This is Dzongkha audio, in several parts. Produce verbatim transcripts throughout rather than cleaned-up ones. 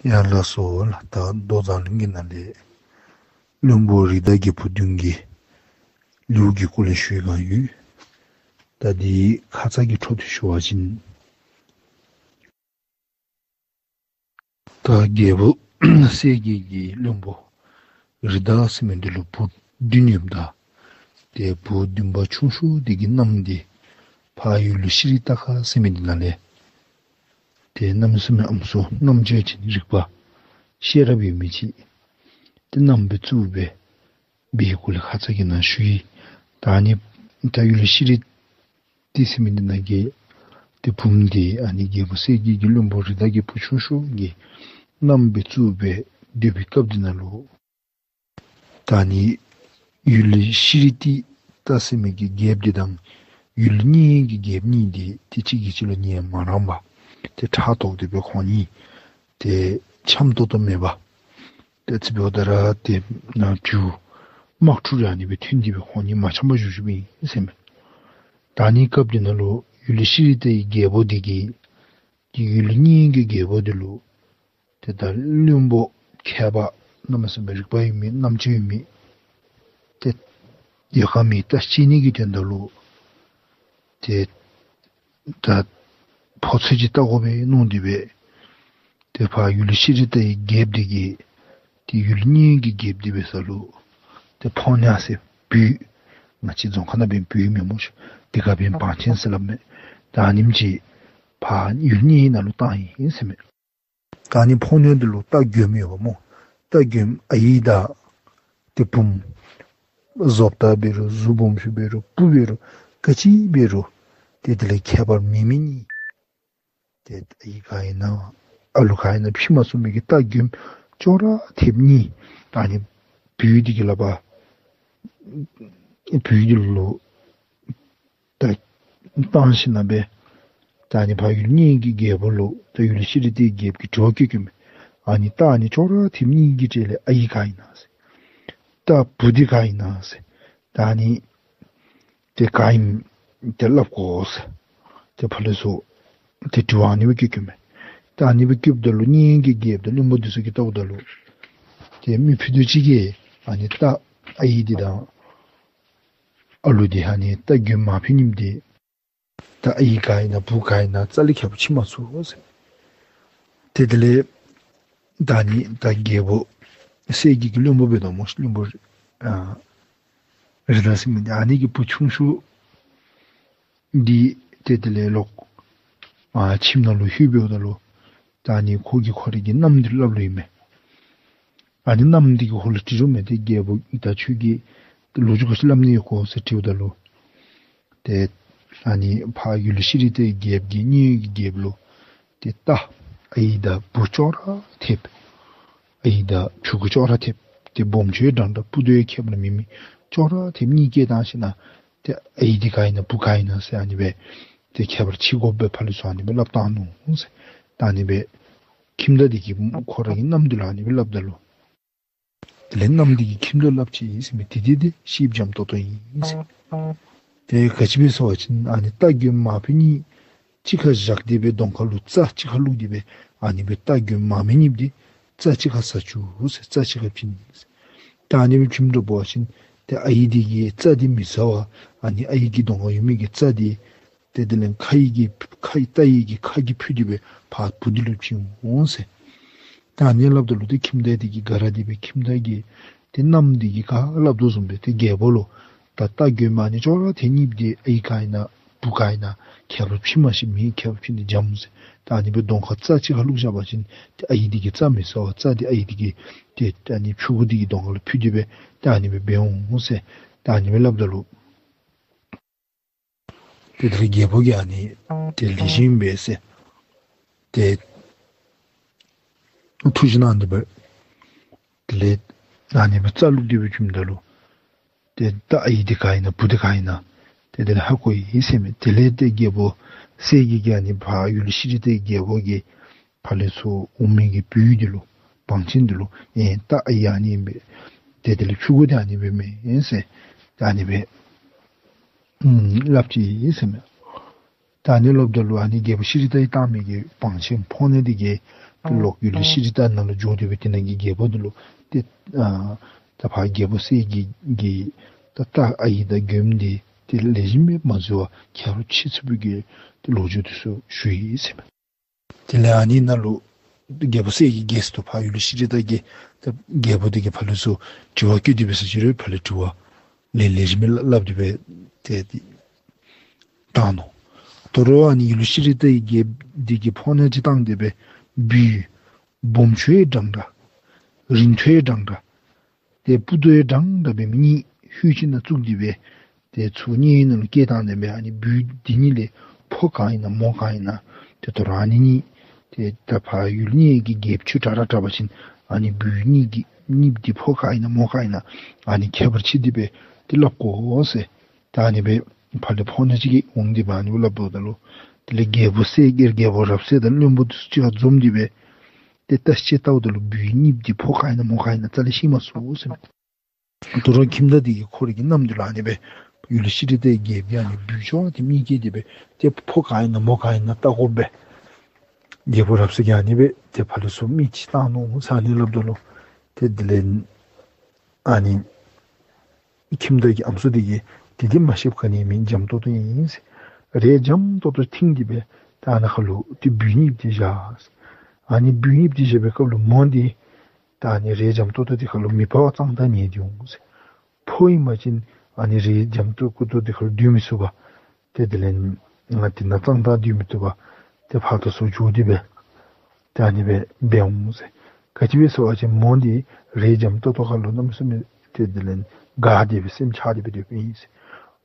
ཡ་ལགས་སོ་ལགས། ད་མདོ་མཛངས་བླུན་གྱི་ནང་ལས་བློན་པོ་རི་དྭགས་རྒྱལ་པོ་བདུན་གྱི་ལེའུ་གི་སྐོར་ལས་ཞུ་བའི་སྒང་ཡོད། ད་འདི་ཁ་ཙ་གི་འཕྲོ་མཐུད་ཞུ་བ་ཅིན། ད་རྒྱལ་པོ་གསལ་རྒྱལ་གྱི་བློན་པོ་རི་དྭགས་ཟེར་མི་འདི་ལུ་བུ་བདུན་ཡོདཔ་ད། ཏེ་བུ་བདུན་པ་ཆུང་ཤོས་འདི་གི་མནའམ་འདི་ཕར་ཡུལ་ཤྲཱི་ཏ་ཀ་ཟེར་མི་འདི་ནང་ལས། ཏེ་གནམ་མེད་ས་མེད་ཨམ་སྲུ་རྣམ་དཔྱོད་ཅན་རིག་པ་ཤེས་རབ་ཡོད་མི་ཅིག་ཏེ་མནའམ་སྦེ་བཙུགས་སྦེ་འབད་བའི་སྐོར་ལས་ཁ་ཙ་གི་ནང་ཞུ་ཡི། ད་ཨ་ནི་ད་ཡུལ་ཤྲཱི་ཏ་ཟེར་མི་འདི་ནང་གི་ཏེ་བུམོ་འདི་ཨ་ནི་རྒྱལ་པོ་གསལ་རྒྱལ་གྱི་བློན་པོ་རི་དྭགས་རྒྱལ་པོ་ཆུང་ཤོས་ཀྱི་མནའམ་སྦེ་བཙུགས་སྦེ་སྡོད་པའི་སྐབས་འདི་ནང་ལུ། ད་ཨ་ནི་ཡུལ་ཤྲཱི་ཏ་ཟེར་མི་གི་རྒྱལཔོ་འདི་དང་ཡུལ་གཉན་གྱི་རྒྱལཔོ་གཉིས་འདི་ཏེ་གཅིག་གིས་གཅིག་ལུ་ཉན་མ་རངས་པར་ཏེ་ཕྲག་དོག་སྟེ་སྦེ་ཁོང་གཉིས་ཏེ་འཆམ་ཏོག་ཏོ་མེད་པར། ཏེ་ཨ་ཙི་འབདཝ་ད་ར་ཏེ་ནཱ་རྒྱུ་དམག་འཁྲུག་ར་ཨ་ནི་སྦེ་ཐོན་ཏེ་སྦེ་ཁོང་གཉིས་མ་འཆམ་པར་བཞུགས་བཞུགསཔ་ཨིན་ཟེར་མས། ད་ཨ་ནི་སྐབས་འདི་ནང་ལུ་ཡུལ་ཤྲཱི་ཏའི་རྒྱལ་པོ་འདི་གིས་ཏེ་ཡུལ་གཉན་གྱི་རྒྱལ་པོ་འདི་ལུ་ཏེ་ད་བློན་པོ་མཁས་པ་གནམ་མེད་ས་མེད་རིག་པ་ཡོད་མི་རྣམ་དཔྱོད་ཡོད་མི་ཏེ་ཡོད་ག་མེད་བལྟ་ཤེས་ནི་གི་དོན་དག་ལུ་ཏེ་ད་ཕོ་ཚོད་ཅིག་བལྟ་དགོ་པས་མནོ་སྟེ་སྦེ་ཏེ་ཕར་ཡུལ་ཤྲཱི་ཏའི་རྒྱལཔོ་འདི་གིས་ཏེ་ཡུལ་གཉན་གྱི་རྒྱལཔོ་འདི་འབད་ས་ལུ་ཏེ་ཕོ་ཉ་ཟེར་བོད་ང་བཅས་རྫོང་ཁ་ནང་འབད་བོད་མེན་སྨོ་ཤ། དེ་ཁར་འབད་བང་ཆེན་ཟེར་སླབ་མས། ད་ཨ་ནེམ་ཅིག་ཕར་ཡུལ་གཉན་ནང་ལུ་བཏང་ཡི་ཟེར་མས། ད་ཨ་ནི་ཕོ་ཉ་འདི་ལུ་རྟ་རྒོདམ་ཡོདཔ་སྨོ། རྟ་རྒོདམ་ཨའི་དང་ཏེ་བུམོ་བཟོ་ལྟ་འབད་རུང་གཟུགས་སྦོམ་ཤོས་འབད་རུང་སྤུ་འབད་རུང་ག་ཅི་འབད་རུང་ཏེ་དེ་ལས་ཁྱད་པར་མེད་མི་གཉིས། ཏེ་ཨའི་ག་ཨིན་ན་ཨ་ལུ་ག་ཨིན་ན་ཕྱེ་མ་ཚུགས་མི་གི་རྟ་རྒོདམ་ཅོག་ར་འཐདཔ་གཉིས་ད་ཨ་ནི་བོད་འདི་གི་ལག་པར་བོད་འདི་ལུ་ད་བཏང་ཞིནམ་སྦེ་ད་ཨ་ནི་ཕར་ཡུལ་གཉན་གྱི་རྒྱལ་པོ་ལུ་ད་ཡུལ་ཤྲཱི་ཏའི་རྒྱལཔོ་གིས་དྲི་བ་བཀོད་བཀོདཔ་མས། ཨ་ནི་རྟ་ཨ་ནི་ཅོག་ར་འཐདཔ་གཉིས་ཀྱི་གྲས་ལས་ཨའི་ག་ཨིན་ན་ཟེར། རྟ་བུ་འདི་ག་ཨིན་ན་ཟེར། ད་ཨ་ནི་ཏེ་ག་ཨིནམ་ཏེ་སླབ་དགོ་ཟེར། ཏེ་ཕར་ལས་ཚུར་ཏེ་དྲི་བ་ཨ་ནི་སྦེ་བཀོད་བཀོདཔ་མས། ད་ཨ་ནི་སྦེ་བཀོདཔ་ད་ལུ་གཉན་གྱི་རྒྱལཔོ་དང་བློན་པོ་འདི་ཚུ་གིས་བལྟཝ་ད་ལུ་ཏེ་མི་ཕུད་རྡོག་གཅིག་གིས་ཨ་ནི་རྟ་ཨའི་འདི་དང་ཨ་ལུ་འདི་ཨ་ནི་རྟ་རྒོདམ་མ་ཕུད་ནིམ་འདི་ད་ཨའི་ག་ཨིན་ན་བུ་ག་ཨིན་ན་རྩ་ལས་ཁྱད་པར་ཕྱེ་མ་ཚུགས་ཟེར། ཏེ་དེ་ལས་ད་ཨ་ནི་ད་རྒྱལ་པོ་གསལ་རྒྱལ་གྱི་བློན་པོ་འབད་དོ་སྨོ་ཤ། བློན་པོ་ཨ་རི་དྭགས་ཟེར་མི་འདི་ཨ་ནི་གི་བུ་ཆུང་ཤོས་འདི་ཏེ་དེ་ལས་ལོག་ཨ་ཁྱིམ་ནང་ལུ་ལྷོད་འབདཝ་ད་ལུ་ད་ཨ་ནི་ཁོ་གིས་ཁོ་རའི་གི་མནའམ་འདི་ལུ་སླབ་ལོ་ཡི་མས། ཨ་ནི་མནའམ་འདི་གིས་ཁོ་ལུ་དྲི་རུང་མས། ཏེ་རྒྱལ་པོ་ད་ཁྱོད་ཀྱིས་ལོ་རྒྱུས་ག་ཅི་སླབ་ནི་ཡོད་གོ་ཟེར་དྲིཝ་ད་ལུ། ཏེ་ཨ་ནི་ཕར་ཡུལ་ཤྲཱི་ཏའི་རྒྱལཔོ་གིས་གཉན་གྱི་རྒྱལཔོ་ལུ་ཏེ་རྟ་ཨའི་དང་བུ་ཅོག་ར་འཐདཔ། ཨའི་དང་ཕྲུ་གུ་ཅོག་ར་འཐདཔ། ཏེ་སྦོམ་ཆུང་འདྲན་འདྲ་སྤུ་རྡོག་ཡང་ཁྱད་པར་མེད་མི་ཅོག་ར་འཐདཔ་གཉིས་སྐྱེལ་བཏང་ཞིནམ་ཏེ་ཨའི་འདི་ག་ཨིན་ན་བུ་ག་ཨིན་ན་ཟེར་ཨ་ནི་སྦེ་ཏེ་ཁྱད་པར་ཕྱེ་དགོ་པས་ཕར་ལས་ཚུར་ཨ་ནི་སྦེ་སླབ་བཏང་ནུག་ཟེར། ད་ཨ་ནི་སྦེ་ཁྱིམ་བདག་འདི་གིས་ཁོ་རའི་གི་མནའམ་འདི་ལུ་ཨ་ནི་སྦེ་སླབ་ད་ལུ། དེ་ལས་མནའམ་འདི་གིས་ཁྱིམ་བདག་ལུ་སླབ་ཅི་ཟེར་མས། དེ་འདི་ཏེ་ཤེསཔ་འཇམ་ཏོང་ཏོ་ཨིན་ཟེར། ཏེ་ག་ཅི་སྦེ་ཟེར་བ་ཅིན་ཨ་ནི་རྟ་རྒོདམ་མ་ཕུད་གཉིས་གཅིག་ཁར་བཞག་སྟེ་སྦེ་གདོང་ཁ་ལུ་རྩྭ་གཅིག་ཁར་བླུགས་ཏེ་སྦེ་ཨ་ནི་སྦེ་རྟ་རྒོདམ་མ་ཕུད་གཉིས་འདི་རྩྭ་གཅིག་ཁར་ཟ་བཅུག་ཟེར། རྩྭ་གཅིག་ཁར་བྱིན་ཟེར། ད་ཨ་ནི་སྦེ་བྱིནམ་འདྲཝ་འབད་བ་ཅིན་ཏེ་ཨའི་འདི་གིས་རྩྭ་འདི་མི་ཟ་བར་ཨ་ནི་ཨའི་གི་གདོང་ཁར་ཡོད་མི་གི་རྩྭ་འདི་ཏེ་དེ་ལས་ཁ་ཡི་གི་ཁ་ཡི་རྟ་ཡི་གི་ཁ་གིས་ཕུད་དེ་སྦེ་ཕར་བུ་འདི་ལུ་བྱིན་འོང་ཟེར། ད་ཨ་ནི་སླབ་ད་ལུ་ཏེ་ཁྱིམ་བདག་འདི་གིས་དགའ་ར་སྟེ་སྦེ་ཁྱིམ་བདག་གིས་ཏེ་མནའམ་འདི་གིས་ག་སླབ་དོ་བཟུམ་སྦེ་ཏེ་རྒྱལ་པོ་ལུ་ད་རྟ་རྒོདམ་ཨ་ནི་ཅོག་ར་འཐདཔ་གཉིས་འདི་ཨའི་ག་ཨིན་ན་བུ་ག་ཨིན་ན་ཁྱད་པར་ཕྱེ་མ་ཤེས། མི་ཁྱད་པར་ཕྱེ་ནི་འཇམ་ཟེར། ད་ཨ་ནི་སྦེ་གདོང་ཁར་རྩྭ་གཅིག་ཁར་བླུགས་བཞག་པ་ཅིན་ཏེ་ཨའི་འདི་གིས་རྩྭ་མི་ཟ་བར་རྩྭ་འདི་ཨའི་འདི་གིས་ཏེ་ཨ་ནི་ཕྲུ་གུ་འདི་གི་གདོང་ཁ་ལུ་ཕུད་དེ་སྦེ་ཏེ་ཨ་ནི་སྦེ་འབད་འོང་ཟེར། ད་ཨ་ནི་སྦེ་སླབ་ད་ལུ་ཏེ་དེ་ལས་རྒྱལ་པོ་གིས་ཨ་ནི་ཏེ་ལེགས་ཤོམ་སྦེ་ཟེར་ཏེ་ཐུགས་བཞེད་གནང་སྟེ་སྦེ་དེ་ལས་ཨ་ནི་སྦེ་རྩྭ་བླུགས་ཏེ་སྦེ་བྱིནམ་ད་ལུ་ཏེ་ད་ཨའི་འདི་ག་ཨིན་ན་བུ་འདི་ག་ཨིན་ན་ཏེ་དེ་ལས་ཧ་གོ་ཡི་ཟེར་མས། དེ་ལས་ཏེ་རྒྱལ་པོ་གསལ་རྒྱལ་གྱིས་ཨ་ནི་ཕར་ཡུལ་ཤྲཱི་ཏའི་རྒྱལ་པོ་གི་ཕར་ལས་ཚུར་འོང་མི་གི་བུ་འདི་ལུ་བང་ཆེན་འདི་ལུ་ཨེ་རྟ་ཨའི་ཨ་ནི་ཨིན་པས། ཏེ་དེ་ལས་ཕྲུ་གུ་འདི་ཨ་ནི་སྦེ་མས་ཟེར་ཏེ་ཨ་ནི་སྦེ་ཨམ་སླབ་ཅི་ཟེར་མས། ད་ཨ་ནི་སླབ་ད་ལུ་ཨ་ནི་རྒྱལ་པོ་ཤྲཱི་ཏའི་བཏང་མི་གི་བང་ཆེན་ཕོ་ཉ་འདི་གིས་ ལོག་ཡུལ་ཤྲཱི་ཏ་ནང་ལུ་འགྱོ་སྟེ་སྦེ་དེ་ནང་གི་རྒྱལ་པོ་འདི་ལུ་ཏེ་ཨ་ད་ཕར་རྒྱལ་པོ་གསལ་རྒྱལ་གྱི་ད་རྟ་ཨའི་དང་མགྱོནམ་འདི་ཏེ་ལེགས་ཤོམ་སྦེ་མ་འཛོལ་བར་ཁྱབ་པར་ཕྱིན་ཚུགས་པའི་གི་ཏེ་ལོ་རྒྱུས་འདི་ཚུ་ཞུ་ཡི་ཟེར་མས། དེ་ལས་ཨ་ནི་ནང་ལུ་རྒྱལ་པོ་གསལ་རྒྱལ་གྱིས་ཏེ་ཕར་ཡུལ་ཤྲཱི་ཏ་གི་ཏེ་རྒྱལ་པོ་འདི་གིས་ཕར་ལས་ཚུར་དྲི་བ་བཀོད་དེ་སྦེ་ཟེར་ཅི་རུང་ཕར་ལས་དྲི་བ་ལེགས་ལེགས་ཤོམ་སྦེ་སླབ་སྟེ་སྦེ་ཏེ་ཏེ་བཏང་ནུག། དོ་རུང་ཨ་ནི་ཡུལ་ཤྲཱི་ཏ་གི་རྒྱལཔོ་འདི་གིས་ཕོ་ཉ་ཅིག་བཏང་སྟེ་སྦེ་སྦུལ་སྦོམ་ཆུང་ཡང་འདྲན་འདྲ་རིང་ཐུང་ཡང་འདྲན་འདྲ་ཏེ་སྤུ་སྟོང་ཡང་འདྲན་འདྲ་སྦེ་མི་གཉིས་ཧུད་ཅིག་ནང་བཙུགས་ཏེ་སྦེ་ཏེ་ཚུར་གཉལ་ནང་ལུ་བསྐྱལ་བཏང་སྟེ་སྦེ་ཨ་ནི་སྦུལ་འདི་གཉིས་ལས་ཕོ་གང་ཨིན་ན་མོ་གང་ཨིན་ན་ཏེ་དོ་རུང་ཨ་ནི་གཉིས་ཏེ་ད་ཕར་ཡུལ་གཉལ་གྱི་རྒྱལཔོ་ཁྱོད་དྲག་དྲག་དྲག་པ་ཅིན་ཨ་ནི་སྦུལ་གཉིས་ཀྱི་གཉིསཔོ་འདི་ཕོ་གང་ཨིན་ན་མོ་གང་ཨིན་ན་ཨ་ནི་ཁྱད་པར་ཕྱེ་སྟེ་སྦེ་ཏེ་སླབ་དགོ་ཟེར། ད་ཨ་ནི་སྦེ་ཕར་ལས་ཕོ་ཉ་ཅིག་གིས་འོང་སྟེ་སྦེ་ཨ་ནི་སྦེ་སླབ་དོ་ད་ལུ་དེ་ལས་རྒྱལ་པོ་གསལ་རྒྱལ་རྒྱལ་པོ་རབ་གསལ་དང་བློན་པོ་འདི་ཚུ་གཅིག་ཁར་འཛོམས་ཏེ་སྦེ་ཏེ་བརྟག་དཔྱད་བལྟཝ་ད་ལུ་སྦུལ་གཉིསཔོ་འདི་ཕོ་གང་ཨིན་ན་མོ་གང་ཨིན་ན་རྩ་ལས་ཤེས་མ་ཚུགས་ཟེར་མས། དོ་རུང་ཁྱིམ་བདག་འདི་གིས་ཁོ་རའི་གི་མནའམ་འདི་ལུ་ཨ་ནི་སྦེ་ཡུལ་ཤྲཱི་ཏའི་རྒྱལཔོ་འདི་ཨ་ནི་སྦུལ་ཅོག་འདི་མི་བསྐྱལ་ཏེ་སྦེ་ཏེ་ཕོ་གང་ཨིན་ན་མོ་གང་ཨིན་ན་བལྟ་དགོ་པས། རྒྱལ་པོ་རབ་གསལ་གྱིས་ཨ་ནི་སྦེ་ཏེ་ཕར་ལས་ཚུར་མི་ཅིག་བཏང་ནུག་ཟེར་ཨ་ནི་སླབ་ད་ལུ་ཏེ་དེ་ལས་ཨ་ནི་ཁྱིམ་བདག་གི་ཨམ་སྲུ་འདི་གིས་དེ་འདི་མ་ཤེསཔ་ག་ནི་མེད། འཇམ་ཏོག་ཏོ་ཨིན་ཟེར། རས་འཇམ་ཏོག་ཏོ་བཏིང་སྟེ་སྦེ་ད་ཨ་ནཱ་ཁར་ལུ་ཏེ་སྦུལ་གཉིསཔོ་འདི་བཞག་ཟེར། ཨ་ནི་སྦུལ་གཉིསཔོ་འདི་བཞག་པའི་སྐབས་ལུ་མོ་འདི་ད་ཨ་ནི་རས་འཇམ་ཏོག་ཏོ་འདི་ཁར་ལུ་མི་ཕོཝ་གཙང་དག་ཉལ་ཏེ་འོང་ཟེར། ཕོ་ཨིན་པ་ཅིན་ཨ་ནི་རས་འཇམ་ཏོག་ཏོ་འདི་ཁར་ལུ་སྡོད་མི་ཚུགས་པས། ཏེ་དེ་ལས་ང་དེ་ནང་གཙང་དག་སྡོད་མི་བཏུབ་པས། ཏེ་ཕར་དང་ཚུར་འགྱོ་སྟེ་སྦེ་ཏེ་ཨ་ནི་སྦེ་འབད་འོང་ཟེར། ག་ཅི་སྦེ་ཟེར་བ་ཅིན་མོ་འདི་རས་འཇམ་ཏོག་ཏོ་ཁར་ལུ་གནམ་མེད་ས་མེད་ཏེ་དེ་ལས་དགའ་སྟེ་སྦེ་སེམས་ཆགས་ཏེ་སྦེ་སྡོདཔ་ཨིན་ཟེར།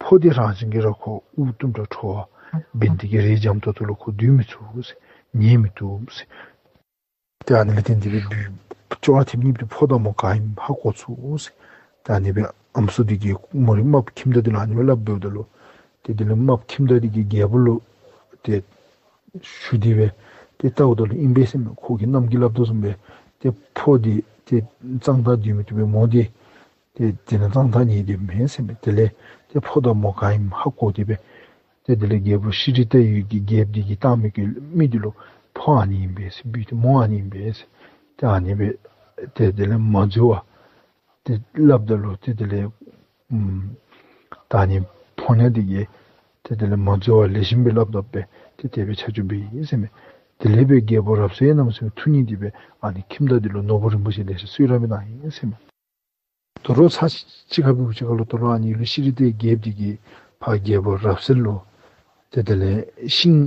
ཕོ་འདི་རང་བཞིན་གྱིས་ར་ཁོ་དབུགས་གཏུམ་དྲགས་ཁྲོ་བ་འབད་ནི་དེ་གིས་རས་འཇམ་ཏོག་ཏོ་ལུ་ཁོ་སྡོད་མི་ཚུགས་ཟེར། ཉལ་མི་བཏུབ་ཟེར། ཏེ་ཨ་ནི་ལས་བརྟེན་ཏེ་སྦེ་སྦུལ་ཅོག་འཐདཔ་གཉིས་འདི་ཕོ་དང་མོ་ག་ཨིནམ་ཧ་གོ་ཚུགས་ཟེར། ཏེ་ཨ་ནི་སྦེ་ཨམ་སྲུ་འདི་གིས་མོ་རའི་རྨགཔ་ཁྱིམ་བདག་འདི་ལུ་ཨ་ནི་སྦེ་སླབ་འབདཝ་ད་ལུ་ཏེ་དེ་ལས་རྨགཔ་ཁྱིམ་བདག་འདི་གིས་རྒྱལ་པོ་ལུ་ཏེ་ཞུ་སྟེ་སྦེ་ཏེ་བལྟཝ་ད་ལུ་ཨིན་པས་ཟེར་མས། ཁོ་གི་མནའམ་གིས་སླབ་དོ་བཟུམ་སྦེ་ཏེ་ཕོ་འདི་ཏེ་གཙང་དག་སྡོད་མི་བཏུབ་པས། མོ་འདི་ཏེ་དེ་ནང་གཙང་དག་ཉལ་སྡོདཔ་མས་ཟེར་མས། དེ་ལས་ཏེ་ཕོ་དང་མོ་ག་ཨིནམ་ཧ་གོ་སྟེ་སྦེ་ཏེ་དེ་ལས་རྒྱལ་པོ་ཤྲཱི་ཏའི་ཡུལ་གྱི་རྒྱལཔོ་འདི་གིས་བཏང་མི་གི་མི་འདི་ལུ་ཕོ་ཨ་ནི་ཨིན་པས་ཟེར། སྦུལ་འདི་མོ་ཨ་ནི་ཨིན་པས་ཟེར། ཏེ་ཨ་ནི་སྦེ་ཏེ་དེ་ལས་མ་འཛོལ་བར་ཏེ་སླབ་ད་ལུ་ཏེ་དེ་ལས་ཨམ་ད་ཨ་ནི་ཕོ་ཉ་འདི་གིས་ཏེ་དེ་ལས་མ་འཛོལ་བར་ལེགས་ཤོམ་སྦེ་སླབ་ད་སྦེ་ཏེ་དེ་སྦེ་ཆ་འཇོག་འབད་ཡི་ཟེར་མས། དེ་ལས་སྦེ་རྒྱལ་པོ་རབ་གསལ་གནམ་མེད་ས་མེད་ཐུགས་མཉེས་ཏེ་སྦེ་ཨ་ནི་ཁྱིམ་བདག་འདི་ལུ་ནོར་བུ་རིན་པོ་ཆེ་ལེ་ཤ་གསོལ་རས་སྦེ་གནང་ཡི་ཟེར་མས། དོ་རུང་ཚར་གཅིག་ཁར་འབད་བ་ཅིན་ཁར་ལུ་དོ་རུང་ཨ་ནི་ཡུལ་ཤྲཱི་ཏའི་རྒྱལཔོ་འདི་གིས་ཕར་རྒྱལ་པོ་རབ་གསལ་ལུ་ཏེ་དེ་ལས་ཤིང་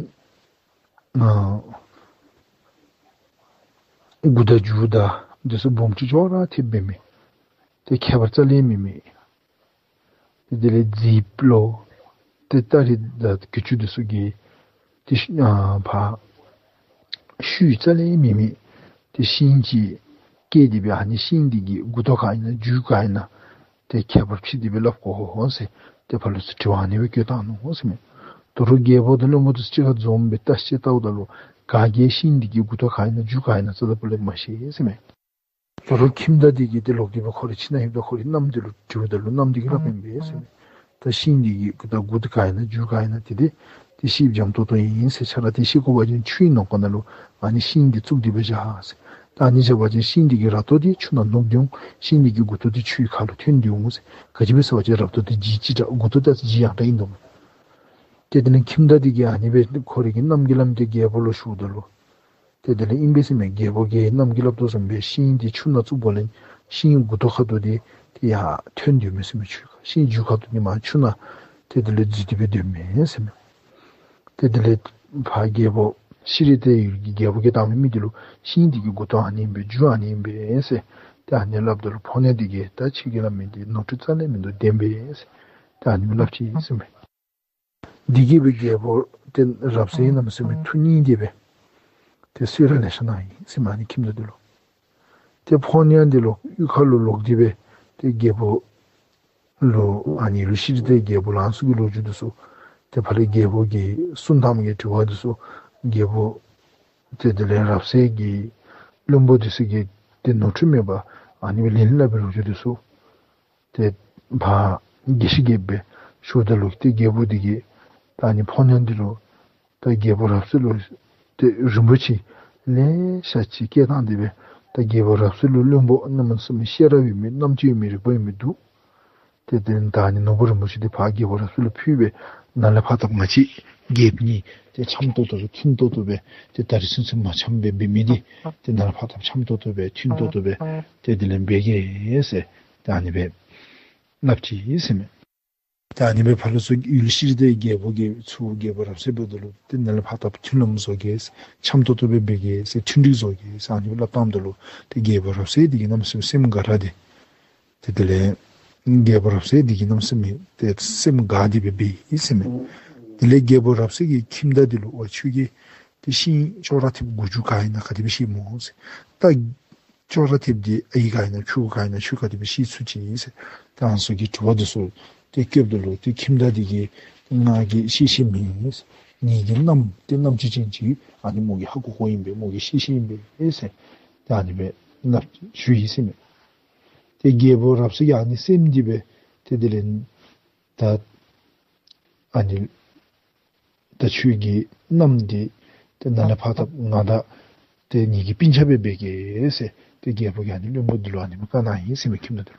ཨ་དགུ་དང་འགྱུར་དང་འདི་ཚུ་སྦོམ་ཆུང་ཅོག་ར་འཐདཔ་མེན་མས། ཏེ་ཁྱད་པར་རྩ་ལས་མེད་མས། ཏེ་དེ་ལས་རྫིཔ་ལོ་ཏེ་སྟ་རེ་དང་གྱི་ཅུ་འདི་ཚུ་གི་ཏེ་ཤུ་ཨ་ཕར་ཤུལ་རྩ་ལས་མེད་མི་ཏེ་ཤིང་ཅིག་བཀལ་ཏེ་སྦེ་ཨ་ནི་ཤིང་འདི་གི་མགུ་ཏོ་ག་ཨིན་ན་མཇུག་ག་ཨིན་ན་ཏེ་ཁྱད་པར་ཕྱེ་སྟེ་སྦེ་སླབ་དགོ་ཟེར་ཏེ་ཕར་ལས་ཚུར་དྲི་བ་ཨ་ནི་སྦེ་བཀོད་བཏང་ནུག་ཟེར་མས། དོ་རུང་རྒྱལ་པོ་དང་བློན་པོ་འདི་ཚུ་གཅིག་ཁར་འཛོམས་སྦེ་བརྟག་དཔྱད་བལྟཝ་ད་ལུ་ག་གིས་ཤིང་འདི་གི་མགུ་ཏོ་ག་ཨིན་ན་མཇུག་ག་ཨིན་ན་རྩ་དང་པོ་ལས་མ་ཤེས་ཟེར་མས། དོ་རུང་ཁྱིམ་བདག་འདི་གིས་ཏེ་ལོག་སྟེ་སྦེ་ཁོ་རའི་ཁྱིམ་ནང་ལྷོདཔ་ད་ཁོ་རའི་མནའམ་འདི་ལུ་དྲིཝ་ད་ལུ་མནའམ་འདི་གིས་སླབ་ཨིན་པས་ཟེར་མས། ད་ཤིང་འདི་གི་ད་མགུ་ཏོ་ག་ཨིན་ན་མཇུག་ག་ཨིན་ན་ཏེ་འདི་ཏེ་ཤེསཔ་འཇམ་ཏོག་ཏོ་ཨིན་ཟེར། ཆ་ར་ཏེ་ཤེས་དགོ་པ་ཅིན་ཆུའི་ནང་ཁོག་ནང་ལུ་ཨ་ནི་ཤིང་འདི་བཙུགས་ཏེ་སྦེ་བཞག་ཟེར། ད་ཨ་ནི་བཞག་པ་ཅིན་ཤིང་འདི་གི་ར་ཏོ་འདི་ཆུ་ནང་ནུབ་སྟེ་འོང་། ཤིང་འདི་གི་མགུ་ཏོ་འདི་ཆུའི་ཁ་ལུ་ཐོན་ཏེ་འོང་ཟེར། ག་ཅི་སྦེ་ཟེར་བ་ཅིན་ར་ཏོ་འདི་ལྗིད་ལྕི་དྲགས་མགུ་ཏོ་འདི་ལྗིད་ཡང་དྲགས་ཨིན་དོ་མས། ཏེ་དེ་ལས་ཁྱིམ་བདག་འདི་གིས་ཨ་ནི་སྦེ་ཁོ་རའི་གི་མནའམ་གིས་སླབ་སྟེ་རྒྱལ་པོ་ལུ་ཞུཝ་ད་ལུ་ཏེ་དེ་ལས་ཨིན་པས་ཟེར་མས། རྒྱལ་པོ་གི་མནའམ་གིས་སླབ་དོ་བཟུམ་སྦེ་ཤིང་འདི་ཆུ་ནང་བཙུགས་པ་ལས་ཤིང་མགུ་ཏོ་ཁ་ཐུག་འདི་ཏེ་ཡར་ཐོན་སྡོདཔ་མས་ཟེར་མས། ཆུ་ཤིང་མཇུག་ཁ་ཐུག་འདི་མར་ཆུ་ནང་ཏེ་དེ་ལས་འཛུལ་ཏེ་སྦེ་སྡོདཔ་མས་ཟེར་མས། ཏེ་དེ་ལས་ཕར་རྒྱལ་པོ་ཤྲཱི་ཏའི་ཡུལ་གྱི་རྒྱལ་པོ་གིས་བཏང་མི་མི་འདི་ལུ་ཤིང་འདི་གི་མགུ་ཏོ་ཨ་ནི་ཨིན་པས། མཇུག་ཨ་ནི་ཨིན་པས་ཟེར་ཏེ་ཨ་ནི་སླབ་ད་ལུ་ཕོ་ཉ་འདི་གིས་ད་ཁྱོད་ཀྱིས་སླབ་མི་འདི་ནོར་འཁྲུལ་རྩ་ལས་མིན་འདུག། བདེན་པས་ཟེར་ཏེ་ཨ་ནི་སླབ་ཅི་ཟེར་མས། འདི་གིས་སྦེ་རྒྱལ་པོ་ཏེ་རབ་གསལ་གནམ་མེད་ས་མེད་ཐུགས་མཉེས་ཏེ་སྦེ་ཏེ་གསོལ་རས་ལེ་ཤ་གནང་ཡི་ཟེར་མས། ཨ་ནི་ཁྱིམ་བདག་འདི་ལུ། ཏེ་ཕོ་ཉ་འདི་ལོག་གཡུས་ཁ་ལུ་ལོག་སྟེ་སྦེ་ཏེ་རྒྱལ་པོ་ལུ་ཨ་ནི་ཡུལ་ཤྲཱི་ཏའི་རྒྱལ་པོ་ལུ་ཨ་ནི་ཚུ་གི་ལོ་རྒྱུས་འདི་ཚུ་ཏེ་ཕར་ལས་རྒྱལ་པོ་གིས་གསུངས་བཏང་མི་གི་དྲི་བ་འདི་ཚུ་རྒྱལ་པོ་ཏེ་དེ་ལས་རབ་གསལ་གྱི་བློན་པོ་འདི་ཚུ་གིས་ཏེ་ནོར་འཁྲུལ་མེད་པར་ཨ་ནི་སྦེ་ལན་སླབ་པའི་ལོ་རྒྱུས་འདི་ཚུ་ཏེ་ཕར་རྒྱལ་སྲས་རྒྱལཔོ་སྦེ་ཞུཝ་ད་ལུ་ཏེ་རྒྱལ་པོ་འདི་གིས་ད་ཨ་ནི་ཕོ་ཉ་འདི་ལུ་ད་རྒྱལ་པོ་རབ་གསལ་ལུ་ཏེ་རིན་པོ་ཆེ་ ལེ་ཤ་ཅིག་བསྐྱལ་བཏང་སྟེ་སྦེ་ད་རྒྱལ་པོ་རབ་གསལ་ལུ་བློན་པོ་གནམ་མེད་ས་མེད་ཤེས་རབ་ཡོད་མི་རྣམ་དཔྱོད་ཡོད་མི་རིག་པ་ཡོད་མི་འདུག། ཏེ་དེ་ད་ཨ་ནི་ནོར་བུ་རིན་པོ་ཆེ་འདི་ཕར་རྒྱལ་པོ་རབ་གསལ་ལུ་ཕུལ་སྦེ་ནཱ་ལས་ཕར་ད་ང་བཅས་རྒྱལཔོ་གཉིས་ཏེ་འཆམ་ཏོག་ཏོ་སྦེ་མཐུན་ཏོག་ཏོ་སྦེ་ཏེ་ད་རིས་ཚུན་ཚོད་མ་འཆམ་སྦེ་འབད་མི་འདི་ཏེ་ནཱ་ལས་ཕར་ད་འཆམ་ཏོག་ཏོ་སྦེ་མཐུན་ཏོག་ཏོ་སྦེ་ཏེ་དེ་ལས་འབད་གེ་ཟེར་ཏེ་ཨ་ནི་སྦེ་སླབ་ཅི་ཟེར་མས། ཏེ་ཨ་ནི་སྦེ་ཕར་ལུ་ཚུར་ཡུལ་ཤི་རི་དའི་རྒྱལ་པོ་གིས་ཚུར་རྒྱལ་པོ་རབ་གསལ་འབདཝ་ད་ལུ་ཏེ་ནཱ་ལས་ཕར་ད་མཐུན་ལམ་བཟོ་གེ་འཆམ་ཏོག་ཏོ་སྦེ་འབད་གེ་ཟེར་མཐུན་འགྲིག་བཟོ་གེ་ཟེར་ཨ་ནི་སྦེ་སླབ་བཏངམ་ད་ལུ་ཏེ་རྒྱལ་པོ་རབ་གསལ་འདི་གིས་གནམ་མེད་ས་མེད་སེམས་དགའ་ར་ཏེ་ཏེ་དེ་ལས་རྒྱལ་པོ་རབ་གསལ་འདི་གིས་གནམ་མེད་ས་མེད་ཏེ་སེམས་དགའ་སྟེ་སྦེ་འབད་ཡི་ཟེར་མས། དེ་ལས་རྒྱལ་པོ་རབ་གསལ་གྱིས་ཁྱིམ་བདག་འདི་ལུ་ཨོ་ཁྱོད་ཀྱིས་ཏེ་ཤིང་ཅོག་ར་འཐདཔ་འགོ་མཇུག་ག་ཨིན་ན་ག་དེ་སྦེ་ཤེས་སྨོ་ཟེར། ད་ཅོག་ར་འཐདཔ་འདི་ཨའི་ག་ཨིན་ན་ཁྱོ་ག་ཨིན་ན་ཁྱོད་ག་དེ་སྦེ་ཤེས་ཚུགས་ཅི་ཟེར། ཏེ་ཨ་ནི་ཚུ་གི་དྲི་བ་འདི་ཚུ་ཏེ་བཀོདཔ་ད་ལུ་ཏེ་ཁྱིམ་བདག་འདི་གིས་ང་གིས་ཤེས་ཤེས་མེད་ཟེར། ངེ་གི་མནའམ་ཏེ་མནའམ་ཅིག་ཅན་ཅིག་ཨ་ནི་མོ་གིས་ཧ་གོ་གོཝ་ཨིན་པས། མོ་གིས་ཤེས་ཤེས་ཨིན་པས་ཟེར། ཏེ་ཨ་ནི་སྦེ་སླབ་ཞུ་ཡི་ཟེར་མས། ཏེ་རྒྱལ་པོ་རབ་གསལ་གྱིས་ཨ་ནི་སེམས་འདི་སྦེ་ཏེ་དེ་ལས་ད་ཨ་ནི་ད་ཁྱོད་ཀྱི་མནའམ་འདི་ཏེ་ནཱ་ལས་ཕར་ད་ང་དང་ཏེ་ངེ་གི་སྤུན་ཆ་སྦེ་འབད་གེ་ཟེར་ཏེ་རྒྱལ་པོ་གིས་ཨ་ནི་བློན་པོ་འདི་ལུ་ཨ་ནི་སྦེ་བཀའ་གནང་ཡི་ཟེར་མས་ཁྱིམ་བདག་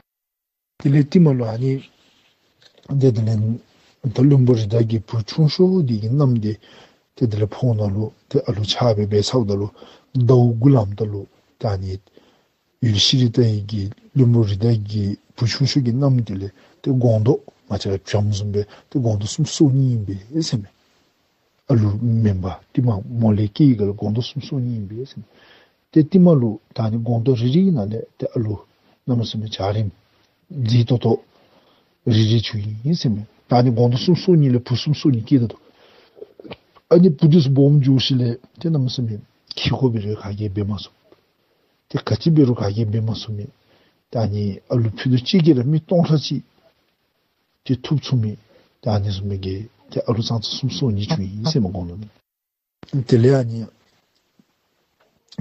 འདི་ལུ། དེ་ལས་རྟིང་མ་ལུ་ཨ་ནི་ཏེ་དེ་ལས་ད་བློན་པོ་རི་དྭགས་ཀྱི་བུ་ཆུང་ཤོས་འདི་གི་མནའམ་འདི་ཏེ་དེ་ལས་ཕོཝ་ནང་ལུ་ཏེ་ཨ་ལུ་ཆགས་སྦེ་འབད་ཚརཝ་ད་ལུ་ཟླཝ་དགུ་ལངམ་ད་ལུ་ད་ཨ་ནི་ཡུལ་ཤི་རི་དའི་གི་བློན་པོ་རི་དྭགས་ཀྱི་བུ་ཆུང་ཤོས་ཀྱི་མནའམ་འདི་ལས་ཏེ་སྒོང་རྡོག་ང་བཅས་ར་བྱམོ་བཟུམ་སྦེ་ཏེ་སྒོང་རྡོག་གསུམ་སོ་གཉིས་ཨིན་པས་ཟེར་མས། ཨ་ལུ་མེན་པར་རྟིང་མ་མོ་ལས་སྐྱེས་ཡི་ག་ལུ་སྒོང་རྡོག་གསུམ་སོ་གཉིས་ཨིན་པས་ཟེར་མས། ཏེ་རྟིང་མ་ལུ་ད་ཨ་ནི་སྒོང་རྡོག་རེ་རེ་གི་ནང་ལས་ཏེ་ཨ་ལུ་གནམ་མེད་ས་མེད་འཇའ་རིསམོ་མཛེས་ཏོག་ཏོ་རེ་རེ་བྱུང་ཡི་ཟེར་མས། ད་ཨ་ནི་སྒོང་རྡོག་གསུམ་སོ་གཉིས་ལས་བུ་གསུམ་སོ་གཉིས་སྐྱེས་ད་ལྟོ། ཨ་ནི་བུ་འདི་ཚུ་སྦོམ་འགྱོ་ཞིནམ་ལས་ཏེ་གནམ་མེད་ས་མེད་ཁེ་ཀོ་འབད་རུང་ག་གིས་འབད་མ་ཚུགས། ཏེ་ག་ཅི་འབད་རུང་ག་གིས་འབད་མ་ཚུགས་མི། ད་ཨ་ནི་ཨ་ལུ་ཕུད་རྡོག་གཅིག་གིས་ར་མི་སྟོང་ཕྲག་གཅིག་ཏེ་ཐུབ་ཚུགས་མི། ད་ཨ་ནི་བཟུམ་མའི་གི་ཏེ་ཨ་ལུ་ཙང་ཙང་གསུམ་སོ་གཉིས་བྱུང་ཡི་ཟེར་མས་སྒོང་རྡོག་ནང་། དེ་ལས་ཨ་ནི་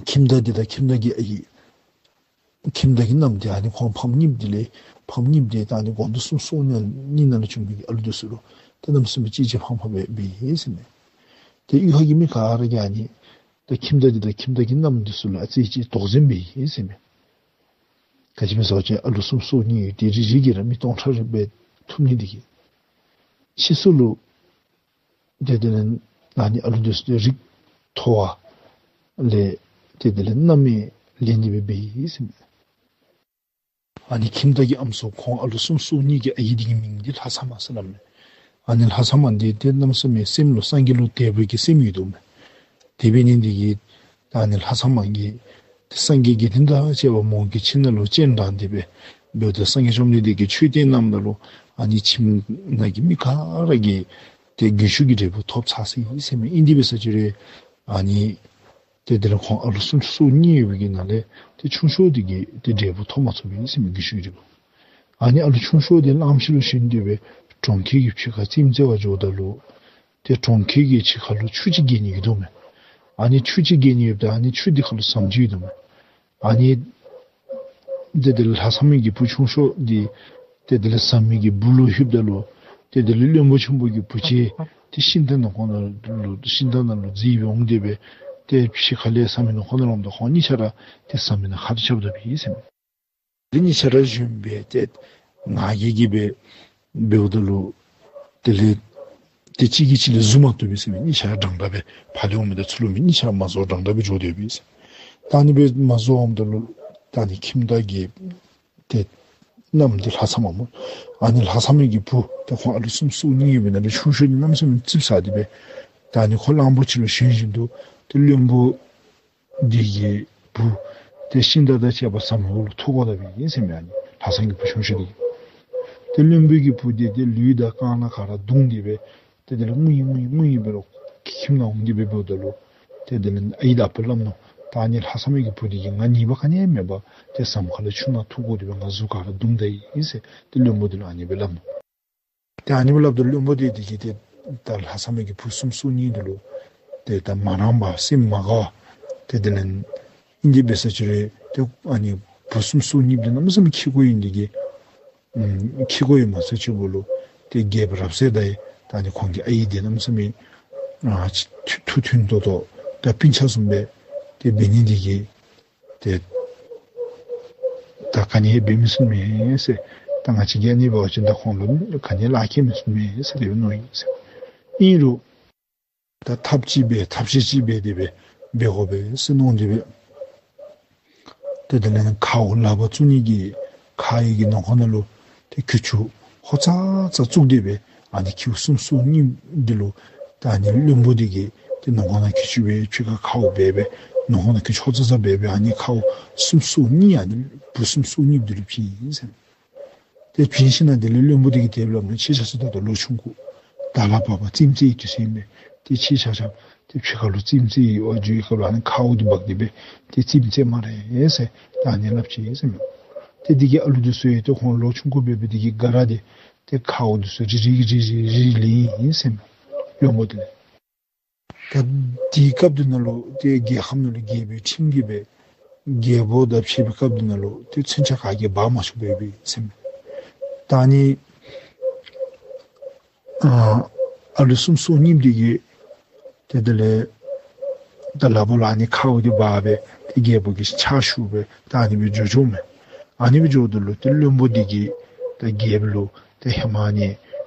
ཁྱིམ་བདག་འདི་དང་ཁྱིམ་བདག་གི་ཨའི་ཁྱིམ་བདག་གི་མནའམ་འདི་ཨ་ནི་ཁོང་ཕམ་གཉིསཔོ་འདི་ལས་ཕམ་གཉིསཔོ་འདི་ད་ཨ་ནི་སྒོང་རྡོག་གསུམ་སོ་གཉིས་ནང་ལས་བྱུང་མི་གི་ཨ་ལུ་འདི་ཚུ་ལུ་ཏེ་གནམ་མེད་ས་མེད་གཅེས་གཅེས་ཕངས་ཕངས་སྦེ་འབད་ཡི་ཟེར་མས། ཏེ་གཡུས་ཁ་གི་མི་ག་ར་གིས་ཨ་ནི་ད་ཁྱིམ་བདག་འདི་དང་ཁྱིམ་བདག་གི་མནའམ་འདི་ཚུ་ལུ་ཨ་ཙི་ཅིག་དོགས་ཟོན་འབད་ཡི་ཟེར་མས། ག་ཅི་སྨོ་ཟེར་བ་ཅིན་ཨ་ལུ་གསུམ་སོ་གཉིས་ཡོད། ཏེ་རེ་རེ་གིས་ར་མི་སྟོང་ཕྲག་རེ་སྦེ་ཐུབ་ནི་འདི་གིས། ཕྱིས་སུ་ལུ་ཏེ་དེ་ལས་ཨ་ནི་ཨ་ལུ་འདི་ཚུ་ཏེ་རིགས་མཐོ་བ་ལས་ཏེ་དེ་ལས་མནའམ་ལེན་ཏེ་སྦེ་འབད་ཡི་ཟེར་མས། ཨ་ནི་ཁྱིམ་བདག་གི་ཨམ་སྲུ་ཁོང་ཨ་ལུ་གསུམ་སོ་གཉིས་ཀྱི་ཨའི་འདི་གི་མིང་འདི་ལྷ་མཚམས་མ་ཟེར་སླབ་མས། ཨ་ནི་ལྷ་མཚམས་མ་འདི་ཏེ་གནམ་མེད་ས་མེད་སེམས་ལུ་སངས་རྒྱས་ལུ་དད་པའི་གི་སེམས་ཡོད་དོ་མས། དད་པའི་ནི་འདི་གིས་ད་ཨ་ནི་ལྷ་མཚམས་མ་གིས་ཏེ་སངས་རྒྱས་དགེ་འདུན་དང་བཅས་པ་མོ་གི་ཁྱིམ་ནང་ལུ་སྤྱན་དྲངས་ཏེ་སྦེ་འབདཝ་ད་སངས་རྒྱས་བཅོམ་ལྡན་འདས་ཀྱིས་མཆོད་རྟེན་བསྣམས་ད་ལུ་ཨ་ནི་ཁྱིམ་ནང་གི་མི་ག་ར་གིས་ཏེ་རྒྱུད་ཆོས་ཀྱི་འབྲས་བུ་ཐོབ་ཚར་ཅི་ཟེར་མས། ཨིན་དེ་འབད་ས་ཅིག་རུང་ཨ་ནི་ཏེ་དེ་ལས་ཁོང་ཨ་ལུ་གསུམ་སོ་གཉིས་ཡོད་པའི་གི་ནང་ལས་ཏེ་ཆུང་ཤོས་འདི་གིས་ཏེ་འབྲས་བུ་ཐོབ་མ་ཚུགས་པས་ཟེར་མས། རྒྱུད་ཆོས་ཀྱི་འབྲས་བུ། ཨ་ནི་ཨ་ལུ་ཆུང་ཤོས་འདི་གླངམོ་ཆེ་ལུ་བཞེངས་ཏེ་སྦེ་གྲོང་ཁྱེར་གྱི་ཕྱི་ཁར་རྩེདམོ་རྩེ་བར་འགྱོཝ་ད་ལུ་ཏེ་གྲོང་ཁྱེར་གྱི་ཕྱི་ཁ་ལུ་ཆུ་ཅིག་བརྒལ་ནི་ཡོད་དོ་མས། ཨ་ནི་ཆུ་ཅིག་བརྒལ་ནི་ཡོདཔ་ད་ཨ་ནི་ཆུ་འདི་ཁ་ལུ་ཟམ་ཅིག་ཡོད་དོ་མས། ཨ་ནི་ཏེ་དེ་ལས་ལྷ་མཚམས་མའི་གི་བུ་ཆུང་ཤོས་འདི་ཏེ་དེ་ལས་ཟམ་མའི་གི་སྦུག་ལུ་ལྷོདཔ་ད་ལུ་ཏེ་དེ་ལས་བློན་པོ་ཆེན་པོ་གི་བུ་ཅིག་ཏེ་ཤིང་རྟ་ནང་ཁོག་ནང་ལུ་ཤིང་རྟ་ནང་ལུ་འཛེགས་སྦེ་འོང་སྟེ་སྦེ་ཏེ་ཕྱི་ཁ་ལས་ཟམ་མའི་ནང་ཁོག་ནང་ལུ་འོངམ་ད་ཁོང་གཉིས་ཆ་ར་ཏེ་ཟམ་མའི་ནང་ཁ་ཏེ་རྐྱབ་ད་པས་ཟེར་མས། ཏེ་གཉིས་ཆ་ར་བཞོན་སྦེ་ཏེ་ང་རྒྱལ་གྱིས་སྦེ་འབདཝ་ད་ལུ་དེ་ལས་ཏེ་གཅིག་གིས་གཅིག་ལས་ཟུར་མ་བཏུབ་པས་ཟེར་མས། གཉིས་ཆ་ར་འདྲན་འདྲ་སྦེ་ཕར་ལས་འོང་མི་དང་ཚུར་ལས་འོང་མི་གཉིས་ཆ་ར་མ་བཟོ་འདྲན་འདྲ་སྦེ་འགྱོ་དོ་ཡོད་པས་ཟེར། ད་ཨ་ནི་སྦེ་མ་བཟོ་འོངམ་ད་ལུ་ད་ཨ་ནི་ཁྱིམ་བདག་གི་ཏེ་མནའམ་འདི་ལྷ་མཚམས་མ་སྨོ། ཨ་ནི་ལྷ་མཚམས་མའི་གི་བུ་ཏེ་ཁོང་ཨ་ལུ་གསུམ་སོ་གཉིས་ཡོད་པའི་ནང་ལས་ཆུང་ཤོས་འདི་གནམ་མེད་ས་མེད་རྩིགཔ་ཟ་སྟེ་སྦེ་ད་ཨ་ནི་ཁོ་གླང་པོ་ཆེ་ལུ་བཞེངས་བཞིན་དུ་ཏེ་བློན་པོ་འདི་གི་བུ་ཏེ་ཤིང་རྟ་དང་བཅས་པ་ཟམ་འོག་ལུ་འཐུ་བཀོ་ད་པས་ཟེར་མས། ཨ་ནི་ལྷ་མཚམས་ཀྱི་བུ་ཆུང་ཤོས་འདི་གིས། ཏེ་བློན་པོ་གི་བུ་འདི་ཏེ་ལུས་དང་རྐང་ལག་ག་ར་བརྡུངས་ཏེ་སྦེ་ཏེ་དེ་ལས་ངུ་ཡི་ངུ་ཡི་ངུ་ཡི་འབད་རུང་ཁྱིམ་ནང་འོང་སྟེ་སྦེ་འབདཝ་ད་ལུ་ཏེ་དེ་ལས་ཨའི་དང་ཨ་པས་སླབ་ནུག། ད་ཨ་ནི་ལྷ་མཚམས་མའི་གི་བུ་འདི་གིས་ང་ཉེས་པ་ག་ནི་ཡང་མེད་པར་ཏེ་ཟམ་ཁ་ལས་ཆུ་ནང་འཐུ་བཀོ་སྟེ་སྦེ་ང་གཟུགས་ག་ར་བརྡུངས་ད་ཡི་ཟེར་ཏེ་བློན་པོ་འདི་ལུ་ཨ་ནི་སྦེ་སླབ་ནུག། ཏེ་ཨ་ནི་སྦེ་སླབ་ད་བློན་པོ་འདི་འདི་གིས་ཏེ་ད་ལྷ་མཚམས་མའི་གི་བུ་གསུམ་སོ་གཉིས་འདི་ལུ་ཏེ་ད་མ་རངས་པར་སེམས་མ་དགའ་བར་ཏེ་དེ་ལས་ཨིན་དེ་འབད་ས་ཅིག་རུང་ཏེ་ཨ་ནི་བུ་གསུམ་སོ་གཉིས་འདི་གནམ་མེད་ས་མེད་ཁེ་ཀོ་ཨིན་དེ་གིས་ཨམ་ཁེ་ཀོ་ཨིན་མ་ཚད་ཅིག་པོ་ལུ་ཏེ་རྒྱལཔོ་རབ་གསལ་དང་ད་ཨ་ནི་ཁོང་གི་ཨའི་འདི་གནམ་མེད་ས་མེད་ཨ་ཐུགས་མཐུན་ཏོག་ཏོ་ད་སྤུན་ཆ་བཟུམ་སྦེ་ དེ་འབད་ནི་འདི་གིས་ཏེ་ད་ག་ནི་ཡང་འབད་མི་ཚུགས་མས་ཟེར། ད་ང་བཅས་ཀྱིས་ཨ་ནི་འབད་བ་ཅིན་ད་ཁོང་ལུ་ག་ནི་ལཱ་ཁག་མི་ཚུགས་མས་ཟེར་དེ་སྦེ་མནོ་ཡི་ཟེར། ཨིན་རུང་ད་ཐབས་ཅིག་འབད་ཐབས་ཤེས་ཅིག་འབད་དེ་སྦེ་འབད་དགོ་པས་ཟེར་མནོ་སྟེ་སྦེ། ཏེ་དེ་ལས་ཁའུ་ལག་པར་བཙུགས་ནི་གི་ཁ་ཡི་གི་ནང་ཁོག་ནང་ལུ་ཏེ་ཁུ་ཚུར་ཧོ་ཙ་ཙ་བཙུགས་ཏེ་སྦེ་ཨ་ནི་ཁྱེའུ་སུམ་སོ་གཉིས་འདི་ལུ་ད་ཨ་ནི་བློན་པོ་འདི་གིས་ཏེ་ནང་ཁོག་ནང་ཁུ་ཚུར་སྦེ་ཕྱི་ཁར་ཁའུ་འབག་སྦེ་ནང་ཁོག་ནང་ཁུ་ཚུར་ཧོ་ཙ་ཙ་འབག་སྦེ་ཨ་ནི་ཁའུ་སུམ་སོ་གཉིས་ཨ་ནི་བུ་སུམ་སོ་གཉིས་འདི་ལུ་བྱིན་ཡི་ཟེར། ཏེ་བྱིན་ཞིནམ་དེ་ལས་བློན་པོ་འདི་གིས་དེ་སླབ་ནུག། ཁྱེད་ཆ་ཁྱབ་ད་ལྟོ་ལོ་ཆུང་ཀུ་ད་ལཱ་འབད་བར་རྩེདམོ་རྩེ་བའི་དུས་ཚོད་ཨིན་པས། ཏེ་ཁྱེད་ཆ་ཁྱབ་ཏེ་ཕྱི་ཁ་ལུ་རྩེདམོ་རྩེ་བར་འགྱོ་བའི་སྐབས་ལུ་ཨ་ནི་ཁའུ་འདི་འབག་སྟེ་སྦེ་ཏེ་རྩེདམོ་རྩེ་སྨ་རེ་ཟེར་ད་ཨ་ནི་སླབ་ཅི་ཟེར་མས། ཏེ་འདི་གིས་ཨ་ལུ་འདི་ཚུ་ཡང་ཏེ་ཁོང་ལོ་ཆུང་ཀུ་འབད་བའི་འདི་གིས་དགའ་ར་སྟེ་ཏེ་ཁའུ་འདི་ཚུ་རིལ་རིལ་རིལ་རིལ་རིལ་ལེན་ཡི་ཟེར་མས། བློན་པོ་དེ་ལས། ད་དེའི་སྐབས་དེ་ནང་ལུ་ཏེ་རྒྱལ་ཁམས་ནང་ལུ་རྒྱལ་པོའི་ཁྲིམས་ཀྱིས་སྦེ་རྒྱལ་པོ་དང་ཕྱད་པའི་སྐབས་དེ་ནང་ལུ་ཏེ་མཚོན་ཆ་ག་གིས་འབག་མ་ཆོགཔ་སྦེ་ཟེར་མས། ད་ཨ་ནི་ཨ་ཨ་ལུ་སུམ་སོ་གཉིས་འདི་གིས་ཏེ་དེ་ལས་ད་ལག་པ་ལུ་ཨ་ནི་ཁའུ་འདི་འབག་སྦེ་ཏེ་རྒྱལ་པོ་གི་ཕྱག་ཞུ་སྦེ་ད་ཨ་ནི་སྦེ་འགྱོ་འགྱོཝ་མས། ཨ་ནི་སྦེ་འགྱོཝ་ད་ལུ་ཏེ་བློན་པོ་འདི་གིས་ད་རྒྱལཔོ་ལུ་ཏེ་ཧེ་མ་ཨ་ནི་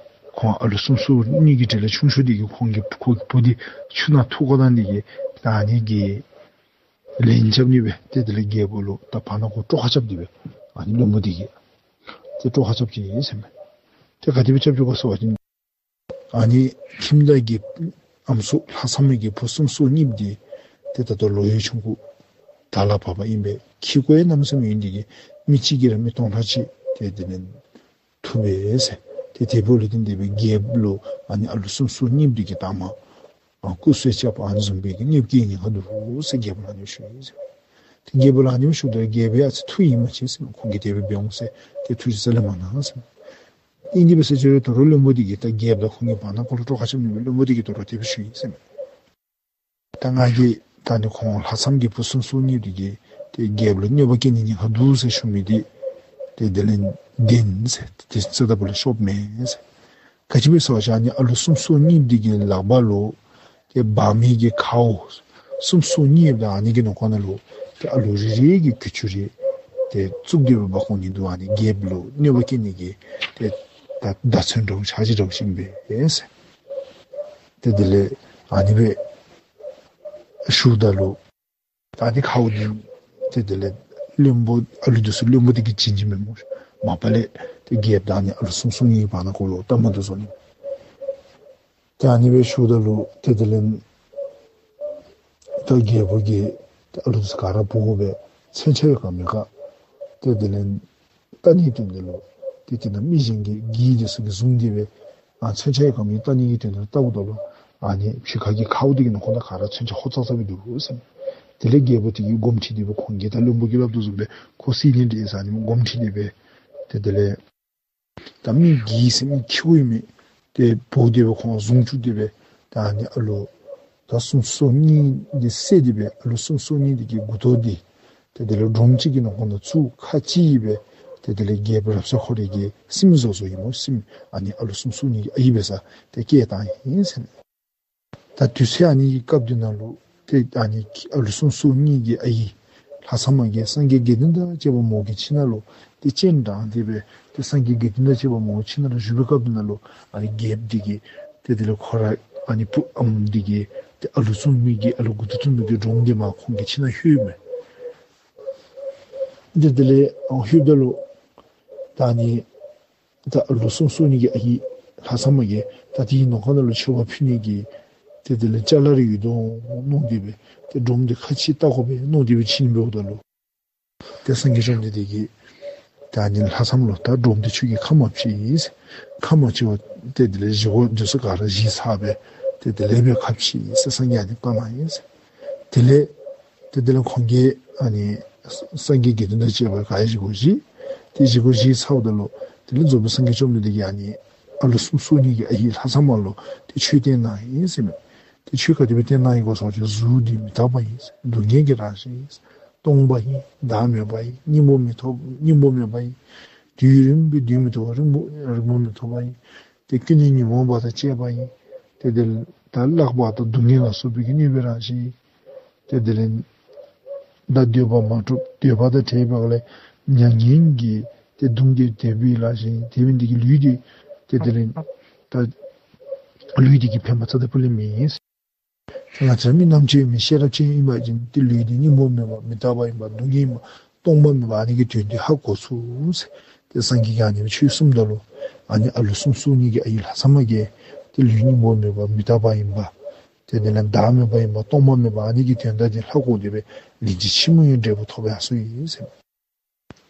ཁོང་ཨ་ལུ་སུམ་སོ་གཉིས་ཀྱི་གྲས་ལས་ཆུང་ཤོས་འདི་གིས་ཁོང་གི་ཁོ་གི་བུ་འདི་ཆུ་ནང་འཐུ་བཀོ་བཏང་འདི་གིས་ད་ཨ་ནི་གི་ལན་རྐྱབ་ནི་སྦེ་ཏེ་དེ་ལས་རྒྱལ་པོ་ལུ་ད་བར་ན་ཁོ་སྤྲོ་ཁ་རྐྱབ་སྟེ་སྦེ་ཨ་ནི་བློན་པོ་འདི་གིས་ཏེ་སྤྲོ་ཁ་རྐྱབ་ཅི་ཟེར་མས། ཏེ་ག་དེ་སྦེ་རྐྱབ་ཅི་གོ་ཟེར་བ་ཅིན་ཨ་ནི་ཁྱིམ་བདག་གི་ཨམ་སྲུ་ལྷ་མཚམས་མ་གི་བུ་སུམ་སོ་གཉིས་འདི་ཏེ་ད་ལྟོ་ལོ་ཡང་ཆུང་ཀུ་ད་ལཱ་འབད་བར་ཨིན་པས། ཁྱི་གུ་ཡང་གནམ་མེད་ས་མེད་ཨིན་འདི་གིས་མི་གཅིག་གིས་ར་མི་སྟོང་ཕྲག་གཅིག་ཏེ་དེ་ལས་འཐུ་བས་ཟེར། ཏེ་དེ་འབདཝ་ལས་བརྟེན་ཏེ་སྦེ་རྒྱལཔོ་ལུ་ཨ་ནི་ཨ་ལུ་སུམ་སོ་གཉིས་འདི་གི་དང་པ་ཨ་སྐུ་གསོལ་རྐྱབ་ཨ་ནི་བཟུམ་སྦེ་གི་གནོདཔ་བཀལ་ནི་ཁར་འདུག་ཟེར་རྒྱལཔོ་ལུ་ཨ་ནི་སྦེ་ཞུ་ཡི་ཟེར། ཏེ་རྒྱལཔོ་ལུ་ཨ་ནི་སྦེ་ཞུཝ་ད་རྒྱལཔོ་ཡང་ཨ་ཙི་ཐུགས་ཡིད་མ་ཆེས་ཟེར། ཁོང་གིས་དེ་སྦེ་འབད་འོང་ཟེར་ཏེ་ཐུགས་རྗེ་རྩ་ལས་མ་གནང་ཟེར། ཨིན་དེ་སྦེ་ཟེར་ཅི་རུང་ད་རུང་བློན་པོ་འདི་གིས་ད་རྒྱལཔོ་དང་ཁོང་གི་བར་ན་ཁོ་ལུ་སྤྲོ་ཁ་རྐྱབ་ནི་སྦེ་བློན་པོ་འདི་གིས་ད་རུང་དེ་སྦེ་ཞུ་ཡི་ཟེར་མས། ད་ང་གིས་ད་ཨ་ནི་ཁོང་ལྷ་མཚམས་ཀྱི་བུ་སུམ་སོ་གཉིས་འདི་གིས་ཏེ་རྒྱལཔོ་ལུ་གནོདཔ་བཀལ་ནི་ཉེན་ཁ་འདུག་ཟེར་ཞུ་མི་འདི་ཏེ་དེ་ལས་བདེན་ཟེར། ཏེ་རྩ་ལྟ་བུ་ལུ་ཤོབ་མེད་ཟེར། ག་ཅི་སྦེ་ཟེར་བ་ཅིན་ཨ་ནི་ཨ་ལུ་སུམ་སོ་གཉིས་འདི་གི་ལག་པར་ལུ་ཏེ་འབག་མི་གི་ཁའུ་སུམ་སོ་གཉིས་དང་ཨ་ནི་གི་ནང་ཁོག་ནང་ལུ་ཏེ་ཨ་ལུ་རིལ་རིལ་གྱི་ཁུ་ཚུར་རེ་ཏེ་བཙུགས་ཏེ་སྦེ་འབག་འོང་ནི་འདུག། ཨ་ནི་རྒྱལཔོ་ལུ་གནོདཔ་བཀལ་ནི་གི་ཏེ་ད་བརྡ་མཚོན་འདྲཝ་འཆར་གཞི་འདྲཝ་ཅིག་ཨིན་པས་ཟེར། ཏེ་དེ་ལས་ཨ་ནི་སྦེ་ཞུཝ་ད་ལུ་ད་ཨ་ནི་ཁའུ་འདི་ཏེ་དེ་ལས་བློན་པོ་ཨ་ལུ་འདི་ཚུ་བློན་པོ་འདི་གིས་བྱིན་བྱིནམ་མས་སྨོ། མ་པ་ལས་ཏེ་རྒྱལཔོ་དང་ཨ་ནི་ཨ་ལུ་སུམ་སོ་གཉིས་བར་ན་ཁོ་ལུ་སྟབས་མ་བདེཝ་བཟོ་ནི། ཏེ་ཨ་ནི་སྦེ་ཞུཝ་ད་ལུ་ཏེ་དེ་ལས་ད་རྒྱལ་པོ་གིས་ཏེ་ཨ་ལུ་འདི་ཚུ་ག་ར་འབོ་དགོ་པས། མཚོན་ཆ་ཡོད་ག་མེད་ག་ཏེ་དེ་ལས་བལྟ་ནིའི་དོན་དེ་ལུ་ཏེ་དེ་ནང་མི་གཞན་གྱི་གྱི་འདི་ཚུ་གིས་བཟུང་སྟེ་སྦེ་ཨ་མཚོན་ཆ་ཡོད་ག་མེད་བལྟ་ནིའི་དོན་དེ་ལུ་བལྟཝ་ད་ལུ་ཨ་ནི་ཕྱི་ཁ་གི་ཁའུ་འདི་གི་ནང་ཁོག་ནང་ག་ར་མཚོན་ཆ་ཧོ་ཙག་ཙག་སྦེ་འདུག་ཟེར། དེ་ལས་རྒྱལ་པོ་དེ་གིས་དགོངསམ་ཁྲེལ་ཏེ་སྦེ་ཁོང་གིས་ད་བློན་པོ་གིས་སླབ་དོ་བཟུམ་སྦེ་ཁོ་གསད་ནི་འདྲས་ཟེར་ཨ་ནི་དགོངསམ་ཁྲེལ་ཏེ་སྦེ་ཏེ་དེ་ལས་ད་མི་གྱི་ཟེར་མི་ཁྱི་གུ་ཨིན་མི་དེ་འབོ་སྟེ་སྦེ་ཁོང་བཟུང་བཅུག་སྟེ་སྦེ་ད་ཨ་ནི་ཨ་ལུ་ད་སུམ་སོ་གཉིས་འདི་བསད་དེ་སྦེ་ཨ་ལུ་སུམ་སོ་གཉིས་འདི་གི་མགུ་ཏོ་འདི་ཏེ་དེ་ལས་སྒྲོམ་གཅིག་གི་ནང་ཁོག་ནང་བཙུགས། ཁ་ཕྱེ་སྦེ་ཏེ་དེ་ལས་རྒྱལ་པོ་རབ་གསལ་ཁོ་རའི་གི་སྲིངམོ་བཟོ་བཟོཝ་ཨིན་སྨོ། སྲིངམོ་ཨ་ནི་ཨ་ལུ་སུམ་སོ་གཉིས་ཀྱི་ཨའི་སྦེ་ས་ཏེ་སྐྱེལ་བཏང་ཡི་ཟེར། ད་དུས་ཚོད་ཨ་ནི་གི་སྐབས་འདི་ནང་ལུ་ཏེ་ཨ་ནི་ཨ་ལུ་སུམ་སོ་གཉིས་ཀྱི་ཨའི་ལྷ་མཚམས་མ་གིས་སངས་རྒྱས་དགེ་འདུན་དང་བཅས་པ་མོ་གི་ཁྱིམ་ནང་ལུ་ཏེ་སྤྱན་དྲངས་ཏེ་སྦེ་ཏེ་སངས་རྒྱས་དགེ་འདུན་དང་བཅས་པ་མོ་གི་ཁྱིམ་ནང་ལུ་བཞུགས་པའི་སྐབས་འདི་ནང་ལུ་ཨ་ནི་རྒྱལཔོ་འདི་གིས་ཏེ་དེ་ལས་ཁོ་ར་ཨ་ནི་བུ་ཨམ་འདི་གིས་ཏེ་ཨ་ལུ་བཙུགས་མི་གི་ཨ་ལུ་མགུ་ཏོ་བཙུགས་མི་གི་སྒྲོམ་འདི་མར་ཁོང་གི་ཁྱིམ་ནང་ལྷོདཔ་མས། ཏེ་དེ་ལས་ཨ་ལྷོདཔ་ད་ལུ་ད་ཨ་ནི་ད་ཨ་ལུ་སུམ་སོ་གཉིས་ཀྱི་ཨའི་ལྷ་མཚམས་མ་གིས་ད་དེའི་ནང་ཁོག་ནང་ལུ་མཆོད་པ་ཕུལ་ནི་གི་ཏེ་དེ་ལས་ཅ་ལ་རེ་ཡོད་དོ་མནོ་སྟེ་སྦེ་ཏེ་སྒྲོམ་འདི་ཁ་ཕྱེ་བལྟ་དགོ་པས་མནོ་སྟེ་སྦེ་ཕྱིན་འབདཝ་ད་ལུ་ཏེ་སངས་རྒྱས་བཅོམ་ལྡན་འདས་ཀྱིས་ད་ཨ་ནི་ལྷ་མཚམས་ལུ་ད་སྒྲོམ་འདི་ཁྱོད་ཀྱིས་ཁ་མ་ཕྱེ་ཟེར། ཁ་མ་ཕྱེ་བར་ཏེ་དེ་ལས་བཞེས་སྒོ་འདི་ཚུ་ག་ར་བཞེས་ཚར་སྦེ་ཏེ་དེ་ལས་སྦེ་ཁ་ཕྱེ་ཟེར་སངས་རྒྱས་ཨ་ནི་བཀའ་གནང་ཡི་ཟེར། དེ་ལས་ཏེ་དེ་ལས་ཁོང་གིས་ཨ་ནི་སངས་རྒྱས་དགེ་འདུན་དང་བཅས་པ་ག་ར་བཞེས་སྒོ་བཞེས། ཏེ་བཞེས་སྒོ་བཞེས་ཚརཝ་ད་ལུ་དེ་ལས་རྫོགས་པའི་སངས་རྒྱས་བཅོམ་ལྡན་འདས་ཀྱིས་ཨ་ནི་ཨ་ལུ་སུམ་སོ་གཉིས་ཀྱི་ཨའི་ལྷ་མཚམས་མ་ལུ་ཏེ་ཆོས་བསྟན་གནང་ཡི་ཟེར་མས། ཏེ་ཆོས་ག་དེ་སྦེ་བསྟན་གནང་ཡི་གོ་ཟེར་བ་ཅིན་གཟུགས་འདི་མི་རྟག་པ་ཨིན། སྡུག་བསྔལ་གྱི་རང་བཞིན་ཨིན། སྟོང་པ་ཨིན། བདག་མེད་པ་ཨིན། སྙིང་པོ་མི་ཐོབ། སྙིང་པོ་མེད་པ་ཨིན། དུས་ཡུན་རིང་པོའི་དུས་མི་ཐོབ་པ། རིང་པོ་རིང་པོ་མི་ཐོབ་པ་ཨིན། ཏེ་ཀུན་ནས་ཉོན་མོངས་པ་དང་བཅས་པ་ཨིན། ཏེ་དེ་ལས་ད་བརླག་པ་དང་སྡུག་བསྔལ་ལ་སོགས་པའི་གི་གནོད་པའི་རང་བཞིན་ཨིན། ཏེ་དེ་ལས་ ད་འདོད་པ་མ་གྲུབ། འདོད་པ་དང་བྲལ་བའི་སྒང་ལས་མྱ་ངན་གྱི་ཏེ་སྡུག་བསྔལ་དེ་སྦེ་ལགས་ཤིང་དེ་སྦེ་འདི་གིས་ལུས་འདི་ཏེ་དེ་ལས་ད་ལུས་འདི་གིས་ཕན་པ་རྩ་དང་པོ་ལས་མེད། ང་བཅས་མི་རྣམས་ཀྱི་མི་ཤེས་རབ་ཅན་ཨིན་པ་ཅིན་ཏེ་ལུས་འདི་སྙིང་པོ་མེད་པ་མི་རྟག་པ་ཨིན་པ་སྡུག་བསྔལ་ཨིན་པ་སྟོང་པ་མེད་པ་ཨ་ནི་གི་དོན་འདི་ཧ་གོ་ཚུགས་ཟེར། ཏེ་སངས་རྒྱས་ཀྱིས་ཨ་ནི་སྦེ་ཆོས་གསུངམ་ད་ལུ་ཨ་ནི་ཨ་ལུ་གསུམ་གསུམ་གཉིས་ཀྱི་ཨའི་ལྷག་བསམ་མ་གིས་ཏེ་ལུས་སྙིང་པོ་མེད་པ་མི་རྟག་པ་ཨིན་པ་ཏེ་དེ་ལས་བདག་མེད་པ་ཨིན་པ་སྟོང་པ་མེད་པ་ཨ་ནི་གི་དོན་དག་འདི་ཧ་གོ་སྟེ་སྦེ་ལན་གཅིག་ཕྱི་མ་ཡང་འབྲས་བུ་ཐོབ་པར་སོང་ཡི་ཟེར།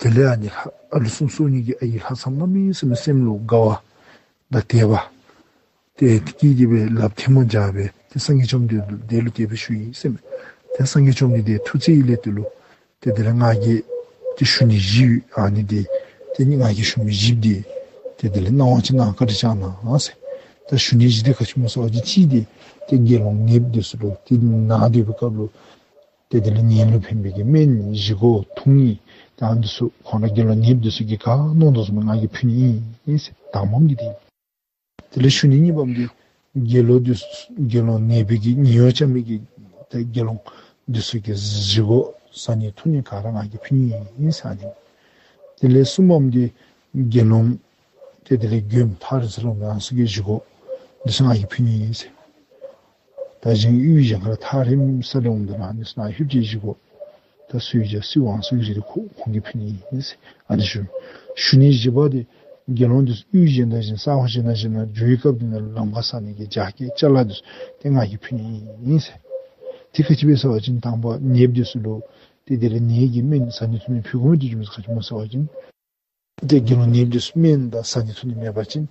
དེ་ལས་ཨ་ནི་ལྷ་ཨ་ལུ་གསུམ་གསུམ་གཉིས་ཀྱི་ཨའི་ལྷག་བསམ་གནམ་མེད་ས་མེད་སེམས་ལུ་དགའ་བ་དང་དད་པ་ཏེ་སྐྱེས་ཏེ་སྦེ་ལགཔ་ཐལ་མོ་སྦྱར་སྦེ་ཏེ་སངས་རྒྱས་བཅོམ་ལྡན་འདས་ལུ་དེ་སྦེ་ཞུ་ཡི་ཟེར་མས། ཏེ་སངས་རྒྱས་བཅོམ་ལྡན་འདས་ཐུགས་བརྩེ་ཡི་ལས་དེ་ལུ་ཏེ་དེ་ལས་ང་གིས་ཏེ་ཞུ་ནི་བཞི་ཨ་ནི་འདི་ཏེ་ང་གིས་ཞུ་མི་བཞི་འདི་ཏེ་དེ་ལས་གནང་བ་ཅིན་གནང་བཀའ་དྲིན་བསྐྱང་གནང་ཟེར། ད་ཞུ་ནི་བཞི་འདི་ག་ཅི་སྨོ་ཟེར་བ་ཅིན་གཅིག་འདི་ཏེ་དགེ་སློང་ནདཔ་འདི་ཚུ་ལུ་ཏེ་ནཱ་སྡོད་པའི་སྐབས་ལུ་ཏེ་དེ་ལས་ནད་ལུ་ཕན་པའི་གི་སྨན་བཞེས་སྒོ་འཐུང་ནི་ད་ཨ་ནི་ཚུ་ཁོང་ར་དགེ་སློང་ནདཔ་འདི་ཚུ་གིས་ག་གནང་དོ་བཟུམ་ང་གིས་ཕུལ་ནི་ཨིན་ཟེར་དང་པམ་གི་འདི། དེ་ལས་ཞུ་ནི་གཉིས་པམ་འདི་དགེ་སློང་འདི་དགེ་སློང་ནད་པའི་གི་ཉེན་གཡོལ་བཅའ་མི་གི་ཏེ་དགེ་སློང་འདི་ཚུ་གི་བཞེས་སྒོ་བཟའ་ནི་འཐུང་ནི་ག་ར་ང་གིས་ཕུལ་ནི་ཨིན་ཟེར་ཨ་ནི། དེ་ལས་གསུམ་པམ་འདི་དགེ་སློང་ཏེ་དེ་ལས་མགྱོནམ་ཐག་རིང་ས་ལས་འོངམ་ད་ཨ་ནི་ཚུ་གི་བཞེས་སྒོ་འདི་ཚུ་ང་གིས་ཕུལ་ནི་ཨིན་ཟེར། ད་གཞན་ཡུལ་གཞན་ཁར་ཐག་རིང་ས་ལས་འོངམ་ད་ཨ་ནི་ཚུ་ནཱ་ལྷོདཔ་ཅིག་བཞེས་སྒོ་ད་གསོལ་ཇ་གསོལ་བ་ཨ་ནི་ཚུ་གི་རིགས་འདི་ཁོ་ཁོང་གིས་ཕུལ་ནི་ཨིན་ཟེར་ཨ་ནི་ཞུ། ཞུ་ནི་བཞི་པ་འདི་དགེ་སློང་འདི་ཚུ་ཡུལ་གཞན་དང་གཞན་ས་གོ་གཞན་ན་གཞན་ན་འགྱོ་བའི་སྐབས་འདི་ནང་ལུ་ལམ་ཁར་ཟ་ནི་གི་རྒྱ་སྐྱེགས་ཅ་ལ་འདི་ཚུ་ཏེ་ང་གིས་ཕུལ་ནི་ཨིན་ཟེར། དེ་ག་ཅི་སྦེ་ཟེར་བ་ཅིན་དང་པ་ནདཔ་འདི་ཚུ་ལུ་ཏེ་དེ་ལས་ནད་ཀྱི་སྨན་བཟའ་ནི་འཐུང་ནི་ཕུལ་དགོ་མི་འདི་རྒྱུ་མཚན་ག་ཅི་སྨོ་ཟེར་བ་ཅིན་ཏེ་དགེ་སློང་ནདཔ་འདི་ཚུ་སྨན་དང་བཟའ་ནི་འཐུང་ནི་མེད་པ་ཅིན་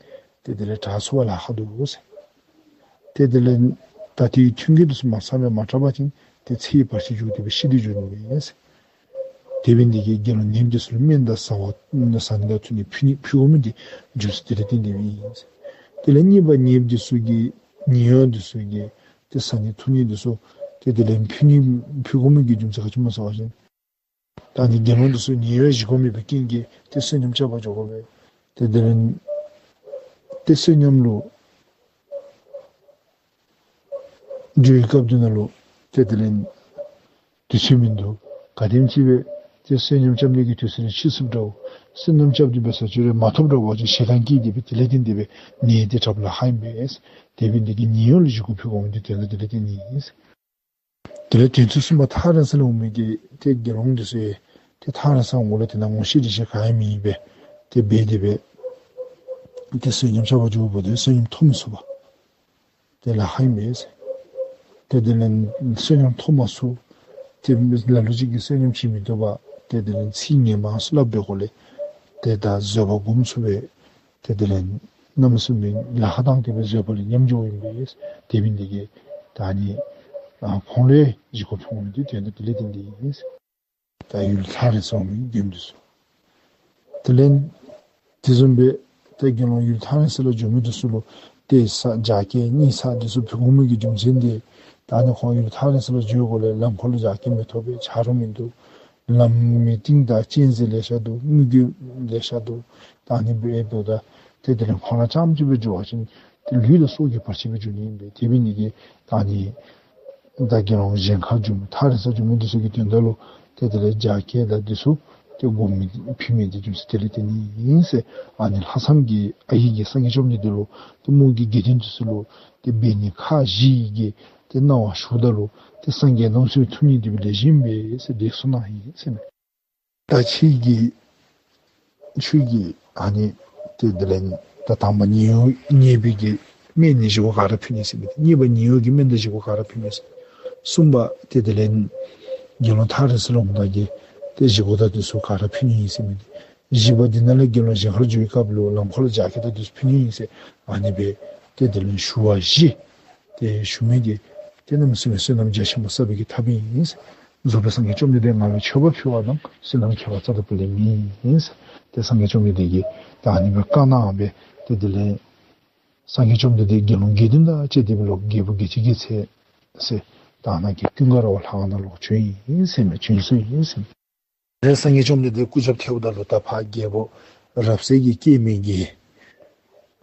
ཏེ་དེ་ལས་དྲག་ཚུགས་པར་ལཱ་ཁག་འདུག་ཟེར། ཏེ་དེ་ལས་ད་དེའི་མཐུན་རྐྱེན་འདི་ཚུ་མ་ཚང་བར་མ་དྲག་པ་ཅིན་ཏེ་ཚེ་ཡི་བར་ཆད་འཇུག་སྟེ་སྦེ་ཤི་སྟེ་འགྱོ་ནི་ཨིན་ཟེར། དེ་འབད་ནི་འདི་གིས་དགེ་སློང་ནདཔ་འདི་ཚུ་ལུ་སྨན་དང་བཟའ་བ་བཟའ་ནི་དང་འཐུང་ནི་ཕུལ་ནི་ཕུལ་དགོ་མི་འདི་རྒྱུ་མཚན་དེ་ལས་བརྟེན་ཏེ་ཨིན་ཟེར། དེ་ལས་གཉིས་པ་ནདཔ་འདི་ཚུ་གི་ཉེན་གཡོལ་འདི་ཚུ་གི་ཏེ་བཟའ་ནི་འཐུང་ནི་འདི་ཚུ་ཏེ་དེ་ལས་ཕུལ་ནི་ཕུལ་དགོ་མི་གི་རྒྱུ་མཚན་ག་ཅི་སྨོ་ཟེར་བ་ཅིན་ད་ནི་དགེ་སློང་འདི་ཚུ་ཉེན་གཡོལ་བཞེས་སྒོ་མེད་པའི་རྐྱེན་གྱིས་ཏེ་བསོད་སྙོམས་རྐྱབ་པར་འགྱོ་དགོ་པས། ཏེ་དེ་ལས་ཏེ་བསོད་སྙོམས་ལུ་འགྱོ་བའི་སྐབས་འདི་ནང་ལུ་ཏེ་དེ་ལས་དུས་ཚོད་མིན་འདུག། ག་དེམ་ཅིག་སྦེ་ཏེ་བསོད་སྙོམས་རྐྱབ་ནི་གི་དུས་ཚོད་ནི་ཕྱིས་སོངམ་འདྲཝ། བསོད་སྙོམས་རྐྱབ་སྟེ་འབད་ས་ཅིག་ར་མ་ཐོབ་འདྲཝ་ཅིན་ཞེ་སྡང་སྐྱེས་ཏེ་སྦེ་དེ་ལས་བརྟེན་ཏེ་སྦེ་ནད་དེ་དྲགཔ་ལཱ་ཁག་ཨིན་པས། དེ་འབད་ནི་འདི་གིས་ཉེན་གཡོལ་ལུ་བཞེས་སྒོ་ཕུལ་དགོ་མི་འདི་དོན་དག་དེ་ལས་བརྟེན་ནི་ཨིན། དེ་ལས་དོན་ཚན་གསུམ་པ་ཐག་རིང་ས་ལས་འོང་མི་གི་ཏེ་དགེ་སློང་འདི་ཚུ་ཡང་ཏེ་ཐག་རིང་ས་འོང་ལས་དེ་ནང་ངོ་ཤེས་རིག་ཤེས་ག་ཡང་མེད་པས། དེ་འབད་དེ་སྦེ་ཏེ་བསོད་སྙོམས་རྐྱབ་པར་འགྱོཝ་ད་བསོད་སྙོམས་ཐོབ་མི་ཚུགས་པས། ཏེ་ལཱ་ཁག་ཨིན་པས། ཏེ་དེ་ལས་བསོད་སྙོམས་ཐོབ་མ་ཚུགས། ཏེ་ལ་ལུ་ཅིག་གིས་བསོད་སྙོམས་བྱིན་མི་བཏུབ་པར་ཏེ་དེ་ལས་ཚིག་ངན་པ་སླབ་པའི་སྒོ་ལས་ཏེ་ད་བཟོད་པ་སྒོམ་ཚུགས་པས། ཏེ་དེ་ལས་གནམ་མེད་ས་མེད་ལཱ་ཁག་བཏང་སྟེ་སྦེ་བཟོད་པ་ལས་ཉམས་འགྱོཝ་ཨིན་པས། དེ་འབད་ནི་འདི་གིས་ད་ནི་ཨ་ཁོང་ལུ་བཞེས་སྒོ་ཕུལ་དགོ་མི་འདི་དོན་དག་དེ་ལས་བརྟེན་ཏེ་ཨིན། ད་ཡུལ་ཐག་རིང་ས་འོང་མི་མགྱོནམ་འདི་ཚུ། དེ་ལས་དེ་བཟུམ་སྦེ་ཏེ་དགེ་སློང་ཡུལ་ཐག་རིང་ས་ལུ་འགྱོ་མི་འདི་ཚུ་ལུ་ཏེ་ས་རྒྱ་སྐྱེགས་གཉིད་ས་འདི་ཚུ་ཕུལ་དགོ་མི་གི་རྒྱུ་མཚན་འདི་ད་ནི་ཁོང་ཡུལ་ཐག་རིང་ས་ལུ་འགྱོཝ་ལས་ལམ་ཁར་ལུ་རྒྱ་སྐྱེགས་མི་ཐོབ་པས། ཆ་རོགས་མིན་འདུག། ལམ་མི་གཏིང་དང་གཅན་གཟན་ལེ་ཤ་འདུག། དམུ་རྒོད་ལེ་ཤ་འདུག། ད་ནི་འབད་དོ་ད་ཏེ་དེ་ལས་ཁོང་ར་རྐྱངམ་གཅིག་སྦེ་འགྱོ་བ་ཅིན་ཏེ་ལུས་དང་སྲོག་གི་བར་ཆད་སྦེ་འགྱོ་ནི་ཨིན་པས། དེ་འབད་ནི་འདི་གིས་ད་ནི་ད་དགེ་སློང་གཞན་ཁར་འགྱོ་མི་ཐག་རིང་ས་འགྱོ་མི་འདི་ཚུ་གི་དོན་དག་ལུ་ཏེ་དེ་ལས་རྒྱ་སྐྱེགས་དང་འདི་ཚུ་ཏེ་སྒོམ་མི་ཕུལ་མི་འདི་རྒྱུ་མཚན་དེ་ལས་བརྟེན་ནི་ཨིན་ཟེར། ཨ་ནི་ལྷག་བསམ་གྱི་ཨའི་གིས་སངས་རྒྱས་བཅོམ་ལྡན་འདས་ལུ་ཏེ་མོ་གིས་དགེ་འདུན་འདི་ཚུ་ལུ་ཏེ་འབད་ནི་ཁག་བཞི་གི་ཏེ་གནང་བ་ཞུཝ་ད་ལུ་ཏེ་སངས་རྒྱས་རྣམ་གསུམ་ཐུགས་མཉེས་ཏེ་སྦེ་ལེགས་ཤོམ་ཨིན་པས་ཟེར་ལེགས་སོ་གནང་ཡི་ཟེར་མས། ད་ཁྱེད་ཀྱིས་ཁྱོད་ཀྱིས་ཨ་ནི་ཏེ་དེ་ལས་ད་དང་པ་ཉེན་གཡོལ་ཉེན་པའི་གི་སྨན་ནི་བཞེས་སྒོ་ག་ར་ཕུལ་ནི་ཟེར་མི་འདི། གཉིས་པ་ཉེན་གཡོལ་གྱི་སྨན་དང་བཞེས་སྒོ་ག་ར་ཕུལ་ནི་ཟེར། གསུམ་པ་ཏེ་དེ་ལས་དགེ་སློང་ཐག་རིང་ས་ལུ་འོངམ་ད་གི་ཏེ་བཞེས་སྒོ་དང་འདི་ཚུ་ག་ར་ཕུལ་ནི་ཨིན་ཟེར་མི་འདི། བཞི་པ་འདི་ནང་ལས་དགེ་སློང་གཞན་ཁར་འགྱོ་བའི་སྐབས་ལུ་ལམ་ཁར་ལུ་རྒྱ་སྐྱེགས་དང་འདི་ཚུ་ཕུལ་ནི་ཨིན་ཟེར། ཨ་ནི་སྦེ་ཏེ་དེ་ལས་ཞུ་བ་བཞེས། ཏེ་ཞུ་མི་འདི་ཏེ་གནམ་མེད་ས་མེད་བསོད་ནམས་རྒྱ་ཆེན་པོ་བསགས་པའི་གི་ཐབས་ཨིན། རྫོགས་པའི་སངས་རྒྱས་བཅོམ་ལྡན་འདས་ང་ལུ་མཆོད་པ་ཕུལ་བ་དང་བསོད་ནམས་ཁྱད་པར་རྩ་དང་པོ་ལས་མེད་ཨིན། ཏེ་སངས་རྒྱས་བཅོམ་ལྡན་འདས་ཀྱིས་ད་ཨ་ནི་སྦེ་བཀའ་གནང་སྦེ་ཏེ་དེ་ལས་སངས་རྒྱས་བཅོམ་ལྡན་འདས་དགེ་སློང་དགེ་འདུན་དང་བཅས་ཏེ་སྦེ་ལོག་རྒྱལ་བུ་རྒྱལ་བྱེད་རྒྱལ་མཚན་ཟེར་ད་ནཱ་གི་ཀུན་དགའ་ར་བ་ལྷ་ཁང་ནང་ལོག་བྱོན་ཡི་ཟེར་མས། བྱོན་སོ་ཡི་ཟེར་མས། ཏེ་སངས་རྒྱས་བཅོམ་ལྡན་འདས་སྐུ་རྒྱབ་ཐལཝ་ད་ལུ་ད་ཕར་རྒྱལ་པོ་རབ་གསལ་གྱི་སྐྱེ་དམན་གྱིས་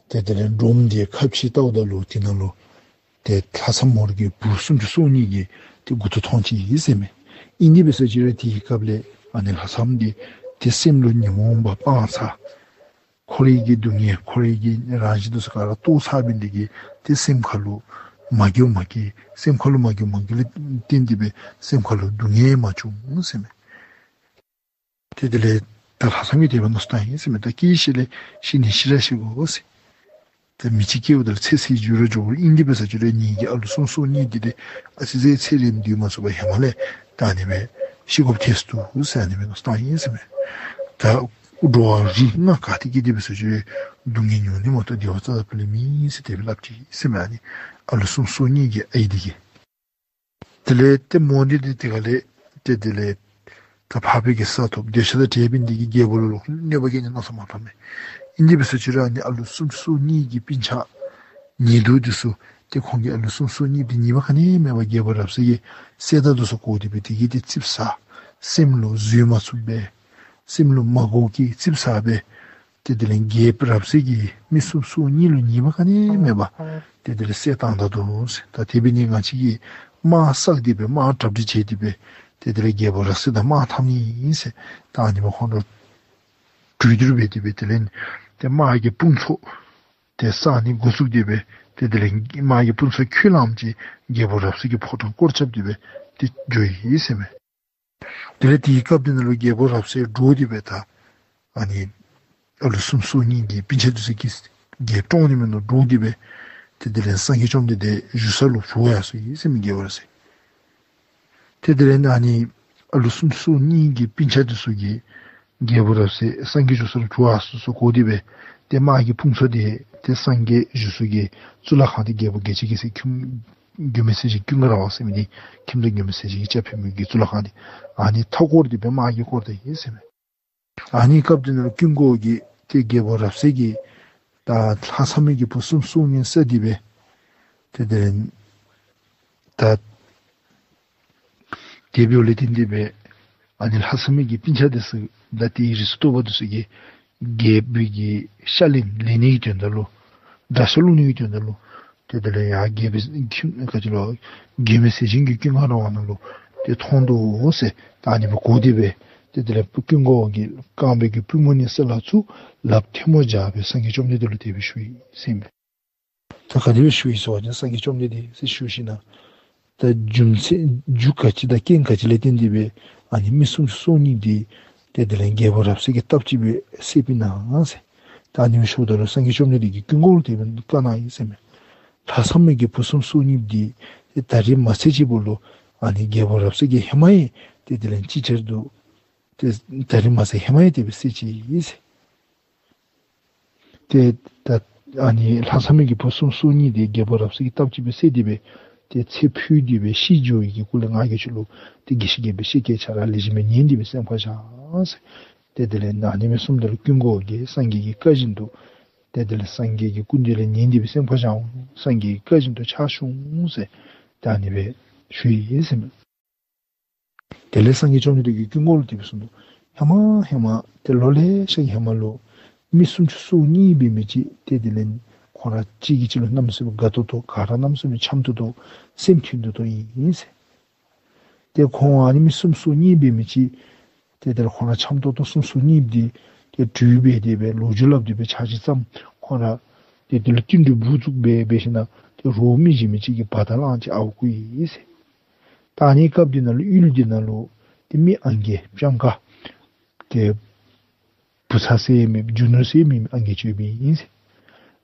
ཏེ་དེ་ལས་སྒྲོམ་འདི་ཁ་ཕྱེ་བལྟཝ་ད་ལུ་དེ་ནང་ལུ་ཏེ་ལྷ་ཚངས་མོར་གྱི་བུ་སུམ་ཅུ་སོ་གཉིས་ཀྱི་ཏེ་མགུ་ཏོ་མཐོང་ཅི་ཟེར་མས། ཨིན་དེ་འབད་ས་ཅིག་ར་དེའི་སྐབས་ལས་ཨ་ནི་ལྷ་མཚམས་འདི་ཏེ་སེམས་ལུ་ཉོན་མོངས་པ་སྤངས་ཚར། འཁོར་བའི་གི་སྡུག་བསྔལ་འཁོར་བའི་གི་རང་བཞིན་དེ་ཚུ་ག་ར་རྟོགས་ཚར་བའི་འདི་གིས་ཏེ་སེམས་ཁ་ལུ་མ་སྐྱོ་མ་སྐྱེ། སེམས་ཁ་ལུ་མ་སྐྱོ་མ་སྐྱེ་ལུ་བརྟེན་ཏེ་སྦེ་སེམས་ཁ་ལུ་སྡུག་བསྔལ་མ་བྱུང་ཟེར་མས། ཏེ་དེ་ལས་ད་ལྷག་བསམ་གྱིས་དེ་སྦེ་མནོ་བསམ་བཏང་ཡི་ཟེར་མས། ད་སྐྱེ་ཞིནམ་ལས་ཤི་ནི་ཤི་ར་ཤི་དགོ་ཟེར། ད་མི་ཅིག་སྐྱེཝ་ད་ལུ་ཚེ་ཟད་འགྱོ་ར་འགྱོཝ་ཨིན། དེ་འབད་ས་ཅིག་ར་ངེ་གི་ཨ་ལུ་གསུམ་སོ་གཉིས་འདི་ཏེ་ཨ་ཙི་ཙི་ཚེ་རིངམ་སྡོད་མ་ཚུགས་པར་ཧེ་མ་ལས་ད་ཨ་ནི་སྦེ་ཤི་དགོཔ་ཐལ་སོ་ནུག་ཟེར་ཨ་ནི་སྦེ་མནོ་བསམ་བཏང་ཡི་ཟེར་མས། ད་འགྲོ་བ་རིགས་ལྔ་ག་ཏེ་སྐྱེས་དེ་འབད་ས་ཅིག་ར་སྡུག་བསྔལ་མྱོང་ནི་མ་གཏོགས་བདེ་བ་རྩ་བ་ལས་མེད་ཟེར་དེ་སྦེ་སླབ་ཅི་ཟེར་མས། ཨ་ནི་ཨ་ལུ་གསུམ་སོ་གཉིས་ཀྱི་ཨའི་འདི་གིས། དེ་ལས་ཏེ་མོ་འདི་ཏེ་དེ་ཁ་ལས་ཏེ་དེ་ལས་ད་འཕགས་པའི་གི་ས་ཐོབ་འདོད་ཆགས་དང་བྲལ་བའི་འདི་གིས་རྒྱལ་པོ་ལུ་གནོད་པ་བཀལ་ནི་མནོ་བསམ་མ་བཏངམ་མས། ཨིན་དེ་འབད་ས་ཅིག་ར་ཨ་ནི་ཨ་ལུ་གསུམ་སོ་གཉིས་ཀྱི་སྤུན་ཆ་ཉེ་དུ་འདི་ཚུ་ཏེ་ཁོང་གི་ཨ་ལུ་གསུམ་སོ་གཉིས་འདི་ཉེས་པ་ག་ནི་མེད་པར་རྒྱལ་པོ་རབ་གསལ་གྱི་གསལ་བརྡ་འདི་ཚུ་གོ་སྟེ་སྦེ་དེ་གིས་ཏེ་ཙིགཔ་ཟ། སེམས་ལུ་བཟོད་མ་ཚུགས་པས། སེམས་ལུ་མ་དགའ་གི་ཙིགཔ་ཟ་སྦེ། ཏེ་དེ་ལས་རྒྱལཔོ་རབ་གསལ་གྱིས་མི་གསུམ་སོ་གཉིས་ལུ་ཉེས་པ་ག་ནི་མེད་པར་ཏེ་དེ་ལས་བསད་བཏང་ད་ནུག་ཟེར། ད་དེ་འབད་ནི་ང་བཅས་ཀྱིས་དམག་བསགས་ཏེ་སྦེ་དམག་གྲ་སྒྲིག་བྱས་ཏེ་སྦེ་ཏེ་དེ་ལས་རྒྱལཔོ་རབ་གསལ་དང་དམག་འཐབ་ནི་ཨིན་ཟེར། ད་ཨ་ནི་སྦེ་ཁོང་ལུ་གྲོས་བསྡུར་འབད་དེ་སྦེ་དེ་ལས་ཏེ་དམག་གི་དཔུང་ཚོགས་ཏེ་བསགས་ནི་འགོ་བཙུགས་ཏེ་སྦེ་ཏེ་དེ་ལས་དམག་གི་དཔུང་ཚོགས་ཁྱོན་ལམ་ཅིག་རྒྱལཔོ་རབ་གསལ་གྱི་ཕོ་བྲང་སྐོར་རྐྱབ་སྟེ་སྦེ་ཏེ་འགྱོ་ཡི་ཟེར་མས། དེ་ལས་དེའི་སྐབས་དེ་ནང་ལུ་རྒྱལཔོ་རབ་གསལ་འདྲོགས་ཏེ་སྦེ་ད་ཨ་ནི་ཨ་ལུ་གསུམ་སོ་གཉིས་ཀྱི་སྤུན་ཆ་འདི་ཚུ་གིས་རྒྱལཔོ་བཀྲོངས་ནི་མས་མནོ་འདྲོགས་ཏེ་སྦེ་ཏེ་དེ་ལས་སངས་རྒྱས་བཅོམ་ལྡན་འདས་བཞུགས་ས་ལུ་བྱོག་ཡར་སོ་ཡི་ཟེར་མས་རྒྱལཔོ་རབ་གསལ། ཏེ་དེ་ལས་ཨ་ནི་ཨ་ལུ་གསུམ་སོ་གཉིས་ཀྱི་སྤུན་ཆ་འདི་ཚུ་གིས་རྒྱལཔོ་རབ་གསལ་སངས་རྒྱས་བཞུགས་ས་ལུ་བྱོག་ཡར་སོ་སོ་གོ་སྟེ་སྦེ་ཏེ་དམག་གི་དཔུང་ཚོགས་འདི་ཏེ་སངས་རྒྱས་བཞུགས་ས་གི་གཙུག་ལག་ཁང་འདི་རྒྱལ་པོ་རྒྱལ་བྱེད་རྒྱལ་སྲས་ཀུན་མགོན་མེད་ཟས་སྦྱིན་ཀུན་དགའ་ར་བ་ཟེར་མི་འདི་ཁྱིམ་བདག་མགོན་མེད་ཟས་སྦྱིན་གྱིས་རྐྱབ་ཕུལ་མི་གི་གཙུག་ལག་ཁང་འདི་ཨ་ནི་མཐའ་བསྐོར་ཏེ་སྦེ་དམག་གིས་བསྐོར་ད་ཡི་ཟེར་མས། ཨ་ནི་སྐབས་དེ་ནང་ལུ་ཀུན་དགའ་བོ་གིས་ཏེ་རྒྱལ་པོ་རབ་གསལ་གྱི་ད་ལྷ་མཚམས་མའི་གི་བུ་གསུམ་སོ་གཉིས་བསད་དེ་སྦེ་ཏེ་དེ་ལས་ད་དེ་འབདཝ་ལས་བརྟེན་ཏེ་སྦེ་ཨ་ནི་ལྷ་མཚམས་མའི་གི་སྤུན་ཆ་འདི་ཚུ་ད་ཏེ་རིགས་སུ་གཏོགས་པ་འདི་ཚུ་གིས་རྒྱལ་པོའི་གི་ཤ་ལན་ལེན་ནི་གི་དོན་དག་ལུ་དགྲ་ཤ་བླུག་ནི་གི་དོན་དག་ལུ་ཏེ་དེ་ལས་ཡར་རྒྱལ་པོའི་ཁྱིམ་ག་ཅི་ལོ་མགོན་མེད་ཟས་སྦྱིན་གྱི་ཀུན་དགའ་ར་བ་ནང་ལུ་ཏེ་ཐོན་དོ་འོང་ཟེར་ད་ཨ་ནི་སྦེ་གོ་སྟེ་སྦེ་ཏེ་དེ་ལས་ཀུན་དགའ་བོ་གིས་རྐང་པའི་གི་པུས་མོ་གཉིས་ས་ལ་བཙུགས་ལགཔ་ཐལ་མོ་སྦྱར་སྦེ་སངས་རྒྱས་བཅོམ་ལྡན་འདས་ལུ་དེ་སྦེ་ཞུ་ཡི་ཟེར་མས། ད་ག་དེ་སྦེ་ཞུ་ཡི་ཟེར་བ་ཅིན་སངས་རྒྱས་བཅོམ་ལྡན་འདས་ཟེར་ཞུ་ཞིན་ན་ད་རྒྱུ་མཚན་རྒྱུ་ག་ཅི་དང་རྐྱེན་ག་ཅི་ལས་བརྟེན་ཏེ་སྦེ་ཨ་ནི་མི་གསུམ་སོ་གཉིས་འདི་ཏེ་དེ་ལས་རྒྱལ་པོ་རབ་གསལ་གྱིས་སྟབས་གཅིག་སྦེ་བསད་པས་ན་ཟེར། ད་ཨ་ནི་སྦེ་ཞུཝ་ད་ལུ་སངས་རྒྱས་བཅོམ་ལྡན་འདས་ཀྱིས་ཀུན་དགའ་བོ་ལུ་དེ་སྦེ་བཀའ་གནང་ཡི་ཟེར་མས། ལྷ་མཚམས་མའི་གི་བུ་གསུམ་སོ་གཉིས་འདི་ཏེ་ད་རིས་མ་བསད་ཅིག་བོ་ལུ་ཨ་ནི་རྒྱལ་པོ་རབ་གསལ་གྱིས་ཧེ་མ་ཡང་ཏེ་དེ་ལས་ཅིག་ཅར་དུ་ཏེ་ད་རིས་མ་བསད་ཧེ་མ་ཡང་དེ་སྦེ་བསད་ཅི་ཟེར། ཏེ་ད་ཨ་ནི་ལྷ་མཚམས་མའི་གི་བུ་གསུམ་སོ་གཉིས་འདི་རྒྱལ་པོ་རབ་གསལ་གྱིས་སྟབས་གཅིག་སྦེ་བསད་དེ་སྦེ་ཏེ་ཚེ་འཕོས་ཏེ་སྦེ་ཤི་འགྱོ་ཡི་གི་སྐོར་ལས་ང་གིས་ཁྱོད་ལུ་ཏེ་དགེ་བཤེས་རྒྱལ་པོའི་ཤེས་སྐལ་ཆ་ར་ལེགས་ཤོམ་སྦེ་ཉན་ཏེ་སྦེ་སེམས་ཁར་བཞག་ཟེར། ཏེ་དེ་ལས་ཨ་ནི་སྦེ་གསུངམ་ད་ལུ་ཀུན་དགའ་བོ་གིས་སངས་རྒྱས་ཀྱི་བཀའ་བཞིན་དུ་ཏེ་དེ་ལས་སངས་རྒྱས་ཀྱི་སྐུ་མདུན་ལས་ཉན་ཏེ་སྦེ་སེམས་ཁར་བཞག་འོང་། སངས་རྒྱས་ཀྱི་བཀའ་བཞིན་དུ་ཕྱག་ཞུ་འོང་ཟེར་ཏེ་ཨ་ནི་སྦེ་ཞུ་ཡི་ཟེར་མས། དེ་ལས་སངས་རྒྱས་བཅོམ་ལྡན་འདས་ཀྱིས་ཀུན་དགའ་བོ་ལུ་དེ་སྦེ་གསུངས་ནུག། ཧེ་མ་ཧེ་མ་ཏེ་ལོ་ལེ་ཤ་གི་ཧེ་མ་ལུ་མི་སུམ་ཅུ་སོ་གཉིས་འབད་མི་ཅིག་ཏེ་དེ་ལས་ཁོང་ར་གཅིག་གིས་གཅིག་ལུ་གནམ་མེད་ས་མེད་དགའ་ཏོག་ཏོ་ག་ར་གནམ་མེད་ས་མེད་འཆམ་ཏོག་ཏོ་སེམས་མཐུན་ཏོག་ཏོ་ཨིན་ཟེར། ཏེ་ཁོང་ཨ་ནི་མི་སུམ་ཅུ་སོ་གཉིས་འབད་མི་ཅིག་ཏེ་དེ་ལས་ཁོང་ར་འཆམ་ཏོག་ཏོ་སུམ་ཅུ་སོ་གཉིས་འདི་ཏེ་གྲོས་འབད་དེ་སྦེ་ལོ་རྒྱུས་སླབ་སྟེ་སྦེ་ཆ་ཅིག་བརྩམས། ཁོང་ར་ཏེ་དེ་ལུ་བསྟུན་གྲོས་འབུ་བཙུགས་སྦེ་འབད་ཞིན་ན་ཏེ་རོགས་མི་གཞན་མི་ཅིག་གིས་བར་ད་ལང་ཅིག་ཨརཝ་རྐུ་ཡི་ཟེར། ད་ཨ་ནི་སྐབས་འདི་ནང་ལུ་ཡུལ་འདི་ནང་ལུ་ཏེ་མི་ཨང་རྒས་སྤྱང་ཀ་ཏེ་བུ་ཚ་ཟེར་མེད་རྒྱུ་ནོར་ཟེར་མེད་མི་ཨང་རྒས་ཅིག་ཡོདཔ་ཨིན་ཟེར།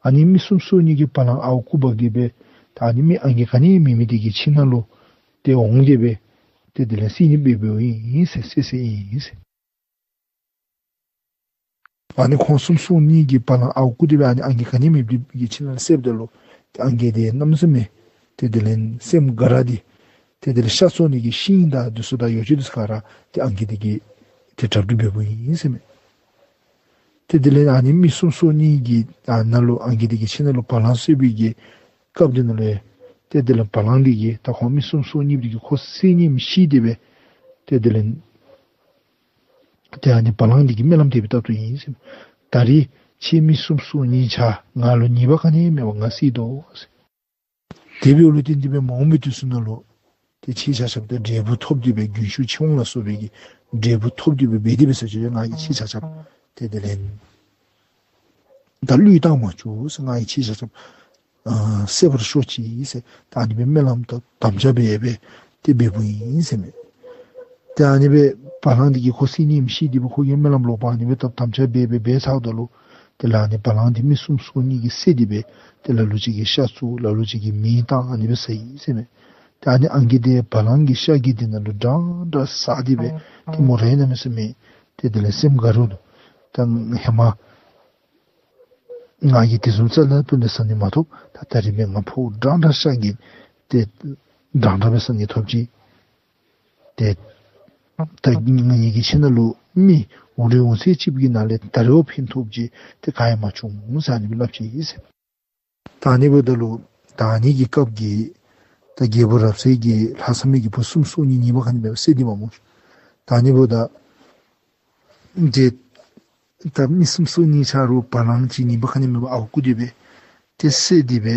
ཨ་ནི་མི་སུམ་ཅུ་སོ་གཉིས་ཀྱིས་བ་ལང་ཨརཝ་རྐུ་འབག་སྟེ་སྦེ་ད་ཨ་ནི་མི་ཨང་རྒས་ག་ནི་མེད་མི་འདི་གི་ཁྱིམ་ནང་ལུ་ཏེ་འོང་སྟེ་སྦེ་ཏེ་དེ་ལས་བསད་ནི་འབད་འབདཝ་ཨིན་ཟེར་བསད་བསདཔ་ཨིན་ཟེར། ཨ་ནི་ཁོང་སུམ་ཅུ་སོ་གཉིས་ཀྱིས་བ་ལང་ཨརཝ་རྐུ་སྟེ་སྦེ་ཨ་ནི་ཨང་རྒས་ག་ནི་མེདཔ་འདི་གི་ཁྱིམ་ནང་བསདཔ་ད་ལུ་ཏེ་ཨང་རྒས་འདི་གནམ་མེད་ས་མེད་ཏེ་དེ་ལས་སེམས་དགའ་ར་སྟེ་ཏེ་དེ་ལས་ཤ་བཙོང་ནི་གི་ཤིང་དང་འདི་ཚུ་དང་ཡོ་བྱད་འདི་ཚུ་ག་ར་ཏེ་ཨང་རྒས་འདི་གིས་ཏེ་གྲ་སྒྲིག་འབདཝ་ཨིན་ཟེར་མས། ཏེ་དེ་ལས་ཨ་ནི་མི་སུམ་ཅུ་སོ་གཉིས་ཀྱི་ཨ་ནང་ལུ་ཨང་རྒས་འདི་གི་ཁྱིམ་ནང་ལུ་བ་ལང་བསད་པའི་གི་སྐབས་འདི་ནང་ལུ་ཏེ་དེ་ལས་བ་ལང་འདི་གིས་ད་ཁོང་མི་སུམ་ཅུ་སོ་གཉིས་འདི་གིས་ཁོ་བསད་ནི་མི་ཤེས་ཏེ་སྦེ་ཏེ་དེ་ལས་ཏེ་ཨ་ནི་བ་ལང་འདི་གིས་སྨོན་ལམ་དེ་སྦེ་བཏབ་དོ་ཨིན་ཟེར། ད་རིས་ཁྱེད་མི་སུམ་ཅུ་སོ་གཉིས་ཆ་ང་ལུ་ཉེས་པ་ག་ནི་མེད་པར་ང་བསད་དོ་ཟེར། དེ་འབདཝ་ལུ་བརྟེན་ཏེ་སྦེ་མ་འོངས་པའི་དུས་སུ་ནང་ལུ་ ཏེ་ཁྱེད་ཆ་ཁྱབ་ཏེ་འབྲས་བུ་ཐོབ་སྟེ་སྦེ་རྒྱུན་ཞུགས་ཕྱིར་འོང་ལ་སོགས་པའི་གི་འབྲས་བུ་ཐོབ་སྟེ་སྦེ་འབད་དེ་སྦེ་ཟེར་ཞུ་ཡི། ང་གིས་ཁྱེད་ཆ་ཁྱབ་ཏེ་དེ་ལས་ད་བློས་བཏང་མ་བཅུག་ཟེར། ང་གིས་ཁྱེད་ཆ་ཁྱབ་ཨ་བསད་པར་ཤོག་ཅིག་ཟེར། ད་ཨ་ནི་སྦེ་སྨོན་ལམ་དང་དམ་བཅའ་འབད་སྦེ་ཏེ་འབདཝ་ཨིན་ཟེར་མས། ཏེ་ཨ་ནི་སྦེ་བ་ལང་འདི་གིས་ཁོ་བསད་ནི་མི་ཤེས་ཏེ་སྦེ་ཁོ་གིས་སྨོན་ལམ་ལོག་པ་ཨ་ནི་སྦེ་ད་དམ་བཅའ་འབད་སྦེ་འབད་ཚརཝ་ད་ལུ་དེ་ལས་ཨ་ནི་བ་ལང་འདི་མི་གསུམ་སོ་གཉིས་ཀྱིས་བསད་དེ་སྦེ་ཏེ་ལ་ལུ་ཅིག་གིས་ཤ་བཙུགས། ལ་ལུ་ཅིག་གིས་མེ་བཏང་། ཨ་ནི་སྦེ་བཟའ་ཡི་ཟེར་མས། ཏེ་ཨ་ནི་ཨང་རྒས་དེ་བ་ལང་གི་ཤ་གི་དེ་ནང་ལུ་འདྲན་འདྲ་ཟ་སྟེ་སྦེ་ཏེ་མོ་རའི་གནམ་མེད་ས་མེད་ཏེ་དེ་ལས་སེམས་དགའ་རུང་ད་ཧེ་མ་ང་གིས་དེ་བཟུམ་རྩ་ལས་སྤུན་ཟ་ནི་མ་ཐོབ། ད་ད་རིས་སྦེ་ང་ཕོཝ་འདྲན་འདྲ་ཤ་གི་ཏེ་འདྲན་འདྲ་སྦེ་ཟ་ནི་ཐོབ་ཅི། ཏེ་ད་ང་གཉིས་ཀྱི་ཁྱིམ་ནང་ལུ་མི་འོང་རུང་འོང་ཚད་ཅིག་གི་ནང་ལས་ད་རེས་བ་ཕན་ཐོགས་ཅིག་ཏེ་ག་ཡང་མ་བྱུང་ཟེར་ཨ་ནི་སྦེ་སླབ་ཅི་ཟེར། ད་ཨ་ནི་འབདཝ་ད་ལུ་ད་ཨ་ནི་གི་སྐབས་ཀྱི་ད་རྒྱལ་པོ་རབ་གསལ་གྱིས་ལྷ་མཚམས་མི་གི་བུ་གསུམ་སོ་གཉིས་ཉེས་པ་ག་ནི་མེད་པར་བསད་དེ་མ་མོ། ད་ཨ་ནི་འབདཝ་ད་ཏེ་ད་མི་གསུམ་སོ་གཉིས་ཆ་རུང་བ་ལང་ཅིག་ཉེས་པ་ག་ནི་མེད་པར་ཨརཝ་བརྐུ་སྟེ་སྦེ་ཏེ་བསད་དེ་སྦེ་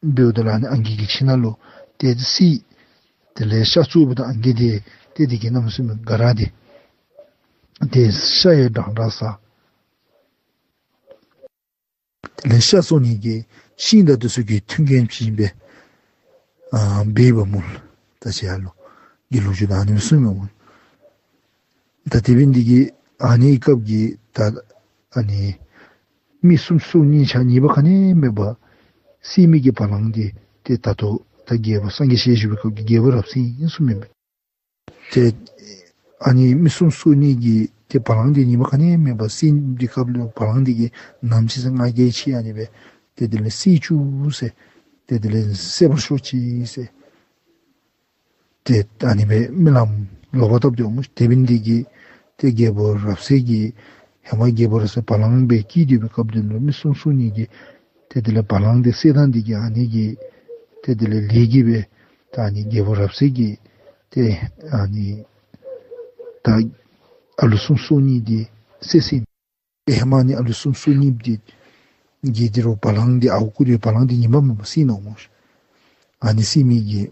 འབདཝ་ད་ལུ་ཨ་ནི་ཨང་རྒས་ཀྱི་ཁྱིམ་ནང་ལུ་ཏེ་བསད། དེ་ལས་ཤ་བཙུགས་འབདཝ་ད་ཨང་རྒས་དེ་ཏེ་དེ་གིས་གནམ་མེད་ས་མེད་དགའ་ར་དེ་ཏེ་ཤ་ཡང་འདྲན་འདྲ་ཟ། དེ་ལས་ཤ་བཙོང་ནི་གི་ཤིང་དང་དེ་ཚུ་གི་མཐུན་རྐྱེན་བྱིན་སྦེ་ཨ་འབད་བ་མོ་ལགས། ད་ཅི་ཨ་ལོ་གི་ལོ་རྒྱུས་ད་ཨ་ནི་སྦེ་གསུངམ་མས་མོ། ད་དེ་འབད་ནི་འདི་གིས་ཨ་ནི་སྐབས་ཀྱི་ད་ཨ་ནི་མི་གསུམ་སོ་གཉིས་ཆ་ཉེས་པ་ག་ནི་མེད་པར་བསད་མི་གི་བ་ལང་འདི་ཏེ་ད་ལྟོ་ད་རྒྱལ་པོ་སངས་རྒྱས་ཞལ་བཞུགས་པའི་སྐབས་ཀྱི་རྒྱལ་པོ་རབ་གསལ་ཨིན་གསུངམ་ཨིན་པས། ཏེ་ཨ་ནི་མི་གསུམ་སོ་གཉིས་ཀྱིས་ཏེ་བ་ལང་འདི་ཉེས་པ་ག་ནི་མེད་པར་བསད་དེ་སྐབས་ལུ་བ་ལང་འདི་གིས་ནམ་ཅིག་ཟེར་ང་རྒྱལ་ཆེ་ཨ་ནི་སྦེ་ཏེ་དེ་ལས་བསད་བཅུག་ཟེར། ཏེ་དེ་ལས་བསད་པར་ཤོག་ཅིག་ཟེར། ཏེ་ཨ་ནི་སྦེ་སྨོན་ལམ་ལོག་པར་བཏབ་སྟེ་འོངམ་མས། དེ་འབད་ནི་འདི་གིས་ཏེ་རྒྱལ་པོ་རབ་གསལ་གྱིས་ཧེ་མ་རྒྱལ་པོ་རབ་གསལ་བ་ལང་སྦེ་སྐྱེས་ཏེ་སྦེ་སྐབས་དེ་ལུ་མི་གསུམ་སོ་གཉིས་ཀྱིས་ཏེ་དེ་ལས་བ་ལང་འདི་བསད་ཐངས་འདི་གིས་ཨ་ནི་གི་ཏེ་དེ་ལས་ལས་ཀྱིས་སྦེ་ད་ཨ་ནི་རྒྱལ་པོ་རབ་གསལ་གྱི་ཏེ་ཨ་ནི་ད་ཨ་ལུ་གསུམ་སོ་གཉིས་འདི་བསད་ཟེར་ཨིན། ཏེ་ཧེ་མ་ཨ་ནི་ཨ་ལུ་གསུམ་སོ་གཉིས་འདི་གིས་ཏེ་རོགས་བ་ལང་འདི་ཨརཝ་བརྐུ་སྟེ་བ་ལང་འདི་ཉེས་པ་མེད་པར་བསད་ནུག་མོ། ཨ་ནི་བསད་མི་གི་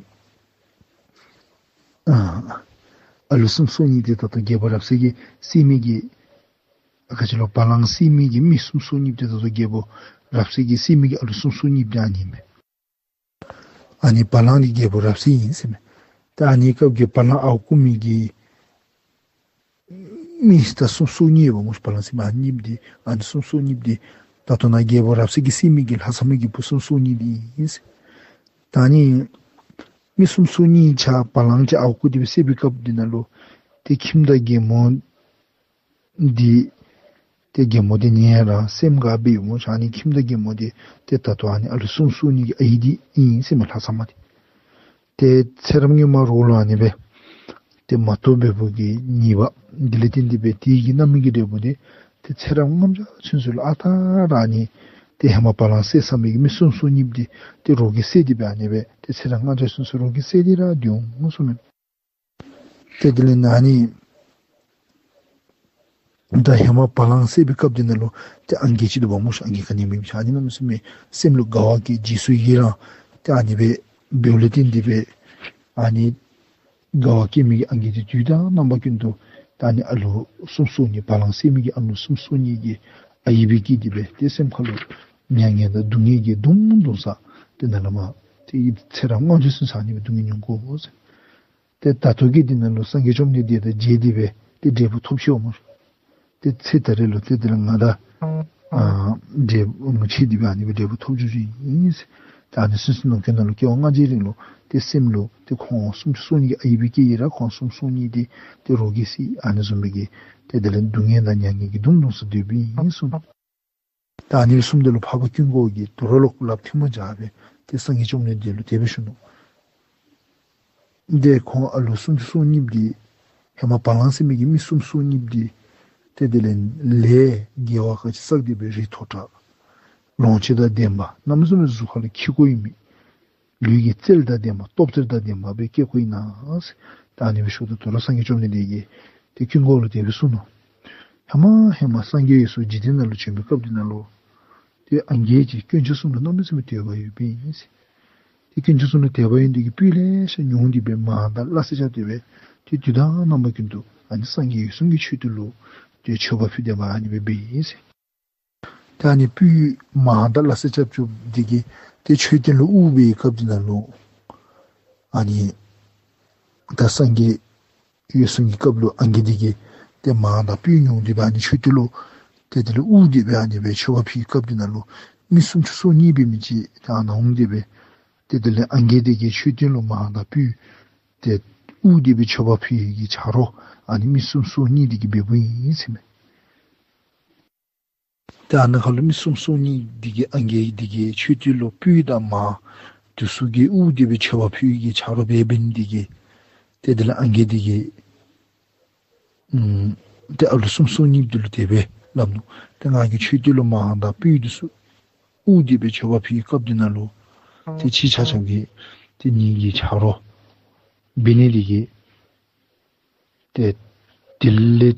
ཨ་ཨ་ལུ་གསུམ་སོ་གཉིས་འདི་ད་ལྟོ་རྒྱལ་པོ་རབ་གསལ་གྱིས་བསད་མི་གི་ཨ་ག་ཅི་ལོ་བ་ལང་བསད་མི་གི་མི་གསུམ་སོ་གཉིས་འདི་ད་ལྟོ་རྒྱལ་པོ་རབ་གསལ་གྱིས་བསད་མི་གི་ཨ་ལུ་གསུམ་སོ་གཉིས་འདི་ཨ་ནི་མས། ཨ་ནི་བ་ལང་འདི་རྒྱལ་པོ་རབ་གསལ་ཨིན་ཟེར་མས། ད་ཨ་ནི་སྐབས་ཀྱི་བ་ལང་ཨརཝ་བརྐུ་མི་གི་མི་ད་གསུམ་སོ་གཉིས་ཡོདཔ་མོ་ཤིག། བ་ལང་བསད་མི་ཨ་ནི་གཉིས་འདི་ཨ་ནི་གསུམ་སོ་གཉིས་འདི་ད་ལྟོ་ནཱ་རྒྱལ་པོ་རབ་གསལ་གྱིས་བསད་མི་གི་ལྷ་མཚམས་མི་གི་བུ་གསུམ་སོ་གཉིས་འདི་ཨིན་ཟེར། ད་ཨ་ནི་མི་གསུམ་སོ་གཉིས་ཆ་བ་ལང་གིས་ཨརཝ་བརྐུ་སྟེ་སྦེ་བསད་པའི་སྐབས་འདི་ནང་ལུ་ཏེ་ཁྱིམ་བདག་རྒན་མོ་འདི་ཏེ་རྒན་མོ་འདི་ཉན་ར་སེམས་དགའ་སྦེ་ཡོདཔ་མོ་ཤིག། ཨ་ནི་ཁྱིམ་བདག་རྒན་མོ་འདི་ཏེ་ད་ལྟོ་ཨ་ནི་ཨ་ལུ་གསུམ་སོ་གཉིས་ཀྱི་ཨའི་འདི་ཨིན་ཟེར་མས་ལྷ་མཚམས་མ་འདི། ཏེ་ཚེ་རབས་སྔོན་མ་རོགས་ལུ་ཨ་ནི་སྦེ་ཏེ་མ་ཐོབ་པའི་བུ་གི་ཉེས་པ་འདི་ལས་བརྟེན་ཏེ་སྦེ་དེ་གི་རྣམ་སྨིན་གྱི་འབྲས་བུ་འདི་ཏེ་ཚེ་རབས་ལྔ་བརྒྱ་ཚུན་ཚོད་ལུ་ཨ་རྟག་ར་ཨ་ནི་ཏེ་ཧེ་མ་བ་ལང་བསད་ཟ་མི་གི་མི་གསུམ་སོ་གཉིས་འདི་ཏེ་རོགས་ཀྱིས་བསད་དེ་སྦེ་ཨ་ནི་སྦེ་ཏེ་ཚེ་རབས་ལྔ་བརྒྱ་ཚུན་ཚོད་རོགས་ཀྱིས་བསད་དེ་ར་སྡོད་འོང་གསུངམ་མས། ཏེ་དེ་ལས་ཨ་ནི་ད་ཧེ་མ་བ་ལང་བསད་པའི་སྐབས་འདི་ནང་ལུ་ཏེ་ཨང་རྒས་ཅིག་འདུག་པ་མོ་ཤིག། ཨང་རྒས་ག་ནི་མེད་མི་ཤིག། ཨ་ནི་གནམ་མེད་ས་མེད་སེམས་ལུ་དགའ་བ་སྐྱེས། རྗེས་སུ་ཡི་རང་ཏེ་ཨ་ནི་སྦེ་འབདཝ་ལས་བརྟེན་ཏེ་སྦེ་ཨ་ནི་དགའ་བ་སྐྱེ་མི་གི་ཨང་རྒས་འདི་དུས་དང་རྣམ་པ་ཀུན་ཏུ་ད་ཨ་ནི་ཨ་ལུ་གསུམ་སོ་གཉིས་བ་ལང་བསད་མི་གི་ཨ་ལུ་གསུམ་སོ་གཉིས་ཀྱི་ཨའི་སྦེ་སྐྱེས་ཏེ་སྦེ་ཏེ་སེམས་ཁ་ལུ་མྱ་ངན་དང་སྡུག་བསྔལ་གྱིས་གདུང་གདུང་ས་ཏེ་ནཱ་ལས་མར་ཏེ་ཚེ་རབས་ལྔ་བརྒྱ་ཚུན་ཚོད་ཨ་ནི་སྦེ་སྡུག་བསྔལ་མྱོང་དགོ་ཟེར། ཏེ་ད་ལྟོ་གི་འདི་ནང་ལུ་སངས་རྒྱས་བཅོམ་ལྡན་འདས་དང་མཇལ་ཏེ་སྦེ་ཏེ་འབྲས་བུ་ཐོབ་ཅི་འོང་མོ། ཏེ་ཚེ་ད་རེས་ལུ་ཏེ་དེ་ལས་ང་དང་ཨ་འབྲས་བུ་ངོ་ཤེས་ཏེ་སྦེ་ཨ་ནི་སྦེ་འབྲས་བུ་ཐོབ་འགྱོ་རྒྱུ་ཨིན་ཟེར། ཏེ་ཨ་ནི་ཚུན་ཚོད་ནང་འཁོད་ནང་ལུ་སྐྱེ་བ་ལྔ་བརྒྱའི་རིང་ལུ་ཏེ་སེམས་ལུ་ཏེ་ཁོང་གསུམ་སོ་གཉིས་ཀྱི་ཨའི་སྦེ་སྐྱེས་ཡི་ར་ཁོང་གསུམ་སོ་གཉིས་འདི་ཏེ་རོགས་ཀྱིས་བསད་ཨ་ནི་བཟུམ་མའི་གི་ཏེ་དེ་ལས་སྡུག་བསྔལ་དང་མྱ་ངན་གྱིས་གདུང་གདུང་ས་སྡོདཔ་ཨིན་གསུངས། ད་ཨ་ནི་གསུངམ་ད་ལུ་འཕགས་པ་ཀུན་དགའ་བོ་གིས་དོ་རུང་ལོག་ལགཔ་ཐལ་མོ་སྦྱར་སྦེ་ཏེ་སངས་རྒྱས་བཅོམ་ལྡན་འདས་ལུ་དེ་སྦེ་ཞུ་ནུག། ཏེ་ཁོང་ཨ་ལུ་གསུམ་སོ་གཉིས་འདི་ཧེ་མ་བ་ལང་བསད་མི་གི་མི་གསུམ་སོ་གཉིས་འདི་ཏེ་དེ་ལས་ལས་དགེ་བ་ག་ཅི་བསགས་ཏེ་སྦེ་རི་མཐོ་དྲགས་ལོངས་སྤྱོད་དང་ལྡན་པ་གནམ་མེད་ས་མེད་གཟུགས་ཁ་ལུ་ཁྱི་གོ་ཡི་མི་ལུས་ཀྱི་རྩལ་དང་ལྡན་པ་སྟོབས་རྩལ་དང་ལྡན་པ་སྦེ་སྐྱེ་དགོ་ཡི་ན་ཟེར། ད་ཨ་ནི་སྦེ་ཞུཝ་ད་དོ་རུང་སངས་རྒྱས་བཅོམ་ལྡན་འདས་ཀྱིས་ཏེ་ཀུན་དགའ་བོ་ལུ་དེ་སྦེ་གསུངས་ནུག། ཧེ་མ་ཧེ་མ་སངས་རྒྱས་ཡེ་ཤེས་འཇིག་རྟེན་ནང་ལུ་བྱོན་པའི་སྐབས་འདི་ནང་ལུ་ཏེ་ཨང་རྒས་ཀྱིས་དཀོན་མཆོག་གསུམ་ལུ་གནམ་མེད་ས་མེད་དད་པ་ཡོདཔ་ཨིན་ཟེར། ཏེ་དཀོན་མཆོག་གསུམ་ལུ་དད་པ་ཡོད་མི་འདི་གིས་སྤུས་ལེ་ཤ་ཉུང་སྟེ་སྦེ་མང་དང་སླ་བསྲེ་རྐྱབ་སྟེ་སྦེ་ཏེ་དུས་དང་རྣམ་པ་ཀུན་ཏུ་ཨ་ནི་སངས་རྒྱས་འོད་སྲུང་གི་མཆོད་རྟེན་ལུ་ཏེ་མཆོད་པ་ཕུལ་ཏེ་སྦེ་ཨ་ནི་སྦེ་འབད་ཡི་ཟེར། ད་ཨ་ནི་སྤུས་མང་དང་སླ་བསྲེ་རྐྱབ་རྐྱབ་འདི་གིས་ཏེ་མཆོད་རྟེན་ལུ་དབུ་འབད་བའི་སྐབས་འདི་ནང་ལུ་ཨ་ནི་ད་སངས་རྒྱས་འོད་སྲུང་གི་སྐབས་ལུ་ཨང་རྒས་འདི་གིས་ཏེ་མང་དང་སྤུས་ཉུང་སྟེ་སྦེ་ཨ་ནི་མཆོད་རྟེན་ལུ་ཏེ་དེ་ལས་དབུ་འདི་སྦེ་ཨ་ནི་སྦེ་མཆོད་པ་ཕུལ་བའི་སྐབས་འདི་ནང་ལུ་མི་སུམ་ཅུ་སོ་གཉིས་འབད་མི་ཅིག་ད་ཨ་ནཱ་འོང་སྟེ་སྦེ་ཏེ་དེ་ལས་ཨང་རྒས་འདི་གིས་མཆོད་རྟེན་ལུ་མང་དང་སྤུས་ཏེ་དབུ་འདི་སྦེ་མཆོད་པ་ཕུལ་བའི་གི་ཆ་རོགས་ཨ་ནི་མི་སུམ་ཅུ་སོ་གཉིས་འདི་གིས་འབདཝ་ཨིན་ཟེར་མས། ཏེ་ཨ་ནཱ་ཁ་ལུ་མི་སུམ་ཅུ་སོ་གཉིས་འདི་གིས་ཨང་རྒས་འདི་གིས་མཆོད་རྟེན་ལུ་སྤུས་དང་མང་འདི་ཚུ་གི་དབུ་འདི་སྦེ་མཆོད་པ་ཕུལ་བའི་གི་ཆ་རོགས་འབད་འབདཝ་འདི་གིས་ཏེ་དེ་ལས་ཨང་རྒས་འདི་གིས་ཨམ་ཏེ་ཨ་ལུ་སུམ་ཅུ་སོ་གཉིས་འདི་ལུ་དེ་སྦེ་སླབ་ནུག། ཏེ་ང་གིས་མཆོད་རྟེན་ལུ་མང་དང་སྤུས་འདི་ཚུ་དབུ་འདི་སྦེ་མཆོད་པ་ཕུལ་བའི་སྐབས་འདི་ནང་ལུ་ཏེ་ཁྱེད་ཆ་ཁྱབ་ཀྱིས་ཏེ་ངེ་གི་ཆ་རོགས་འབད་ནི་འདི་གིས་ཏེ་དེ་ལས་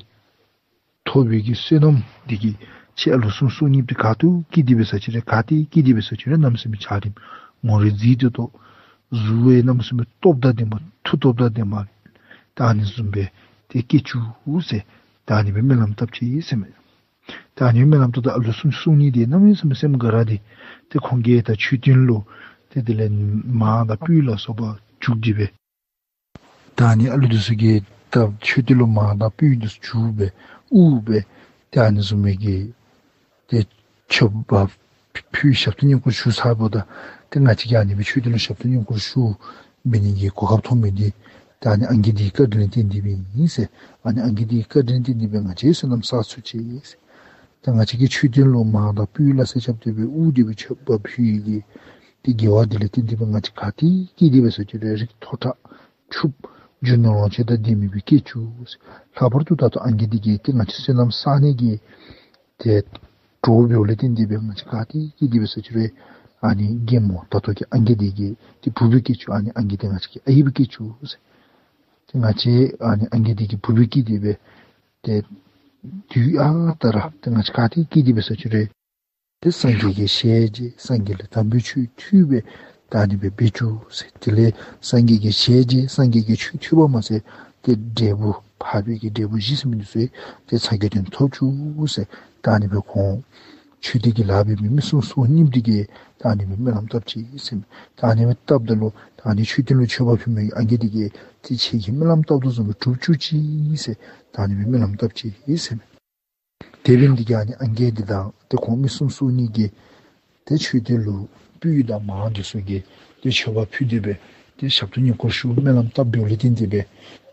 ཐོབ་པའི་གི་བསོད་ནམས་འདི་གིས་ཁྱེད་ཨ་ལུ་སུམ་ཅུ་སོ་གཉིས་འདི་ག་ཏེ་སྐྱེས་ཏེ་འབད་ས་ཅི་རུང་ག་ཏེ་སྐྱེས་ཏེ་འབད་ས་ཅི་རུང་གནམ་མེད་ས་མེད་འཇའ་རིསམོ་ངོ་རིས་མཛེས་ཏོག་ཏོ་གཟུགས་ཡང་གནམ་མེད་ས་མེད་སྟོབས་དང་ལྡནམ་མཐུ་སྟོབས་དང་ལྡནམ་ད་ཨ་ནི་བཟུམ་སྦེ་ཏེ་སྐྱེ་བཅུག་ཟེར་ད་ཨ་ནི་སྦེ་སྨོན་ལམ་བཏབ་ཅི་ཟེར་མས། ད་ཨ་ནི་སྨོན་ལམ་བཏབ་ད་ཨ་ལུ་སུམ་ཅུ་སོ་གཉིས་འདི་གནམ་མེད་ས་མེད་སེམས་དགའ་ར་སྟེ་ཏེ་ཁོང་གིས་ད་མཆོད་རྟེན་ལུ་ཏེ་དེ་ལས་མང་དང་སྤུས་ལ་སོགས་པ་བྱུགས་ཏེ་སྦེ་ད་ཨ་ནི་ཨ་ལུ་འདི་ཚུ་གིས་ད་མཆོད་རྟེན་ལུ་མང་དང་སྤུས་འདི་ཚུ་བྱུགས་སྦེ་དབུ་སྦེ་ཏེ་ཨ་ནི་བཟུམ་མའི་གི་ཏེ་མཆོད་པ་ཕུལ་ཞབས་ཏོག་བསྙེན་བཀུར་ཞུ་ཚརཝ་ད་ཏེ་ང་བཅས་ཀྱིས་ཨ་ནི་སྦེ་མཆོད་རྟེན་ལུ་ཞབས་ཏོག་བསྙེན་བཀུར་ཞུ་འབད་ནི་གི་གོ་སྐབས་ཐོབ་མི་འདི་ད་ཨ་ནི་ཨང་རྒས་འདི་གི་བཀའ་དྲིན་ལུ་བརྟེན་ཏེ་སྦེ་ཨིན་ཟེར། ཨ་ནི་ཨང་རྒས་འདི་གི་བཀའ་དྲིན་ལུ་བརྟེན་ཏེ་སྦེ་ང་བཅས་བསོད་ནམས་བསགས་ཚུགས་ཅི་ཟེར། ད་ང་བཅས་ཀྱིས་མཆོད་རྟེན་ལུ་མང་དང་སྤུས་ལ་སོགས་རྐྱབ་སྟེ་སྦེ་དབུ་འདི་སྦེ་མཆོད་པ་ཕུལ་ཡི་གི་ཏེ་དགེ་བ་འདི་ལུ་བརྟེན་ཏེ་སྦེ་ང་བཅས་ག་ཏེ་སྐྱེས་ཏེ་འབད་ས་ཅི་རུང་རིགས་མཐོ་དྲགས་ཕྱུགཔོ་རྒྱུ་ནོར་ལོངས་སྤྱོད་དང་ལྡན་མི་སྦེ་སྐྱེ་བཅུག་ཟེར། ལྷག་པར་དུ་ད་ལྟོ་ཨང་རྒས་འདི་གིས་ཏེ་ང་བཅས་བསོད་ནམས་བསག་ནི་གི་ཏེ་གྲོགས་འབདཝ་ལུ་བརྟེན་ཏེ་སྦེ་ང་བཅས་ག་ཏེ་སྐྱེས་ཏེ་འབད་ས་ཅི་རུང་ཨ་ནི་རྒན་མོ་ད་ལྟོ་གི་ཨང་རྒས་འདི་གི་ཏེ་བུ་སྦེ་སྐྱེ་བཅུག། ཨ་ནི་ཨང་རྒས་འདི་ང་བཅས་ཀྱི་ཨའི་སྦེ་སྐྱེ་བཅུག་ཟེར། ཏེ་ང་བཅས་ཨ་ནི་ཨང་རྒས་འདི་གི་བུ་སྦེ་སྐྱེས་ཏེ་སྦེ་ཏེ་དུས་ཨ་རྟག་ར་ཏེ་ང་བཅས་ག་ཏེ་སྐྱེས་ཏེ་འབད་ས་ཅི་རུང་ཏེ་སངས་རྒྱས་ཀྱི་ཞལ་མཇལ་སངས་རྒྱས་ལས་དམ་པའི་ཆོས་ཐོས་སྦེ་ད་ཨ་ནི་སྦེ་འབད་བཅུག་ཟེར། དེ་ལས་སངས་རྒྱས་ཀྱི་ཞལ་མཇལ་སངས་རྒྱས་ཀྱི་ཆོས་ཐོས་པ་མ་ཚད་ཏེ་འབྲས་བུ་འཕགས་པའི་གི་འབྲས་བུ་བཞི་ཟེར་མི་འདི་ཚུ་ཏེ་ཚ་གྱང་ཐོབ་བཅུག་ཟེར། ད་ཨ་ནི་སྦེ་ཁོང་མཆོད་རྟེན་གྱི་ལཱ་འབད་མི་མི་སུམ་ཅུ་སོ་གཉིས་འདི་གིས་ད་ཨ་ནི་སྦེ་སྨོན་ལམ་བཏབ་ཅི་ཟེར། ད་ཨ་ནི་སྦེ་བཏབ་ད་ལུ་ད་ཨ་ནི་མཆོད་རྟེན་ལུ་མཆོད་པ་ཕུལ་མི་ཨང་རྒས་འདི་གིས་ཏེ་ཁྱེད་ཀྱིས་སྨོན་ལམ་བཏབ་དོ་བཟུམ་སྦེ་གྲུབ་བཅུག་ཅིག་ཟེར། ད་ཨ་ནི་སྦེ་སྨོན་ལམ་བཏབ་ཅི་ཟེར། དེ་འབདཝ་ལས་བརྟེན་ཏེ་ཨ་ནི་ཨང་རྒས་འདི་དང་ཏེ་ཁོང་མི་སུམ་ཅུ་སོ་གཉིས་ཀྱིས་ཏེ་མཆོད་རྟེན་ལུ་སྤུས་དང་མང་འདི་ཚུ་གི་ཏེ་མཆོད་པ་ཕུལ་ཏེ་སྦེ་ཏེ་ཞབས་ཏོག་བསྙེན་བཀུར་ཞུ་སྨོན་ལམ་བཏབ་འབདཝ་ལས་བརྟེན་ཏེ་སྦེ་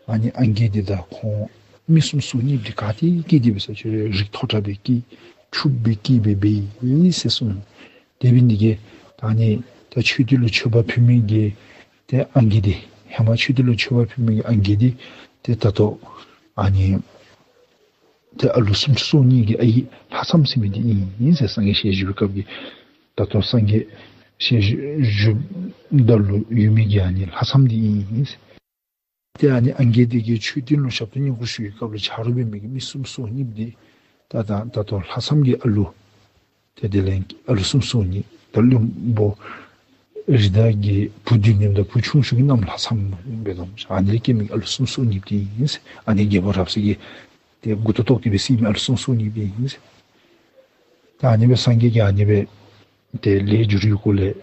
ཨ་ནི་ཨང་རྒས་འདི་དང་ཁོང་མི་སུམ་ཅུ་སོ་གཉིས་འདི་ག་ཏེ་སྐྱེས་ཏེ་འབད་ས་ཅི་རུང་རིགས་མཐོ་དྲགས་སྦེ་སྐྱེས་ཕྱུགཔོ་སྦེ་སྐྱེས་སྦེ་འབད་ཡི་ཟེར་གསུངས། དེ་འབདཝ་ལས་བརྟེན་ཏེ་ད་ཨ་ནི་ད་མཆོད་རྟེན་ལུ་མཆོད་པ་ཕུལ་མི་གི་ཏེ་ཨང་རྒས་འདི་ཧེ་མ་མཆོད་རྟེན་ལུ་མཆོད་པ་ཕུལ་མི་གི་ཨང་རྒས་འདི་ཏེ་ད་ལྟོ་ཨ་ནི་ཏེ་ཨ་ལུ་སུམ་ཅུ་སོ་གཉིས་ཀྱི་ཨའི་ལྷ་མཚམས་ཟེར་མི་འདི་ཨིན་ཟེར། སངས་རྒྱས་ཞལ་བཞུགས་པའི་སྐབས་ཀྱི་ད་ལྟོ་སངས་རྒྱས་ཞལ་བཞུགས་ད་ལུ་ཡོད་མི་གི་ཨ་ནི་ལྷ་མཚམས་འདི་ཨིན་ཟེར། ཏེ་ཨ་ནི་ཨང་རྒས་འདི་གིས་མཆོད་རྟེན་ལུ་ཞབས་ཏོག་བསྙེན་བཀུར་ཞུ་བའི་སྐབས་ལུ་ཆ་རོགས་འབད་མི་གི་མི་སུམ་ཅུ་སོ་གཉིས་འདི་ད་ད་ད་ལྟོ་ལྷ་མཚམས་ཀྱི་ཨ་ལུ་ཏེ་དེ་ལས་ཨ་ལུ་སུམ་ཅུ་སོ་གཉིས་ད་བློན་པོ་རི་དྭགས་ཀྱི་བུ་བདུད་ནི་དང་བུ་ཆུང་ཤོས་ཀྱི་རྣམ་ལྷ་མཚམས་སྦེ་དོ། ཨ་ནི་ལས་སྐྱེས་མི་ཨ་ལུ་སུམ་ཅུ་སོ་གཉིས་འདི་ཨིན་ཟེར། ཨ་ནི་རྒྱལ་པོ་རབ་གསལ་གྱིས་ཏེ་མགུ་ཏོ་བཏོག་སྟེ་སྦེ་བསད་མི་ཨ་ལུ་སུམ་ཅུ་སོ་གཉིས་འདི་ཨིན་ཟེར། ད་ཨ་ནི་སྦེ་སངས་རྒྱས་ཀྱིས་ཨ་ནི་སྦེ་ཏེ་ལས་སྦྱོར་བའི་སྐོར་ལས་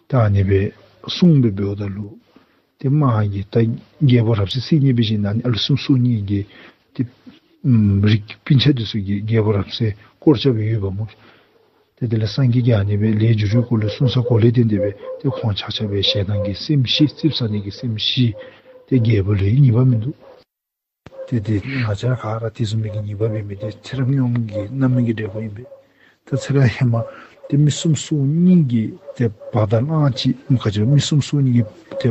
ད་ཨ་ནི་སྦེ་གསུངས་སྦེ་འབདཝ་ད་ལུ་ཏེ་དམག་གིས་ད་རྒྱལ་པོ་རབ་གསལ་བསད་ནི་འབད་ཞིནམ་ལས་ཨ་ནི་ཨ་ལུ་སུམ་ཅུ་སོ་གཉིས་ཀྱིས་ཏེ་ཨམ་རིགས་སྤུན་ཆ་འདི་ཚུ་གིས་རྒྱལ་པོ་རབ་གསལ་བཀོ་བཅག་སྦེ་ཡོདཔ་སྨོ། ཏེ་དེ་ལས་སངས་རྒྱས་ཀྱིས་ཨ་ནི་སྦེ་ལས་སྦྱོར་བའི་སྐོར་ལས་གསུངས་ས་གོ་ལས་བརྟེན་ཏེ་སྦེ་ཏེ་ཁོང་ཆ་ཁྱབ་སྦེ་ཞེ་སྡང་གི་སེམས་ཞི་ཙིགཔ་ཟ་ནི་གི་སེམས་ཞི། ཏེ་རྒྱལ་པོ་ལུ་ཡང་ཉེས་པ་མིན་འདུག། ཏེ་ཏེ་ང་བཅས་ག་ར་དེ་བཟུམ་མའི་གི་ཉེས་པ་འབད་མི་འདི་ཚེ་རབས་སྔོན་གྱི་རྣམ་སྨིན་གྱི་འབྲས་བུ་ཨིན་པས། ད་ཚེ་རབས་ཧེ་མ་ཏེ་མི་སུམ་ཅུ་སོ་གཉིས་ཀྱིས་ཏེ་བ་དན་གླང་ཅིག་མ་ག་ཅི་མི་སུམ་ཅུ་སོ་གཉིས་ཀྱིས་ཏེ་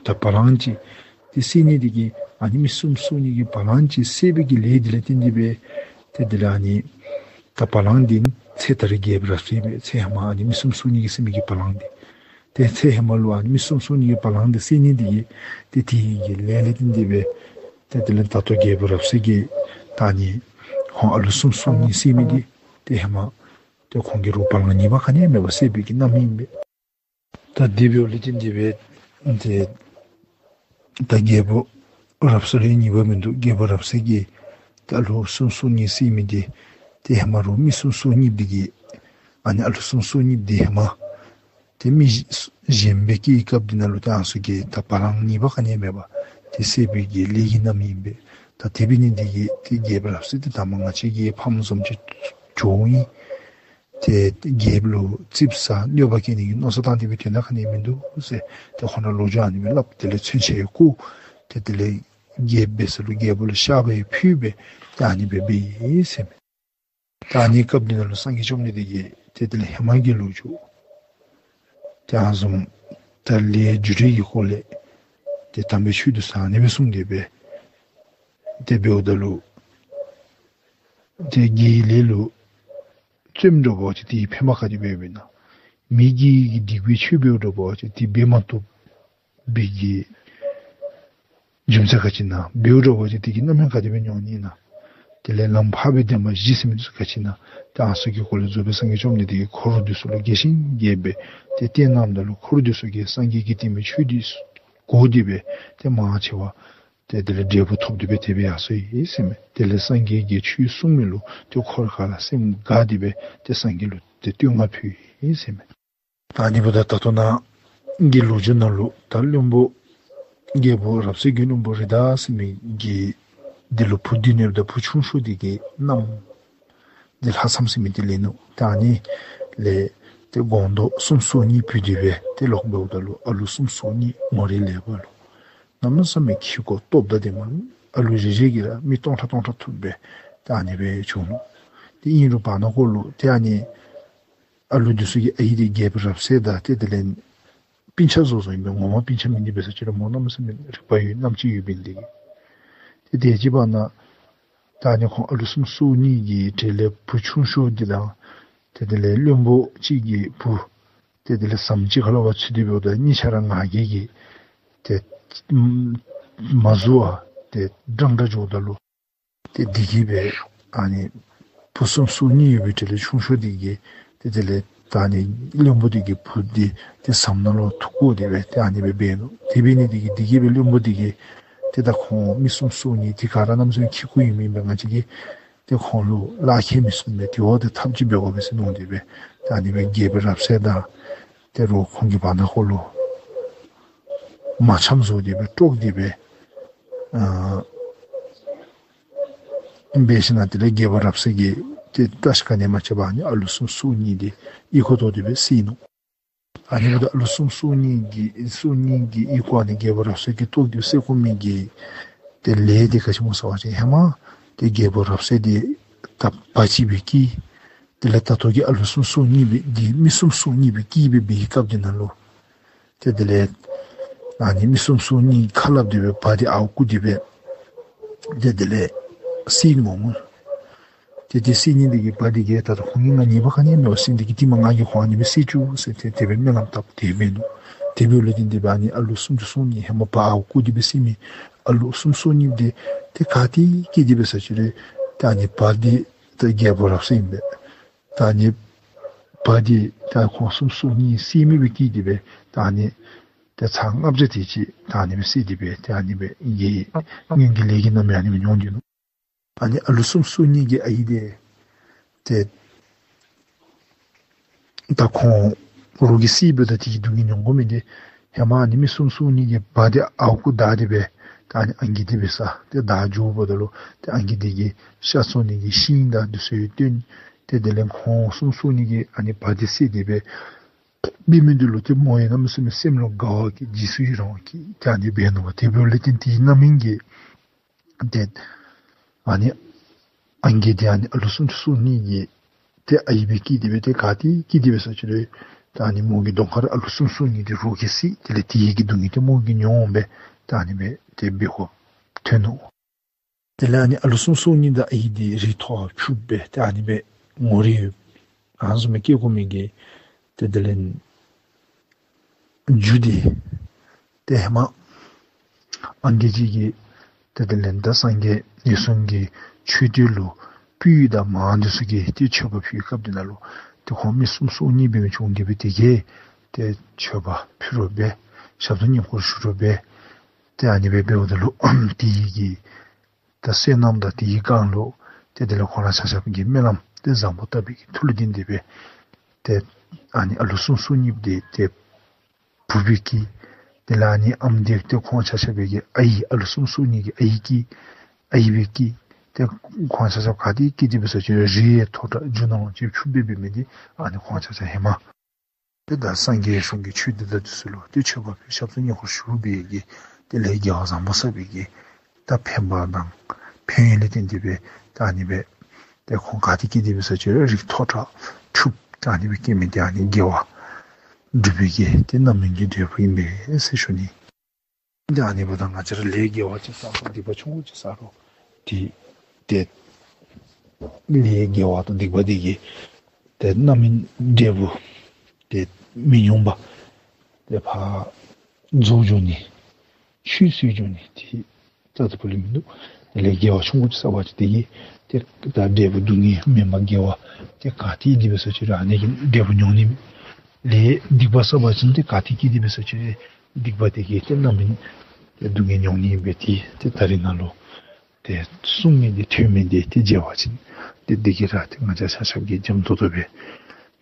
ད་བ་གླང་ཅིག་ཏེ་བསད་ནི་འདི་གིས་ཨ་ནི་མི་སུམ་ཅུ་སོ་གཉིས་ཀྱིས་བ་གླང་ཅིག་བསད་པའི་གི་ལས་འདི་ལས་བརྟེན་ཏེ་སྦེ་ཏེ་དེ་ལས་ཨ་ནི་ད་བ་གླང་འདི་ཚེ་ད་རེས་རྒྱལཔོ་རབ་གསལ་སྦེ་ཚེ་ཧེ་མ་ཨ་ནི་མི་སུམ་ཅུ་སོ་གཉིས་ཀྱིས་བསད་མི་གི་བ་གླང་འདི་ཏེ་ཚེ་ཧེ་མ་ལུ་ཨ་ནི་མི་སུམ་ཅུ་སོ་གཉིས་ཀྱིས་བ་གླང་འདི་བསད་ནི་འདི་གིས་ཏེ་དེ་གི་ལས་ལས་བརྟེན་ཏེ་སྦེ་ཏེ་དེ་ལས་ད་ལྟོ་རྒྱལཔོ་རབ་གསལ་གྱིས་ད་ཨ་ནི་ཁོང་ཨ་ལུ་སུམ་ཅུ་སོ་གཉིས་བསད་མི་འདི་ཏེ་ཧེ་མ་ཏེ་ཁོང་གིས་རོགས་བ་གླང་ཉེས་པ་ག་ནི་ཡང་མེད་པར་བསད་པའི་གི་རྣམ་སྨིན་ཨིན་པས། ད་དེ་འབདཝ་ལས་བརྟེན་ཏེ་སྦེ་ཏེ་ད་རྒྱལ་པོ་རབ་གསལ་ལུ་ཡང་ཉེས་པ་མིན་འདུག། རྒྱལ་པོ་རབ་གསལ་གྱིས་ད་ཨ་ལུ་གསུམ་སོ་གཉིས་བསད་མི་འདི་ཏེ་ཧེ་མ་རོགས་མི་གསུམ་སོ་གཉིས་འདི་གིས་ཨ་ནི་ཨ་ལུ་གསུམ་སོ་གཉིས་འདི་ཧེ་མ་ཏེ་མི་གཞན་སྦེ་སྐྱེས་སྐབས་འདི་ནང་ལུ་ཏེ་ཨ་ནི་ཚུ་གིས་ད་བ་ལང་ཉེས་པ་ག་ནི་ཡང་མེད་པར་ཏེ་བསད་པའི་གི་ལས་ཀྱི་རྣམ་སྨིན་ཨིན་པས། ད་དེ་འབད་ནི་འདི་གིས་ཏེ་རྒྱལ་པོ་རབ་གསལ་འདི་ད་མ་ང་བཅས་ཀྱི་ཕམ་བཟུམ་ཅིག་འགྱོཝ་ཨིན། ཏེ་རྒྱལཔོ་ལུ་ཙིགཔ་ཟ་གནོད་པ་བཀལ་ནི་གི་མནོ་བསམ་བཏང་སྟེ་སྦེ་དོན་དག་ག་ནི་ཡང་མིན་འདུག་ཟེར་ཏེ་ཁོང་ར་ལོ་རྒྱུས་ཨ་ནི་སྦེ་སླབ། དེ་ལས་མཚོན་ཆ་ཡང་བསྐོར། ཏེ་དེ་ལས་རྒྱལཔོ་འབད་ས་ལུ་རྒྱལཔོ་ལུ་བཤགས་པ་ཡང་ཕུལ་སྦེ་ཏེ་ཨ་ནི་སྦེ་འབད་ཡི་ཟེར་མས། ད་ཨ་ནི་སྐབས་འདི་ནང་ལུ་སངས་རྒྱས་བཅོམ་ལྡན་འདས་ཀྱིས་ཏེ་དེ་ལས་ཧེ་མ་གི་ལོ་རྒྱུས་ཏེ་ཨ་ནི་བཟུམ་ད་ལས་རྒྱུ་འབྲས་ཀྱི་སྐོར་ལས་ཏེ་དམ་པའི་ཆོས་འདི་ཚུ་ཨ་ནི་སྦེ་གསུངས་ཏེ་སྦེ་ཏེ་འབདཝ་ད་ལུ་ཏེ་དགེ་བའི་ལས་ལུ་བརྩོནམ་འདྲཝ་ཅིག་དེའི་ཕན་པ་ག་དེ་སྦེ་ཡོདཔ་ཨིན་ན། མི་དགེ་བའི་སྡིག་པའི་ཆོས་འབདཝ་འདྲཝ་ཅིག་དེ་འབད་མ་བཏུབ་པའི་གི་རྒྱུ་མཚན་ག་ཅི་ཨིན་ན། འབདཝ་འདྲཝ་ཅིག་དེ་གི་རྣམ་སྨིན་ག་དེ་སྦེ་མྱོང་ནི་ཨིན་ན། དེ་ལས་ལམ་འཕགས་པའི་བདེན་པ་བཞི་ཟེར་མི་འདི་ཚུ་ག་ཅི་ཨིན་ན། ཏེ་ཨ་ནི་ཚུ་གི་སྐོར་ལས་རྫོགས་པའི་སངས་རྒྱས་བཅོམ་ལྡན་འདས་ཀྱིས་འཁོར་འདི་ཚུ་ལུ་རྒྱས་ཤིང་རྒྱས་སྦེ་ཏེ་བསྟན་གནངམ་ད་ལུ་འཁོར་འདི་ཚུ་གིས་སངས་རྒྱས་ཀྱིས་བསྟན་པའི་ཆོས་འདི་གོ་སྟེ་སྦེ་ཏེ་མང་ཆེ་བ་ཏེ་དེ་ལས་འབྲས་བུ་ཐོབ་སྟེ་སྦེ་དེ་སྦེ་ཡར་སོ་ཡི་ཟེར་མས། དེ་ལས་སངས་རྒྱས་ཀྱིས་ཆོས་གསུངས་མི་ལུ་ཏེ་འཁོར་ག་ར་སེམས་དགའ་སྟེ་སྦེ་ཏེ་སངས་རྒྱས་ལུ་ཏེ་བསྟོད་བསྔགས་ཕུལ་ཡི་ཟེར་མས། ད་ཨ་ནི་འབདཝ་ད་ད་ལྟོ་ནཱ་གི་ལོ་རྒྱུས་ནང་ལུ་ད་བློན་པོ་རྒྱལ་པོ་རབ་གསལ་གྱི་བློན་པོ་རི་དྭགས་ཟེར་མི་གི་འདི་ལུ་བུ་འདི་གནསཔ་ད་བུ་ཆུང་ཤོས་འདི་གི་མནའམ་འདི་ལྷག་བསམ་ཟེར་མི་འདི་ལེན་ནུག། ད་ཨ་ནི་ལས་ཏེ་སྒོང་རྡོག་གསུམ་སོ་གཉིས་ཕུལ་ཏེ་སྦེ་ཏེ་ལོག་འབདཝ་ད་ལུ་ཨ་ལུ་གསུམ་སོ་གཉིས་ངོ་རིས་ལེགས་པ་ལུ་གནམ་མེད་ས་མེད་ཁེ་ཀོ་སྟོབས་དང་ལྡནམ་ཨ་ལུ་རེ་རེ་གིས་ར་མི་སྟོང་ཕྲག་སྟོང་ཕྲག་ཐུབ་སྦེ་ཏེ་ཨ་ནི་སྦེ་བྱུང་ནུག། ཏེ་ཨིན་རུང་བར་ན་ཁོ་ལུ་ཏེ་ཨ་ནི་ཨ་ལུ་འདི་ཚུ་གི་ཨའི་འདི་རྒྱལཔོ་རབ་གསལ་དང་ཏེ་དེ་ལས་སྤུན་ཆ་བཟོ་བཟོཝ་ཨིན་པས། ངོ་མ་སྤུན་ཆ་མེན་ནི་འབད་ས་ཅིག་རུང་མོ་གནམ་མེད་ས་མེད་རིག་པ་ཡོད་རྣམ་དཔྱོད་ཡོདཔ་ཨིན་ནི་དེ་གིས། ཏེ་དེ་ཅིག་བར་ན་ད་ཨ་ནི་ཁོང་ཨ་ལུ་གསུམ་སོ་གཉིས་ཀྱི་གྲས་ལས་བུ་ཆུང་ཤོས་འདི་དང་ཏེ་དེ་ལས་བློན་པོ་གཅིག་གི་བུ་ཏེ་དེ་ལས་ཟམ་གཅིག་ཁར་ལུ་ཕར་ཚུད་དེ་འབདཝ་ད་གཉིས་ཆ་ར་ང་རྒྱལ་གྱིས་ཏེ་མ་བཟོ་བར་ཏེ་འདྲན་འདྲ་འགྱོཝ་ད་ལུ་ཏེ་འདི་གིས་སྦེ་ཨ་ནི་བུ་གསུམ་སོ་གཉིས་ཡོད་པའི་གྲས་ལས་ཆུང་ཤོས་འདི་གིས་ཏེ་དེ་ལས་ད་ཨ་ནི་བློན་པོ་འདི་གི་བུ་འདི་ཏེ་ཟམ་ནང་ལུ་འཐུ་བཀོ་སྟེ་སྦེ་ཏེ་ཨ་ནི་སྦེ་འབད་ནུག། དེ་འབད་ནི་འདི་གིས་འདི་གིས་སྦེ་བློན་པོ་འདི་གིས་ཏེ་ད་ཁོང་མི་གསུམ་སོ་གཉིས་འདི་ག་ར་གནམ་མེད་ས་མེད་ཁེ་ཀོ་ཡོད་མི་ཨིན་པས། ང་བཅས་ཀྱིས་ཏེ་ཁོང་ལུ་ལག་ཁྱེར་མི་གསུང་པས། དེ་འབདཝ་ད་ཐབས་ཅིག་འབད་དགོ་པས་ཟེར་མནོ་སྟེ་སྦེ་ཏེ་ཨ་ནི་སྦེ་རྒྱལཔོ་རབ་གསལ་དང་ཏེ་རོགས་ཁོང་གི་བར་ན་ཁོ་ལུ་མ་འཆམ་བཟོ་སྟེ་སྦེ་དཀྲོགས་ཏེ་སྦེ་ཨ་འབད་ཞིནམ་དེ་ལས་རྒྱལཔོ་རབ་གསལ་གྱིས་ཏེ་བཀྲ་ཤིས་ག་ནི་ཡང་མ་བྱས་པར་ཨ་ནི་ཨ་ལུ་གསུམ་སོ་གཉིས་འདི་ཨོལ་ཀོ་བཏོག་སྟེ་སྦེ་བསད་ནུག། ཨ་ནི་འབདཝ་ད་ཨ་ལུ་གསུམ་སོ་གཉིས་ཀྱི་སོ་གཉིས་ཀྱི་ཨོལ་ཀོ་ཨ་ནི་རྒྱལཔོ་རབ་གསལ་གྱིས་བཏོག་སྟེ་བསད་བཀོ་མི་གི་ཏེ་ལས་འདི་ག་ཅི་སྨོ་ཟེར་བ་ཅིན་ཧེ་མ་ཏེ་རྒྱལཔོ་རབ་གསལ་འདི་ད་བ་ཅིག་སྦེ་སྐྱེས། དེ་ལས་ད་ལྟོ་གི་ཨ་ལུ་གསུམ་སོ་གཉིས་སྦེ་འདི་མི་གསུམ་སོ་གཉིས་སྦེ་སྐྱེས་སྦེ་འབད་བའི་སྐབས་འདི་ནང་ལུ་ཏེ་དེ་ལས་ཨ་ནི་མི་གསུམ་སོ་གཉིས་ཁ་སླབ་སྟེ་སྦེ་བ་འདི་ཨརཝ་བརྐུ་སྟེ་སྦེ་ཏེ་དེ་ལས་བསད་ནུག་སྨོ། ཏེ་དེ་བསད་ནི་འདི་གིས་བ་འདི་གིས་ད་ལྟོ་ཁོང་གིས་ང་ཉེས་པ་ག་ནི་ཡང་མེད་པར་བསད་ནི་འདི་གིས་ཏེ་མ་ང་གིས་ཁོང་ཨ་ནི་སྦེ་བསད་བཅུག་ཟེར་ཏེ་དེ་སྦེ་སྨོན་ལམ་བཏབ་སྟེ་འབད་ནུག། དེ་འབདཝ་ལས་བརྟེན་ཏེ་སྦེ་ཨ་ནི་ཨ་ལུ་གསུམ་སོ་གཉིས་ཧེ་མ་བ་ཨརཝ་བརྐུ་སྟེ་སྦེ་བསད་མི་ཨ་ལུ་གསུམ་སོ་གཉིས་འདི་ཏེ་ག་ཏེ་སྐྱེས་ཏེ་འབད་ས་ཅིག་རུང་ད་ཨ་ནི་བ་འདི་ད་རྒྱལཔོ་རབ་གསལ་ཨིན་པས། ད་ཨ་ནི་བ་འདི་ད་ཁོང་གསུམ་སོ་གཉིས་བསད་མི་སྦེ་སྐྱེས་ཏེ་སྦེ་ད་ཨ་ནི་ཏེ་ཚར་ལྔ་བརྒྱ་དེ་ཅིག་ད་ཨ་ནི་སྦེ་བསད་དེ་སྦེ་ཏེ་ཨ་ནི་སྦེ་ཨིན་གྱི། སྔོན་གྱི་ལས་ཀྱི་རྣམ་སྨིན་ཨ་ནི་སྦེ་མྱོང་སྟེ་ནུག། ཨ་ནི་ཨ་ལུ་གསུམ་སོ་གཉིས་ཀྱི་ཨའི་འདི་ཏེ་ད་ཁོང་རོགས་ཀྱིས་བསད་འབདཝ་ད་དེ་གི་སྡུག་བསྔལ་མྱོང་དགོ་མི་འདི་ཧེ་མ་ཨ་ནི་མི་གསུམ་སོ་གཉིས་ཀྱིས་བ་འདི་ཨརཝ་བརྐུ་བདའ་སྟེ་སྦེ་ད་ཨ་ནི་ཨང་རྒས་འདི་འབད་ས་ཏེ་བདའ་འགྱོཝ་ད་ལུ་ཏེ་ཨང་རྒས་འདི་གིས་ཤ་བཙོང་ནི་གི་ཤིང་དང་འདི་ཚུ་ཡང་བཏོན། ཏེ་དེ་ལས་ཁོང་གསུམ་སོ་གཉིས་ཀྱིས་ཨ་ནི་བ་འདི་བསད་དེ་སྦེ་འབད་མི་འདི་ལུ་ཏེ་མོ་ཡང་གནམ་མེད་ས་མེད་སེམས་ལུ་དགའ་བ་གིས་རྗེས་སུ་ཡི་རང་བ་གིས་ཏེ་ཨ་ནི་འབད་ནུག་པ། དེ་འབདཝ་ལས་བརྟེན་དེའི་རྣམ་སྨིན་གྱིས་ཏེ་ཨ་ནི་ཨང་རྒས་འདི་ཨ་ནི་ཨ་ལུ་གསུམ་སོ་གཉིས་ཀྱི་ཏེ་ཨའི་སྦེ་སྐྱེས་ཏེ་སྦེ་ཏེ་ག་ཏེ་སྐྱེས་ཏེ་འབད་ས་ཅིག་རུང་ད་ཨ་ནི་མོ་གི་གདོང་ཁར་ཨ་ལུ་གསུམ་སོ་གཉིས་འདི་རོགས་ཀྱིས་བསད། དེ་ལས་དེ་གི་སྡུག་བསྔལ་འདི་མོ་གིས་མྱོང་སྦེ་ད་ཨ་ནི་སྦེ་ཏེ་འབད་དགོཔ་ཐོན་ནུག། དེ་ལས་ཨ་ནི་ཨ་ལུ་གསུམ་སོ་གཉིས་དང་ཨའི་འདི་རི་ཐོག་ཕྱུགཔོ་སྦེ་ཏེ་ཨ་ནི་སྦེ་ངོ་རིས་ཨ་ནི་བཟུམ་སྦེ་སྐྱེ་དགོ་མི་གི་ཏེ་དེ་ལས་རྒྱུ་འདི་ཏེ་ཧེ་མ་ཨང་རྒས་ཅིག་གིས་ཏེ་དེ་ལས་ད་སངས་རྒྱས་འོད་སྲུང་གི་མཆོད་རྟེན་ལུ་སྤོས་དང་མར་འདི་ཚུ་གིས་ཏེ་མཆོད་པ་ཕུལ་སྐབས་འདི་ནང་ལུ་ཏེ་ཁོང་མི་གསུམ་སོ་གཉིས་འབད་མི་བྱུང་སྟེ་སྦེ་དེ་གིས་ ཏེ་མཆོད་པ་ཕུལ་རུང་འབད། ཞབས་ཏོག་བསྙེན་བཀུར་ཞུ་རུང་འབད། ཏེ་ཨ་ནི་སྦེ་འབདཝ་ད་ལུ་དེ་གི་ད་བསོད་ནམས་དང་དེའི་སྒང་ལུ་ཏེ་དེ་ལས་ཁོང་ར་ཆ་ཁྱབ་ཀྱིས་སྨོན་ལམ་ཏེ་བཟང་པོ་བཏབ་པའི་གི་མཐུ་ལུ་བརྟེན་ཏེ་སྦེ་ཏེ་ཨ་ནི་ཨ་ལོ་གསུམ་གསུམ་གཉིས་འདི་ཏེ་བུ་འབད་བསྐྱེད། དེ་ལས་ཨ་ནི་ཨམ་འདི་ཏེ་ཁོང་ཆ་ཁྱབ་ཀྱི་ཨའི་ཨ་ལོ་གསུམ་གསུམ་གཉིས་ཀྱི་ཨའི་བསྐྱེད། ཨའི་འབད་བསྐྱེད། ཏེ་ཁོང་ཆ་ཁྱབ་ག་ཏེ་བསྐྱེད་དེ་འབད་ས་ཅིག་རུང་རི་མཐོ་དྲགས་རྒྱུ་ནོར་ལོངས་སྤྱོད་ཕྱུགཔོ་སྦེ་འབད་མི་འདི་ཨ་ནི་ཁོང་ཆ་ཁྱབ་ཧེ་མ། ཏེ་ད་སངས་རྒྱས་གཞུང་གི་ཆོས་འདི་དང་འདི་ཚུ་ལུ་ཏེ་མཆོད་པ་ཕུལ་ཞབས་ཏོག་བསྙེན་བཀུར་ཞུ་བའི་གི་དེ་ལས་དགེ་བ་བཟང་པོ་བསགས་པའི་གི་ད་ཕན་པ་དང་ཕན་ཡོན་ལུ་བརྟེན་ཏེ་སྦེ་ད་ཨ་ནི་སྦེ་ཏེ་ཁོང་ག་ཏེ་བསྐྱེད་དེ་འབད་ས་ཅིག་རུང་རི་མཐོ་དྲགས་ཕྱུགཔོ་ད་ཨ་ནི་སྦེ་བསྐྱེད་མི་འདི་ཨ་ནི་དགེ་བ་སྒྲུབ་པའི་གི་ཏེ་རྣམ་སྨིན་གྱི་འབྲས་བུ་ཨིན་པས་ཟེར་ཞུ་ནི། ཏེ་ཨ་ནི་འབདཝ་ད་ང་བཅས་ར་ལས་དགེ་བ་ཅིག་བསགས་རུང་སྡིག་པ་ཆུང་ཀུ་ཅིག་བསགས་རུང་ཏེ་ཏེ་ལས་དགེ་བ་དང་སྡིག་པ་འདི་གི་ཏེ་རྣམ་སྨིན་འབྲས་བུ་ཏེ་མི་ཉམས་པ་ཏེ་ཕར་རྫོགས་འགྱོ་ནི་ཆུད་ཟོས་འགྱོ་ནི་ཏེ་རྩ་དང་པོ་ལས་མིན་འདུག། ལས་དགེ་བ་ཆུང་ཀུ་ཅིག་བསགས་པ་ཅིན་དེ་གིས་ཏེ་ད་འབྲས་བུ་སྡུག་བསྔལ་མེན་པར་དགེ་བ་ཏེ་ག་ཏེ་བསྐྱེད་དེ་འབད་ས་ཅིག་རུང་ཨ་ནི་གི་འབྲས་བུ་མྱོང་ནི། ལས་སྡིག་པ་བསགས་པ་ཅིན་ཏེ་ག་ཏེ་བསྐྱེད་དེ་འབད་ས་ཅིག་རུང་སྡིག་པ་དེ་གིས་ཏེ་རྣམ་སྨིན་ཏེ་སྡུག་བསྔལ་མྱོང་ནི་ཨིན་པས། ཏེ་ཏེ་ད་རིས་ནཱ་ལུ་ཏེ་གསུངས་མི་འདི་ཐོན་མི་འདི་ཏེ་མཇལ་བ་ཅིན་ཏེ་འདི་གིས་ར་ཏེ་ང་བཅས་ཆ་ཁྱབ་ཀྱིས་འཇམ་ཏོང་ཏོ་སྦེ་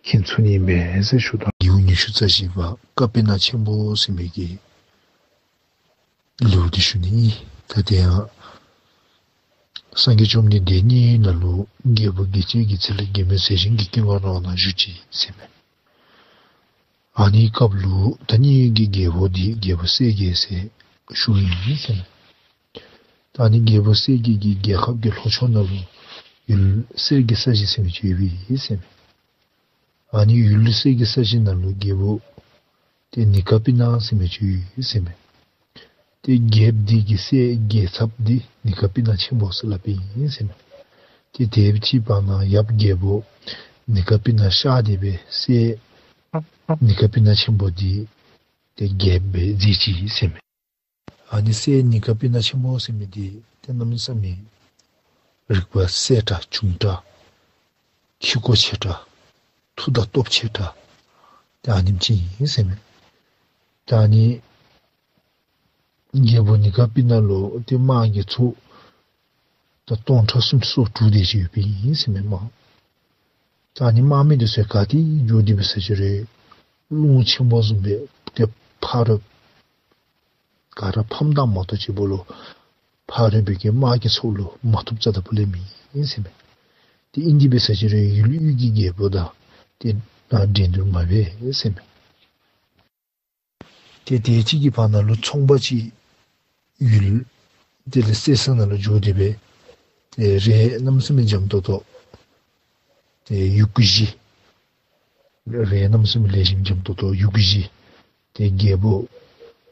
མཁྱེན་ཚུགས་ནི་ཨིན་པས་ཟེར་ཞུ་དོ། ལེའུ་ཉི་ཤུ་རྩ་བཞི་པ་ཀ་པི་ན་ཆེན་པོ་ཟེར་མི་གི་ལེའུ་འདི་ཞུ་ནི། ད་དེ་ཡང་སངས་རྒྱས་བཅོམ་ལྡན་འདས་ནི་ནཱ་ལུ་རྒྱལ་བུ་དགེ་བྱེད་ཀྱི་ཚལ་ལུ་མགོན་པོ་ཟས་སྦྱིན་གྱི་ཀུན་དགའ་ར་བ་ན་བཞུགས་ཅི་ཟེར་མས། ཨ་ནི་སྐབས་ལུ་ད་ཨ་ནི་གི་རྒྱལ་པོ་འདི་རྒྱལ་པོ་གསལ་རྒྱལ་ཟེར་ཞུཝ་ཨིན་ཟེར་མས། ད་ཨ་ནི་རྒྱལ་པོ་གསལ་རྒྱལ་གྱི་རྒྱལ་ཁབ་ཀྱི་ལྷོ་ཕྱོགས་ནང་ལུ་ཡུལ་གསེར་གྱི་ས་གཞི་ཟེར་མི་ཅིག་ཡོདཔ་ཨིན་ཟེར་མས། ཨ་ནི་ཡུལ་གསེར་གྱི་ས་གཞི་ནང་ལུ་རྒྱལ་པོ་ཏེ་ནི་ཀ་པི་ན་ཟེར་མི་ཅིག་ཡོད་ཟེར་མས། ཏེ་རྒྱལཔོ་འདི་གི་སྲས་རྒྱལ་ཚབ་འདི་ནི་ཀ་པི་ན་ཆེན་པོ་ཟེར་སླབ་ཨིན་ཟེར་མས། ཏེ་དེ་ཅིག་བར་ན་ཡབ་རྒྱལ་པོ་ནི་ཀ་པི་ན་གཤགས་ཏེ་སྦེ་སྲས་ནི་ཀ་པི་ན་ཆེན་པོ་འདི་ཏེ་རྒྱལཔོ་སྦེ་མཛད་ཅི་ཟེར་མས། ཨ་ནི་སྲས་ནི་ཀ་པི་ན་ཆེན་པོ་ཟེར་མི་འདི་ཏེ་གནམ་མེད་ས་མེད་རིག་པ་གསལ་དྲགས་ཆུང་དྲགས་ཁྱི་གོ་ཆེ་དྲགས་མཐུ་དང་སྟོབས་ཆེ་དྲགས་ཏེ་ཨ་ནེམ་ཅིག་ཨིན་ཟེར་མས། ད་ཨ་ནི་རྒྱལ་པོ་ནི་ཀ་པི་ན་ལུ་ཏེ་དམག་གི་ཚོགས་ད་སྟོང་ཕྲག་སུམ་ཅུ་སོ་དྲུག་དེ་ཅིག་ཡོདཔ་ཨིན་ཟེར་མས་དམག། ད་ཨ་ནི་དམག་མི་འདི་ཚུ་ག་ཏེ་འགྱོ་དེ་འབད་ས་ཅིག་རུང་རླུང་ཆེན་པོ་བཟུམ་སྦེ་ཏེ་ཕ་རོལ་ག་ར་ཕམ་ད་མ་གཏོགས་ཅིག་པོ་ལུ་ཕ་རོལ་པོའི་གི་དམག་གི་ཚོགས་ལུ་མ་ཐུབ་རྩ་དང་པོ་ལས་མེད་ཟེར་མས། ཏེ་ཨིན་དེ་འབད་ས་ཅིག་རུང་ཡུལ་དབུས་ཀྱི་རྒྱལ་པོ་དང་ཏེ་ཨ་འགྲན་བསྡུར་མ་འབད་ཟེར་མས། ཏེ་དེ་ཅིག་གི་བར་ན་ལུ་ཚོང་པ་ཅིག་ཡུལ་དེ་ལས་གསེར་ས་ནང་ལུ་འགྱོ་དེ་སྦེ་ཏེ་རས་གནམ་མེད་ས་མེད་འཇམ་ཏོང་ཏོ་ཏེ་ཡུག་གུ་བཞི་རས་གནམ་མེད་ས་མེད་ལེགས་ཤོམ་འཇམ་ཏོང་ཏོ་ཡུག་གུ་བཞི་ཏེ་རྒྱལ་པོ་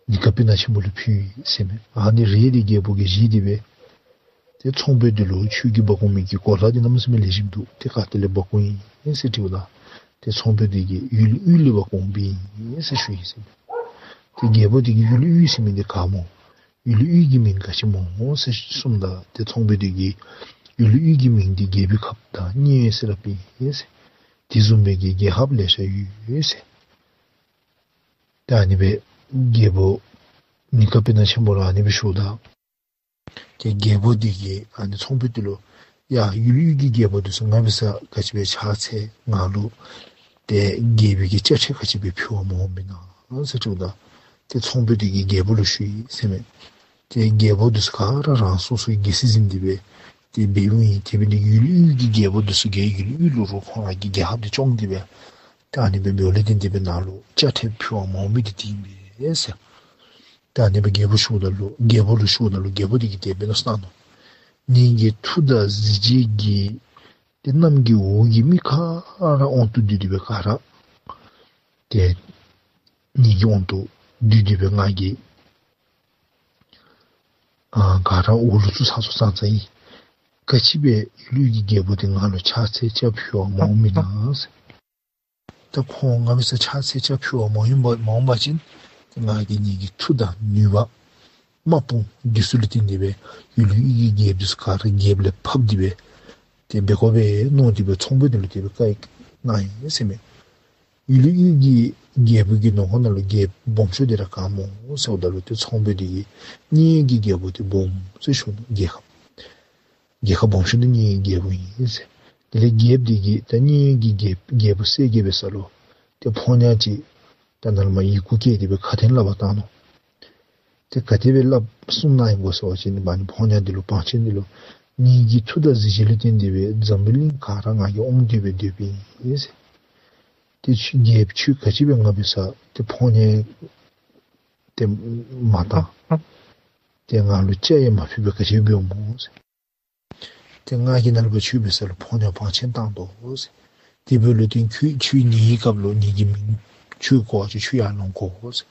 ནི་ཀ་པི་ན་ཆེན་པོ་ལུ་ཕུལ་ཡི་ཟེར་མས། ཨ་ནི་རས་འདི་རྒྱལ་པོ་གིས་བཞེས་ཏེ་སྦེ་ཏེ་ཚོང་དཔོན་འདི་ལུ་ཁྱོད་ཀྱིས་འབག་འོང་མི་གི་གོ་ལ་འདི་གནམ་མེད་ས་མེད་ལེགས་ཤོམ་འདུག། ཏེ་ག་ཏེ་ལས་འབག་འོང་ཡི་ཟེར་དྲིཝ་ད་ཏེ་ཚོང་དཔོན་འདི་གིས་ཡུལ་དབུས་ལས་འབག་འོང་བའི་ཨིན་ཟེར་ཞུ་ཡི་ཟེར་མས། ཏེ་རྒྱལ་པོ་འདི་གིས་ཡུལ་དབུས་ཟེར་མི་འདི་ག་སྨོ། ཡུལ་དབུས་ཀྱི་མིང་ག་ཅི་སྨོ་ཟེར་གསུངམ་ད་ཏེ་ཚོང་དཔོན་འདི་གིས་ཡུལ་དབུས་ཀྱི་མིང་འདི་རྒྱལ་པོའི་ཁབ་དང་མཉེས་ཟེར་སླབ་ཨིན་ཟེར། དེ་བཟུམ་སྦེ་གི་རྒྱལ་ཁབ་ལེ་ཤ་ཡོད་ཟེར། ཏེ་ཨ་ནི་སྦེ་རྒྱལ་པོ་ནི་ཀ་པི་ན་ཆེན་པོ་ལུ་ཨ་ནི་སྦེ་ཞུཝ་ད་ཏེ་རྒྱལ་པོ་འདི་གིས་ཨ་ནི་ཚོང་དཔོན་འདི་ལུ་ཡ་ཡུལ་དབུས་ཀྱི་རྒྱལ་པོ་འདི་ཚུ་ང་འབད་སར་ག་ཅི་སྦེ་ཕྱག་འཚལ་ང་ལུ་ཏེ་རྒྱལ་པོའི་གི་དཔྱ་ཁྲལ་ག་ཅི་སྦེ་ཕུལ་བར་མ་འོངམ་ཨིན་ན་ཟེར་དྲིཝ་ད་ཏེ་ཚོང་དཔོན་འདི་གིས་རྒྱལ་པོ་ལུ་ཞུ་ཡི་ཟེར་མས། ཏེ་རྒྱལ་པོ་འདི་ཚུ་ག་ར་རང་སོ་སོའི་རྒྱལ་སྲིད་འཛིན་ཏེ་སྦེ་ཏེ་འབདཝ་ཨིན། དེ་འབད་ནི་ཡུལ་དབུས་ཀྱི་རྒྱལ་པོ་འདི་ཚུ་གིས་ཡུལ་དབུས་ལུ་རུང་ཁོང་ར་གི་རྒྱལ་ཁབ་འདི་སྐྱོང་སྟེ་སྦེ་ཏེ་ཨ་ནི་སྦེ་འབདཝ་ལས་བརྟེན་ཏེ་སྦེ་ནཱ་ལུ་དཔྱ་ཁྲལ་ཕུལ་བར་མ་འོངམ་འདི་དེ་ཨིན་པས་ཟེར། ཏེ་ཨ་ནི་སྦེ་རྒྱལ་པོ་ཞུཝ་ད་ལུ་རྒྱལ་པོ་ལུ་ཞུཝ་ད་ལུ་རྒྱལ་པོ་འདི་གིས་དེ་སྦེ་མནོ་བསམ་གནང་ནུག། ངེ་གི་མཐུ་དང་གཟི་བརྗིད་ཀྱིས་ཏེ་གནམ་གྱི་འོག་གི་མི་ག་ར་དབང་དུ་བསྡུས་ཏེ་སྦེ་ག་ར་ཏེ་ངེ་གི་དབང་དུ་བསྡུས་ཏེ་སྦེ་ང་གིས་ཨ་ག་ར་འོག་ལུ་བཙུགས་ཚར་སོ་ཙང་ཙང་ཨིན། ག་ཅི་སྦེ་ཡུལ་དབུས་ཀྱི་རྒྱལ་པོ་འདི་ང་ལུ་ཕྱག་འཚལ་དཔྱ་ཕུལ་བར་མ་འོངམ་ཨིན་ན་ཟེར། ད་ཁོང་ང་འབད་སར་ཕྱག་འཚལ་དཔྱ་ཕུལ་བར་མ་འོངམ་མ་འོངམ་ཅིན་ཏེ་ང་གིས་ངེ་གི་མཐུ་དང་ནུས་པ་དམག་དཔུང་འདི་ཚུ་ལུ་བརྟེན་ཏེ་སྦེ་ཡུལ་དབུས་ཀྱི་རྒྱལཔོ་འདི་ཚུ་ག་ར་རྒྱལཔོ་ལས་ཕབ་སྟེ་སྦེ་ཏེ་འབད་དགོ་པས་མནོ་སྟེ་སྦེ་ཚོང་དཔོན་འདི་ལུ་དེ་སྦེ་བཀའ་གནང་ཡི་ཟེར་མས། ཡུལ་ཡུལ་གྱི་རྒྱལ་པོ་གི་ནང་ཁོངས་ནང་ལུ་རྒྱལཔོ་སྦོམ་ཤོས་འདི་ར་ག་སྨོ་ཟེརཝ་ད་ལུ་ཏེ་ཚོང་དཔོན་འདི་གིས་གཉལ་ཡུལ་གྱི་རྒྱལ་པོ་འདི་སྦོམ་ཟེར་ཞུ་ནུག། རྒྱལ་ཁབ་རྒྱལ་ཁབ་སྦོམ་ཤོས་འདི་གཉལ་ཡུལ་རྒྱལ་པོ་ཨིན་ཟེར། དེ་ལས་རྒྱལཔོ་འདི་གིས་ད་གཉལ་ཡུལ་གྱི་རྒྱལཔོ་རྒྱལ་པོ་གསལ་རྒྱལ་འབད་ས་ལུ་ཏེ་ཕོ་ཉ་ཅིག་ད་ནཱ་ལས་མར་ཡི་གུ་བསྐྱལ་ཏེ་སྦེ་ཁ་འཕྲིན་སླབ་པར་བཏང་ནུག། ཏེ་ག་དེ་སྦེ་སླབ་གསུངས་གནང་ཡི་གོ་ཟེར་བ་ཅིན་ཨ་ནི་ཕོ་ཉ་འདི་ལུ་བང་ཆེན་འདི་ལུ་ངེ་གི་མཐུ་དང་གཟི་བརྗིད་ལུ་བརྟེན་ཏེ་སྦེ་འཛམ་བུ་གླིང་ག་ར་ང་གིས་དབང་སྡུད་སྦེ་སྡོདཔ་ཨིན་ཟེར། ཏེ་ཁྱོད་རྒྱལཔོ་ཁྱོད་ག་ཅི་སྦེ་ང་འབད་སར་ཏེ་ཕོ་ཉ་ཏེ་མ་བཏང་། ཏེ་ང་ལུ་སྐྱ་ཡང་མ་ཕུལ་བར་ག་ཅི་འབད་འོང་སྨོ་ཟེར། ཏེ་ང་གིས་ནཱ་ལས་ཕར་ཁྱོད་འབད་ས་ལུ་ཕོ་ཉ་བང་ཆེན་བཏང་དོ་ཟེར། དེ་འབདཝ་ལུ་ཏེ་ཁྱོད་ཁྱོད་ཉལ་བའི་སྐབས་ལུ་ངེ་གི་མིང་ཁྱོད་གོ་བ་ཅིན་ཁྱོད་ཡར་ལོང་དགོ་ཟེར།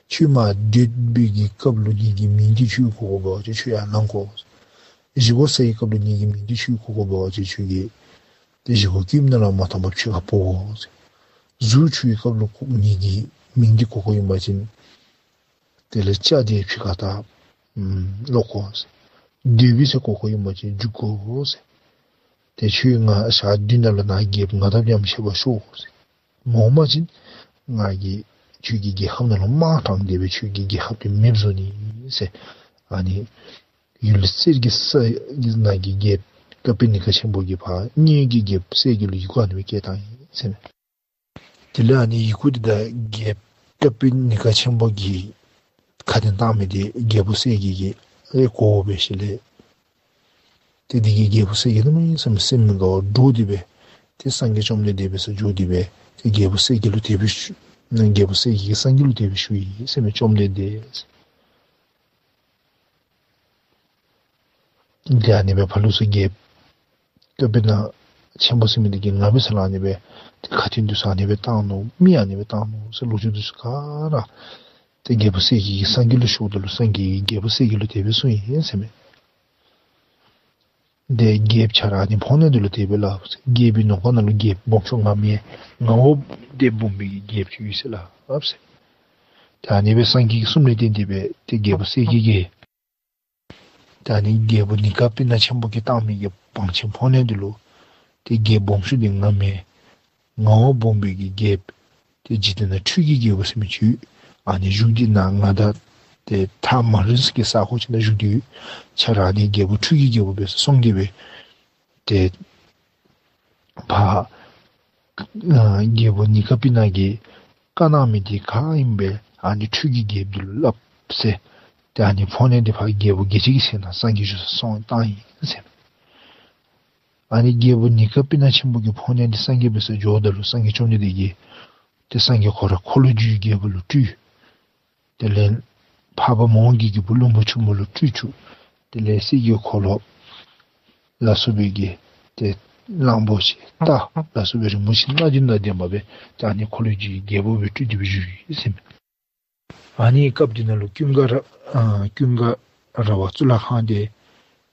ཁྱོད་མར་སྡོད་པའི་གི་སྐབས་ལུ་ངེ་གི་མིང་འདི་ཁྱོད་གོ་དགོ་པ་ཅིན་ཁྱོད་ཡར་ལོང་དགོ་ཟེར། བཞེས་སྒོ་ཟ་བའི་སྐབས་ལུ་ངེ་གི་མིང་འདི་ཁྱོད་གོ་དགོ་པ་ཅིན་ཁྱོད་ཀྱིས་ཏེ་བཞེས་སྒོ་བཀོདཔ་ནང་ལུ་མ་བཏང་པར་ཕྱི་ཁར་འབོ་དགོ་ཟེར། གཟུགས་འཁྱུ་བའི་སྐབས་ལུ་ཁྱོད་ངེ་གི་མིང་འདི་གོ་དགོཔ་ཨིན་པ་ཅིན་དེ་ལས་སྐྱ་འདི་ཕྱི་ཁར་ད་ལོག་དགོ་ཟེར། སྡོད་པའི་ཚེ་གོ་དགོཔ་ཨིན་པ་ཅིན་འཇུག་དགོ་ཟེར། ཏེ་ཁྱོད་ང་ཞག་བདུན་ནང་ལུ་ནཱ་རྒྱལཔོ་ང་དང་ཡ་མཆོད་པར་ཤོག་ཟེར། མ་འོངས་པ་ཅིན་ང་གིས་ཁྱོད་ཀྱི་རྒྱལ་ཁབ་ནང་ལུ་དམག་དྲངས་ཏེ་སྦེ་ཁྱོད་ཀྱི་རྒྱལ་ཁབ་འདི་མེདཔ་བཟོ་ནི་ཟེར། ཨ་ནི་ཡུལ་གསེར་གྱི་ས་གི་ནང་གི་རྒྱལཔོ་བཀའ་པོད་ནི་ཀ་ཆེན་པོ་གིས་ཕར་གཉལ་ཡུལ་གྱི་རྒྱལཔོ་གསལ་རྒྱལ་ལུ་ཡི་གུ་ཨ་ནི་སྦེ་བསྐྱལ་བཏང་ཡི་ཟེར་མས། དེ་ལས་ཨ་ནི་ཡི་གུ་འདི་ད་རྒྱལཔོ་བཀའ་པོད་ནི་ཀ་ཆེན་པོ་གིས་ཁ་འཕྲིན་བཏང་མི་འདི་རྒྱལ་པོ་གསལ་རྒྱལ་གྱིས་ཨེ་གོ་བ་འབད་ཞིནམ་ལས་ཏེ་དེ་གིས་རྒྱལ་པོ་གསལ་རྒྱལ་གནམ་མེད་ས་མེད་སེམས་མི་དགའ་བར་འདྲོགས་ཏེ་སྦེ་ཏེ་སངས་རྒྱས་བཅོམ་ལྡན་འདས་འབད་སར་འགྱོ་སྟེ་སྦེ་ཏེ་རྒྱལ་པོ་གསལ་རྒྱལ་ལུ་དེ་སྦེ་ཞུ་རྒྱལ་པོ་གསལ་རྒྱལ་གྱིས་སངས་རྒྱས་ལུ་དེ་སྦེ་ཞུ་ཡི་ཟེར་མས། བཅོམ་ལྡན་འདས། ཏེ་ཨ་ནི་སྦེ་ཕར་ལུ་ཚུར་རྒྱལཔོ་བཀའ་པོད་ནག་ཆེན་པོ་ཟེར་མི་འདི་གིས་ང་འབད་ས་ལུ་ཨ་ནི་སྦེ་ཏེ་ཁ་འཕྲིན་འདི་ཚུ་ཨ་ནི་སྦེ་བཏང་ནུག། མི་ཨ་ནི་སྦེ་བཏང་ནུག་ཟེར་ལོ་རྒྱུས་འདི་ཚུ་ག་ར་ཏེ་རྒྱལ་པོ་གསལ་རྒྱལ་གྱིས་སངས་རྒྱས་ལུ་ཞུཝ་ད་ལུ་སངས་རྒྱས་ཀྱིས་རྒྱལ་པོ་གསལ་རྒྱལ་ལུ་དེ་སྦེ་གསུངས་ཡི་ཟེར་མས། ཏེ་རྒྱལཔོ་ཁྱོད་ར་ཨ་ནི་ཕོ་ཉ་འདི་ལུ་དེ་སྦེ་སླབ་ཟེར། རྒྱལ་པོའི་ནང་ཁོངས་ནང་ལུ་རྒྱལཔོ་སྦོམ་ཤོས་ང་མེན། ང་འོག་ཏེ་སྦོམ་པའི་རྒྱལཔོ་ཅིག་ཡོད་ཟེར་སླབ་ཟེར། ཏེ་ཨ་ནི་སྦེ་སངས་རྒྱས་ཀྱིས་གསུངམ་ལས་བརྟེན་ཏེ་སྦེ་ཏེ་རྒྱལ་པོ་གསལ་རྒྱལ་གྱིས་ཏེ་ཨ་ནི་རྒྱལ་པོ་ནི་ཀ་པི་ན་ཆེན་པོ་གིས་བཏང་མི་གི་བང་ཆེན་ཕོ་ཉ་འདི་ལུ་ཏེ་རྒྱལཔོ་སྦོམ་ཤོས་འདི་ང་མེན། ང་འོག་སྦོམ་པའི་གི་རྒྱལཔོ་ཏེ་འཇིག་རྟེན་ནང་ཁྲུས་ཀྱི་རྒྱལ་པོ་ཟེར་མི་ཅིག་ཡོད། ཨ་ནི་བཞུགས་ཏེ་ནཱ་ང་དང་ཏེ་ཐག་མ་རིང་ས་གི་ས་གོ་ཅིག་ནང་བཞུགས་ཏེ་ཡོད། ཁྱོད་ར་ཨ་ནི་རྒྱལ་པོ་ཁྲུས་ཀྱི་རྒྱལ་པོ་འབད་སར་སོང་སྟེ་སྦེ་ཏེ་ཕར་ཨ་རྒྱལ་པོ་ནི་ཀ་པི་ན་གིས་བཀའ་གནང་མི་འདི་ག་ཨིནམ་སྦེ་ཨ་ནི་ཁྲུས་ཀྱི་རྒྱལཔོ་འདི་ལུ་སླབ་ཟེར། ཏེ་ཨ་ནི་ཕོ་ཉ་འདི་ཕར་རྒྱལ་པོ་རྒྱལ་བྱེད་ཀྱི་ཚལ་ནང་སངས་རྒྱས་བཞུགས་སར་སོང་བཏང་ཡི་ཟེར་མས། ཨ་ནི་རྒྱལ་པོ་ནི་ཀ་པི་ན་ཆེན་པོ་གིས་ཕོ་ཉ་འདི་སངས་རྒྱས་འབད་སར་འགྱོཝ་ད་ལུ་སངས་རྒྱས་བཅོམ་ལྡན་འདས་ཀྱིས་ཏེ་སངས་རྒྱས་ཁོ་ར་འཁོར་ལོས་སྒྱུར་བའི་རྒྱལ་པོ་ལུ་སྤྲུལ། དེ་ལས་འཕགས་པ་མ་འོངས་རྒྱལ་གྱི་བུ་བློན་པོ་ཆེན་པོ་ལུ་སྤྲུལ་བཅུག། དེ་ལས་གསེར་གྱི་འཁོར་ལོ་ལ་སོགས་པའི་གི་ཏེ་གླང་པོ་ཆེ་རྟ་ལ་སོགས་པའི་རིན་པོ་ཆེ་སྣ་བདུན་དང་ལྡན་པ་སྦེ་ཏེ་ཨ་ནི་འཁོར་ལོས་སྒྱུར་བའི་རྒྱལ་པོ་སྦེ་སྤྲུལ་ཏེ་སྦེ་བཞུགས་ཡི་ཟེར་མས། ཨ་ནི་སྐབས་འདི་ནང་ལུ་ཀུན་དགའ་ར་ཨ་ཀུན་དགའ་ར་བ་གཙུག་ལག་ཁང་འདི་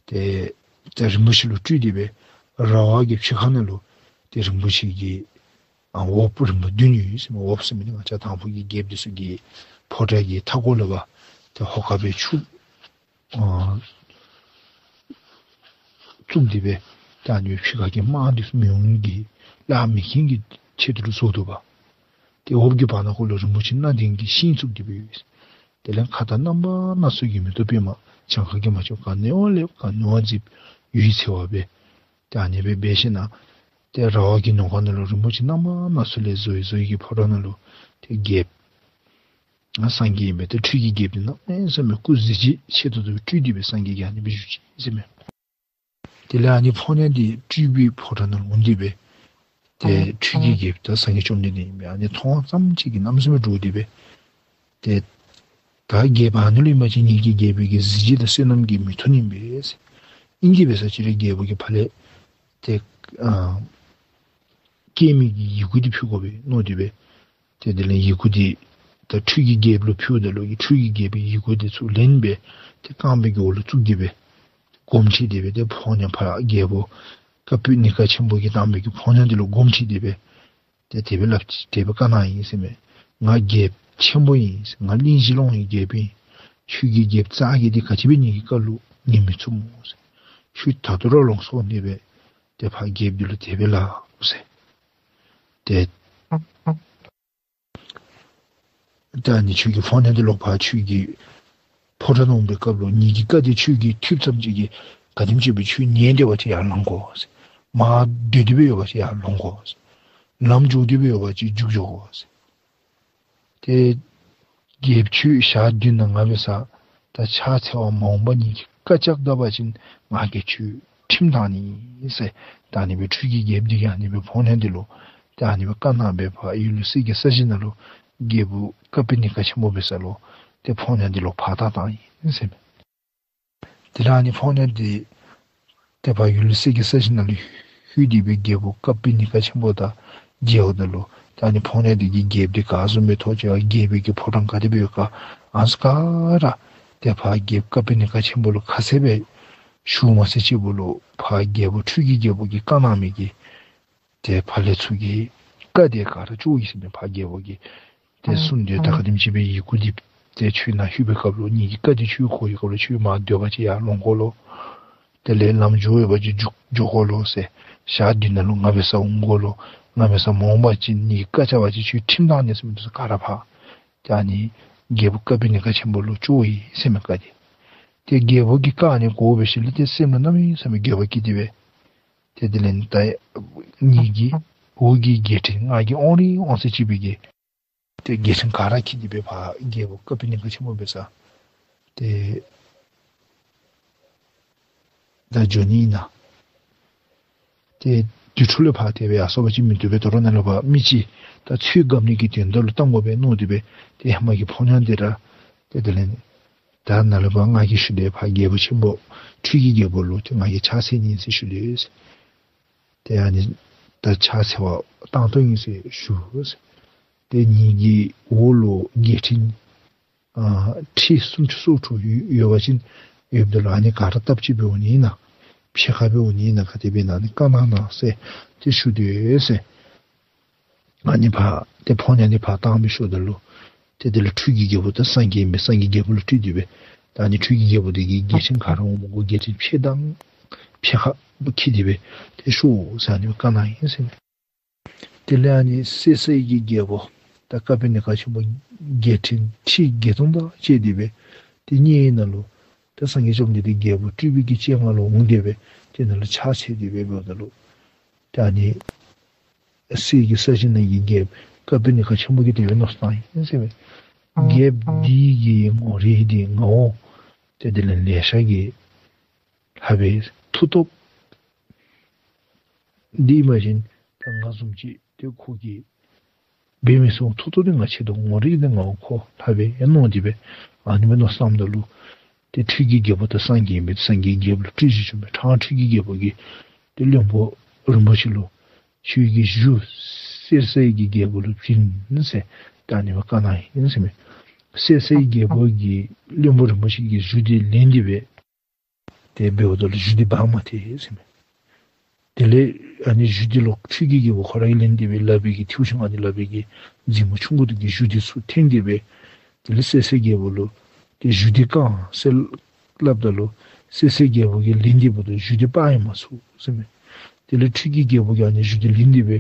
ཏེ་ཏེ་རིན་པོ་ཆེ་ལུ་སྤྲུལ་ཏེ་སྦེ་ར་བ་གི་ཕྱི་ཁ་ནང་ལུ་ཏེ་རིན་པོ་ཆེ་གི་ཨ་འོབས་རིམ་པ་བདུན་ཡོད་ཟེར་མས། འོབས་ཟེར་མི་འདི་ང་བཅས་དང་ཕུ་གི་རྒྱལཔོ་འདི་ཚུ་གི་ཕོ་བྲང་གི་མཐའ་སྐོར་ལུ་འབད་ཏེ་ཧོ་ཀ་སྦེ་ཆུ་ཨ་བཙུགས་ཏེ་སྦེ་ད་ཨ་ནི་ཕྱི་ཁ་གི་དམག་འདི་ཚུ་མི་འོང་གི་ལཱ་མི་འཁྱོང་གི་ཆེད་དུ་ལུ་བཟོ་དོ་བ། ཏེ་འོབས་ཀྱི་བར་ན་ཁོ་ལུ་རིན་པོ་ཆེ་སྣ་བདུན་གྱི་ཤིང་བཙུགས་ཏེ་སྦེ་ཡོད། དེ་ལས་མཁའ་དང་རྣམ་པ་སྣ་ཚོགས་ཀྱི་མེ་ཏོག་པདྨ་གྱངས་ཁ་གིས་མ་ཆོད་ག་ནི་བ་ལེགས་ག་ནི་བ་མཛེསཔ་འོད་ཟེར་བ་སྦེ། ཏེ་ཨ་ནི་སྦེ་འབད་ཞིནམ་ཏེ་ར་བ་གི་ནང་ཁོངས་ནང་ལུ་རིན་པོ་ཆེ་རྣམ་པ་སྣ་ཚོགས་ལས་བཟོ་བཟོ་བའི་གི་ཕོ་བྲང་ནང་ལུ་ཏེ་རྒྱལཔོ་ང་སངས་རྒྱས་ཨིན་པས། ཏེ་ཁྲུས་ཀྱི་རྒྱལཔོ་འདི་གནམ་མེད་ས་མེད་སྐུ་གཟི་བརྗིད་ཆེ་ཏོག་ཏོ་སྦེ་སྤྲུལ་ཏེ་སྦེ་སངས་རྒྱས་ཀྱིས་ཨ་ནི་སྦེ་བཞུགས་ཅི་ཟེར་མས། དེ་ལས་ཨ་ནི་ཕོ་ཉ་འདི་སྤྲུལ་པའི་ཕོ་བྲང་ནང་ལུ་འོང་སྟེ་སྦེ་ཏེ་ཁྲུས་ཀྱི་རྒྱལཔོ་ད་སངས་རྒྱས་བཅོམ་ལྡན་འདས་ཨིན་པས། ཨ་ནི་མཐོང་བ་ཙམ་ཅིག་གིས་གནམ་མེད་ས་མེད་འདྲོགས་ཏེ་སྦེ་ཏེ་ད་རྒྱལཔོ་ཨ་ནི་ལུ་ཨིན་པ་ཅིན་ངེ་གི་རྒྱལ་པོའི་གི་གཟི་བརྗིད་དང་བསོད་ནམས་ཀྱིས་མི་ཐུབ་ནི་ཨིན་པས་ཟེར། ཨིན་ཏེ་འབད་ས་ཅིག་ར་རྒྱལ་པོ་གིས་ཕར་ལས་ཏེ་ཨ་བསྐྱལ་མི་གི་ཡི་གུ་འདི་ཕུལ་དགོ་པས་མནོ་སྟེ་སྦེ། ཏེ་དེ་ལས་ཡི་གུ་འདི་ད་ཁྲུས་ཀྱི་རྒྱལཔོ་ལུ་ཕུལཝ་ད་ལུ་ཁྲུས་ཀྱི་རྒྱལ་པོའི་ཡི་གུ་འདི་ཚུར་ལེན་སྦེ་ཏེ་རྐང་པའི་གི་འོག་ལུ་བཙུགས་ཏེ་སྦེ་སྒོམ་ཁྲིད་དེ་སྦེ་ཏེ་ཕོ་ཉ་ཕར་རྒྱལ་པོ་བཀའ་པོད་ནི་ཀ་ཆེན་པོ་གིས་བཏང་མི་གི་ཕོ་ཉ་འདི་ལུ་སྒོམ་ཁྲིད་དེ་སྦེ་ཏེ་དེ་སྦེ་སླབ་ཅི། དེ་སྦེ་བཀའ་གནང་ཡི་ཟེར་མས། ང་རྒྱལཔོ་ཆེན་པོ་ཨིན། ང་གླིང་བཞི་ལོངས་ཀྱི་རྒྱལཔོ་ཨིན། ཁྱོད་ཀྱི་རྒྱལཔོ་རྩ་རྒྱས་འདི་ག་ཅི་སྦེ་ངེ་གི་བཀའ་ལུ་ཉན་མི་ཚུགས་སྨོ་ཟེར། ཁྱོད་ད་ལྟོ་ར་ལོངས་སོ་ཨ་ནི་སྦེ་ཏེ་ཕར་རྒྱལཔོ་འདི་ལུ་དེ་སྦེ་སླབ་ཟེར། ཏེ་ ད་ཨ་ནི་ཁྱོད་ཀྱི་ཕོ་ཉ་འདི་ལོག་ཕར་ཁྱོད་ཀྱི་ཕོ་བྲང་ནང་འོང་པའི་སྐབས་ལུ་ངེ་གི་བཀའ་འདི་ཁྱོད་ཀྱིས་ཐོས་ཙམ་ཅིག་གིས་ག་དེམ་ཅིག་སྦེ་ཁྱོད་ཉལ་སྡོད་པ་ཅིན་ཡར་ལོང་དགོ་ཟེར། མར་སྡོད་སྡོད་པའི་ཡོད་པ་ཅིན་ཡར་ལོང་དགོ་ཟེར། ལམ་འགྱོ་སྡོད་པའི་ཡོད་པ་ཅིན་རྒྱུག་འགྱོ་དགོ་ཟེར། ཏེ་རྒྱལཔོ་ཁྱོད་ཞག་བདུན་དང་ལྔ་པའི་ཚེ་ད་ཕྱག་འཚལ་བར་མ་འོངས་པ་ཉིད་ཀྱི་བཀའ་བཅག་ད་པ་ཅིན་ང་གིས་ཁྱོད་ཁྲིམས་བཏང་ནི་ཟེར། ད་ཨ་ནི་སྦེ་ཁྲུས་ཀྱི་རྒྱལཔོ་འདི་གིས་ཨ་ནི་སྦེ་ཕོ་ཉ་འདི་ལུ་ད་ཨ་ནི་སྦེ་བཀའ་གནང་སྦེ་ཕར་ཡུལ་ལུ་གསེར་གྱི་ས་གཞི་ནང་ལུ་རྒྱལ་པོ་ཀ་པི་ལི་ཀ་ཆེན་པོ་འབད་ས་ལུ་ཏེ་ཕོ་ཉ་འདི་ལོག་ཕར་བཏང་བཏང་ཡི་ཟེར་མས། དེ་ལས་ཨ་ནི་ཕོ་ཉ་འདི་ཏེ་ཕར་ཡུལ་གསེར་གྱི་ས་གཞི་ནང་ལུ་ལྷོད་དེ་སྦེ་རྒྱལ་པོ་ཀ་པི་ལི་ཀ་ཆེན་པོ་དང་མཇལཝ་ད་ལུ་ཏེ་ཨ་ནི་ཕོ་ཉ་འདི་གིས་རྒྱལཔོ་འདི་ག་བཟུམ་སྦེ་ཐོགས་ཅི་བ་རྒྱལ་པོའི་གི་ཕོ་བྲང་ག་དེ་སྦེ་ཡོད་ག་ཨ་ནི་ཚུ་ག་ར་ཏེ་ཕར་རྒྱལཔོ་ཀ་པི་ལི་ཀ་ཆེན་པོ་ལུ་ཁ་གསལ་སྦེ་ཞུ་མ་ཚད་ཅིག་པོ་ལུ་ཕར་རྒྱལ་པོ་ཁྲུས་ཀྱི་རྒྱལ་པོ་གིས་བཀའ་གནང་མི་གི་ཏེ་ཕར་ལས་ཚུར་གྱི་བཀའ་དེ་ག་ར་བཅོ་ཡི་ཟེར་མས། ཕར་རྒྱལ་པོ་གིས་ཏེ་གསུངས་ཏེ་ད་ག་དེམ་ཅིག་སྦེ་ཡི་གུ་འདི་ཏེ་ཁྱོད་ནཱ་ལྷོད་པའི་སྐབས་ལུ་ངེ་གི་བཀའ་འདི་ཁྱོད་གོ་བའི་སྐབས་ལུ་ཁྱོད་མར་སྡོད་པ་ཅིན་ཡར་ལོང་དགོ་ལོ། དེ་ལས་ལམ་འགྱོ་བའི་བ་ཅིན་རྒྱུག་འགྱོ་དགོ་ལོ་ཟེར། ཞག་བདུན་དང་ལུ་ལྔ་པའི་ཚེ་འོང་དགོ་ལོ། ལྔ་པའི་ཚེ་མ་འོངས་པ་ཅིན་ངེ་གི་བཀའ་བཅག་པ་ཅིན་ཁྱོད་ཁྲིམས་བཏང་ནི་ཟེར་མི་འདི་ཚུ་ག་ར་ཕར་ཏེ་ཨ་ནི་རྒྱལ་པོ་ཀ་པི་ལི་ཀ་ཆེན་པོ་ལུ་བཅོ་ཡི་ཟེར་མས་བཀའ་འདི། ཏེ་རྒྱལ་པོ་གིས་བཀའ་ཨ་ནི་གོ་བའི་ཤུལ་ལས་ཏེ་སེམས་ལུ་གནམ་མེད་ས་མེད་འགྱོད་པ་སྐྱེས་ཏེ་སྦེ་ཏེ་དེ་ལས་ད་ངེ་གི་འོག་གི་རྒྱལ་ཕྲན་ང་གི་དབང་རིང་འོང་ས་ཅིག་པའི་གི་ཏེ་རྒྱལ་ཕྲན་ག་ར་འཁྱིད་དེ་སྦེ་ཕར་རྒྱལ་པོ་ཀ་པི་ལི་ཀ་ཆེན་པོ་འབད་ས་ཏེ་ད་འགྱོ་ནི་ཨིན་ན། ཏེ་དེ་འཕྲོ་ལས་ཕར་དེ་སྦེ་ཡར་སོང་བ་ཅིན་མི་བཏུབ་པས། དོ་རུང་ནཱ་ལས་ཕར་མི་ཅིག་ད་ཚུར་བཀབ་ནི་གི་དོན་དག་ལུ་བཏང་དགོ་པས་མནོ་སྟེ་སྦེ་ཏེ་ཧེ་མ་གི་ཕོ་ཉ་འདི་ར་ཏེ་དེ་ལས་ད་ནཱ་ལས་ཕར་ང་གིས་ཞུ་དེ་ཕར་རྒྱལ་པོ་ཆེན་པོ་ཁྲུས་ཀྱི་རྒྱལ་པོ་ལུ་ཏེ་ང་གིས་ཕྱག་འཚལ་ནི་ཨིན་ཟེར་ཞུ་དེས། ཏེ་ཨ་ནི་ད་ཕྱག་འཚལ་བར་བཏང་དོ་ཨིན་ཟེར་ཞུ། ཏེ་ངེ་གི་འོག་ལུ་རྒྱལ་ཕྲན་ཨ་ཁྲི་སུམ་ཅུ་སོ་དྲུག་ཡོད་ཡོད་པ་ཅིན་ཡོདཔ་ད་ལུ་ཨ་ནི་ག་ར་སྟབས་གཅིག་སྦེ་འོང་ནི་ཨིན་ན། ཕྱེད་ཀ་སྦེ་འོང་ནི་ཨིན་ན། ག་དེ་སྦེ་ཨིན་ན་ཨ་ནི་བཀའ་གནང་གནང་ཟེར་ཏེ་ཞུ་དེས་ཟེར། ཨ་ནི་ཕར་ཏེ་ཕོ་ཉ་འདི་ཕར་བཏང་སྦེ་ཤོརཝ་ད་ལུ་ཏེ་དེ་ལས་ཁྲུས་ཀྱི་རྒྱལ་པོ་ད་སངས་རྒྱས་ཨིན་པས། སངས་རྒྱས་རྒྱལ་པོ་ལུ་སྤྲུལ་ཏེ་སྦེ་ད་ཨ་ནི་ཁྲུས་ཀྱི་རྒྱལ་པོ་འདི་གིས་རྒྱལ་ཕྲན་ག་ར་འོང་མི་དགོ། རྒྱལ་ཕྲན་ཕྱེད་དང་ཕྱེད་ཀ་འཁྱིད་དེ་སྦེ་ཏེ་ཤོག་ཟེར་ཨ་ནི་བཀའ་གནང་ཡི་ཟེར་མས། དེ་ལས་ཨ་ནི་སེར་སེར་གྱི་རྒྱལ་པོ་ད་ཀ་པི་ལི་ཀ་ཆེན་པོ་རྒྱལ་ཕྲན་ཁྲི་བརྒྱད་སྟོང་དང་བཅས་ཏེ་སྦེ་ཏེ་དམྱལ་བའི་ནང་ལུ་ད་སངས་རྒྱས་བཅོམ་ལྡན་འདས་རྒྱལ་པོ་སྤྲུལ་པའི་གི་སྤྱན་སྔར་ལུ་འོང་སྟེ་སྦེ་ཏེ་ནཱ་ལུ་ཕྱག་འཚལ་ཏེ་སྦེ་འབདཝ་ད་ལུ་ད་ཨ་ནི་གསེར་གྱི་ས་གཞི་ནང་གི་རྒྱལཔོ་ཀ་པི་ལི་ཀ་ཆེན་པོ་གིས་དེ་སྦེ་མནོ་བསམ་བཏང་ཡི་ཟེར་མས། རྒྱལཔོ་འདི་གི་ངོ་རིས་འདི་ངོ་བོ་ཏེ་དེ་ལས་ལེ་ཤ་གིས་ལྷག་པའི་མཐུ་སྟོབས་འདི་མ་གཞི་ད་ང་བཟུམ་ཅིག་ཏེ་ཁོ་གིས་འབད་མི་ཚུགས། མཐུ་སྟོབས་འདི་ང་ཆེ་དོ། ངོ་རིས་འདི་ངོ་བོ་ཁོ་ལྷག་པས་མནོ་སྟེ་སྦེ་ཨ་ནི་སྦེ་མནོ་བསམ་ད་ལུ་ཏེ་ཁྲུས་ཀྱི་རྒྱལ་པོ་ད་སངས་རྒྱས་ཨིན་པས། སངས་རྒྱས་རྒྱལཔོ་ལུ་སྤྲུལ་ཞིནམ་ལས་ཕྲང་ཁྲུས་ཀྱི་རྒྱལ་པོ་གིས་ཏེ་བློན་པོ་རིན་པོ་ཆེ་ལུ་ཁྱོད་ཀྱི་གཞུ་སེར་སེར་གྱི་རྒྱལ་པོ་ལུ་བྱིན་ཟེར་ད་ཨ་ནི་སྦེ་བཀའ་གནང་ཡི་ཟེར་མས། སེར་སེར་རྒྱལ་པོ་གིས་བློན་པོ་རིན་པོ་ཆེ་གི་གཞུ་འདི་ལེན་ཏེ་སྦེ་ཏེ་འབདཝ་ད་ལུ་གཞུ་འདི་འབག་མ་ཐེག་ཟེར་མས། དེ་ལས་ཨ་ནི་གཞུ་འདི་ལོག་ཁྲུས་ཀྱི་རྒྱལ་པོ་ཁོ་ར་གིས་ལེན་ཏེ་སྦེ་ལག་པའི་གི་མཐེའུ་ཆུང་ཨ་ནི་ལག་པའི་གི་མཛུབ་མོ་ཆུང་ཀུ་འདི་གིས་གཞུ་འདི་ཚུར་འཐེན་ཏེ་སྦེ་དེ་ལས་སེར་སེར་རྒྱལ་པོ་ལུ་ཏེ་གཞུ་འདི་བཀང་ཟེར་སླབ་ད་ལུ་སེར་སེར་རྒྱལ་པོ་གིས་ལེན་ཏེ་འབདཝ་ད་གཞུ་འདི་སྤར་ཡང་མ་ཚུགས་ཟེར་མས། དེ་ལས་ཁྲུས་ཀྱི་རྒྱལ་པོ་གིས་ཨ་ནི་གཞུ་འདི་ལེན་ཏེ་སྦེ་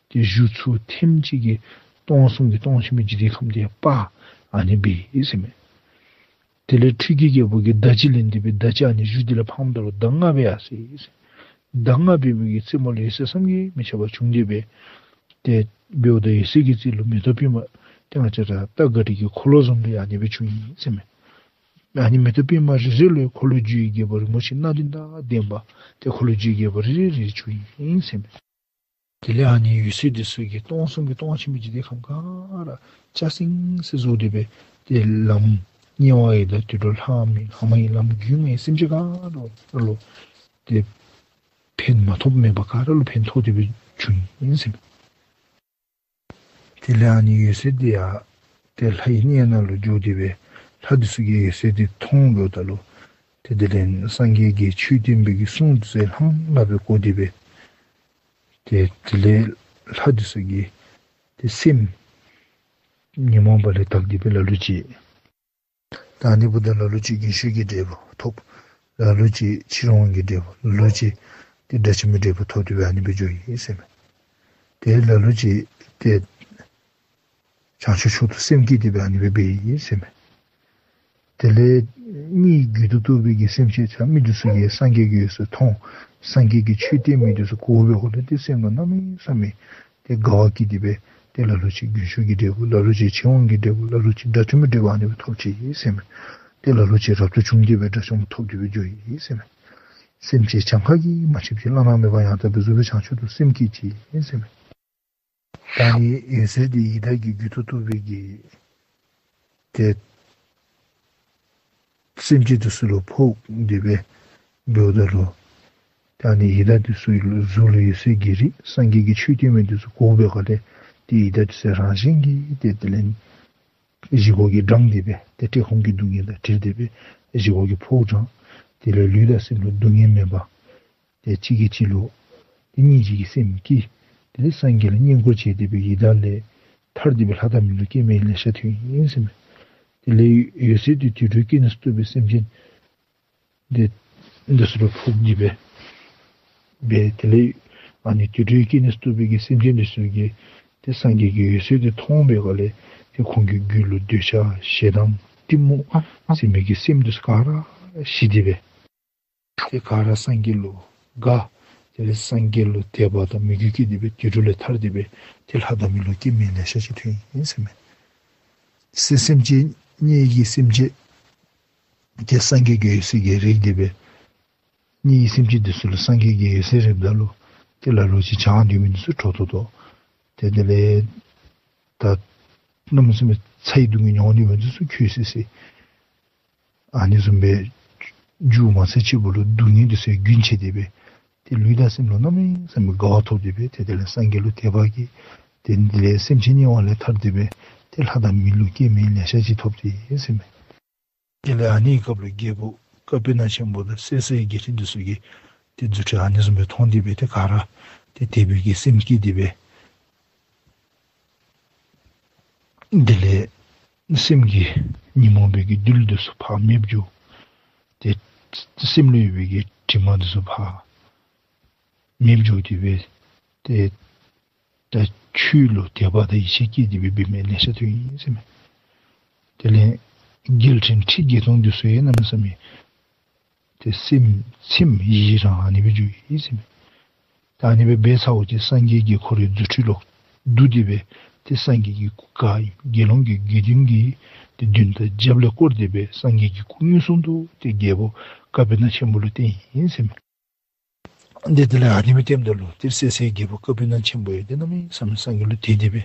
ཏེ་གཞུ་ཚུར་ཐེངས་གཅིག་གིས་སྟོང་གསུམ་གྱི་སྟོང་ཆེན་པོའི་འཇིག་རྟེན་ཁམས་འདི་ཡང་སྤར་ཨ་ནི་སྦེ་ཨིན་ཟེར་མས། དེ་ལས་ཁྲུས་ཀྱི་རྒྱལ་པོ་གིས་མདའ་གཅིག་ལེན་ཏེ་སྦེ་མདའ་གཅིག་ཨ་ནི་གཞུ་འདི་ལུ་འཕངམ་ད་ལུ་མདའ་ལྔ་སྦེ་ཡར་སོ་ཡི་ཟེར། མདའ་ལྔ་འབད་མི་གི་རྩེ་མོ་ལུ་ཡོད་ཚད་བསམ་གྱིས་མི་ཁྱབ་པ་བྱུང་སྟེ་སྦེ་ཏེ་འབདཝ་ད་ཡོད་ཚད་ཀྱི་རྩེ་ལུ་མེ་ཏོག་པདྨ་ཏེ་ང་བཅས་ར་ཏ་ག་ཊི་གི་འཁོར་ལོ་བཟུམ་སྦེ་ཨ་ནི་སྦེ་བྱུང་ཡི་ཟེར་མས། ཨ་ནི་མེ་ཏོག་པདྨ་རེ་རེ་ལུ་འཁོར་ལོས་སྒྱུར་བའི་རྒྱལ་པོ་རིན་པོ་ཆེ་སྣ་བདུན་དང་ལྡན་པ་ཏེ་འཁོར་ལོས་སྒྱུར་བའི་རྒྱལ་པོ་རེ་རེ་རེ་བྱུང་ཡི་ཟེར་མས། དེ་ལས་ཨ་ནི་ཡོད་ཚད་འདི་ཚུ་གིས་སྟོང་གསུམ་གྱི་སྟོང་ཆེན་པོའི་འཇིག་རྟེན་ཁམས་ག་ར་ལྕགས་སྲིང་སྲིང་བཟོ་སྟེ་སྦེ་ཏེ་ལམ་དམྱལ་བ་ཡི་དྭགས་དུད་འགྲོ་ལྷ་མི་ལྷ་མ་ཡིན་ལམ་རྒྱུད་ལྔའི་སེམས་ཅན་ག་ར་ལུ་ཏེ་ཕན་མ་ཐོགས་མེད་པར་ག་ར་ལུ་ཕན་ཐོགས་ཏེ་སྦེ་བྱུང་ཡི་ཟེར་མས། དེ་ལས་ཨ་ནི་ཡོད་ཚད་འདི་ཡང་ཏེ་ལྷའི་གནས་ནང་ལུ་འགྱོ་སྟེ་སྦེ་ལྷ་འདི་ཚུ་གིས་ཡོད་ཚད་འདི་མཐོང་འབདཝ་ད་ལུ་ཏེ་དེ་ལས་སངས་རྒྱས་ཀྱི་ཆོས་སྟོན་པའི་གི་གསུང་འདི་ཚུ་ལྷང་ལྷང་སྦེ་གོ་སྟེ་སྦེ་ཏེ་དེ་ལས་ལྷ་འདི་ཚུ་གི་ཏེ་སེམས་ཉོན་མོངས་པ་ལས་དག་སྟེ་སྦེ་ལ་ལུ་ཅིག་ད་ཨ་ནི་འབདཝ་ད་ལ་ལུ་ཅིག་རྒྱུན་ཞུགས་ཀྱི་འབྲས་བུ་ཐོབ། ལ་ལུ་ཅིག་ཕྱིར་འོང་གི་འབྲས་བུ། ལ་ལུ་ཅིག་ཏེ་དགྲ་བཅོམ་པའི་འབྲས་བུ་ཐོབ་སྟེ་སྦེ་ཨ་ནི་སྦེ་འགྱོ་ཡི་ཟེར་མས། ཏེ་ལ་ལུ་ཅིག་ཏེ་ བྱང་ཆུབ་མཆོག་ཏུ་སེམས་བསྐྱེད་དེ་སྦེ་ཨ་ནི་སྦེ་འབད་ཡི་ཟེར་མས། དེ་ལས་གཉིད་རྒྱུད་དུ་གཏོགས་པའི་གི་སེམས་ཅན་ཚུ་མི་འདི་ཚུ་གིས་སངས་རྒྱས་ཀྱི་འོད་ཟེར་མཐོང་། སངས་རྒྱས་ཀྱི་ཆོས་སྟོན་མི་འདི་ཚུ་གོ་བའི་འོག་ལས་ཏེ་སེམས་ལུ་གནམ་མེད་ས་མེད་ཏེ་དགའ་བ་སྐྱེས་ཏེ་སྦེ་ཏེ་ལ་ལུ་ཅིག་མགོན་ཤུལ་གྱི་འབྲས་བུ་ལ་ལུ་ཅིག་ཆོས་དབང་གི་འབྲས་བུ་ལ་ལུ་ཅིག་དགྲ་བཅོམ་པའི་འབྲས་བུ་ཨ་ནི་སྦེ་ཐོབ་ཅི་ཟེར་མས། ཏེ་ལ་ལུ་ཅིག་རབ་ཏུ་བྱུང་སྟེ་སྦེ་དགྲ་བཅོམ་པ་ཐོབ་སྟེ་སྦེ་འགྱོ་ཡི་ཟེར་མས། སེམས་ཅན་གྱངས་ཁ་གིས་མ་ཆོདཔ་ཅིག་བླ་ན་མེད་པ་ཡང་དག་པའི་གཟུགས་སྦེ་བྱང་ཆུབ་ཏུ་སེམས་བསྐྱེད་ཅི་ཟེར་མས། ད་ཨ་ནི་འོད་ཟེར་འདི་ཡི་དྭགས་ཀྱི་རྒྱུད་དུ་གཏོགས་པའི་གི་ཏེ་སེམས་ཅན་འདི་ཚུ་ལུ་ཕོག་སྟེ་སྦེ་འབདཝ་ད་ལུ་ད་ཨ་ནི་ཡི་དྭགས་འདི་ཚུ་ལུ་གཟུགས་ལུ་འོད་ཟེར་གྱི་རིགས་སངས་རྒྱས་ཀྱི་ཆོས་སྟོན་མི་འདི་ཚུ་གོ་བའི་སྒང་ལས་ཏེ་ཡི་དྭགས་འདི་ཚུ་རང་བཞིན་གྱིས་ཏེ་དེ་ལས་བཞེས་སྒོ་གིས་འགྲངས་ཏེ་སྦེ་ཏེ་བཀྲེས་སྐོམ་གྱི་སྡུག་བསྔལ་དང་བྲལ་ཏེ་སྦེ་བཞེས་སྒོ་གིས་ཕོག་འགྲངས། དེ་ལས་ལུས་དང་སེམས་ལུ་སྡུག་བསྔལ་མེད་པ། ཏེ་གཅིག་གིས་གཅིག་ལུ་ཏེ་སྙིང་རྗེ་གི་སེམས་བསྐྱེད། དེ་ལས་སངས་རྒྱས་ལ་བསྙེན་བཀུར་བྱས་ཏེ་སྦེ་ཡི་དྭགས་ལས་ཐར་ཏེ་སྦེ་ལྷ་དང་མི་ལུ་སྐྱེ་མི་ལེ་ཤ་ཐོན་ཡི་ཟེར་མས། དེ་ལས་འོད་ཟེར་འདི་དུད་འགྲོའི་སྐྱེ་གནས་སུ་གཏོགས་པའི་སེམས་ཅན་འདི་འདི་ཚུ་ལུ་ཕོག་སྟེ་སྦེ་འབད། དེ་ལས་ཨ་ནི་དུད་འགྲོའི་སྐྱེ་གནས་སུ་གཏོགས་པའི་གི་སེམས་ཅན་འདི་ཚུ་གིས་ཏེ་སངས་རྒྱས་ཀྱི་འོད་ཟེར་འདི་མཐོང་བའི་སྒང་ལས་ཏེ་ཁོང་གི་རྒྱུད་ལུ་འདོད་ཆགས་ཞེ་སྡང་གཏི་མུག་ཟེར་མི་གི་སེམས་འདི་ཚུ་ག་ར་ཞི་སྟེ་སྦེ་ཏེ་ག་ར་སངས་རྒྱས་ལུ་དགའ། དེ་ལས་སངས་རྒྱས་ལུ་དད་པ་དང་མོས་གུས་སྐྱེས་ཏེ་སྦེ་དུད་འགྲོ་ལས་ཐར་ཏེ་སྦེ་ཏེ་ལྷ་དང་མི་ལུ་སྐྱེ་མི་ལེ་ཤ་ཅིག་ཐོན་ཡི་ཟེར་མས། སེམས་ཅན་གཉིས་ཀྱི་སེམས་ཅན་ཏེ་སངས་རྒྱས་ཀྱི་འོད་ཟེར་གྱིས་རེག་སྟེ་སྦེ་གཉིས་ཀྱི་སེམས་ཅན་འདི་ཚུ་ལུ་སངས་རྒྱས་ཀྱི་འོད་ཟེར་རེགཔ་ད་ལུ་ཏེ་ལ་ལུ་ཅིག་བྱང་སྟེ་མི་འདི་ཚུ་ཁྲོ་ཏོ་ཏོ། ཏེ་དེ་ལས་ད་གནམ་མེད་ས་མེད་ཚ་བའི་སྡུག་བསྔལ་མྱོང་སྟེ་མི་འདི་ཚུ་ཁུ་སིམ་སིམ། ཨ་ནི་བཟུམ་སྦེ་མཇུག་མ་ཚར་ཅིག་པོ་ལུ་སྡུག་བསྔལ་འདི་ཚུ་རྒྱུན་ཆད་དེ་སྦེ་ཏེ་ལུས་དང་སེམས་ལུ་གནམ་མེད་ས་མེད་དགའ་བ་ཐོབ་སྟེ་སྦེ་ཏེ་དེ་ལས་སངས་རྒྱས་ལུ་དད་པ་སྐྱེས། ཏེ་དེ་ལས་སེམས་ཅན་དམྱལ་བ་ལས་ཐར་ཏེ་སྦེ་ཏེ་ལྷ་དང་མི་ལུ་སྐྱེ་མི་ལེ་ཤ་ཅིག་ཐོབ་སྟེ་ཟེར་མས། དེ་ལས་ཨ་ནི་སྐབས་ལུ་རྒྱལ་པོ་ཀ་པི་ན་ཆེན་པོ་དང་སེར་སྐྱའི་རྒྱལ་ཁྲི་འདི་ཚུ་གིས་ཏེ་རྫུ་འཕྲུལ་ཨ་ནི་བཟུམ་སྦེ་མཐོང་སྟེ་སྦེ་ཏེ་ག་ར་ཏེ་དད་པའི་གི་སེམས་སྐྱེས་ཏེ་སྦེ་དེ་ལས་སེམས་ཀྱི་ཉོན་མོངས་པའི་གི་རྡུལ་འདི་ཚུ་ཕར་མེདཔ་འགྱོ། ཏེ་སེམས་ལུ་ཡོད་པའི་གི་དྲི་མ་འདི་ཚུ་ཕར་མེདཔ་འགྱོ་སྟེ་སྦེ་ཏེ་ད་ཆོས་ལུ་དད་པ་དང་ཡིད་ཆེས་སྐྱེས་ཏེ་སྦེ་འབད་མི་ལེ་ཤ་ཐོན་ཡི་ཟེར་མས། དེ་ལས་རྒྱལ་ཕྲན་ཁྲི་བརྒྱད་སྟོང་འདི་ཚུ་ཡང་གནམ་མེད་ས་མེད་ཏེ་སེམས་ཚིམ་ཡི་རང་ཨ་ནི་སྦེ་འགྱོ་ཡི་ཟེར་མས། ད་ཨ་ནི་སྦེ་འབད་ཚརཝ་ཅིག་སངས་རྒྱས་ཀྱིས་ཁོ་རའི་རྫུ་འཕྲུལ་ལུ་བསྡུ་སྟེ་སྦེ་ཏེ་སངས་རྒྱས་ཀྱི་སྐུ་ག་ཨིནམ་དགེ་སློང་གི་དགེ་འདུན་གྱི་ཏེ་མདུན་དང་རྒྱབ་ལས་བསྐོར་ཏེ་སྦེ་སངས་རྒྱས་ཀྱི་སྐུ་མངོན་སུམ་དུ་ཏེ་རྒྱལ་པོ་ཀ་པི་ན་ཆེན་པོ་ལུ་བསྟན་ཡི་ཟེར་མས། ཏེ་དེ་ལས་ཨ་ནི་སྦེ་བསྟནམ་ད་ལུ་ཏེ་སེར་སྐྱའི་རྒྱལ་པོ་ཀ་པི་ན་ཆེན་པོ་ཡང་ཏེ་གནམ་མེད་ས་མེད་སངས་རྒྱས་ལུ་དད་དེ་སྦེ་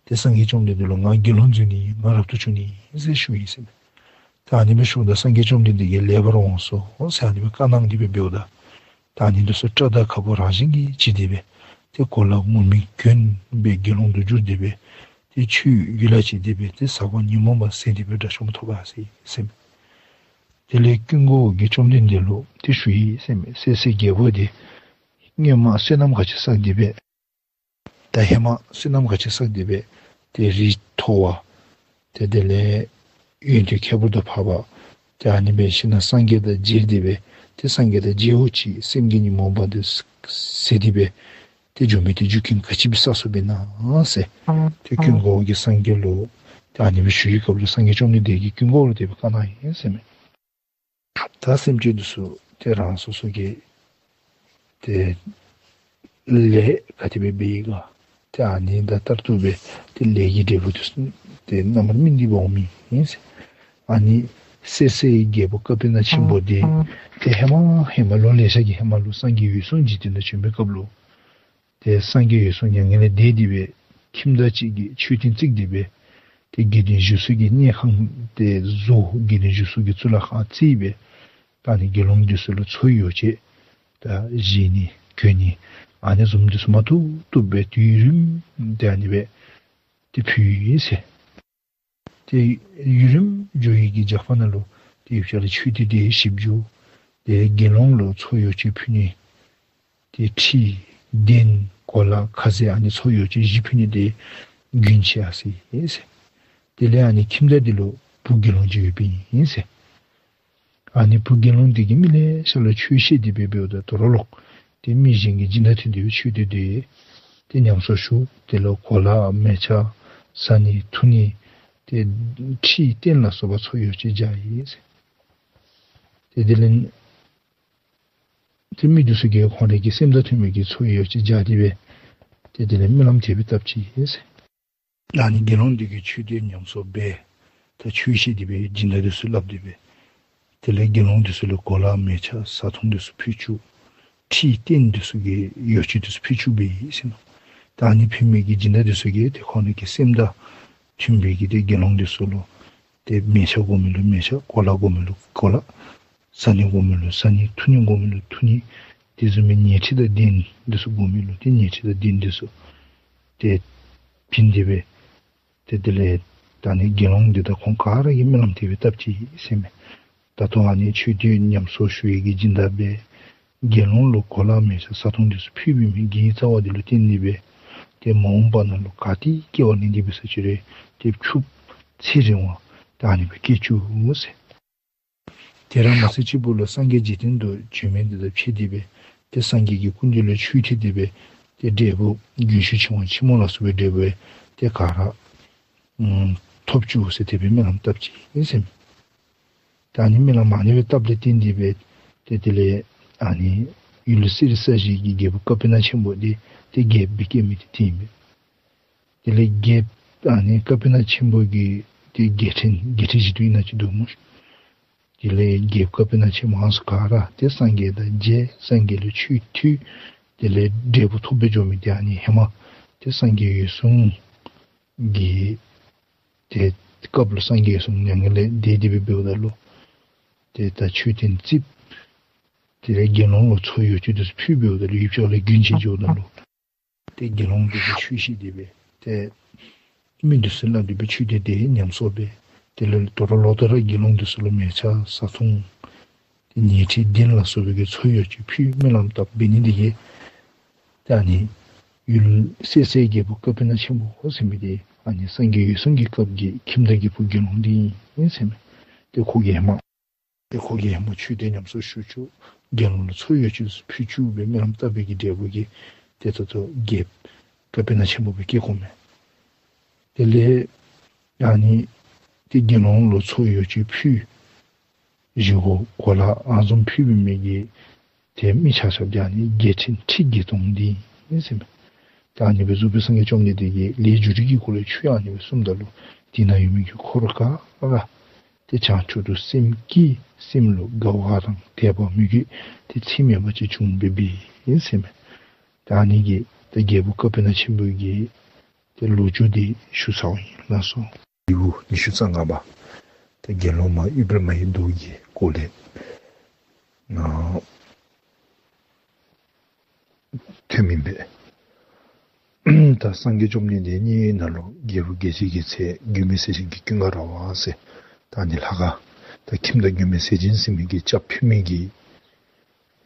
ཏེ་སངས་རྒྱས་བཅོམ་ལྡན་འདས་ལུ་ང་དགེ་སློང་འཛུལ་ནི་ང་རབ་ཏུ་བྱུང་ནི་ཟེར་ཞུ་ཡི་ཟེར་མས། ད་ཨ་ནི་སྦེ་ཞུཝ་ད་སངས་རྒྱས་བཅོམ་ལྡན་འདས་ཀྱིས་ལེགས་པར་འོངས་སོ་ཟེར་ཨ་ནི་སྦེ་བཀའ་གནང་སྟེ་སྦེ་འབདཝ་ད་ད་ཨ་ནི་འདི་ཚུ་སྐྲ་དང་ཁ་སྤུ་རང་བཞིན་གྱིས་བྱི་སྟེ་སྦེ་ཏེ་གོ་ལ་ངུར་སྨྲིག་གྱོན་སྦེ་དགེ་སློང་དུ་གྱུར་ཏེ་སྦེ་ཏེ་ཆོས་རྒྱུད་ལ་བྱི་སྟེ་སྦེ་ཏེ་ཟག་པ་ཉོན་མོངས་པ་ཟད་དེ་སྦེ་དགྲ་བཅོམ་ཐོབ་པ་ཟེར་ཟེར་མས། དེ་ལས་ཀུན་དགའ་བོ་གིས་བཅོམ་ལྡན་འདས་ལུ་ཏེ་ཞུ་ཡི་ཟེར་མས། སེར་སྐྱའི་རྒྱལ་པོ་འདི་སྔོན་མ་བསོད་ནམས་ག་ཅི་བསགས་ཏེ་སྦེ་ད་ཧེ་མ་བསོད་ནམས་ག་ཅི་བསགས་ཏེ་སྦེ་ཏེ་རིགས་མཐོ་བ་ཏེ་དེ་ལས་ཡོན་ཏན་ཁྱད་པར་དུ་འཕགས་པ་ཏེ་ཨ་ནི་སྦེ་ཞིནམ་ལས་སངས་རྒྱས་དང་མཇལ་ཏེ་སྦེ་ཏེ་སངས་རྒྱས་དང་མཇལཝ་ཅིག་སེམས་ཀྱི་ཉོན་མོངས་པ་འདི་ཟད་དེ་སྦེ་ཏེ་འགྱོ་མི་འདི་རྒྱུ་རྐྱེན་ག་ཅི་སྦེ་བསགས་སོ་སྦེ་ན་ཟེར་ཏེ་ཀུན་དགའ་བོ་གིས་སངས་རྒྱས་ལུ་ཏེ་ཨ་ནི་སྦེ་ཞུ་བའི་སྐབས་ལུ་སངས་རྒྱས་བཅོམ་ལྡན་འདས་ཀྱིས་ཀུན་དགའ་བོ་ལུ་དེ་སྦེ་བཀའ་གནང་ཡི་ཟེར་མས། ད་སེམས་ཅན་འདི་ཚུ་ཏེ་རང་སོ་སོ་གི་ཏེ་ལས་ག་དེ་སྦེ་འབད་ཡི་ག་ཏེ་ཨ་ནི་དང་ལྟར་དུ་སྦེ་ཏེ་ལས་ཀྱི་འབྲས་བུ་འདི་ཚུ་ཏེ་རྣམ་པར་སྨིན་ཏེ་འོང་མི་ཨིན་ཟེར། ཨ་ནི་སེར་སྐྱའི་རྒྱལ་པོ་ཀ་པི་ན་ཆེན་པོ་འདི་ཏེ་ཧེ་མ་ཧེ་མ་ལོ་ལེ་ཤ་གི་ཧེ་མ་ལུ་སངས་རྒྱས་འོད་སྲུང་འཇིག་རྟེན་དུ་བྱོན་པའི་སྐབས་ལུ་ཏེ་སངས་རྒྱས་འོད་སྲུང་མྱ་ངན་ལས་འདས་ཏེ་སྦེ་ཁྱིམ་བདག་ཅིག་གིས་མཆོད་རྟེན་བརྩིགས་ཏེ་སྦེ་ཏེ་དགེ་འདུན་བཞུགས་ས་གི་གནས་ཁང་དེ་བཟོ། དགེ་འདུན་བཞུགས་ས་གི་གཙུག་ལག་ཁང་བརྩིགས་སྦེ་ད་ཨ་ནི་དགེ་སློང་འདི་ཚུ་ལུ་འཚོ་བའི་ཡོ་བྱད་ད་བཞེས་ནི་གྱོན་ནི་ཨ་ནི་བཟུམ་འདི་ཚུ་མ་ཐུབ་ཐུབ་སྦེ་དུས་རིམ་ཏེ་ཨ་ནི་སྦེ་ཏེ་ཕུལ་ཡི་ཟེར། ཏེ་ཡུན་རིངམོ་འགྱོ་ཡི་གི་རྒྱབ་ཁ་ནང་ལུ་ཏེ་ཡུལ་ལུ་ཆོས་སྡེ་འདི་བཞི་བཅུ། ཏེ་དགེ་སློང་ལུ་འཚོ་ཡོ་བྱད་ཕུལ་ནི་ཏེ་ཁྲི་གདན་གོ་ལ་ཁ་ཟས་ཨ་ནི་འཚོ་ཡོ་བྱད་བཞི་ཕུལ་ནི་འདི་རྒྱུན་ཆད་ཡར་སོ་ཡི་ཟེར། དེ་ལས་ཨ་ནི་ཁྱིམ་བདག་འདི་ལུ་བུ་དགེ་སློང་ཅིག་ཡོདཔ་ཨིན་ཟེར། ཨ་ནི་བུ་དགེ་སློང་འདི་གིས་མི་ལེ་ཤ་ལུ་ཆོས་བཤད་དེ་སྦེ་འབདཝ་ད་དོ་རུང་ལོག་ཏེ་མི་གཞན་གྱི་སྦྱིན་བདག་ཐོན་ཏེ་སྦེ་ཆོས་སྡེ་འདི་ཏེ་ཉམས་གསོ་ཞུ། དེ་ལུ་གོ་ལ་མལ་ཆ་ བཟའ་ནི་འཐུང་ནི་ཏེ་ཁྲི་རྟེན་ལ་སོགས་པ་ཚོགས་ཡོ་བྱད་བྱིན་ཡི་ཟེར། ཏེ་དེ་ལས་ཏེ་མི་འདི་ཚུ་གིས་ཁོང་རའི་གི་སེམས་དང་མཐུན་པའི་གི་ཚོགས་ཡོ་བྱད་བྱིན་ཏེ་སྦེ་ཏེ་དེ་ལས་སྨོན་ལམ་དེ་སྦེ་བཏབ་ཅི་ཟེར། ད་ཨ་ནི་དགེ་སློང་འདི་གིས་མཆོད་རྟེན་ཉམས་གསོ་འབད། ད་ཆོས་བཤད་དེ་སྦེ་སྦྱིན་བདག་འདི་ཚུ་སླབ་སྟེ་སྦེ། དེ་ལས་དགེ་སློང་འདི་ཚུ་ལུ་གོ་ལ་མལ་ཆ་བཟའ་འཐུང་འདི་ཚུ་ཕུལ་བཅུག། ཁྲི་རྟེན་འདི་ཚུ་གི་ཡོ་བྱད་འདི་ཚུ་ཕུལ་བཅུག་པས་ཟེར་མས། ད་ཨ་ནི་ཕུལ་མི་གི་སྦྱིན་བདག་འདི་ཚུ་གིས་ཏེ་ཁོང་རའི་གི་སེམས་དང་མཐུན་པའི་གི་ཏེ་དགེ་སློང་འདི་ཚུ་ལུ་ཏེ་མལ་ཆ་དགོ་མི་ལུ་མལ་ཆ། གོ་ལ་དགོ་མི་ལུ་གོ་ལ། བཟའ་ནི་དགོ་མི་ལུ་བཟའ་ནི། འཐུང་ནི་དགོ་མི་ལུ་འཐུང་ནི། དེ་བཟུམ་མའི་ཉལ་ཁྲི་དང་གདན་འདི་ཚུ་དགོ་མི་ལུ་ཏེ་ཉལ་ཁྲི་དང་གདན་འདི་ཚུ་ཏེ་བྱིན་ཏེ་སྦེ། ཏེ་དེ་ལས་ད་ཨ་ནི་དགེ་སློང་འདི་དང་ཁོང་ག་ར་གིས་སྨོན་ལམ་དེ་སྦེ་བཏབ་ཅི་ཟེར་མས། ད་ལྟོ་ཨ་ནི་མཆོད་རྟེན་ཉམས་གསོ་ཞུ་ཡི་གི་སྦྱིན་བདག་སྦེ་དགེ་སློང་ལུ་གོ་ལ་མལ་ཆ་བཟའ་འཐུང་འདི་ཚུ་ཕུལ་བའི་མི་དགེ་བའི་རྩ་བ་འདི་ལུ་བརྟེན་ཏེ་སྦེ་ཏེ་མ་འོངས་པ་ནང་ལུ་ག་ཏེ་སྐྱེ་བ་ལེན་ཏེ་འབད་ས་ཅི་རུང་ཏེ་ཕྱུགཔོ་ཚེ་རིང་བ་ད་ཨ་ནི་སྦེ་སྐྱེ་བཅུག་ཟེར། དེ་ར་མ་ཚད་གཅིག་པོ་ལུ་སངས་རྒྱས་འཇིག་རྟེན་དུ་བྱོན་མི་འདི་དང་ཕྱད་དེ་སྦེ་ཏེ་སངས་རྒྱས་ཀྱི་སྐུ་མདུན་ལུ་ཆོས་ཁྲིད་དེ་སྦེ་ཏེ་འབྲས་བུ་རྒྱུན་ཞུགས་ཆེན་པོ་ཆེན་མོ་ལ་སོགས་པའི་འབྲས་བུ་ཏེ་ག་ར་ཨམ་ཐོབ་བཅུག་ཟེར་དེ་སྦེ་སྨོན་ལམ་བཏབ་ཅི་ཨིན་ཟེར་མས། ད་ཨ་ནི་སྨོན་ལམ་ཨ་ནི་སྦེ་བཏབ་ལས་བརྟེན་ཏེ་སྦེ་ཏེ་དེ་ལས་ཨ་ནི་ཡུལ་གསེར་ས་གཞི་གི་རྒྱལ་པོ་ཀ་པི་ན་ཆེན་པོ་འདི་ཏེ་རྒྱལཔོ་སྦེ་བཀོད་མི་འདི་དེ་ཨིན་པས། དེ་ལས་རྒྱལཔོ་ཨ་ནི་ཀ་པི་ན་ཆེན་པོ་གི་ཏེ་རྒྱལ་ཕྲན་རྒྱལ་ཕྲན་བཞི་དུ་ཨིན་ན་ཅིག་འདུག་སྨོ། དེ་ལས་རྒྱལཔོ་ཀ་པི་ན་ཆེན་པོ་ཨ་ནི་ཚུ་ག་ར་ཏེ་སངས་རྒྱས་དང་མཇལ། སངས་རྒྱས་ལས་ཆོས་ཐོས། དེ་ལས་འབྲས་བུ་ཐོབ་སྦེ་འགྱོ་མི་འདི་ཨ་ནི་ཧེ་མ་ཏེ་སངས་རྒྱས་འོད་སྲུང་གི་ཏེ་སྐབས་ལུ་སངས་རྒྱས་འོད་སྲུང་མྱ་ངན་ལས་འདས་ཏེ་སྦེ་འབདཝ་ད་ལུ་ཏེ་ད་མཆོད་རྟེན་བརྩིགས། དེ་ལས་དགེ་སློང་ལུ་ཚོགས་ཡོ་བྱད་འདི་ཚུ་ཕུལ་འབདཝ་ད་ལུ་ཡུལ་ཕྱོགས་ལས་རྒྱུན་ཆད་འགྱོཝ་ད་ལུ་ཏེ་དགེ་སློང་འདི་གིས་ཆོས་བཤད་དེ་སྦེ་ཏེ་མི་འདི་ཚུ་ལུ་དེ་སྦེ་ཆོས་དེ་དེ་ཉམས་གསོ་འབད། དེ་ལས་ད་རུང་ལོག་སྟེ་ར་དགེ་སློང་འདི་ཚུ་ལུ་མལ་ཆ་བཟའ་འཐུང་ཏེ་ཉལ་ཁྲི་གདན་ལ་སོགས་པའི་གི་ཚོགས་ཡོ་བྱད་ཕུལ་སྨོན་ལམ་བཏབ་འབད་ནི་འདི་གིས་ཏེ་ཨ་ནི་ཡུལ་གསེར་སའི་རྒྱལ་པོ་ཀ་པི་ན་ཆེན་པོ་ཟེར་མི་འདི་ཨ་ནི་སངས་རྒྱས་འོད་སྲུང་གི་སྐབས་ཀྱི་ཁྱིམ་བདག་གི་བུ་དགེ་སློང་འདི་ཨིན་ཟེར་མས། ཏེ་ཁོ་གིས་ཧེ་མ་ཏེ་ཁོ་གིས་ཧེ་མ་ཆོས་དེ་ཉམས་གསོ་ཞུ་བཅུག། དགེ་སློང་ལུ་ཚོགས་ཡོ་བྱད་ཕུལ་བཅུག་སྦེ་སྨོན་ལམ་བཏབ་པའི་གི་འབྲས་བུ་གིས་ཏེ་ད་ལྟོ་རྒྱལཔོ་ཀ་པི་ན་ཆེན་པོ་སྦེ་སྐྱེས་ཁོ་མས། དེ་ལས་ཨ་ནི་ཏེ་དགེ་སློང་ལུ་ཚོགས་ཡོ་བྱད་ཕུལ། བཞེས་སྒོ་གོ་ལ་ཨ་ནི་བཟུམ་ཕུལ་བའི་མི་གི་ཏེ་མི་ཆ་ཁྱབ་འདི་ཨ་ནི་རྒྱལ་ཕྲན་ཁྲི་བརྒྱད་སྟོང་འདི་ཨིན་ཟེར་མས། ཏེ་ཨ་ནི་སྦེ་གཟུགས་པོའི་སངས་རྒྱས་བཅོམ་ལྡན་འདས་ཀྱིས་ལས་རྒྱུ་འབྲས་ཀྱི་སྐོར་ལས་ཆོས་ཨ་ནི་སྦེ་གསུངམ་ད་ལུ་དེ་ནང་ཡོད་མི་གི་འཁོར་ག་ར་ཏེ་བྱང་ཆུབ་ཏུ་སེམས་བསྐྱེད། སེམས་ལུ་དགའ་བ་དང་དད་པ་མོས་གུས་ཏེ་ཚད་མེད་པ་ཅིག་བྱུང་སྦེ་འབད་ཨིན་ཟེར་མས། ཏེ་ཨ་ནི་གིས་ཏེ་རྒྱལ་པོ་ཀ་པི་ན་ཆེན་པོ་གི་ཏེ་ལོ་རྒྱུས་འདི་ཞུ་ཚརཝ་ཨིན། ལགས་སོ། ལེའུ་ཉི་ཤུ་རྩ་ལྔ་པ། ཏེ་དགེ་སློང་མ་ཨུཏྤལ་མ་ཡི་མདོག་གི་སྐོར་ལས་ཨ་ཐོནམ་ཨིན་པས། ད་སངས་རྒྱས་བཅོམ་ལྡན་འདས་མཉན་ཡོད་ནང་ལུ་རྒྱལ་བུ་རྒྱལ་བྱེད་ཀྱི་ཚལ་མགོན་མེད་ཟས་སྦྱིན་གྱི་ཀུན་དགའ་ར་བ་ཟེར་ད་ཨ་ནི་ལྷ་ཁང་ད་ཁྱིམ་བདག་མགོན་མེད་ཟས་སྦྱིན་ཟེར་མི་གིས་སྐྱབས་ཕུལ་མི་གི་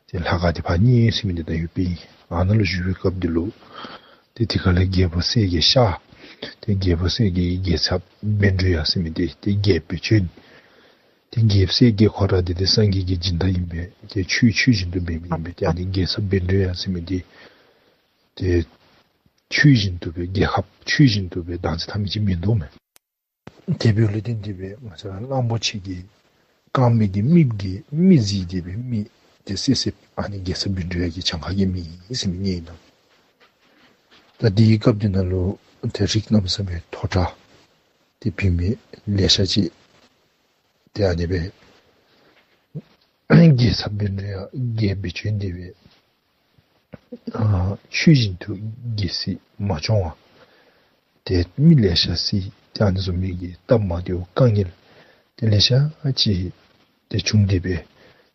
ཏེ་ལྷ་ཁང་འདི་ཕར་མཉན་ཡོད་ཟེར་མི་འདི་ནང་ཡོདཔ་ཨིན། ཨ་ནཱ་ལུ་བཞུགས་པའི་སྐབས་འདི་ལུ་ཏེ་དེ་ཁ་ལས་རྒྱལ་པོ་གསལ་རྒྱལ་ཤར། ཏེ་རྒྱལ་པོ་གསལ་རྒྱལ་གྱི་རྒྱལ་ཚབ་བཻ་ཌཱུརྱ་ཟེར་མི་འདི་ཏེ་རྒྱལཔོ་སྦེ་བྱོན། ཏེ་རྒྱལཔོ་གསལ་རྒྱལ་ཁོ་ར་འདི་ཏེ་སངས་རྒྱས་ཀྱི་སྦྱིན་བདག་ཨིན་པས། ཏེ་ཆོས་ཆོས་བཞིན་དུ་འབད་མི་ཨིན་པས། ཏེ་ཨ་ནི་རྒྱལ་ཚབ་བཻ་ཌཱུརྱ་ཟེར་མི་འདི་ཏེ་ཆོས་བཞིན་དུ་སྦེ་རྒྱལ་ཁབ་ཆོས་བཞིན་དུ་སྦེ་བདག་འཛིན་འཐབ་མི་ཅིག་མིན་འདུག་མས། དེ་འབདཝ་ལས་བརྟེན་ཏེ་སྦེ་ང་བཅས་ར་གླང་པོ་ཆེ་གི་རྐང་མི་གི་རྨིགཔ་གིས་མིག་གཟིགས་ཏེ་སྦེ་མི་འདི་གསལ་གསལ་ཨ་ནི་རྒྱལ་ཚབ་བཻ་ཌཱུརྱ་གི་གྱངས་ཁ་གི་མི་ཨིན་ཟེར་མི་ཨིན་ནོ། ད་དེའི་སྐབས་འདི་ནང་ལུ་ཏེ་རིགས་གནམ་མེད་ས་མེད་མཐོ་དྲགས་ཏེ་བུད་མེད་ལེ་ཤ་ཅིག་ཏེ་ཨ་ནི་སྦེ་རྒྱལ་ཚབ་བཻ་ཌཱུརྱ་རྒྱལཔོ་སྦེ་བྱོན་ཏེ་སྦེ་ཨ་ཆོས་བཞིན་དུ་རྒྱལ་སྲིད་མ་སྐྱོང་བར་ཏེ་མི་ལེ་ཤ་བསད། ཏེ་ཨ་ནི་བཟུམ་མའི་གི་སྟབས་མ་བདེཝ་དཀའ་ངལ་ཏེ་ལེ་ཤ་ཅིག་ཏེ་བྱུང་སྟེ་སྦེ་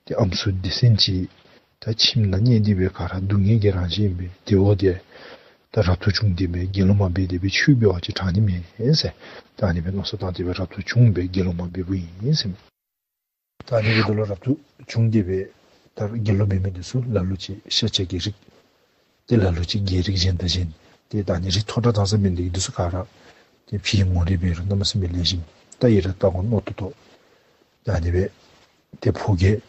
ཏེ་ཨམ་སྲུ་སྡེ་ཚན་ཅིག་ད་ཁྱིམ་ནང་མཉན་ཏེ་སྦེ་ག་ར་སྡུག་བསྔལ་གྱི་རང་བཞིན་ཨིན་པས། དེ་འབདཝ་ད་ད་རབ་ཏུ་བྱུང་སྟེ་སྦེ་དགེ་སློང་མ་འབད་དེ་སྦེ་ཆོས་འབད་བ་ཅིན་དྲག་ནི་མེད་ཟེར་ད་ཨ་ནི་སྦེ་མནོ་བསམ་བཏང་སྟེ་སྦེ་རབ་ཏུ་བྱུང་སྦེ་དགེ་སློང་མ་འབདཝ་ཨིན་ཟེར་མས། ད་ཨ་ནི་འབདཝ་ད་ལུ་རབ་ཏུ་བྱུང་སྟེ་སྦེ་ད་དགེ་སློང་འབད་མི་འདི་ཚུ་ལ་ལུ་ཅིག་ཤཱཀྱ་གི་རིགས། ཏེ་ལ་ལུ་ཅིག་རྒྱལ་རིགས་གཞན་དང་གཞན། ཏེ་ད་ཨ་ནི་རིགས་མཐོ་དྲགས་དང་ས་མི་འདི་འདི་ཚུ་ག་ར་ཏེ་ཕྱི་ངོ་རིས་འབད་རུང་གནམ་མེད་ས་མེད་ལེགས་ཤོམ་ལྟ་ཡི་ར་ལྟ་སྐོར་རྣོ་ཏོག་ཏོ། ད་ཨ་ནི་སྦེ་ཏེ་ཕོ་རྒྱས་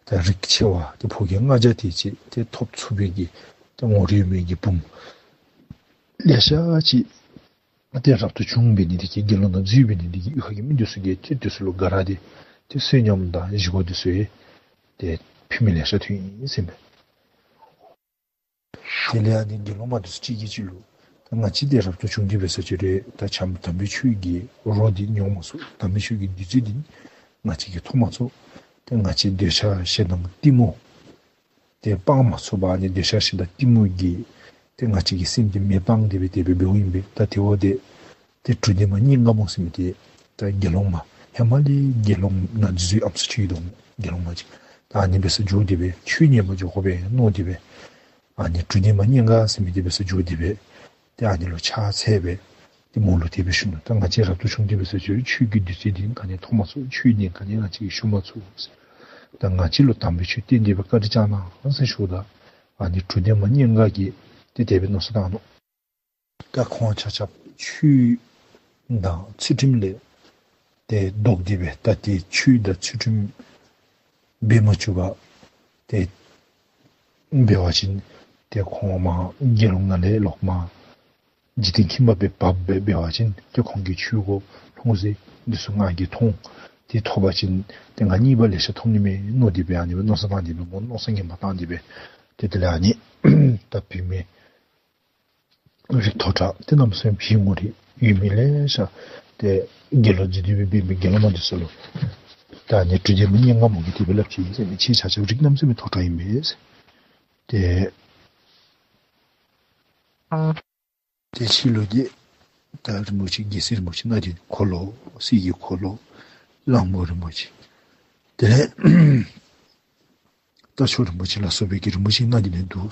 ད་རིགས་ཆེ་བ་ཏེ་ཕོ་རྒྱས་ལྔ་བརྒྱ་དེ་ཅིག་ཏེ་ཐོབ་ཚུགས་པའི་གི་ཏེ་ངོ་རིས་ཡོད་མི་གི་བུམོ་ལེ་ཤ་ཅིག་ ཏེ་རབ་ཏུ་བྱུང་འབད་ནི་འདི་གིས་དགེ་སློང་དང་འཛུལ་འབད་ནི་འདི་གིས་གཡུས་ཁ་གི་མི་འདི་ཚུ་གིས་ཏེ་འདི་ཚུ་ལུ་དགའ་ར་ཏེ་ཏེ་བསོད་སྙོམས་དང་བཞེས་སྒོ་འདི་ཚུ་ཡང་ཏེ་ཕུལ་མི་ལེ་ཤ་ཐོན་ཡི་ཟེར་མས། དེ་ལས་ཨ་ནི་དགེ་སློང་མ་འདི་ཚུ་གཅིག་གིས་གཅིག་ལུ་ད་ང་བཅས་འདི་རབ་ཏུ་བྱུང་སྟེ་འབད་ས་ཅིག་ར་ད་བྱམས་དམ་པའི་ཆོས་ཀྱི་རོ་འདི་མྱོང་མ་ཚུགས། དམ་པའི་ཆོས་ཀྱི་བདུད་རྩི་འདི་ང་བཅས་ཀྱིས་འཐུང་མ་ཚུགས། ཏེ་ང་བཅས་འདོད་ཆགས་ཞེ་སྡང་གཏི་མུག་ཏེ་སྤང་མ་ཚུགས་པར་ཨ་ནི་འདོད་ཆགས་ཞེ་སྡང་གཏི་མུག་གིས་ཏེ་ང་བཅས་ཀྱི་སེམས་འདི་མེ་སྤངས་ཏེ་སྦེ་དེ་སྦེ་འབདཝ་ཨིན་པས། ད་དེ་འབདཝ་ད་ཏེ་གྲུབ་བདེ་མ་སྙིང་དགའ་མོ་ཟེར་མི་འདི་ད་དགེ་སློང་མ་ཧེ་མ་ལས་དགེ་སློང་ནང་འཛུལ་ཨམ་སྲུ་ཅིག་ཡོད་དོ་མས། དགེ་སློང་མ་ཅིག། ད་ཨ་ནི་འབད་སར་འགྱོ་སྟེ་སྦེ་ཆོས་ཉན་པར་འགྱོ་དགོ་པས་མནོ་སྟེ་སྦེ་ཨ་ནི་གྲུབ་བདེ་མ་སྙིང་དགའ་ཟེར་མི་འདི་འབད་སར་འགྱོ་སྟེ་སྦེ་ཏེ་ཨ་ནི་ལུ་ཕྱག་འཚལ་སྦེ་ཏེ་མོ་ལུ་དེ་སྦེ་ཞུ་ནུག། ད་ང་བཅས་རབ་ཏུ་བྱུང་སྟེ་འབད་ས་ཅིག་ར་ཆོས་ཀྱི་བདུད་རྩི་འདི་ག་ནི་འཐུང་མ་ཚུགས། ཆོས་འདི་ག་ནི་ང་བཅས་ཀྱིས་ཞུ་མ་ཚུགས། ད་ང་བཅས་ལུ་དམ་པའི་ཆོས་བསྟན་ཏེ་སྦེ་བཀའ་དྲིན་བསྐྱང་གནང་ཟེར་ཞུཝ་ད་ཨ་ནི་གྲུབ་བདེ་མ་སྙིང་དགའ་གིས་ཏེ་དེ་སྦེ་མནོ་བསམ་བཏང་ནུག། ད་ཁོང་ཆ་ཁྱབ་ཆོས་དང་ཚུལ་ཁྲིམས་ལས་ཏེ་ལྡོག་སྟེ་སྦེ་ད་ཏེ་ཆོས་དང་ཚུལ་ཁྲིམས་འབད་མ་བཅུག་པར་ཏེ་འབད་བ་ཅིན་ཏེ་ཁོང་མར་དགེ་སློང་ནང་ལས་ལོག་མར་འཇིག་རྟེན་ཁྱིམ་པ་སྦེ་བབས་སྦེ་འབད་བ་ཅིན་ཏེ་ཁོང་གིས་ཆོས་གོས་ལྷུང་བཟེད་འདི་ཚུ་ང་གིས་ཐོབ། ཏེ་ཐོབ་པ་ཅིན་ཏེ་ང་རྙེད་པ་ལེ་ཤ་ཐོབ་ནི་མས་མནོ་སྟེ་སྦེ་ཨ་ནི་སྦེ་མནོ་བསམ་བཏང་སྟེ་སྦེ་མོ་མནོ་བསམ་ངན་པ་བཏང་སྟེ་སྦེ་ཏེ་དེ་ལས་ཨ་ནི་ད་བུད་མེད་རིགས་མཐོ་དྲགས་ཏེ་གནམ་མེད་ས་མེད་བྱད་ངོ་རིགས་ཡོད་མི་ལེ་ཤ་ཏེ་དགེ་སློང་འཛིན་དུ་འབད་མི་དགེ་སློང་མ་འདི་ཚུ་ལུ་ད་ཨ་ནི་གྲུབ་བདེ་མ་སྙིང་དགའ་མོ་གིས་དེ་སྦེ་སླབ་ཅི་ཟེར་ན་ཁྱེད་ཆ་ཁྱབ་རིགས་གནམ་མེད་ས་མེད་མཐོ་དྲགས་ཨིན་པས་ཟེར། ཏེ་ཏེ་ཕྱི་ལུ་འདི་ད་རིན་པོ་ཆེ་རྒྱལ་སྲས་རིན་པོ་ཆེ་སྣ་བདུན་འཁོར་ལོ་གསེར་གྱི་འཁོར་ལོ་གླང་པོ་རིན་པོ་ཆེ་དེ་ལས་རྟ་མཆོག་རིན་པོ་ཆེ་ལ་སོགས་པའི་གི་རིན་པོ་ཆེ་སྣ་བདུན་འདུག།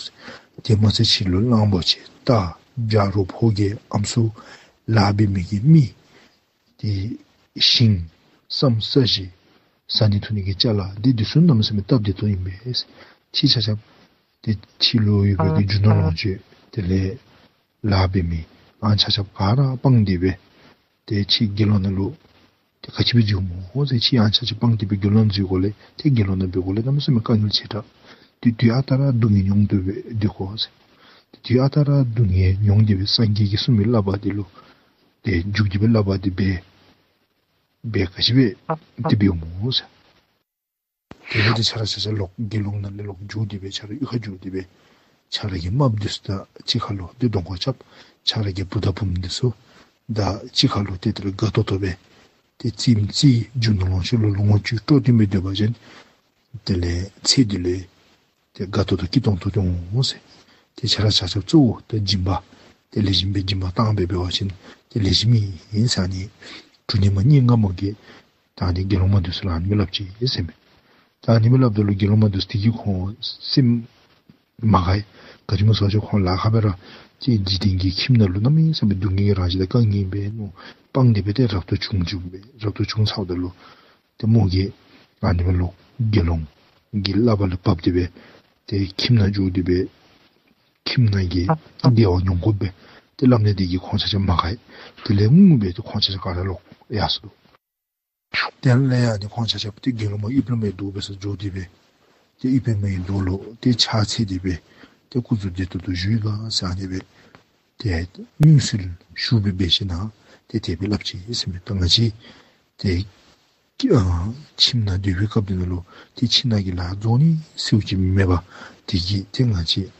དེ་མ་ཚད་ཕྱི་ལུ་གླང་པོ་ཆེ་རྟ་བྱ་རོག་ཕོ་རྒྱས་ཨམ་སྲུ་ལཱ་འབད་མི་གི་མི་ཏེ་ཤིང་སྲམ་ས་གཞི་ཟ་ནི་འཐུང་ནི་གི་ཅ་ལ་འདི་འདི་ཚུ་གནམ་མེད་ས་མེད་སྟབས་བདེ་ཏོག་ཨིན་པས། ཁྱེད་ཆ་ཁྱབ་ཏེ་ཕྱི་ལུ་ཡོད་པའི་གི་རྒྱུ་ནོར་ལོངས་སྤྱོད་དེ་ལས་ལཱ་འབད་མི་ཨང་ཆ་ཁྱབ་ག་ར་སྤངས་ཏེ་སྦེ་ཏེ་ཁྱེད་དགེ་སློང་ནང་ལུ་ཏེ་ག་ཅི་སྦེ་འཛུལ་སྨོ་ཟེར། ཁྱེད་ཨང་ཆ་ཁྱབ་སྤངས་ཏེ་སྦེ་དགེ་སློང་འཛུལ་དགོ་ལས་ཏེ་དགེ་སློང་ནང་འབད་དགོ་ལས་གནམ་མེད་ས་མེད་དཀའ་ངལ་ཆེ་དྲགས། ཏེ་དུས་ཨ་རྟག་ར་སྡུག་བསྔལ་མྱོང་སྟེ་སྦེ་སྡོད་དགོ་ཟེར། ཏེ་དུས་ཨ་རྟག་ར་སྡུག་བསྔལ་མྱོང་སྟེ་སྦེ་སངས་རྒྱས་ཀྱིས་གསུངས་མི་བསླབ་པ་འདི་ལུ་ཏེ་འཇུག་སྟེ་སྦེ་བསླབ་པ་འདི་འབད་འབད་ག་ཅི་སྦེ་ཏེ་འབདཝ་སྨོ་ཟེར། དེ་ལས་ཏེ་ཁྱེད་ར་ཆ་ཁྱབ་ལོག་དགེ་སློང་ནང་ལས་ལོག་འགྱོ་སྟེ་སྦེ་ཁྱེད་ར་གཡུས་ཁར་འགྱོ་སྟེ་སྦེ་ཁྱེད་ར་གི་རྨགཔ་འདི་ཚུ་དང་གཅིག་ཁར་ལུ་ཏེ་གདོང་ཁར་རྐྱབ། ཁྱེད་ར་གི་བུ་དང་བུམོ་འདི་ཚུ་དང་གཅིག་ཁར་ལུ་ཏེ་དེ་ལས་དགའ་ཏོག་ཏོ་སྦེ་ཏེ་རྩེདམོ་རྩེ། རྒྱུ་ནོར་ལོངས་སྤྱོད་ལུ་ལོངས་སྤྱོད་སྤྲོ་སྟེ་སྦེ་སྡོད་པ་ཅིན་དེ་ལས་ཚེ་འདི་ལུ་ཏེ་དགའ་ཏོག་ཏོ་སྐྱིད་ཏོང་ཏོ་སྦེ་འོང་ཟེར། ཏེ་ཁྱེད་ར་ཆ་ཁྱབ་གཙོ་བོ་ཏེ་སྦྱིན་པ་ཏེ་ལེགས་ཤོམ་སྦེ་སྦྱིན་པ་བཏང་སྦེ་འབད་བ་ཅིན་ཏེ་ལེགས་ཤོམ་ཨིན་ཟེར། ཨ་ནི་གྲུབ་བདེ་མ་སྙིང་དགའ་མོ་གིས་ད་ཨ་ནི་དགེ་སློང་མ་འདི་ཚུ་ལུ་ཨ་ནི་སྦེ་སླབ་ཅི་ཟེར་མས། ད་ཨ་ནི་སྦེ་སླབ་ད་ལུ་དགེ་སློང་མ་འདི་ཚུ་དེ་གིས་ཁོང་སེམས་མ་དགའ་ཡི། ག་ཅི་སྨོ་ཟེར་བ་ཅིན་ཁོང་ལཱ་ཁག་སྦེ་ར་ཏེ་འཇིག་རྟེན་གྱི་ཁྱིམ་ནང་ལུ་གནམ་མེད་ས་མེད་སྡུག་བསྔལ་གྱི་རང་བཞིན་དང་དཀའ་ངལ་སྦེ་མནོ་སྤངས་ཏེ་སྦེ་ཏེ་རབ་ཏུ་བྱུང་བྱུངམ་སྦེ་རབ་ཏུ་བྱུང་ཚརཝ་ད་ལུ་ཏེ་མོ་གིས་ཨ་ནི་སྦེ་ལོག་དགེ་སློང་གི་བསླབ་པ་ལུ་བབས་ཏེ་སྦེ་ཏེ་ཁྱིམ་ནང་འགྱོ་སྟེ་སྦེ་ཁྱིམ་ནང་གི་བདེ་བ་མྱོང་དགོ་པས་ཏེ་སླབ་ནི་དེ་གིས་ཁོང་ཆ་ཁྱབ་མ་དགའ་ཡི། དེ་ལས་ངུ་སྦེ་ཏེ་ཁོང་ཆ་ཁྱབ་ག་ར་ལོག་ཡར་སོ་ནུག། དེ་ལས་ཨ་ནི་ཁོང་ཆ་ཁྱབ་ཏེ་དགེ་སློང་མ་ཨུཏྤལ་མའི་མདོག་འབད་སར་འགྱོ་སྟེ་སྦེ་ཏེ་ཨུཏྤལ་མའི་མདོག་ལུ་ཏེ་ཕྱག་འཚལ་ཏེ་སྦེ་ཏེ་སྐུ་གཟུགས་བདེ་ཏོག་ཏོ་བཞུགས་ཡི་ག་ཟེར་ཨ་ནི་སྦེ་ཏེ་མངོན་གསལ་ཞུ་སྦེ་འབད་ཞིན་ན་ཏེ་དེ་སྦེ་སླབ་ཅི་ཟེར་མས། ད་ང་བཅས་ཏེ་ཨ་ཁྱིམ་ནང་སྡོད་པའི་སྐབས་འདི་ནང་ལུ་ཏེ་ཁྱིམ་ནང་གི་ལཱ་རྫོགས་ནི་ཟེརཝ་ཅིག་མེད་པར་དེ་གིས་ཏེ་ང་བཅས་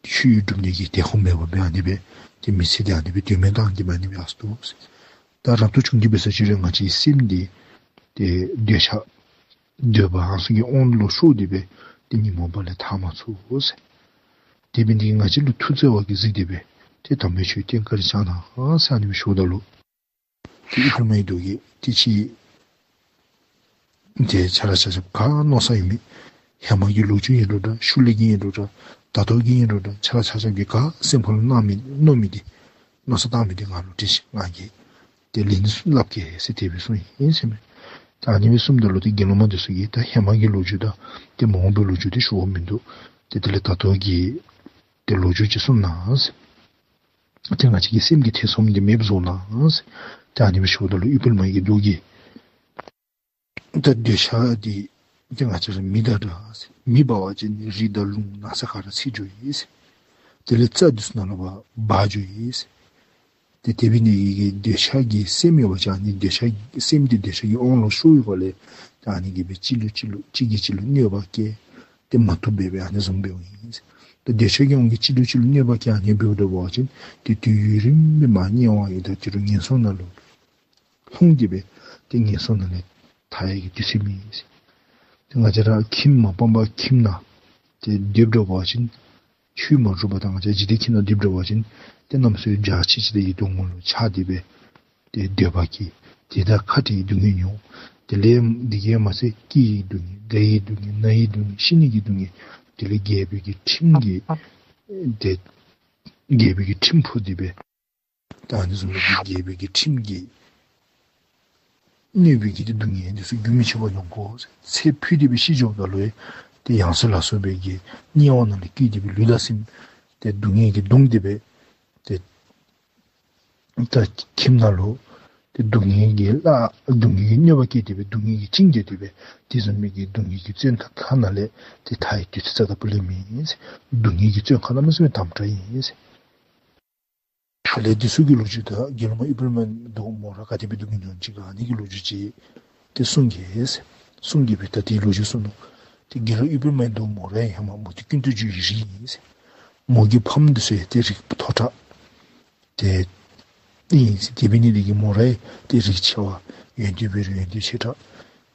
ཆོས་སྒྲུབ་ནི་གི་དལ་ཁོམ་མེད་པར་སྦེ་ཨ་ནི་སྦེ་ཏེ་མི་ཚེ་འདི་ཨ་ནི་སྦེ་དོན་མེད་བཏང་སྟེ་སྦེ་ཨ་ནི་སྦེ་ཡར་སོ་ནུག་ཟེར། ད་རབ་ཏུ་བྱུང་སྟེ་འབད་ས་ཅིག་ར་ང་བཅས་སེམས་འདི་ཏེ་འདོད་ཆགས་འདོད་པ་ཨ་ནི་ཚུ་གི་དབང་ལུ་ཤོར་ཏེ་སྦེ་ཏེ་ཉོན་མོངས་པ་ལས་ཐར་མ་ཚུགས་ཟེར། དེ་འབད་ནི་འདི་གིས་ང་བཅས་ལུ་ཐུགས་བརྩེ་བ་གིས་གཟིགས་ཏེ་སྦེ་ཏེ་དམ་པའི་ཆོས་བསྟན་བཀའ་དྲིན་བསྐྱང་གནང་ཟེར་ཨ་ནི་སྦེ་ཞུཝ་ད་ལུ་ཏེ་ཨུཏྤལ་མའི་མདོག་གིས་ཏེ་ཁྱེད་ཏེ་ཁྱེད་ར་ཆ་ཁྱབ་ག་མནོ་བསམ་ཡོད་མི་ཧེ་མ་གི་ལོ་རྒྱུས་ཨིན་རུང་འདྲ་ཤུལ་ལས་ཀྱི་ཨིན་རུང་འདྲ་ད་ལྟོ་གི་ཨིན་རུང་འདྲ་ཁྱེད་ར་ཆ་ཁྱབ་ཀྱིས་ག་སེམས་ཁར་ལུ་སྣང་མི་མནོ་མི་འདི་མནོ་བསམ་བཏང་མི་འདི་ང་ལུ་དྲིས་ཤིག། ང་གིས་ཏེ་ལན་སླབ་གེ་ཟེར་དེ་སྦེ་གསུངས་ཡི་ཟེར་མས། ད་ཨ་ནི་སྦེ་གསུངམ་ད་ལུ་ཏེ་དགེ་སློང་མ་འདི་ཚུ་གིས་ད་ཧེ་མ་གི་ལོ་རྒྱུས་དང་ཏེ་མ་འོངས་པའི་ལོ་རྒྱུས་འདི་ཞུ་དགོཔ་མིན་འདུག། ཏེ་དེ་ལས་ད་ལྟོ་གི་ཏེ་ལོ་རྒྱུས་ཅིག་གསུངས་གནང་ཟེར། ཏེ་ང་བཅས་ཀྱི་སེམས་ཀྱི་ཐེ་ཚོམ་འདི་མེདཔ་བཟོ་གནང་ཟེར། ཏེ་ཨ་ནི་སྦེ་ཞུཝ་ད་ལུ་ཨུཏྤལ་མ་གི་མདོག་གིས་ད་འདོད་ཆགས་འདི་ཏེ་ང་བཅས་ར་མི་དང་འདྲ་ཟེར། མེ་འབར་བ་ཅིན་རི་དང་ལུང་ནགས་ཚལ་ག་ར་འཚིག་འགྱོ་ཡི་ཟེར། དེ་ལས་རྩྭ་འདི་ཚུ་ནང་ལུ་འབར་འགྱོ་ཡི་ཟེར། ཏེ་དེ་འབད་ནི་དེ་གིས་འདོད་ཆགས་ཀྱི་སེམས་ཡོད་པ་ཅིན་ཨ་ནི་འདོད་ཆགས་སེམས་དེ་འདོད་ཆགས་ཀྱི་དབང་ལུ་ཤོར་བའི་སྒང་ལས་ད་ཨ་ནི་གིས་སྦེ་གཅིག་ལུ་གཅིག་ལུ་གཅིག་གིས་གཅིག་ལུ་གནོད་པ་བཀལ། ཏེ་མ་བཏུབ་སྦེ་སྦེ་ཨ་ནི་བཟུམ་འབདཝ་ཨིན། ཏེ་འདོད་ཆགས་ཀྱི་དབང་གིས་གཅིག་ལུ་གཅིག་ལུ་གནོད་པ་བཀལ་ཨ་ནི་འབདཝ་ད་འབད་བ་ཅིན་ཏེ་དུས་ཡུན་རིངམོ་སྦེ་མར་དམྱལ་བ་ཡི་དྭགས་ཏེ་རུ་ངན་སོང་ནང་ལུ་ལྷུང་སྟེ་སྦེ་ཏེ་ངན་སོང་ནང་ལས་ཐར་ཡས་ཀྱི་དུས་ཚོད་མེད། ཏེ་ང་བཅས་ར་ཁྱིམ་མ་སྤངས་པར་ཁྱིམ་ནང་ཏེ་སྡོདཔ་འདྲ་བ་ཅིན་ཆོས་མ་སྒྲུབ་པར་ད་ང་བཅས་འཇིག་རྟེན་ཁྱིམ་ནང་སྡོདཔ་འདྲ་བ་ཅིན་ཏེ་གནམ་མེད་ས་མེད་འཇའ་ཆི་ཆི་དེ་གི་སྡུག་བསྔལ་ལུ་ཆགས་ཏེ་སྦེ་ཏེ་འདོད་པ་སྐྱེ། དེ་དང་ཁ་བྲལ་བའི་སྡུག་བསྔལ་མྱོང་། དེ་ལས་དེ་གིས་མ་ཚད་སྐྱེ་བའི་སྡུག་བསྔལ་རྒ་ཡི་སྡུག་བསྔལ་ན་ཡི་སྡུག་བསྔལ་ཤི་ནི་གི་སྡུག་བསྔལ་དེ་ལས་རྒྱལ་པོའི་གི་ཁྲིམས་ཀྱིས་ཏེ་རྒྱལ་པོའི་གི་ཁྲིམས་ཕོག་སྟེ་སྦེ་ད་ཨ་ནི་བཟུམ་མའི་གི་རྒྱལ་པོའི་གི་ཁྲིམས་ཀྱིས་གནོད་པའི་གི་སྡུག་བསྔལ་འདི་ཚུ་རྒྱུན་མི་ཆད་པར་མྱོང་དགོ། ཚེ་འཕོས་ཏེ་སྦེ་ཤི་འགྱོཝ་ད་ལུ་ཡང་ཏེ་ཡང་སོས་ལ་སོས་པའི་གི་དམྱལ་བ་ནང་ལུ་སྐྱེས་ཏེ་སྦེ་ལུས་དང་སེམས་ཏེ་སྡུག་བསྔལ་གྱིས་གདུངས་ཏེ་སྦེ་ཏེ་ད་ཁྱིམ་ནང་ལུ་ཏེ་སྡུག་བསྔལ་གྱི་ལ་སྡུག་བསྔལ་གྱི་གནོད་པ་བཀལ་ཏེ་སྦེ་སྡུག་བསྔལ་གྱིས་བཅིངས་ཏེ་སྦེ་དེ་བཟུམ་མའི་གི་སྡུག་བསྔལ་གྱི་བཙོན་ཁང་ནང་ལས་ཏེ་ཐར་བའི་དུས་ཚོད་རྩ་དང་པོ་ལས་མེད། སྡུག་བསྔལ་གྱི་བཙོན་ཁང་གནམ་མེད་ས་མེད་དམ་དྲགས་ཨིན། དེ་ལས་དེ་ཚུ་གི་ལོ་རྒྱུས་དང་དགེ་སློང་མ་ཨུཏྤལ་མ་དང་མོ་ར་ག་དེ་སྦེ་སྡུག་བསྔལ་མྱོང་ཅི་ག་ཨ་ནི་གི་ལོ་རྒྱུས་ཅིག་ཏེ་གསུང་གེ་ཟེར། གསུང་གེ་སྦེ་ད་དེའི་ལོ་རྒྱུས་གསུང་ནུག། ཏེ་དགེ་སློང་ཨུཏྤལ་མ་དང་མོ་ར་ཡང་ཧེ་མ་མུ་སྟེགས་ཀུན་ཏུ་སྤྱོད་ཀྱི་རིགས་ཨིན་ཟེར། མོ་གི་ཕམ་འདི་ཚུ་ཡང་ཏེ་རིགས་མཐོ་དྲགས་ཏེ་ཨིན་ཟེར། དེ་འབད་ནི་དེ་གིས་མོ་ར་ཡང་ཏེ་རིགས་ཆེ་བ་ཡོན་ཏན་འབད་རུང་ཡོན་ཏན་ཆེ་དྲགས་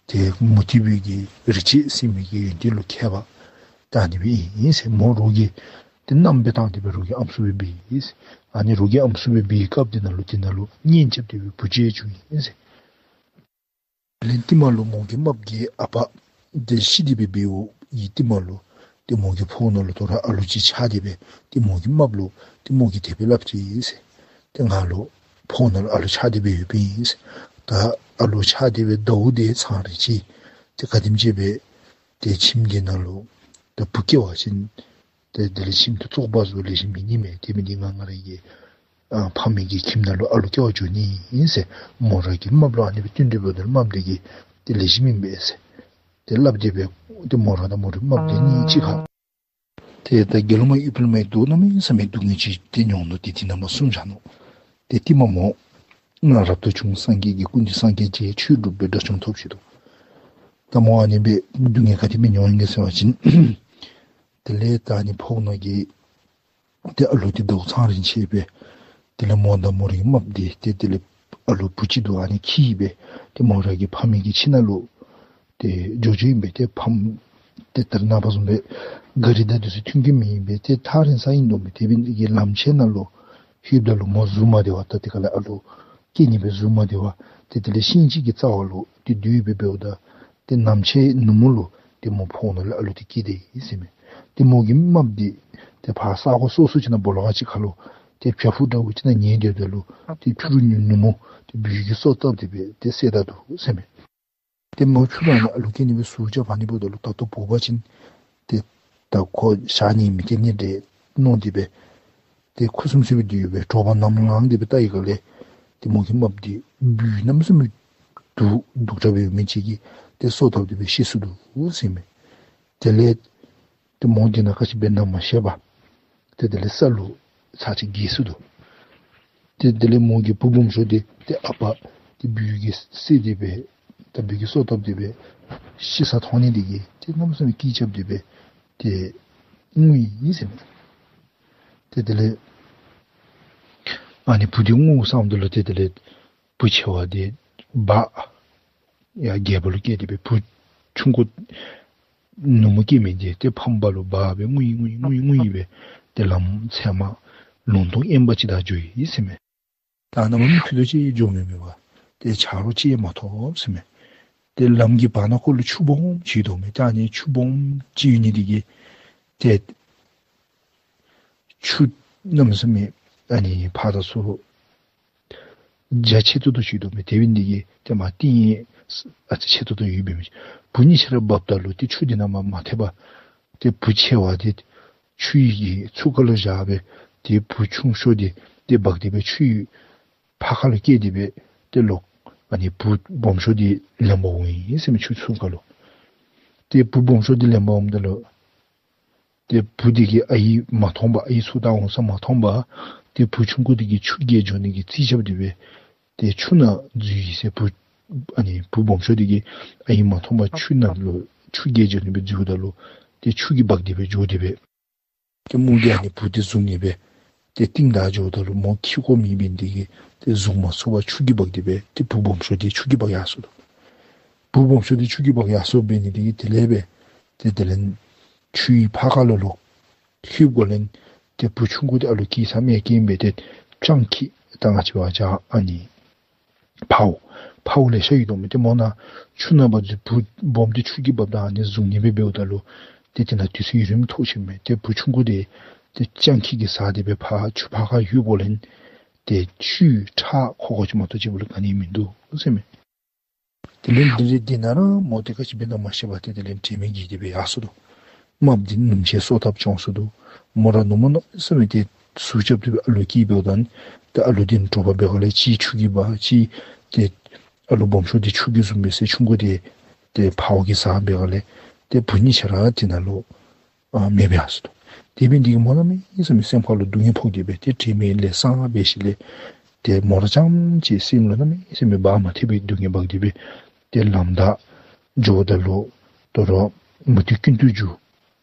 ཏེ་མུ་སྟེགས་པའི་གི་རིགས་བྱེད་ཟེར་མི་གི་ཡོན་ཏན་ལུ་མཁས་པ་ད་ཨ་ནི་སྦེ་ཨིན་ཟེར། མོ་རོགས་ཀྱིས་ཏེ་མནའམ་སྦེ་བཏང་སྟེ་སྦེ་རོགས་ཀྱི་ཨམ་སྲུ་སྦེ་འབད་ཡི་ཟེར། ཨ་ནི་རོགས་ཀྱི་ཨམ་སྲུ་སྦེ་འབད་བའི་སྐབས་དེ་ནང་ལུ་དེ་ནང་ལུ་གཉེན་རྐྱབ་སྟེ་སྦེ་བུ་ཅིག་བྱུང་ཡི་ཟེར། དེ་ལས་རྟིང་མ་ལུ་མོ་གི་རྨགཔ་གི་ཨ་པ་དེ་ཤི་སྟེ་སྦེ་འབདཝ་གི་རྟིང་མ་ལུ་ཏེ་མོ་གི་ཕོཝ་ནང་ལུ་དོ་རུང་ཨ་ལུ་ཅིག་ཆགས་ཏེ་སྦེ་ཏེ་མོ་གི་རྨགཔ་ལུ་ཏེ་མོ་གིས་དེ་སྦེ་སླབ་ཅི་ཟེར། ཏེ་ང་ལུ་ཕོཝ་ནང་ལུ་ཨ་ལུ་ཆགས་ཏེ་སྦེ་ཡོདཔ་ཨིན་ཟེར། ད་ཨ་ལུ་ཆགས་ཏེ་སྦེ་ཟླཝ་དེ་ཚར་རན་ཅི། ཏེ་ག་དེམ་ཅིག་སྦེ་ཏེ་ཁྱིམ་གྱི་ནང་ལུ་ད་བུ་སྐྱེ་བ་ཅིན་ཏེ་དེ་ལས་ཁྱིམ་དུ་བཙོག་པ་བཟོ་ལེགས་ཤོམ་མེད་ནི་མས། དེ་འབད་ནི་ང་ང་ར་གི་ཨ་ཕམ་གྱི་ཁྱིམ་ནང་ལུ་ཨ་ལུ་སྐྱེ་བར་འགྱོ་ནི་ཨིན་ཟེར། མོ་ར་གིས་རྨགཔ་ལུ་ཨ་ནི་སྦེ་བསྟུན་ཏེ་འབདཝ་ད་རྨགཔ་དེ་གིས་ཏེ་ལེགས་ཤོམ་ཨིན་པས་ཟེར་ཏེ་སླབ་སྟེ་སྦེ་ཏེ་མོ་ར་དང་མོ་རའི་རྨགཔ་དེ་གཉིས་གཅིག་ཁར། ཏེ་ད་དགེ་སློང་མ་ཨུཏྤལ་མའི་མདོག་གནམ་མེད་ས་མེད་སྡུག་བསྔལ་ཅིག་ཏེ་མྱོང་ནུག། ཏེ་དེ་ནང་མ་གསུངས་བཞག་ནུག། ཏེ་རྟིང་མ་མོ་ང་རབ་ཏུ་བྱུང་སངས་རྒྱས་ཀྱི་སྐུ་མདུན་སངས་རྒྱས་རྗེས་ཆོས་སྒྲུབ་པའི་དགྲ་བཅོམ་ཐོབ་ཅི་དོ། ད་མོ་ཨ་ནི་སྦེ་སྡུག་བསྔལ་ག་དེ་སྦེ་མྱོང་ཡི་ག་ཟེར་བ་ཅིན་དེ་ལས་ད་ཨ་ནི་ཕོཝ་ནང་གི་ཏེ་ཨ་ལུ་དེ་ཟླཝ་ཚར་རན་ཅི་སྦེ་དེ་ལས་མོ་དང་མོ་རའི་རྨགཔ་དེ་ཏེ་དེ་ལས་ཨ་ལུ་བུ་ཅིག་འདུག། ཨ་ནི་འཁྱིད་སྦེ་ཏེ་མོ་ར་གི་ཕ་མའི་གི་ཁྱིམ་ནང་ལུ་ཏེ་འགྱོ་འགྱོཝ་ཨིན་པས། ཏེ་ཕམ་ཏེ་ད་རེས་ནངས་པ་བཟུམ་སྦེ་ག་རི་དང་དེ་ཚུ་མཐུན་རྐྱེན་མེད་ཨིན་པས། ཏེ་ཐག་རིང་ས་ཨིན་དོ་མས། དེ་འབད་ནི་དེ་གིས་ལམ་ཕྱེད་ནང་ལུ་ལྷོདཔ་ད་ལུ་མོ་གཟུགས་མ་བདེ་བར་ད་དེ་ཁ་ལས་ཨ་ལུ་སྐྱེ་ནི་སྦེ་གཟུགས་མ་བདེ་བར་ཏེ་དེ་ལས་ཤིང་ཅིག་གི་རྩ་བ་ལུ་ཏེ་སྡོད་སྦེ་འབདཝ་ད་ཏེ་ནམ་ཕྱེད་ནུབ་མོ་ལུ་ཏེ་མོ་ཕོཝ་ནང་ལས་ཨ་ལུ་དེ་སྐྱེས་ཏེ་ཡི་ཟེར་མས། ཏེ་མོ་གི་རྨགཔ་དེ་ཏེ་ཕར་ས་གོ་སོ་སོ་ཅིག་ནང་སྦོ་ལོགས་ཁ་ཅིག་ཁར་ལུ་ཏེ་བྱག་ཕུག་འདྲཝ་ཅིག་ནང་ཉལ་སྡོདཔ་ད་ལུ་ཏེ་ཕྱི་རུ་ཉིན་ནུབ་མོ་ཏེ་སྦུལ་གྱིས་སོ་བཏབ་སྟེ་སྦེ་ཏེ་བསད་ད་ནུག་ཟེར་མས། ཏེ་མོ་ཕྱི་རུ་ཨ་ནི་ཨ་ལུ་སྐྱེ་ནི་སྦེ་ཟུག་རྐྱབ་ཨ་ནི་འབདཝ་ད་ལུ་ད་ལྟོ་འབོ་བ་ཅིན་ཏེ་ད་ཁོ་བཞག་ནི་མི་སྐྱེ་ནི་འདྲས་མནོ་སྟེ་སྦེ་ཏེ་ཁུ་སིམ་སིམ་སྦེ་སྡོད་སྦེ་དྲོ་པ་ནམ་ལངས་ཏེ་སྦེ་བལྟ་བའི་སྒང་ལས་ཏེ་མོ་གི་རྨགཔ་དེ་སྦུལ་གནམ་མེད་ས་མེད་སྡུག་སྡུག་དྲགས་སྦེ་ཡོད་མི་ཅིག་གིས་ཏེ་སོ་བཏབ་སྟེ་སྦེ་ཤི་སོ་ནུག་ཟེར་མས། དེ་ལས་ཏེ་མོ་དེ་ནང་ག་ཅི་འབད་ན་མ་ཤེས་པར་ཏེ་དེ་ལས་ས་ལུ་ཚར་གཅིག་འགྱེལ་སོ་ནུག། ཏེ་དེ་ལས་མོ་གི་བུ་སྦོམ་ཤོས་དེ་ཏེ་ཨ་པ་དེ་སྦུལ་གྱིས་བསད་དེ་སྦེ་ད་སྦུལ་གྱིས་སོ་བཏབ་སྟེ་སྦེ་ཤི་ས་མཐོང་ནི་དེ་གིས་ཏེ་གནམ་མེད་ས་མེད་སྐད་རྐྱབ་སྟེ་སྦེ་ཏེ་ངུ་ཡི་ཟེར་མས། ཏེ་དེ་ལས་ཨ་ནི་བུ་དེ་ངུ་བསམ་དོ་ལོ། ཏེ་དེ་ལས་བུ་ཆེ་བ་དེ་སྦ་ཡར་རྒྱལ་པོ་ལུ་སྐྱེས་ཏེ་སྦེ་བུ་ཆུང་ཀུ་ནུབ་མོ་སྐྱེ་མི་དེ་ཏེ་ཕམ་སྦ་ལུ་སྦ་སྦེ་ངུ་ཡི་ངུ་ཡི་ངུ་ཡི་ངུ་ཡི་སྦེ་ཏེ་ལམ་ཚེར་མ་ལུང་སྟོང་དབེན་པ་ཅིག་བདའ་འགྱོ་ཡི་ཟེར་མས། ད་ནཱ་མ་མི་ཕུད་རྡོག་ཅིག་འགྱོ་མི་མེད་པར་ཏེ་ཆ་རོགས་ཅིག་མ་ཐོབ་ཟེར་མས། ཏེ་ལམ་གྱི་བར་ན་ཁོ་ལུ་ཆུ་སྦོམ་ཅིག་འདུག་མས། ད་ཨ་ནི་ཆུ་སྦོམ་ཅིག་ཡོད་ནི་དེ་གིས་ཏེ་ཆུ་གནམ་མེད་ས་མེད་ཨ་ནི་ཕར་དང་ཚུར་རྒྱ་ཆེ་ཏོག་ཏོ་ཅིག་འདུག་མས། དེ་འབད་ནི་དེ་གིས་ཏེ་མར་ཏིང་ངེ་ཨ་ཙི་ཆེ་ཏོག་ཏོ་ཡོདཔ་མས། བུ་གཉིས་ཆ་ར་འབབ་ད་ལུ་ཏེ་ཆུ་དེ་ནང་མར་མ་ཐལ་བར་ཏེ་བུ་ཆེ་བ་དེ་ཆུ་ཡི་གི་ཚུར་ཁ་ལུ་བཞག་སྦེ་ཏེ་བུ་ཆུང་ཤོས་དེ་ཏེ་འབག་སྟེ་སྦེ་ཆུ་ཡི་ཕར་ཁ་ལུ་བསྐྱལ་ཏེ་སྦེ་ཏེ་ལོག་ཨ་ནི་བུ་སྦོམ་ཤོས་དེ་ལེན་པར་འོང་ཡི་ཟེར་མས། ཆུ་ཚུར་ཁ་ལུ། ཏེ་བུ་སྦོམ་ཤོས་དེ་ལེན་པར་འོངམ་ད་ལུ་ ཏེ་བུ་འདི་གིས་ཨའི་མ་མཐོང་པར་ཨའི་ཚུར་བལྟ་འོང་ས་མ་མཐོང་པར་ཏེ་བུ་ཆུང་ཀུ་འདི་གིས་ཆུ་བརྒལ་འགྱོ་ནི་གི་རྩིས་རྐྱབ་སྟེ་སྦེ་ཏེ་ཆུ་ནང་འཛུལ་ཡི་ཟེར། བུ་ཨ་ནི་བུ་སྦོམ་ཤོས་འདི་གིས་ཨའི་མ་མཐོང་པར་ཆུ་ནང་ལུ་ཆུ་བརྒལ་འགྱོ་ནི་སྦེ་འཛུལཝ་ད་ལུ་ཏེ་ཆུ་གིས་འབག་སྟེ་སྦེ་འགྱོ་སྟེ་སྦེ་ཏེ་མོ་གིས་ཨ་ནི་བུ་འདི་བཟུང་ནི་སྦེ་ཏེ་རྟིང་བདའ་འགྱོཝ་ད་ལུ་མོ་འཁྱིད་དགོ་མི་འབད་ནི་འདི་གིས་ཏེ་བཟུང་མ་ཚུགས་པར་ཆུ་གིས་འབག་སྟེ་སྦེ་ཏེ་བུ་སྦོམ་ཤོས་འདི་ཆུ་གིས་འབག་ཡར་སོ་ནུག། བུ་སྦོམ་ཤོས་འདི་ཆུ་གིས་འབག་ཡར་སོ་འབད་ནི་འདི་གིས་དེ་ལས་སྦེ་ཏེ་དེ་ལས་ཆུའི་ཕར་ཁ་ལུ་ལུ་ལྷོདཔ་འགོ་ལས་ཏེ་བུ་ཆུང་ཀུ་འདི་ཨ་ལུ་སྐྱེས་ས་མེད་མཁན་སྦེ་ཏེ་སྤྱང་ཀི་ད་ང་བཅས་འབད་བ་ཅིན་ཨ་ནི་འཕརཝ་འཕརཝ་ལེ་ཤ་ཡོད་དོ་མས། ཏེ་མོ་ནཱ་ཆུ་ནང་འབག་འཛུལ་བུ་སྦོམ་འདི་ཆུ་གིས་འབགཔ་ད་ཨ་ནི་བཟུང་ནི་སྦེ་འབདཝ་ད་ལུ་ཏེ་དེ་ནང་དུས་ཚོད་ཡུན་རིངམོ་ཐོགས་ཅི་མས། ཏེ་བུ་ཆུང་ཀུ་འདི་ཏེ་སྤྱང་ཀི་གི་ཟ་སྟེ་སྦེ་ཕར་ཆུ་ཕར་ཁ་ལྷོདཔ་འགོ་ལས་ཏེ་ཆུའི་ཁྲག་ཁོག་ཁོག་ཅིག་མ་གཏོགས་གཅིག་པོ་ལུ་ག་ནི་མིན་འདུག་ཟེར་མས། དེ་ལས་དེ་རེ་འདི་ནང་ར་མོ་འདི་ག་ཅི་འབད་ནི་མ་ཤེས་པར་ཏེ་དེ་ལས་དྲན་མེད་བརྒྱལ་ཏེ་སྦེ་ཡར་སོ་ནུག། རྨགཔ་འདི་ཉིནམ་ཤས་གསོ་ཐབས་བྱུང་སོ་ནུག། མོ་ར་ནུབ་མོ་གནམ་མེད་ས་མེད་ཏེ་ཟུག་རྐྱབ་སྟེ་སྦེ་ཨ་ལུ་སྐྱེས་འབདཝ་ད་ཏེ་ཨ་ལུ་འདི་དྲོ་པ་འབད་ག་ལས་གཅིག་ཆུ་གིས་འབག་གཅིག་ཏེ་ཨ་ལུ་སྦོམ་ཤོས་འདི་ཆུ་གིས་བཟུང་སྦེ་ཟེར་ཆུང་ཀུ་འདི་ཏེ་འཕརཝ་གིས་ཟ་འབད་ག་ལས་ཏེ་བུ་གཉིས་ཆ་ར་དེ་ནང་ལུ་ཨ་མེདཔ་སྦེ་ཡར་སོ་ནུག། དེ་འབད་ནི་འདི་གིས་མོ་གནམ་མེད་ས་མེད་སེམས་ཁ་ལུ་སྡུག་བསྔལ་ཕོག་སྟེ་སྦེ་ཏེ་དྲན་མེད་ལས་སངས་འབད་ཞིནམ་ལས་ཏེ་མོ་ར་རྐྱངམ་གཅིག་སེམས་ལུ་གནམ་མེད་ས་མེད་བག་མ་ཐེག་པའི་སྡུག་བསྔལ་འབག་སྟེ་སྦེ་ཏེ་ལམ་བདའ་འགྱོཝ་ད་ལུ་དོ་རུང་མུ་སྟེགས་ཀུན་ཏུ་རྒྱུ་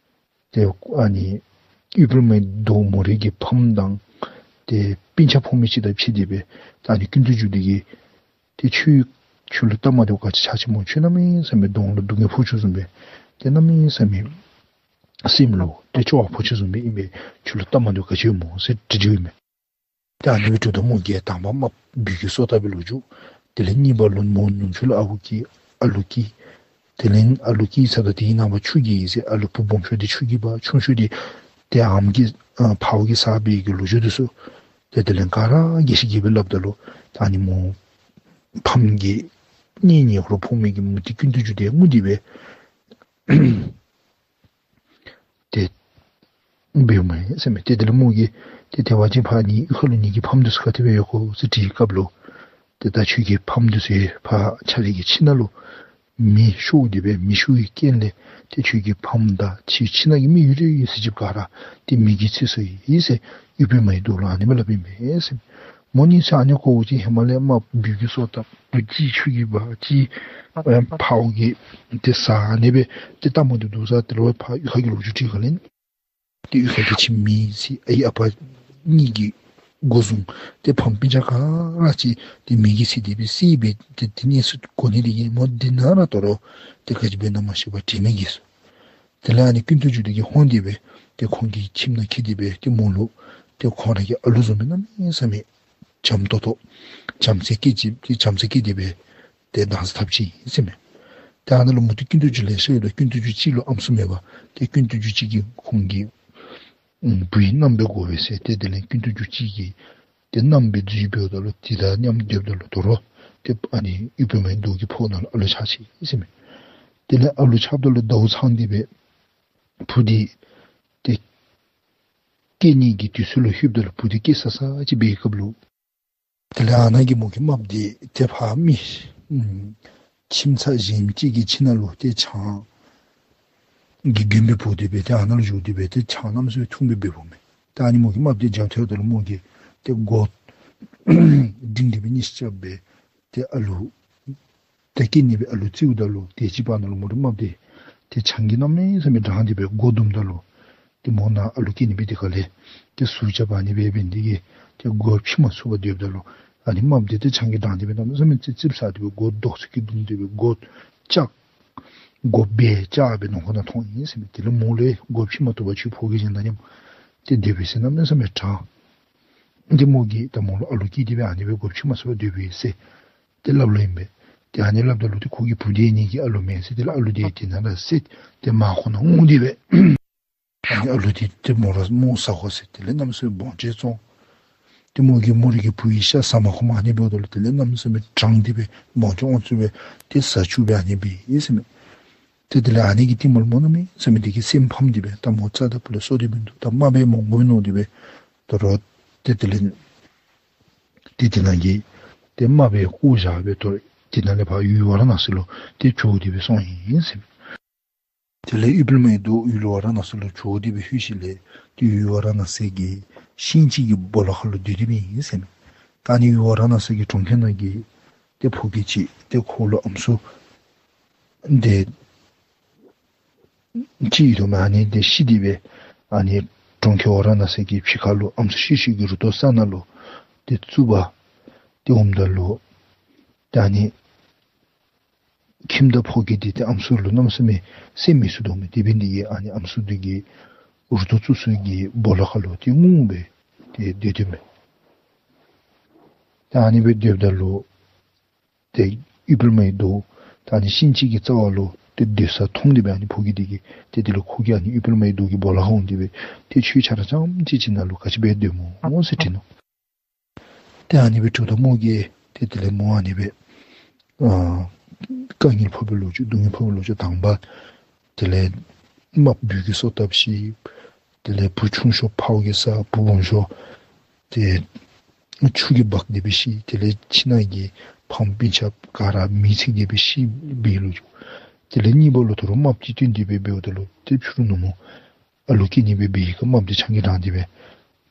ཏེ་ཨ་ནི་ཨུཏྤལ་མའི་མདོག་མོ་རའི་གི་ཕམ་དང་ཏེ་སྤུན་ཆ་ཕོ་མོ་ཅིག་དང་ཕྱད་དེ་སྦེ་ད་ཨ་ནི་ཀུན་ཏུ་རྒྱུ་འདི་གིས་ཏེ་ཁྱོད་ཁྱོད་ལུ་སྟབས་མ་བདེཝ་ག་ཅི་ཆགས་ཅི་སྨོ། ཁྱོད་གནམ་མེད་ས་མེད་གདོང་ལུ་སྡུག་བསྔལ་ཕོག་བཅུག་བཟུམ་སྦེ་ཏེ་གནམ་མེད་ས་མེད་སེམས་ལུ་ཏེ་སྐྱོ་བ་ཕོག་བཅུག་བཟུམ་སྦེ་ཨིན་པས། ཁྱོད་ལུ་སྟབས་མ་བདེཝ་ག་ཅི་ཡོད་སྨོ་ཟེར་དྲི་དྲིཝ་ཨིན་མས། ཏེ་ཨ་ནི་སྦེ་དྲིཝ་ད་མོ་གིས་དང་པ་རྨགཔ་བུ་གུ་གསོ་བཏབ་པའི་ལོ་རྒྱུས། དེ་ལས་གཉིས་པ་ལུ་མོ་ནུ་གཅུང་ལུ་ཨ་ཁུ་སྐྱེས་ཨ་ལུ་སྐྱེས། དེ་ལས་ཨ་ལུ་སྐྱེས་ཚརཝ་ད་དེའི་ནངས་པ་ཆུ་བརྒལ་ཡི་ཟེར་ཨ་ལུ་བུ་སྦོམ་ཤོས་འདི་ཆུ་གིས་འབག་ཆུང་ཤོས་འདི་ཏེ་ཨམ་གིས་ཨ་འཕརཝ་གིས་ཟ་འབད་བའི་གི་ལོ་རྒྱུས་འདི་ཚུ་ཏེ་དེ་ལས་ག་ར་རྒྱས་ཤིང་རྒྱས་པར་སླབ་ད་ལུ་ད་ཨ་ནི་མོ་ཕམ་གྱི་གཉེན་ཉེ་འཁོར་ཕོག་མི་གི་མུ་སྟེགས་ཀུན་ཏུ་རྒྱུ་འདི་ངུ་སྟེ་སྦེ་ཏེ་འབདཝ་མས་ཟེར་མས། ཏེ་དེ་ལས་མོ་གིས་ཏེ་དེ་བ་ཅིན་ཕར་ངེའི་གཡུས་ཁ་ལུ་ངེ་གི་ཕམ་འདི་ཚུ་ག་ཏེ་སྦེ་ཡོད་གོ་ཟེར་དྲིས་སྐབས་ལུ་ཏེ་ད་ཁྱོད་ཀྱི་ཕམ་འདི་ཚུ་ཕར་ཁྱོད་རའི་གི་ཁྱིམ་ནང་ལུ་མེ་ཤོར་ཏེ་སྦེ་མེ་ཤོར་བའི་རྐྱེན་ལས་ཏེ་ཁྱོད་ཀྱི་ཕམ་དང་ཁྱོད་ཁྱིམ་ནང་གི་མི་ཡོད་རིགས་ཡོད་ཚད་ཅིག་ག་ར་ཏེ་མེ་གིས་འཚིག་སོ་ཡི་ཟེར་ཨུཏྤལ་མའི་མདོག་ལུ་ཨ་ནི་སྦེ་སླབ་ཨིན་པས་ཟེར། མོ་གཉིས་ཆ་ཨ་ནི་གོཝ་ཅིག་ཧེ་མ་ལས་རྨགཔ་བུ་གུ་གསོ་བཏབ་གཅིག་ཆུ་གིས་འབག་གཅིག་ཨ་འཕརཝ་གིས་ཏེ་ཟ་ཨ་ནི་སྦེ་ཏེ་སྟབས་མ་བདེཝ་འདུག་ཟེར་ཏེ་ལོག་ཕར་གཡུས་ཁ་གི་ལོ་རྒྱུས་དྲི་ག་ལས་ཏེ་གཡུས་ཁ་གི་ཁྱིམ་མི་ཚུ་ཨའི་ཨ་པ་གཉིས་ཀྱིས་འགོ་བཟུང་ཏེ་ཕམ་སྤུན་ཆ་ག་ར་ཅིག་ཏེ་མེ་གིས་འཚིག་སྟེ་སྦེ་བསད་སྦེ་ཏེ་དེ་གནས་ཚུལ་གོ་ནི་འདི་གིས་མོ་དེ་ནང་ར་དོ་རུང་ཏེ་ག་ཅི་འབད་ནི་མ་ཤེས་པར་དྲན་མེད་བརྒྱལ་སོ། དེ་ལས་ཨ་ནི་ཀུན་ཏུ་རྒྱུ་འདི་གིས་འོང་སྟེ་སྦེ་ཏེ་ཁོང་གི་ཁྱིམ་ནང་འཁྱིད་དེ་སྦེ་ཏེ་མོ་ལུ་ཏེ་ཁོང་ར་གི་ཨ་ལུ་བཟུམ་སྦེ་གནམ་མེད་ས་མེད་བྱམས་ཏོག་ཏོ་བྱམས་བརྩེ་བསྐྱེད་ཅི་ཏེ་བྱམས་བརྩེ་བསྐྱེད་དེ་སྦེ་ཏེ་གདན་ས་འཐབ་ཅི་ཟེར་མས། ཏེ་ཨ་ནཱ་ལུ་མུ་སྟེགས་ཀུན་ཏུ་རྒྱུ་ལེ་ཤ་ཡོད་དོ། ཀུན་ཏུ་རྒྱུ་གཅིག་ལུ་ཨམ་སྲུ་མེད་པར་ཏེ་ཀུན་ཏུ་རྒྱུ་གཅིག་གིས་ཁོང་གི་ཨམ་བུའི་མནའམ་སྦེ་དགོ་པས་ཟེར། ཏེ་དེ་ལས་ཀུན་ཏུ་རྒྱུ་གཅིག་གིས་ཏེ་མནའམ་སྦེ་འཛུལ་འབདཝ་ད་ལུ་དེ་དང་མཉམ་སྡོདཔ་ད་ལུ་དོ་རུང་ཏེ་ཨ་ནི་ཨུཏྤལ་མའི་མདོག་གི་ཕོཝ་ནང་ལུ་ཨ་ལུ་ཆགས་ཅི་ཟེར་མས། དེ་ལས་ཨ་ལུ་ཆགསཔ་ད་ལུ་ཟླཝ་ཚང་སྟེ་སྦེ་བུ་འདི་ཏེ་སྐྱེ་ནི་གི་དུས་ཚོད་ལུ་ལྷོདཔ་ད་ལུ་བུ་འདི་སྐྱེ་ས་ས་ཅིག་འབད་བའི་སྐབས་ལུ་དེ་ལས་ཨ་ནཱ་གི་མོ་གི་རྨགཔ་འདི་ཏེ་ཕར་མི་ཨམ་ཁྱིམ་ཚང་གཞན་ཅིག་གི་ཁྱིམ་ནང་ལུ་ཏེ་ཆང་གི་རྒྱུན་སྦེ་ཕུལ་ཏེ་སྦེ་ཏེ་ཨ་ནཱ་ལུ་བཞུགས་ཏེ་སྦེ་ཏེ་ཆང་གནམ་མེད་ས་མེད་འཐུང་སྦེ་འབདཝ་མས། ཏེ་ཨ་ནི་མོ་གི་རྨགཔ་འདི་འགྱོ་ཐལཝ་ད་ལུ་མོ་གིས་ཏེ་སྒོ་བསྒྲིགས་ཏེ་སྦེ་གཉིས་རྐྱབ་སྦེ་ཏེ་ཨ་ལུ་ཏེ་སྐྱེ་ནི་སྦེ་ཨ་ལུ་བརྩིཝ་ད་ལུ་དེ་ཅིག་བར་ན་ལུ་མོ་གི་རྨགཔ་འདི་ཏེ་ཆང་གིས་གནམ་མེད་ས་མེད་འགྲངས་ཏེ་སྦེ་སྒོ་བརྡུངམ་ད་ལུ་ཏེ་མོ་ནཱ་ཨ་ལུ་སྐྱེ་ནི་སྦེ་དེ་ཁ་ལས་ཏེ་ཟུག་རྐྱབ་ཨ་ནི་སྦེ་འབད་ནི་འདི་གིས་ཏེ་སྒོ་ཕྱེ་མ་ཚུགས་པར་སྡོདཔ་ད་ལུ་ཨ་ནི་རྨགཔ་འདི་ཏེ་ཆང་གིས་འགྲངས་ཏེ་སྦེ་གནམ་མེད་ས་མེད་ཙིགཔ་ཙིགཔ་ཟ་སྟེ་སྦེ་སྒོ་རྡོག་ཅིག་གིས་བརྡུངས་ཏེ་སྦེ་སྒོ་བཅག་སྒོ་སྦེ་བཅག་སྦེ་ནང་ཁོག་ནང་ཐོན་ཡི་ཟེར་མས། དེ་ལས་མོ་ལུ་སྒོ་ཕྱེ་མ་བཏུབ་པར་ཁྱོད་ཕོ་རྒྱས་གཞན་དང་མཉམ་ཏེ་སྡོད་པས་ཟེར་གནམ་མེད་ས་མེད་དྲང་། ཏེ་མོ་གིས་ད་མོ་ལུ་ཨ་ལུ་སྐྱེས་ཏེ་སྦེ་ཨ་ནི་སྦེ་སྒོ་ཕྱེ་མ་ཚུགས་པར་སྡོད་པས་ཟེར་ཏེ་སླབ་སླབ་ཨིན་པས། ཏེ་ཨ་ནི་སླབ་ད་ལུ་ཏེ་ཁོ་གི་བུ་འདི་ངེ་གི་ཨ་ལུ་མེན་ཟེར་དེ་ལས་ཨ་ལུ་འདི་དེ་ནང་ར་བསད་ཏེ་མར་ཁོ་ནང་ངུ་སྟེ་སྦེ་ཨ་ནི་ཨ་ལུ་འདི་ཏེ་མོ་ར་མོ་ཟ་དགོ་ཟེར་དེ་ལས་གནམ་མེད་ས་མེད་དབང་ཆ་བཙོང་། ཏེ་མོ་གིས་མོ་རའི་གི་བུ་ཡི་ཤ་ཟ་མ་ཁོམ་ཨ་ནི་འབདཝ་ད་ལུ་དེ་ལས་གནམ་མེད་ས་མེད་དྲང་སྟེ་སྦེ་དབང་ཆ་དབང་ཚུགས་སྦེ་ཏེ་ཟ་བཅུག་སྦེ་ཨ་ནི་སྦེ་ཨིན་ཟེར་མས། ཏེ་དེ་ལས་ཨ་ནི་གི་རྟིང་མ་ལུ་མོ་གནམ་མེད་ས་མེད་དེ་གིས་སེམས་ཕམ་སྟེ་སྦེ་ད་མོ་རྩ་དང་ཕུ་ལས་གསོ་སྟེ་མིན་འདུག། ད་རྨགཔ་སྦེ་མོ་མགུ་མནོ་སྟེ་སྦེ་དོ་རུང་ཏེ་དེ་ལས་ཏེ་དེ་ནང་གི་ཏེ་རྨགཔ་སྦེ་བཀོ་བཞག་སྦེ་དོ་རུང་དེ་ནང་ལས་ཕར་ཡུལ་བ་ར་ནང་ས་ལུ་ཏེ་བྱོག་སྟེ་སྦེ་སོང་ཡི་ཟེར་མས། དེ་ལས་ཨུཏྤལ་མའི་མདོག་ཡུལ་ཝཱ་ར་ཎ་སི་ལུ་བྱོག་སྟེ་སྦེ་ལྷོད་ཞིནམ་ལས་ཏེ་ཡུལ་ཝཱ་ར་ཎ་སི་གི་ཤིང་ཅིག་གི་སྦོ་ལོགས་ཁར་ལུ་སྡོད་དེ་སྦེ་ཨིན་ཟེར་མས། ད་ཨ་ནི་ཡུལ་ཝཱ་ར་ཎ་སི་གི་གྲོང་ཁྱེར་ནང་གི་ཏེ་ཕོ་སྐྱེས་ཅིག་ཏེ་ཁོ་ལུ་ཨམ་སྲུ་ཏེ་ཅིག་ཡོད་དོ་མས། ཨ་ནི་ཏེ་ཤི་སྟེ་སྦེ་ཨ་ནི་གྲོང་ཁྱེར་ཝཱ་ར་ཎ་སི་གི་ཕྱི་ཁ་ལུ་ཨམ་སྲུ་ཤི་ཤི་གི་རུ་ཏོ་ས་ནང་ལུ་ཏེ་བཙུགས་པ་ཏེ་འོངམ་ད་ལུ་ཏེ་ཨ་ནི་ཁྱིམ་བདག་ཕོ་སྐྱེས་འདི་ཏེ་ཨམ་སྲུ་ལུ་གནམ་མེད་ས་མེད་སེམས་མི་གསོ་དོ་མས། དེ་འབད་ནི་འདི་གིས་ཨ་ནི་ཨམ་སྲུ་འདི་གི་རུ་ཏོ་བཙུགས་ས་གི་སྦོ་ལོགས་ཁར་ལུ་ཏེ་ངུ་སྦེ་ཏེ་སྡོད་དོ་མས། ཏེ་ཨ་ནི་སྦེ་སྡོདཔ་ད་ལུ་ཏེ་ཨུཏྤལ་མའི་མདོག་ད་ཨ་ནི་ཤིང་ཅིག་གི་རྩ་བ་ལུ་ཏེ་སྡོད་ས་མཐོང་སྟེ་སྦེ་ཨ་ནི་ཕོ་སྐྱེས་འདི་གིས་ཏེ་དེ་ལུ་ཁོ་གིས་ཨ་ནི་ཨུཏྤལ་མའི་མདོག་གི་སྦོ་ལོགས་ཁར་འོང་སྟེ་སྦེ་ཏེ་ཁྱོད་ཆ་ར་རྐྱངམ་གཅིག་ཅིག་ནཱ་ལུ་ག་ཅི་འབད་སྡོད་སྨོ་ཟེར་དྲིས་ནུག། ཏེ་ཨ་ནི་སྦེ་དྲིཝ་ད་མོ་གིས་ཏེ་དེ་ལས་མོ་ཨ་ནི་སྦེ་ཨ་དཀའ་ངལ་ཕོག་པའི་ལོ་རྒྱུས་སྡུག་བསྔལ་ཕོག་པའི་ལོ་རྒྱུས་དང་པ་དེ་ལས་རྨགཔ་སྦུལ་གྱིས་སོ་བཏབ་ཤི། དེ་ལས་བུ་ཆུང་ཤོས་ཕརཝ་གིས་བསད། བུ་སྦོམ་ཤོས་ཏེ་ཆུ་གིས་འབག་སྟེ་སྦེ་ཤི། དེ་ལས་ཁྱིམ་ནང་གི་ཕམ་སྤུན་ཆ་ག་ར་མེ་འཚིག་སྟེ་སྦེ་ཤི་བའི་ལོ་རྒྱུས། དེ་ལས་གཉིས་པ་ལུ་ད་རུང་རྨགཔ་ཅིག་བཏོན་ཏེ་སྦེ་འབདཝ་ད་ལུ་ཏེ་ཕྱི་རུ་ནུབ་མོ་ཨ་ལུ་སྐྱེ་ནི་སྦེ་འབད་ཡི་ག་རྨགཔ་འདི་ཆང་གིས་འགྲངས་ཏེ་སྦེ་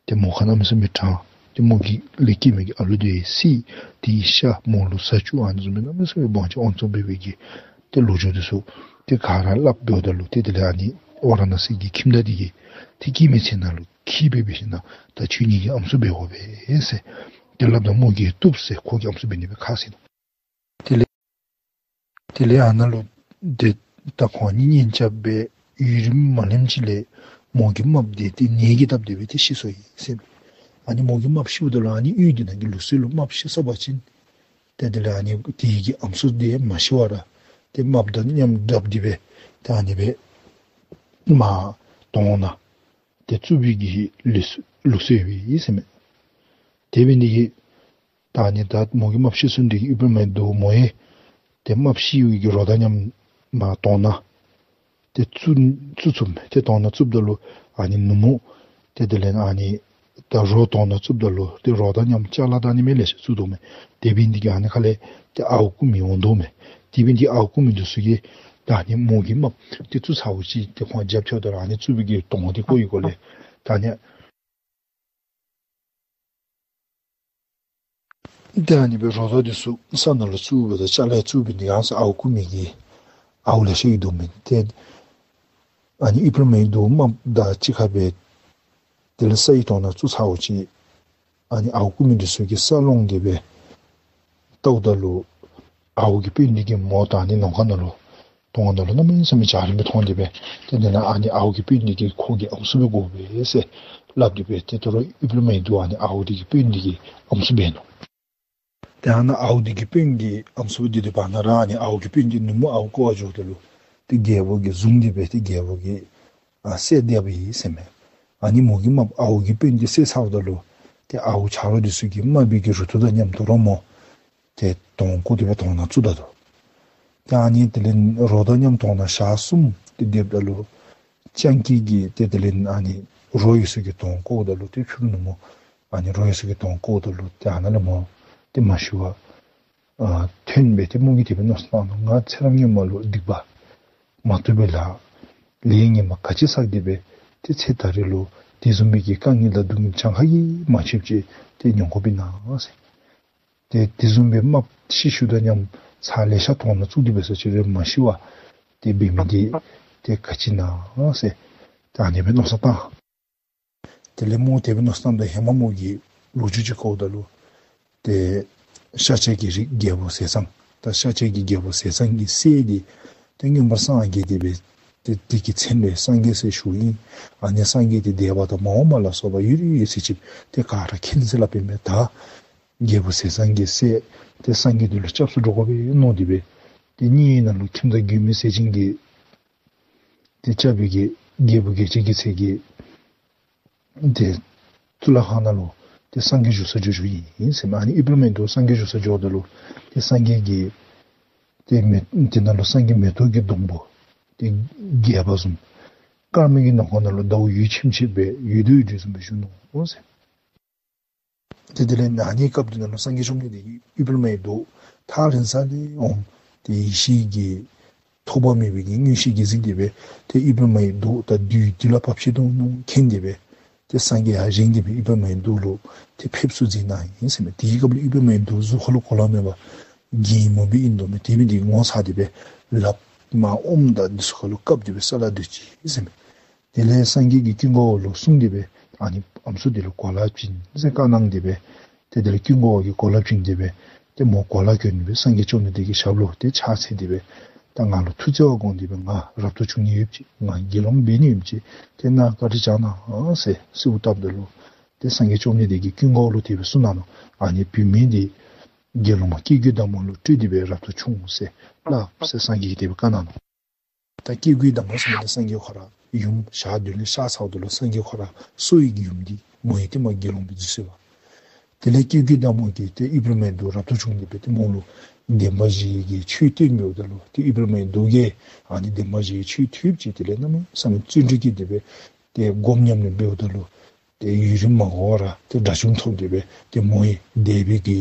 ཏེ་མོ་ཁར་གནམ་མེད་ས་མེད་དྲངས། ཏེ་མོ་གི་ལས་སྐྱེས་མི་གི་ཨ་ལུ་འདི་བསད། དེའི་ཤ་མོ་ལུ་ཟ་བཅུག། ཨ་ནི་བཟུམ་སྦེ་གནམ་མེད་ས་མེད་དབང་ཆ་དབང་བཙོང་འབད་བའི་གི་ཏེ་ལོ་རྒྱུས་འདི་ཚུ་ཏེ་ག་ར་སླབ་འབདཝ་ད་ལུ་ཏེ་དེ་ལས་ཨ་ནི་ཝཱ་ར་ཎ་སི་གི་ཁྱིམ་བདག་འདི་གིས་ཏེ་སྐྱེ་མེད་ཚལ་ནང་ལུ་ཁྱིད་སྦེ་འབད་ཞིནམ་ད་ཁྱོད་ངེ་གི་ཨམ་སྲུ་འབད་དགོ་པས་ཟེར་ཏེ་སླབ་ད་མོ་གིས་བཏུབ་ཟེར་ཁོ་གི་ཨམ་སྲུ་འབད་ནི་སྦེ་ཁ་བཟེད་ནུག། དེ་ལས་དེ་ལས་ཨ་ནཱ་ལུ་ཏེ་ད་ཁོང་གཉིས་གཉེན་རྐྱབ་སྦེ་ཡུན་རིངམོ་མ་ལོནམ་ཅིག་ལས་མོ་གི་རྨགཔ་འདི་ཏེ་ནད་ཀྱིས་བཏབ་སྟེ་སྦེ་ཏེ་ཤི་སོ་ཡི་ཟེར། ཨ་ནི་མོ་གི་རྨགཔ་ཤིཝ་ད་ལུ་ཨ་ནི་གཡུས་འདི་ནང་གི་ལུགས་སྲོལ་ལུ་རྨགཔ་ཤི་སོང་པ་ཅིན་ཏེ་དེ་ལས་ཨ་ནི་དེ་གི་ཨམ་སྲུ་འདི་མ་ཤི་བར་ཏེ་རྨགཔ་དང་མཉམ་སྡེབ་སྟེ་སྦེ་ཏེ་ཨ་ནི་སྦེ་མར་དོང་ནང་ཏེ་བཙུགས་པའི་གི་ལུགས་ལུགས་སྲོལ་ཡོད་ཟེར་མས། དེ་འབད་ནི་འདི་གིས་ད་ཨ་ནི་ད་མོ་གི་རྨགཔ་ཤི་སོང་སྟེ་གི་ཨུཏྤལ་མའི་མདོག་མོ་ཡང་ཏེ་རྨགཔ་ཤི་བའི་གི་རོ་དང་མཉམ་མར་དོང་ནང་ཏེ་བཙུགས་བཙུགས་བཙུགསཔ་མས། ཏེ་དོང་ནང་བཙུགསཔ་ད་ལུ་ཨ་ནི་ནུབ་མོ་ཏེ་དེ་ལས་ཨ་ནི་ད་རོ་དོང་ནང་བཙུགསཔ་ད་ལུ་ཏེ་རོ་དང་མཉམ་ཅ་ལ་དང་ཨ་ནི་མི་ལེ་ཤ་བཙུགས་དོ་མས། དེ་འབད་ནི་འདི་གིས་ཨ་ནི་ཁ་ལས་ཏེ་ཨརཝ་རྐུ་མི་འོང་དོ་མས། དེ་འབད་ནི་འདི་ཨརཝ་རྐུ་མི་འདི་ཚུ་གིས་ད་ཨ་ནི་མོ་གི་རྨགཔ་ཏེ་བཙུགས་ཚརཝ་ཅིག་ཏེ་ཁོང་རྒྱབ་ཐལཝ་ད་ལུ་ཨ་ནི་བཙུགས་པའི་གི་དོང་འདི་བརྐོ་བའི་སྒོ་ལས་ད་ཨ་ནི་ཏེ་ཨ་ནི་སྦེ་རོ་དང་འདི་ཚུ་ས་ནང་ལུ་བཙུགས་སྦེ་ད་ཅ་ལ་བཙུགས་འབད་ནི་ཡང་སོ་ཨརཝ་རྐུ་མི་གི་ཨརཝ་ལེ་ཤ་ཡོད་དོ་མས། ཏེ་ཨ་ནི་ཨུཏྤལ་མའི་མདོག་རྨགཔ་དང་གཅིག་ཁར་སྦེ་དེ་ལས་སའི་དོང་ནང་བཙུགས་ཚརཝ་ཅིག་ཨ་ནི་ཨརཝ་རྐུ་མི་འདི་ཚུ་གིས་ས་སློང་སྟེ་སྦེ་བལྟཝ་ད་ལུ་ཨརཝ་གི་དཔོན་འདི་གིས་མོ་ད་ཨ་ནི་ནང་ཁ་ནང་ལུ་དོང་ནང་ལུ་གནམ་མེད་ས་མེད་འཇའ་རིསམོ་སྦེ་མཐོང་སྟེ་སྦེ་ཏེ་དེ་ནང་ཨ་ནི་ཨརཝ་གི་དཔོན་འདི་གིས་ཁོ་གི་ཨམ་སྲུ་འབད་དགོ་པས་ཟེར་སླབ་སྟེ་སྦེ་ཏེ་དོ་རུང་ཨུཏྤལ་མའི་མདོག་ཨ་ནི་ཨརཝ་འདི་གི་དཔོན་འདི་གི་ཨམ་སྲུ་འབད་ནུག། ཏེ་ཨ་ནཱ་ཨརཝ་འདི་གི་དཔོན་གྱི་ཨམ་སྲུ་འབད་དེ་སྡོད་པ་ནང་ར་ཨ་ནི་ཨརཝ་གི་དཔོན་འདི་ནུབ་མོ་ཨརཝ་རྐུ་བར་འགྱོཝ་ད་ལུ་ཏེ་རྒྱལ་པོ་གིས་བཟུང་སྟེ་སྦེ་ཏེ་རྒྱལ་པོ་གིས་ཨ་བསད་དེ་སྦེ་ཡི་ཟེར་མས། ཨ་ནི་མོ་གི་རྨགཔ་ཨརཝ་གི་དཔོན་འདི་བསད་ཚརཝ་ད་ལུ་ཏེ་ཨརཝ་ཆ་རོགས་འདི་ཚུ་གིས་རྨག་པའི་གི་རུ་ཏོ་དང་མཉམ་དོ་རུང་མོ་ཏེ་དོང་བརྐོ་སྟེ་སྦེ་དོང་ནང་བཙུགས་ད་དོ། ཏེ་ཨ་ནི་དེ་ལས་རོ་དང་མཉམ་དོང་ནང་ཞག་གསུམ་ཏེ་སྡོདཔ་ད་ལུ་སྤྱང་ཀི་གིས་ཏེ་དེ་ལས་ཨ་ནི་རོ་ཡོད་ས་གི་དོང་བརྐོཝ་ད་ལུ་ཏེ་ཕྱི་རུ་ནུབ་མོ་ཨ་ནི་རོ་ཡོད་ས་གི་དོང་བརྐོཝ་ད་ལུ་ཏེ་ཨ་ནཱ་ལས་མོ་ཏེ་མ་ཤི་བར་ཨ་ཐོན་སྦེ་ཏེ་མོ་གིས་དེ་སྦེ་མནོ་བསམ་བཏང་ནུག། ང་ཚེ་རབས་སྔོན་མ་ལུ་སྡིག་པ་མ་བཏུབ་པའི་ལཱ་ལས་ངན་པ་ག་ཅི་བསགས་ཏེ་སྦེ་ཏེ་ཚེ་ད་རེས་ལུ་དེ་བཟུམ་མའི་གི་དཀའ་ངལ་དང་སྡུག་བསྔལ་གྱངས་ཁ་གིས་མ་ཆོདཔ་ཅིག་ཏེ་མྱོང་དགོཔ་ཨིན་ན་ཟེར། ཏེ་དེ་བཟུམ་སྦེ་རྨགཔ་ཤི་ཤུལ་དང་མཉམ་ཚར་ལེ་ཤ་དོང་ནང་བཙུགས་ཏེ་འབད་ས་ཅིག་རུང་མ་ཤི་བར་ཏེ་འབད་མི་འདི་ཏེ་ག་ཅི་ཨིན་ན་ཟེར་ད་ཨ་ནི་སྦེ་མནོ་བསམ་བཏང་། དེ་ལས་མོ་དེ་སྦེ་མནོ་བསམ་བཏངམ་ད་ཧེ་མ་མོ་གིས་ལོ་རྒྱུས་ཅིག་གོཝ་ད་ལུ་ཏེ་ཤཱཀྱ་གི་རིགས་རྒྱལ་པོ་ཟས་གཙང་ད་ཤཱཀྱ་གི་རྒྱལ་པོ་ཟས་གཙང་གི་སྲས་འདི་ཏེ་མངོན་པར་སངས་རྒྱས་ཏེ་སྦེ་ཏེ་དེ་གི་མཚན་ལས་སངས་རྒྱས་ཟེར་ཞུཝ་ཨིན། ཨ་ནི་སངས་རྒྱས་འདི་འདས་པ་དང་མ་འོངས་པ་ལ་སོགས་པ་ཡུན་རིང་ཡོད་ཟེར་ཅིག་ཏེ་ག་ར་མཁྱེན་ཟེར་སླབ་ཨིན་མས། ད་རྒྱལ་པོ་ཟས་གཙང་གི་སྲས་ཏེ་སངས་རྒྱས་འདི་ལུ་སྐྱབས་སུ་འགྲོ་དགོ་པས་མནོ་སྟེ་སྦེ་ཏེ་དེའི་ནང་ལུ་ཁྱིམ་བདག་མགོན་མེད་ཟས་སྦྱིན་གྱིས་ཏེ་སྐྱབས་པའི་གི་རྒྱལ་བུ་རྒྱལ་བྱེད་ཀྱི་ཚལ་གྱི་ཏེ་གཙུག་ལག་ཁང་ནང་ལུ་ཏེ་སངས་རྒྱས་བཞུགས་ས་འགྱོ་འགྱོཝ་ཨིན་ཟེར་མས། ཨ་ནི་ཨུཏྤལ་མའི་མདོག་སངས་རྒྱས་བཞུགས་ས་འགྱོཝ་ད་ལུ་ཏེ་སངས་རྒྱས་ཀྱི་ཏེ་མེ་དེ་ནང་ལུ་སངས་རྒྱས་མེ་ཏོག་གི་སྡོང་པོ་ཏེ་རྒྱས་པ་བཟུམ་སྐར་མའི་གི་ནང་ཁོག་ནང་ལུ་ཟླཝ་འོད་ཆེམ་ཆེམ་སྦེ་འོད་འདྲ་འོད་འདྲ་བཟུམ་སྦེ་བཞུགས་ནུག་ཟེར། ཏེ་དེ་ལས་ཨ་ནི་སྐབས་དེ་ནང་ལུ་སངས་རྒྱས་བཅོམ་ལྡན་འདས་ཀྱིས་ཨུཏྤལ་མའི་མདོག་ཐག་རིང་ས་ལས་འོང་ཏེ་ཡེ་ཤེས་ཀྱི་ ཐོགས་པ་མེད་པའི་གི་མངོན་ཤེས་ཀྱིས་གཟིགས་ཏེ་སྦེ་ཏེ་ཨུཏྤལ་མའི་མདོག་དང་བདུད་འདི་ལུ་བབས་ཅི་དོ་མནོ་མཁྱེན་ཏེ་སྦེ་ཏེ་སངས་རྒྱས་ཡར་བཞེངས་ཏེ་སྦེ་ཨུཏྤལ་མའི་མདོག་ལུ་ཏེ་ཕེབས་བསུ་མཛད་གནང་ཡི་ཟེར་མས། དེའི་སྐབས་ལུ་ཨུཏྤལ་མའི་མདོག་གཟུགས་ཁ་ལུ་གོ་ལ་མེད་པར་རྒན་མོ་སྦེ་ཨིན་དོ་མས། དེ་སྦེ་འདི་ངོ་ཚ་སྟེ་སྦེ་ལགཔ་མར་ཨོམ་དང་འདི་ཚུ་ཁ་ལུ་བཀབ་སྟེ་སྦེ་ས་ལ་སྡོད་ཅི་ཟེར་མས། དེ་ལས་སངས་རྒྱས་ཀྱིས་ཀུན་དགའ་བོ་ལུ་གསུངས་ཏེ་སྦེ་ཨ་ནི་ཨམ་སྲུ་འདི་ལུ་གོ་ལ་བྱིན་ཟེར་བཀའ་གནང་སྟེ་སྦེ་ཏེ་དེ་ལས་ཀུན་དགའ་བོ་གིས་གོ་ལ་བྱིན་ཏེ་སྦེ་ཏེ་མོ་གོ་ལ་གྱོན་ཏེ་སྦེ་སངས་རྒྱས་བཅོམ་ལྡན་འདས་ཀྱི་ཞབས་ལུ་ཏེ་ཕྱག་འཚལ་ཏེ་སྦེ་ད་ང་ལུ་ཐུགས་བརྩེ་བ་དགོངས་ཏེ་སྦེ་ང་རབ་ཏུ་བྱུང་ནི་ཡོདཔ་ཅིག་ང་དགེ་སློང་འབད་ནི་ཡོདཔ་ཅིག་ཏེ་ནཱ་བཀའ་དྲིན་བསྐྱང་གནང་ཟེར་གསོལཝ་བཏབ་ད་ལུ་ཏེ་སངས་རྒྱས་བཅོམ་ལྡན་འདས་ཀྱིས་ཀུན་དགའ་བོ་ལུ་དེ་སྦེ་གསུངས་གནང་ནུག། ཨ་ནི་བུད་མེད་འདི་དགེ་སློང་མ་སྐྱེ་དགུའི་བདག་མོ་ལུ་སྤྲོད་དེ་སྦེ་རབ་ཏུ་བྱུང་ཟེར་སླབ་ཟེར་སངས་རྒྱས་ཀྱིས་དེ་སྦེ་བཀའ་གནང་ནུག། ད་སྐྱེ་དགུའི་བདག་མོ་ཟེར་མི་འདི་སངས་རྒྱས་ཁོ་ར་ཡུམ་ཞག་བདུན་ལས་གཤགས་ཚརཝ་ད་ལུ་སངས་རྒྱས་ཁོ་ར་གསོ་བའི་གི་ཡུམ་འདི་མོ་ཡང་ཏེ་མར་དགེ་སློང་སྦེ་འཛུལ་སོང་བས། དེ་ལས་སྐྱེ་དགུའི་བདག་མོ་གིས་ཏེ་ཨུཏྤལ་མའི་མདོག་རབ་ཏུ་བྱུང་སྟེ་སྦེ་ཏེ་མོ་ལུ་བདེན་པ་བཞི་གི་ཆོས་སྟོན་འབདཝ་ད་ལུ་ཏེ་ཨུཏྤལ་མའི་མདོག་གིས་ཨ་ནི་བདེན་པ་བཞིའི་ཆོས་ཐོས་ཅི། དེ་ལས་གནམ་མེད་ས་མེད་བརྩོན་འགྲུས་བསྐྱེད་དེ་སྦེ་ཏེ་སྒོམ་ཉམས་ལེན་འབདཝ་ད་ལུ་ཏེ་ཡུན་རིང་མ་འགོར་བར་ཏེ་དགྲ་བཅོམ་ཐོབ་སྟེ་སྦེ་ཏེ་མོ་ཡང་འདས་པའི་གི་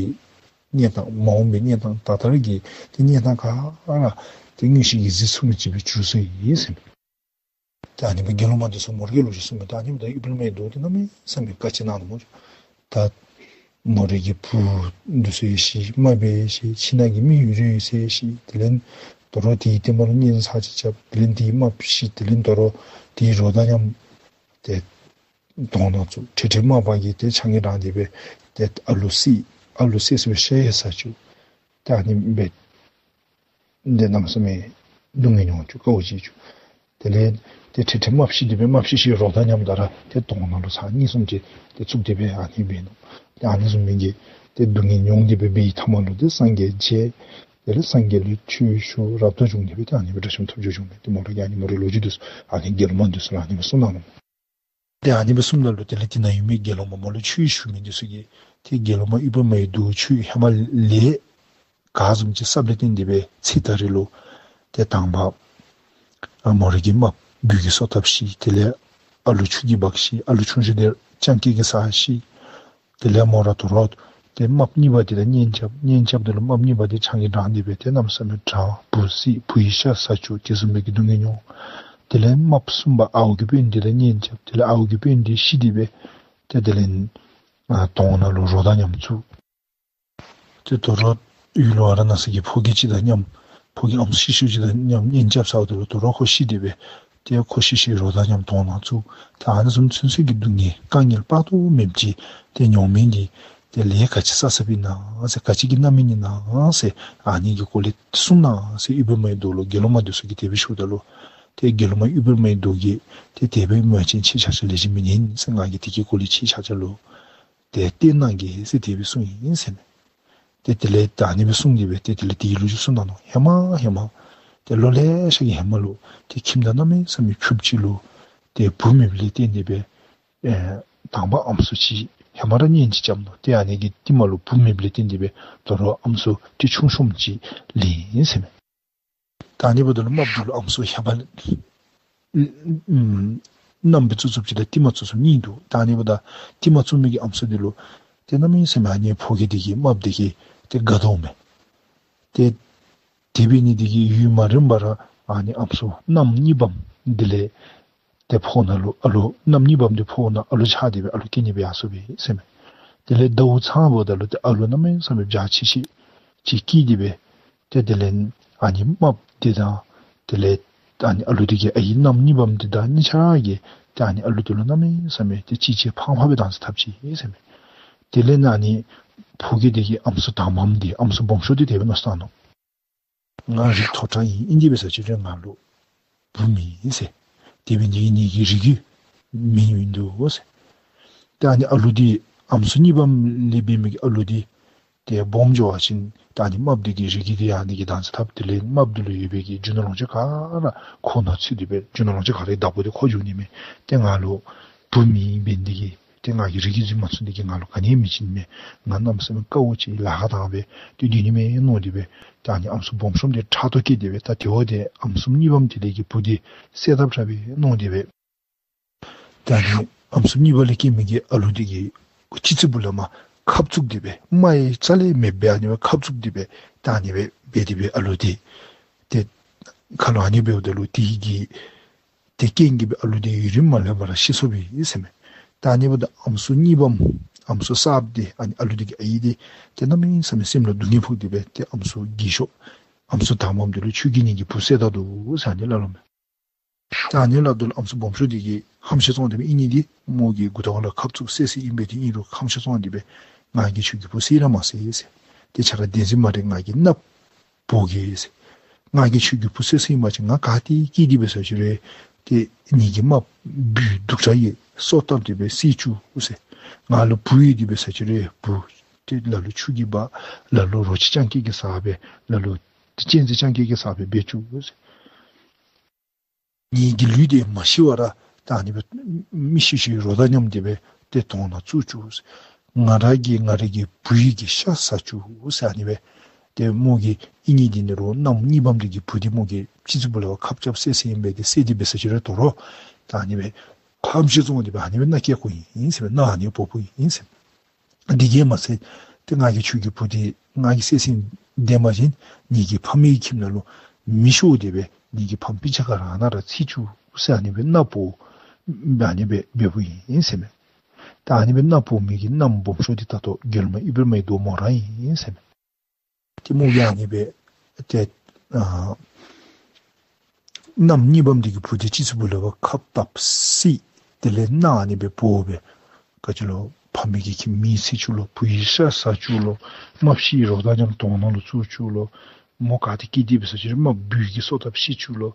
གནས་སྟངས་མ་འོངས་པའི་གནས་སྟངས་ད་ལྟར་གྱི་ཏེ་གནས་སྟངས་ག་ར་ཏེ་མངོན་ཤེས་ཀྱིས་གཟིགས་ཚུགས་མི་ཅིག་སྦེ་གྱུར་སོ་ཡི་ཟེར་མས། ཏེ་ཨ་ནི་སྦེ་དགེ་སློང་མ་འདི་ཚུ་མོ་རའི་གི་ལོ་རྒྱུས་གསུངས་མས། ཏེ་ཨ་ནི་སྦེ་ད་ཨུཏྤལ་མའི་མདོག་འདི་གནམ་མེད་ས་མེད་དཀའ་སྤྱད་གནང་ནུག་སྨོ། ད་མོ་རའི་གི་བུ་འདི་ཚུ་ཡང་ཤི་རྨགཔ་ཡང་ཤི་ཁྱིམ་ནང་གི་མི་ཡོད་རུང་ཡོད་ཚད་ཤི། དེ་ལས་དོ་རུང་དེའི་ལྟདམོ་ལུ་གཉེན་ཚར་གཅིག་རྐྱབ། དེ་ལས་དེའི་རྨགཔ་ཤི། དེ་ལས་དོ་རུང་དེའི་རོ་དང་མཉམ་ཏེ་དོང་ནང་བཙུགས། ཁྲེ་ཁྲེ་རྨག་པ་གིས་ཏེ་ཆང་གིས་འགྲངས་ཏེ་སྦེ་ཏེ་ཨ་ལུ་བསད། ཨ་ལུ་བསད་ཟེར་བའི་ཤ་ཡང་ཟ་བཅུག། ཏེ་ཨ་ནི་སྦེ་ཏེ་གནམ་མེད་ས་མེད་སྡུག་བསྔལ་མྱོང་བཅུག། དཀའཝ་སྤྱད་བཅུག། དེ་ལས་ཏེ་ཁྲེ་ཁྲེ་རྨགཔ་ཤི་སྟེ་སྦེ་རྨགཔ་ཤི་ཤི་རོ་དང་མཉམ་ད་ར་ཏེ་དོང་ནང་ལུ་ཚར་གཉིས་གསུམ་ཅིག་ཏེ་བཙུགས་ཏེ་སྦེ་ཨ་ནི་སྦེ་ནུག། ཏེ་ཨ་ནི་བཟུམ་མའི་གི་ཏེ་སྡུག་བསྔལ་མྱོང་སྟེ་སྦེ་འབད་བའི་མཐའ་མ་ལུ་ཏེ་སངས་རྒྱས་མཇལ། དེ་ལས་སངས་རྒྱས་ལུ་ཆོས་ཞུ། རབ་ཏུ་བྱུང་སྟེ་སྦེ་ཏེ་ཨ་ནི་སྦེ་དགྲ་བཅོམ་ཐོབ་འགྱོ་འགྱོཝ་མས། ཏེ་མོ་ར་གིས་ཨ་ནི་མོ་རའི་ལོ་རྒྱུས་འདི་ཚུ་ཨ་ནི་དགེ་སློང་མ་འདི་ཚུ་ལུ་ཨ་ནི་སྦེ་གསུངས་གནང་ནུག། ཏེ་ཨ་ནི་སྦེ་གསུངམ་ད་ལུ་དེ་ལས་དེ་ནང་ཡོད་མི་དགེ་སློང་མ་མོ་ལུ་ཆོས་ཞུ་མི་འདི་ཚུ་གིས་ཏེ་དགེ་སློང་མ་ཨུཏྤལ་མའི་མདོག་ཆོས་ཧེ་མ་ལས་ག་བཟུམ་ཅིག་བསླབ་ལས་བརྟེན་ཏེ་སྦེ་ཚེ་ད་རེས་ལུ་ཏེ་དང་པ་ཨ་མོ་རའི་གི་རྨགཔ་སྦུལ་གྱིས་སོ་བཏབ་ཤི། དེ་ལས་ཨ་ལུ་ཆུ་གིས་འབག་ཤི། ཨ་ལུ་ཆུང་ཤོས་འདི་སྤྱང་ཀི་གིས་ཟ་ཤི། དེ་ལས་མོ་ར་དོ་རུང་ཏེ་རྨགཔ་གཉིས་པ་འདི་དང་གཉེན་རྐྱབ། གཉེན་རྐྱབ་ད་ལུ་རྨགཔ་གཉིས་པ་འདི་ཆང་གིས་འགྲངས་ཏེ་སྦེ་ཏེ་གནམ་མེད་ས་མེད་འགྲངས། བུ་བསད། བུ་ཡང་ཤ་ཟ་བཅུག། དེ་བཟུམ་མའི་གི་སྡུག་བསྔལ་མྱོང་། དེ་ལས་རྨགཔ་གསུམ་པ་ཨརཝ་གི་སྤུན་འདི་དང་གཉེན་རྐྱབ། དེ་ལས་ཨརཝ་གི་སྤུན་འདི་ཤི་སྟེ་སྦེ་ཏེ་དེ་ལས་ཨ་དོང་ནང་ལུ་རོ་དང་མཉམ་བཙུགས། ཏེ་དོ་རུང་ཡུལ་ལུ་ཨ་ར་ན་ས་གི་ཕོ་རྒྱས་ཅིག་དང་མཉམ་ཕོ་རྒྱས་ཨམ་སྲུ་ཤི་ཤོས་ཅིག་དང་མཉམ་གཉེན་རྐྱབ་ཚརཝ་ད་ལུ་དོ་རུང་ཁོ་ཤི་སྟེ་སྦེ་ཏེ་ཁོ་ཤི་ཤི་རོ་དང་མཉམ་དོང་ནང་བཙུགས། ད་ཨ་ནི་བཟུམ་ཚུན་ཚོད་ཀྱི་སྡུག་བསྔལ་དཀའ་ངལ་དཔག་ཏུ་མེདཔ་ཅིག་ཏེ་མྱོང་མི་འདི་ཏེ་ལས་ག་ཅི་བསགས་བསགསཔ་ཨིན་ན་ཟེར་ག་ཅི་གི་རྣམ་སྨིན་ཨིན་ན་ཟེར་ཨ་ནི་གི་སྐོར་ལས་གསུངས་གནང་ཟེར་ཨུཏྤལ་མའི་མདོག་ལུ་དགེ་སློང་མ་འདི་ཚུ་གིས་དེ་སྦེ་ཞུཝ་ད་ལུ་ཏེ་དགེ་སློང་མ་ཨུཏྤལ་མའི་མདོག་གིས་ཏེ་དེ་སྦེ་སྨོས་ཅི། ཁྱེད་ཆ་ཁྱབ་ལེགས་ཤོམ་མི་ཉན་ཟེར། ང་གིས་དེ་གི་སྐོར་ལས་ཁྱེད་ཆ་ཁྱབ་ལུ་ཏེ་སྟོན་གནང་གེ་ཟེར་དེ་སྦེ་གསུངས་ཡི་ཟེར་མས། ཏེ་དེ་ལས་ད་ཨ་ནི་སྦེ་གསུངས་ཏེ་སྦེ་ཏེ་དེ་ལས་དེའི་ལོ་རྒྱུས་གསུངས་གནང་ནུག། ཧེ་མ་ཧེ་མ་ཏེ་ལོ་ལེ་ཤ་གི་ཧེ་མ་ལུ་ཏེ་ཁྱིམ་བདག་གནམ་མེད་ས་མེད་ཕྱུགཔོ་ཅིག་ལུ་ཏེ་བུ་མེདཔ་ལས་བརྟེན་ཏེ་སྦེ་ཨེ་དང་པ་ཨམ་སྲུ་ཅིག་ཧེ་མ་ར་གཉེན་ཅིག་རྐྱབ་ནུག། ཏེ་ཨ་ནི་གི་རྟིང་མ་ལུ་བུ་མེདཔ་ལས་བརྟེན་ཏེ་སྦེ་དོ་རུང་ཨམ་སྲུ་ཏེ་ཆུང་ཤོས་ཅིག་ལེན་ཡི་ཟེར་མས། ད་ཨ་ནི་འབདཝ་ད་ལུ་རྨགཔ་འདི་ལུ་ཨམ་སྲུ་ཧེ་མ་ཨམ་རྣམ་པ་རྩུབ་རྩུབ་ཅིག་དང་རྟིང་མ་རྩུབ་རྩུབ་གཉིས་འདུག། ད་ཨ་ནི་འབདཝ་ད་རྟིང་མ་རྩུབ་མི་གི་ཨམ་སྲུ་འདི་ལུ་ཏེ་གནམ་མེད་ས་མེད་ཨ་ནི་ཕོ་རྒྱས་འདི་གིས་རྨགཔ་འདི་གིས་ཏེ་དགའ་དོ་མས། ཏེ་དེ་འབད་ནི་འདི་གིས་ཡུན་མ་རིངམ་པར་ཨ་ནི་ཨམ་སྲུ་མནའམ་གཉིས་པམ་འདི་ལས་ཏེ་ཕོཝ་ནང་ལུ་ཨ་ལོ་མནའམ་གཉིས་པམ་འདི་ཕོཝ་ནང་ཨ་ལོ་ཆགས་ཏེ་སྦེ་ཨ་ལོ་སྐྱེ་ནི་སྦེ་ཡར་སོ་སྦེ་ཟེར་མས། དེ་ལས་ཟླཝ་ཚང་འབདཝ་ད་ལུ་ཏེ་ཨ་ལོ་གནམ་མེད་ས་མེད་འཇའ་ཆི་ཆི་ཅིག་སྐྱེས་ཏེ་སྦེ་ཏེ་དེ་ལས་ཨ་ནི་རྨགཔ་འདི་དང་དེ་ལས་ཨ་ནི་ཨ་ལོ་འདི་གི་ཨའི་མནའམ་གཉིས་པམ་འདི་དང་གཉིས་ཆ་ར་གིས་ཏེ་ཨ་ནི་ཨ་ལོ་འདི་ལུ་གནམ་མེད་ས་མེད་ཏེ་གཅེས་གཅེས་ཕངས་ཕངས་སྦེ་དྭངས་གསལ་འཐབ་ཅི་ཟེར་མས། དེ་ལས་ཨ་ནི་ཕོ་རྒྱས་འདི་གིས་ཨམ་སྲུ་དང་པམ་འདི་ཨམ་སྲུ་སྦོམ་ཤོས་འདི་དེ་སྦེ་མནོ་བསམ་བཏང་ནུག། ང་རིགས་མཐོ་དྲགས་ཨིན། ཨིན་ཏེ་འབད་ས་ཅིག་རུང་ང་ལུ་བུ་མེད་ཟེར། དེ་འབད་ནི་འདི་གིས་ངེ་གི་རིགས་རྒྱུད་མེདཔ་ཨིན་འདུག་ཟེར། ཏེ་ཨ་ནི་ཨ་ལོ་འདི་ཨམ་སྲུ་གཉིས་པམ་ལས་འབད་མི་གི་ཨ་ལོ་འདི་ཏེ་སྦོམ་འགྱོ་བ་ཅིན་ཏེ་ཨ་ནི་རྨགཔ་འདི་གི་རིགས་རྒྱུད་འདི་ཨ་ནི་གིས་དྭངས་གསལ་འཐབ། དེ་ལས་རྨགཔ་འདི་ལུ་ཡོད་པའི་གི་རྒྱུ་ནོར་ལོངས་སྤྱོད་ག་ར་ཁོ་ནང་ཚུད་དེ་སྦེ་རྒྱུ་ནོར་ལོངས་སྤྱོད་ག་ར་བདག་པོ་འདི་ཁོ་འགྱོ་ནི་མས། ཏེ་ང་ལུ་བུ་མེདཔ་འབད་ནི་འདི་གིས་ཏེ་ང་གི་རིགས་རྒྱུད་འཛིན་མ་ཚུགས་ནི་འདི་གིས་ང་ལུ་ག་ནི་ཡང་མི་བྱིན་མས། ང་གནམ་མེད་ས་མེད་དཀའཝ་སྤྱད་ལཱ་ཁག་བཏང་སྦེ་ཏེ་སྡོད་ནི་མས་མནོ་སྟེ་སྦེ་ཏེ་ཨ་ནི་ཨམ་སྲུ་སྦོམ་ཤོས་འདི་ཕྲག་དོག་སྐྱེས་ཏེ་སྦེ་ད་དེ་བ་ཏེ་ཨམ་སྲུ་གཉིས་པམ་འདི་ལས་ཀྱི་བུ་འདི་བསད་དཔ་དྲག་པས་མནོ་སྟེ་སྦེ་ཏེ་ཨ་ནི་ཨམ་སྲུ་གཉིས་པ་ལས་སྐྱེས་མི་གི་ཨ་ལོ་འདི་གི་སྤྱི་གཙུག་ལས་མར་ཁབ་བཙུགས་ཏེ་སྦེ་རྨ་ཡང་རྩ་ལས་མེདཔ་སྦེ་ཨ་ནི་སྦེ་ཁབ་བཙུགས་ཏེ་སྦེ་ད་ཨ་ནི་སྦེ་འབད་དེ་སྦེ་ཨ་ལོ་འདི་ཏེ་ ཁ་ལུ་ཨ་ནི་འབདཝ་ད་ལུ་དེ་གི་ཏེ་རྐྱེན་གྱིས་སྦེ་ཨ་ལུ་དེ་ཡུན་རིངམོ་མ་ལྷོད་པར་ར་ཤི་སོཔ་ཨིན་ཟེར་མས། ད་ཨ་ནི་འབདཝ་ད་ཨམ་སྲུ་གཉིས་པམ་ཨམ་སྲུ་གསརཔ་དེ་ཨ་ནི་ཨ་ལུ་དེ་གི་ཨའི་དེ་ཏེ་གནམ་མེད་ས་མེད་སེམས་ལུ་སྡུག་བསྔལ་ཕོག་སྟེ་སྦེ་ཏེ་ཨམ་སྲུ་རྒས་ཤོས་ཨམ་སྲུ་དང་པམ་དེ་ལུ་ཁྱོད་ཀྱིས་ངེ་གི་བུ་བསད་ད་འདུག་ཟེར་ཨ་ནི་སླབ་སླབ་མས། ད་ཨ་ནི་སླབ་ད་ལུ་ཨམ་སྲུ་སྦོམ་ཤོས་དེ་གིས་ཧམ་ཤེད་བཙོང་སྟེ་སྦེ་ཨིན་ནི་འདི་མོ་གི་མགུ་ཏོ་ཁ་ལུ་ཁབ་བཙུགས་བསད་བསདཔ་ཨིན་པས། དེ་ཨིན་རུང་ཧམ་ཤེད་བཙོང་སྟེ་སྦེ་ང་གིས་ཁྱོད་ཀྱི་བུ་བསད་ར་མ་བསད་ཟེར། ཏེ་ཁྱོད་ར་བདེན་རྫུན་སྨ་རེ། ང་གིས་མནའ་བོར་གེ་ཟེར། ང་གིས་ཁྱོད་ཀྱི་བུ་བསད་ཟེར་ཨིན་པ་ཅིན་ང་ག་ཏེ་སྐྱེས་ཏེ་སྦེ་ཟེར་ཅི་རུང་ཏེ་ངེ་གི་རྨགཔ་སྦུལ་གདུག་དྲགས་ཀྱིས་སོ་བཏབ་སྟེ་སྦེ་བསད་བཅུག་ཟེར། ང་ལུ་བུ་ཡོད་དེ་སྦེ་ཟེར་ཅི་རུང་བུ་ཏེ་ལ་ལུ་ཆུ་གིས་འབག། ལ་ལུ་རོ་ཁྱི་སྤྱང་ཀི་གི་བཟའ་སྦེ། ལ་ལུ་ཏེ་གཅན་གཟན་སྤྱང་ཀི་གི་བཟའ་སྦེ་འབད་བཅུག་ཟེར། ངེ་གི་ལུས་འདི་མ་ཤི་བར་ར་ད་ཨ་ནི་སྦེ་མི་ཤི་ཤིཝ་རོ་དང་མཉམ་སྟེ་སྦེ་ཏེ་དོང་ནང་བཙུགས་བཅུག་ཟེར། ང་ར་གིས་ང་རའི་གི་བུ་ཡི་གི་ཤ་ཟ་བཅུག་ཟེར་ཨ་ནི་སྦེ། ཏེ་མོ་གི་ཨིན་ནི་འདི་ནི་རོགས་མནའམ་གཉིས་པམ་དེ་གི་བུ་འདི་མོ་གིས་ཅི་ཚུ་བུ་ལ་བ་ཁབ་རྐྱབ་བསད་ཟེར་ཨིན་པས། ཏེ་བསད་དེ་སྦེ་ཟེར་ཅི་རུང་དོ་རུང་ད་ཨ་ནི་སྦེ་ཧམ་ཤེད་བཙོང་སྟེ་སྦེ་ཨ་ནི་སྦེ་མནའ་བསྐྱལ་དགོཔ་ཨིན་ཟེར་མས། མནའ་ཨ་ནི་བོར་དགོཔ་ཨིན་ཟེར་མས། དེ་གིས་མ་ཚད་ཏེ་ང་གིས་ཁྱོད་ཀྱི་བུ་འདི་ང་གིས་བསད་ཟེར་བདེན་པ་ཅིན་ངེ་གི་ཕམ་གི་ཁྱིམ་ནང་ལུ་མེ་ཤོར་ཏེ་སྦེ་ངེ་གི་ཕམ་སྤུན་ཆ་ག་ར་ནཱ་ར་འཚིག་བཅུག་ཟེར་ཨ་ནི་སྦེ་མནའ་བོར་ཨ་ནི་སྦེ་འབདཝ་ཨིན་ཟེར་མས། ད་ཨ་ནི་སྦེ་མནའ་བོར་མི་གི་མནའམ་སྦོམ་ཤོས་འདི་ད་ལྟོ་དགེ་སློང་མ་ཨིབ་ར་ཧིམ་ཡི་མདོག་མོ་ར་ཨིན་ཟེར་མས། ཏེ་མོ་གིས་ཨ་ནི་སྦེ་ཏེ་ཨ་མནའམ་གཉིས་པམ་འདི་གི་བུ་འདི་ཅི་ཚུ་བུ་ལ་བ་ཁབ་བཏབ་བསད། དེ་ལས་མནའ་ཨ་ནི་སྦེ་བོར་སྦེ་ག་ཅི་ལོ་ཕམ་གི་ཁྱིམ་མེ་འཚིག་བཅུག་ལོ། བུ་ཡི་ཤ་ཟ་བཅུག་ལོ། རྨགཔ་ཤི་རོ་དང་མཉམ་དོང་ནང་ལུ་བཙུགས་བཅུག་ལོ། མོ་ག་ཏེ་སྐྱེས་ཏེ་སྦེ་ཟེར་ཅི་རུང་རྨགཔ་སྦུལ་གྱིས་སོ་བཏབ་བསད་བཅུག་ལོ།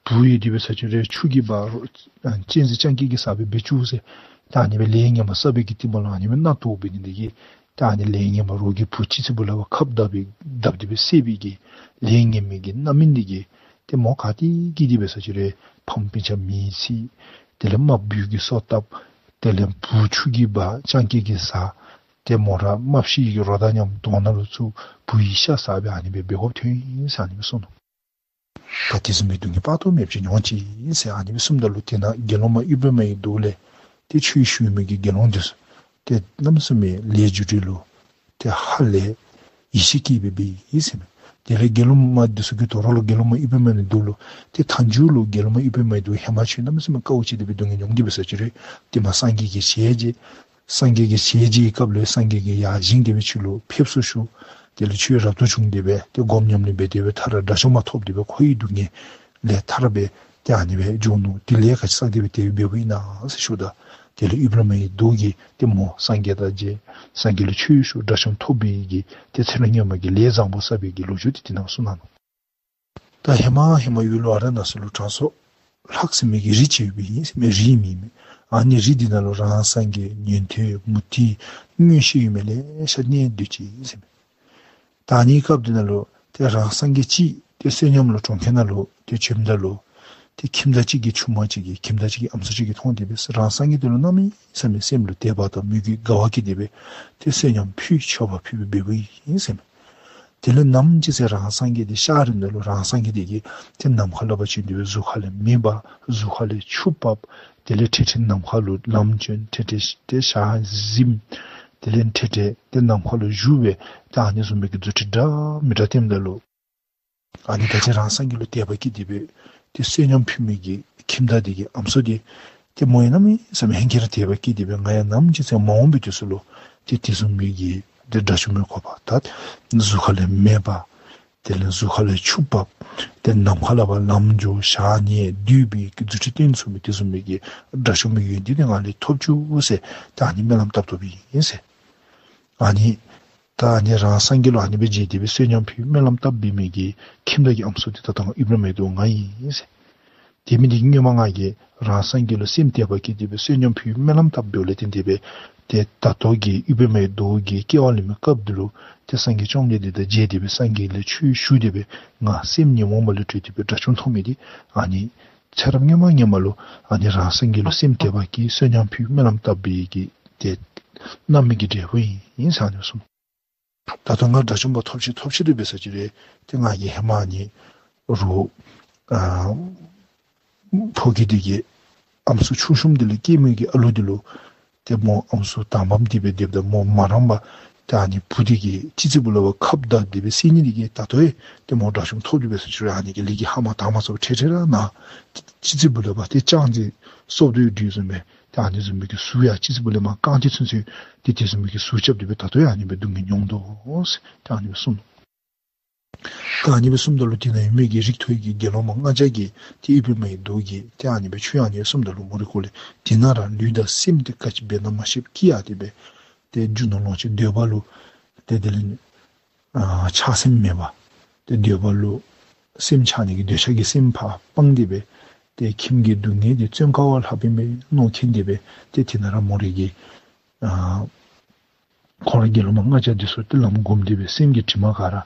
བུ་ཡོད་དེ་སྦེ་ཟེར་ཅི་རུང་ཆུ་གིས་འབག། རོ་ཨ་གཅན་གཟན་སྤྱང་ཀི་གི་བཟའ་སྦེ་འབད་བཅུག་ཟེར། ད་ཨ་ནི་སྦེ་ལས་ངན་པ་བསགས་པའི་གི་རྟིང་མ་ལུ་ཨ་ནི་སྦེ་མནའ་བོར་འབད་ནི་འདི་གིས་ད་ཨ་ནི་ལས་ངན་པ་རོགས་ཀྱི་བུ་ཅི་ཚུ་བུ་ལ་བ་ཁབ་བཏབ་སྦེ་བཏབ་སྟེ་སྦེ་བསད་པའི་གི་ལས་ངན་མི་གི་རྣམ་སྨིན་འདི་གིས་ཏེ་མོ་ག་ཏེ་སྐྱེས་ཏེ་སྦེ་ཟེར་ཅི་རུང་ཕམ་སྤུན་ཆ་མེ་འཚིག། དེ་ལས་རྨགཔ་སྦུལ་གྱིས་སོ་བཏབ། དེ་ལས་བུ་ཆུ་གིས་འབག་སྤྱང་ཀི་གི་བཟའ། ཏེ་མོ་ར་རྨགཔ་ཤི་གི་རོ་དང་མཉམ་དོང་ནང་ལུ་བཙུགས། བུ་ཡི་ཤ་ཟ་སྦེ་ཨ་ནི་སྦེ་འབད་དགོཔ་ཐོན་ཡི་ཟེར་ཨ་ནི་སྦེ་གསུངས་ནུག། ད་དེ་བཟུམ་མའི་སྡུག་བསྔལ་དཔག་ཏུ་མེདཔ་ཅིག་མྱོང་ཅི་ཟེར་ཨ་ནི་སྦེ་གསུངམ་ད་ལུ་དེ་ནང་དགེ་སློང་མ་ཨིབ་ར་ཧིམ་ཡི་མདོག་ལས་ཏེ་ཆོས་ཞུ་མི་གི་དགེ་སློང་འདི་ཚུ་ཏེ་གནམ་མེད་ས་མེད་ལས་རྒྱུ་འབྲས་ལུ་ཏེ་ཧ་ལས་ཡིད་ཆེས་བསྐྱེད་སྦེ་འབད་ཡི་ཟེར་མས། དེ་ལས་དགེ་སློང་མ་འདི་ཚུ་གིས་དོ་རུང་ལུ་དགེ་སློང་མ་ཨིབ་ར་ཧིམ་ཡི་མདོག་ལུ་ཏེ་མཐའ་མཇུག་ལུ་དགེ་སློང་མ་ཨིབ་ར་ཧིམ་ཡི་མདོག་ཧེ་མ་ཁྱོད་གནམ་མེད་ས་མེད་དཀའཝ་སྤྱད་དེ་སྦེ་སྡུག་བསྔལ་མྱོང་སྟེ་སྦེ་ཟེར་ཅི་རུང་ཏེ་མ་སངས་རྒྱས་ཀྱི་ཞལ་མཇལ། སངས་རྒྱས་ཀྱི་ཞལ་མཇལ་བའི་སྐབས་ལུ་སངས་རྒྱས་ཀྱིས་ཡར་བཞེངས་ཏེ་སྦེ་ཁྱོད་ལུ་ཕེབས་བསུ་ཞུ། དེ་ལས་ཁྱོད་རབ་ཏུ་བྱུང་སྟེ་སྦེ་ཏེ་སྒོམ་ཉམས་ལེན་འབད་དེ་སྦེ་མཐར་དགྲ་བཅོམ་པ་ཐོབ་སྟེ་སྦེ་འཁོར་བའི་སྡུག་བསྔལ་ལས་ཐར་སྦེ་ཏེ་ཨ་ནི་སྦེ་འགྱོ་ནུག། དེ་ལས་ག་ཅི་བསགས་ཏེ་སྦེ་དེ་སྦེ་འབདཝ་ཨིན་ན་ཟེར་ཞུཝ་ད་དེ་ལས་ཨིབ་ར་ཧིམ་ཡི་མདོག་གིས་ཏེ་མོ་སངས་རྒྱས་དང་མཇལ། སངས་རྒྱས་ལུ་ཆོས་ཞུ། དགྲ་བཅོམ་ཐོབ་པའི་གི་ཏེ་ཚེ་རབས་སྔོན་མ་གི་ལས་བཟང་པོ་བསགས་པའི་གི་ལོ་རྒྱུས་འདི་དེ་ནང་གསུངས་གནང་ནུག། ད་ཧེ་མ་ཧེ་མ་ཡུལ་ལུ་ཨ་ར་ནཱ་ཚུ་ལུ་དྲང་སྲོང་ལྷ་ཟེར་མི་གི་རིགས་ཅིག་ཡོདཔ་ཨིན་ཟེར་མས། རིགས་མེད་མི། ཨ་ནི་རིགས་འདི་ནང་ལུ་རང་སངས་རྒྱས་ཉན་ཐོས་མུ་སྟེགས་མངོན་ཤེས་ཡོད་མི་ལེ་ཤ་གནས་སྡོད་ཅི་ཟེར་མས། ད་ཨ་ནི་སྐབས་འདི་ནང་ལུ་ཏེ་རང་སངས་རྒྱས་ཅིག་ཏེ་བསོད་སྙོམས་ལུ་གྲོང་ཁྱེར་ནང་ལུ་ཏེ་བྱོནམ་ད་ལུ་ཏེ་ཁྱིམ་བདག་ཅིག་གི་ཆུང་མ་ཅིག་གིས་ཁྱིམ་བདག་ཅིག་གི་ཨམ་སྲུ་ཅིག་གིས་མཐོང་སྟེ་སྦེ་རང་སངས་རྒྱས་འདི་ལུ་གནམ་མེད་ས་མེད་སེམས་ལུ་དད་པ་དང་མོས་གུས་དགའ་བ་སྐྱེས་ཏེ་སྦེ་ཏེ་བསོད་སྙོམས་ཕུལ་མཆོད་པ་ཕུལ་སྦེ་འབདཝ་ཨིན་ཟེར་མས། དེ་ལས་ནམ་ཅིག་ཟེར་རང་སངས་རྒྱས་འདི་གཤགས་རནམ་ད་ལུ་རང་སངས་རྒྱས་འདི་གིས་ཏེ་ནམ་མཁའ་ལས་ཕར་བྱོན་ཏེ་སྦེ་གཟུགས་ཁ་ལས་མེ་འབར། གཟུགས་ཁ་ལས་ཆུ་འབབ། དེ་ལས་ཁྲེ་ཁྲེ་ནམ་མཁའ་ལུ་ལམ་བྱོན། ཁྲེ་ཁྲེ་ཏེ་ཞག་གཟིམ། དེ་ལས་ཁྲེ་ཁྲེ་ཏེ་ནམ་མཁའ་ལུ་བཞུགས་སྦེ་ད་ཨ་ནི་བཟུམ་མའི་གི་རྫུ་འཕྲུལ་འདྲ་མི་འདྲ་སྟོནམ་ད་ལུ་ཨ་ནི་ད་ཅི་རང་སངས་རྒྱས་ལུ་དད་པ་སྐྱེས་ཏེ་སྦེ་ཏེ་བསོད་སྙོམས་ཕུལ་མི་གི་ཁྱིམ་བདག་འདི་གི་ཨམ་སྲུ་འདི་ཏེ་མོ་ཡང་གནམ་མེད་ས་མེད་ཧེང་སྐལ་ར་དད་པ་སྐྱེས་ཏེ་སྦེ་ང་ཡང་ནམ་ཅིག་ཟེར་མ་འོངས་པའི་དུས་སུ་ལུ་ཏེ་དེ་བཟུམ་མའི་གི་ཏེ་དགྲ་བཅོམ་པའི་གོ་འཕང་ད་གཟུགས་ཁ་ལས་མེ་འབར། དེ་ལས་གཟུགས་ཁ་ལས་ཆུ་འབབ། ཏེ་ནམ་མཁའ་ལས་ཕར་ལམ་འགྱོ། ཞག་ཉལ་སྡོད་པའི་གི་རྫུ་འཕྲུལ་སྟོན་ཚུགས་མི་དེ་བཟུམ་མའི་གི་དགྲ་བཅོམ་པའི་ཡོན་ཏན་འདི་ང་ལུ་ཐོབ་བཅུག་ཟེར་ད་ཨ་ནི་སྨོན་ལམ་བཏབ་བཏབཔ་ཨིན་ཟེར། ཨ་ནི་ད་ཨ་ནི་རང་སངས་རྒྱས་ལུ་ཨ་ནི་སྦེ་མཇལ་ཏེ་སྦེ་བསོད་སྙོམས་ཕུལ་སྨོན་ལམ་བཏབ་འབད་མི་གི་ཁྱིམ་བདག་གི་ཨམ་སྲུ་འདི་ད་ལྟོ་ཨིབ་ར་ཧིམ་ཡི་མདོག་ང་ཨིན་ཟེར། དེ་མིན་འདི་སྔོན་མ་ང་གིས་རང་སངས་རྒྱས་ལུ་སེམས་དད་པ་བསྐྱེད་དེ་སྦེ་བསོད་སྙོམས་ཕུལ་སྨོན་ལམ་བཏབ་འབདཝ་ལས་བརྟེན་ཏེ་སྦེ་ཏེ་ད་ལྟོ་གི་ཨིབ་ར་ཧིམ་མདོག་གི་སྐྱེ་བ་ལེན་མི་སྐབས་འདི་ལུ་ཏེ་སངས་རྒྱས་བཅོམ་ལྡན་འདས་དང་མཇལ་ཏེ་སྦེ་སངས་རྒྱས་ལས་ཆོས་ཞུ་སྟེ་སྦེ་ང་སེམས་ཉོན་མོངས་པ་ལས་གྲོལ་ཏེ་སྦེ་དགྲ་བཅོམ་ཐོབ་མི་འདི་ཨ་ནི་ཚེ་རབས་སྔོན་མ་སྔོན་མ་ལུ་ཨ་ནི་རང་སངས་རྒྱས་ལུ་སེམས་དད་པ་བསྐྱེད་བསོད་སྙོམས་ཕུལ་སྨོན་ལམ་བཏབ་པའི་གི་ཏེ་རྣམ་སྨིན་གྱི་འབྲས་བུ་ཨིན་ཟེར་ཨ་ནི་གསུངས། ད་ལྟོ་ང་དགྲ་བཅོམ་པ་ཐོབ་ཅི་ཐོབ་ཅི་རུང་འབད་ས་ཅི་རུང་ཏེ་ང་གིས་ཧེ་མ་ཨ་ནི་རོགས་ཨ་ཕོ་སྐྱེས་འདི་གི་ཨམ་སྲུ་ཆུང་ཤོས་འདི་ལས་སྐྱེས་མི་གི་ཨ་ལུ་འདི་ལུ་ཏེ་མོ་ཨམ་སྲུ་དང་པམ་འདི་སྦེ་སྡོདཔ་ད་མོ་མ་རངས་པར་ ཏེ་ཨ་ནི་བུ་འདི་གིས་སྤྱི་གཙུག་བུ་ལས་ཕར་ཁབ་བརྡབས་ཏེ་སྦེ་བསད་ནི་འདི་གིས་ད་ལྟོ་ཡང་ཏེ་མོ་དགྲ་བཅོམ་ཐོབ་སྟེ་སྦེ་ཟེར་ཞུ་རུང་ཨ་ནི་གི་ལས་ཀྱི་ཧ་མ་ད་མ་ཚུགས་པར་ཁྲེ་ཁྲེ་ར་ནཱ་སྤྱི་གཙུག་བུ་ལས་ཕར་ཏེ་སྤྱང་ཀི་སོབ་དོ་ཡོད་དེ་བཟུམ་སྦེ་ཏེ་ཨ་ནི་བཟུམ་མའི་གི་ཟུག་ཡང་སྤྱི་གཙུག་བུ་ལས་མར་རྐང་མཐིལ་ཚུན་ཚོད་ཏེ་དེ་བཟུམ་མའི་གི་ཟུག་རྐྱབ་སྟེ་སྦེ་ད་ལྟོ་ཡང་ཨ་ནི་སྦེ་སྡུག་བསྔལ་མྱོང་དོ་ཟེར་ཏེ་ཨ་ནི་སྦེ་གསུངས་ནུག། ད་ཨ་ནི་སྦེ་གསུངམ་ད་ལུ་དེ་ནང་ཡོད་མི་གི་རིགས་མཐོ་བའི་གི་དགེ་སློང་མ་ལྔ་བརྒྱ་གིས་ཏེ་ཨུཏྤལ་མའི་མདོག་གིས་ཏེ་ཨ་ནི་སྦེ་ཆོས་ཨ་ནི་སྦེ་གསུངམ་ད་ལུ་མོ་རའི་སྐོར་ལས་དེ་ན་ར་ལུས་དང་སེམས་དེ་ག་ཅི་འབད་ན་མ་ཤེསཔ་སྐྱིད་ཡར་ཏེ་སྦེ་ཏེ་རྒྱུ་ནོར་ལོངས་སྤྱོད་འདོད་པ་ལུ་ཏེ་དེ་ལས་ཨ་ཆགས་སེམས་མེད་པར་ཏེ་འདོད་པ་ལུ་སེམས་ཆགས་ནི་གི་འདོད་ཆགས་ཀྱི་སེམས་ཕར་སྤངས་ཏེ་སྦེ་ཏེ་ཁྱིམ་གྱི་སྡུག་བསྔལ་དེ་བཙོན་ཁང་བ་ལྷག་པའི་མེད་མནོ་མཁན་དེ་སྦེ་ཏེ་དེ་ན་ར་མོ་རའི་གི་ཨ་ཁོང་ར་དགེ་སློང་མ་ལྔ་བརྒྱ་དེ་ཚུ་ཏེ་ལམ་སྒོམ་སྟེ་སྦེ་སེམས་ཀྱི་དྲི་མ་ག་ར་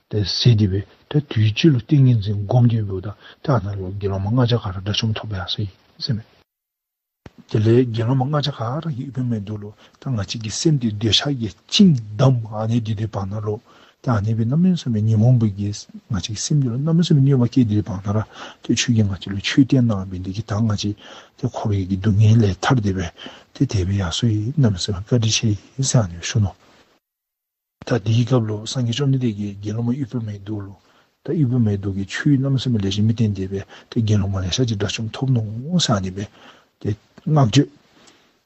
ཏེ་ཟད་དེ་སྦེ་ཏེ་དུས་གཅིག་ལུ་ཏིང་ངེ་འཛིན་སྒོམ་སྟེ་འབདཝ་ད་ཏེ་ཨ་ནཱ་ལུ་དགེ་སློང་མ་ལྔ་བརྒྱ་ག་ར་དགྲ་བཅོམ་ཐོབ་ཡར་སོ་ཡི་ཟེར་མས། དེ་ལས་དགེ་སློང་མ་ལྔ་བརྒྱ་ག་ར་གིས་ཨུཏྤལ་མའི་མདོག་ལུ་ད་ང་བཅས་ཀྱི་སེམས་འདི་འདོད་ཆགས་ཀྱི་ཅིང་འདམ་ཨ་ནི་འདི་དེ་བར་ན་ལུ་ད་ཨ་ནི་སྦེ་གནམ་མེད་ས་མེད་ཉོན་མོངས་པའི་གི་ང་བཅས་ཀྱི་སེམས་འདི་ལུ་གནམ་མེད་ས་མེད་གནོད་པ་བསྐྱལ་ཏེ་བར་ན་ར་ཏེ་ཁྱོད་ཀྱིས་ང་བཅས་ལུ་ཆོས་བསྟན་གནང་བའི་འདི་གིས་ད་ང་བཅས་ཏེ་འཁོར་བའི་གི་སྡུག་བསྔལ་ལས་ཐར་ཏེ་སྦེ་ཏེ་དེ་སྦེ་ཡར་སོ་ཡི། གནམ་མེད་ས་མེད་བཀའ་དྲིན་ཆེ་ཟེར་ཨ་ནི་ཞུ་ནུག། ད་དེའི་སྐབས་ལུ་སངས་རྒྱས་བཅོམ་ལྡན་འདས་ཀྱིས་དགེ་སློང་མ་ཨུཏྤལ་མའི་མདོག་ལུ་ད་ཨུཏྤལ་མའི་མདོག་གི་ཆོས་གནམ་མེད་ས་མེད་ལེགས་ཤོམ་སྦེ་བསྟན་ཏེ་སྦེ་ཏེ་དགེ་སློང་མ་ལེ་ཤ་ཅིག་དགྲ་བཅོམ་ཐོབ་ནུག་ཟེར་ཨ་ནི་སྦེ་ཏེ་བསྔགས་བརྗོད་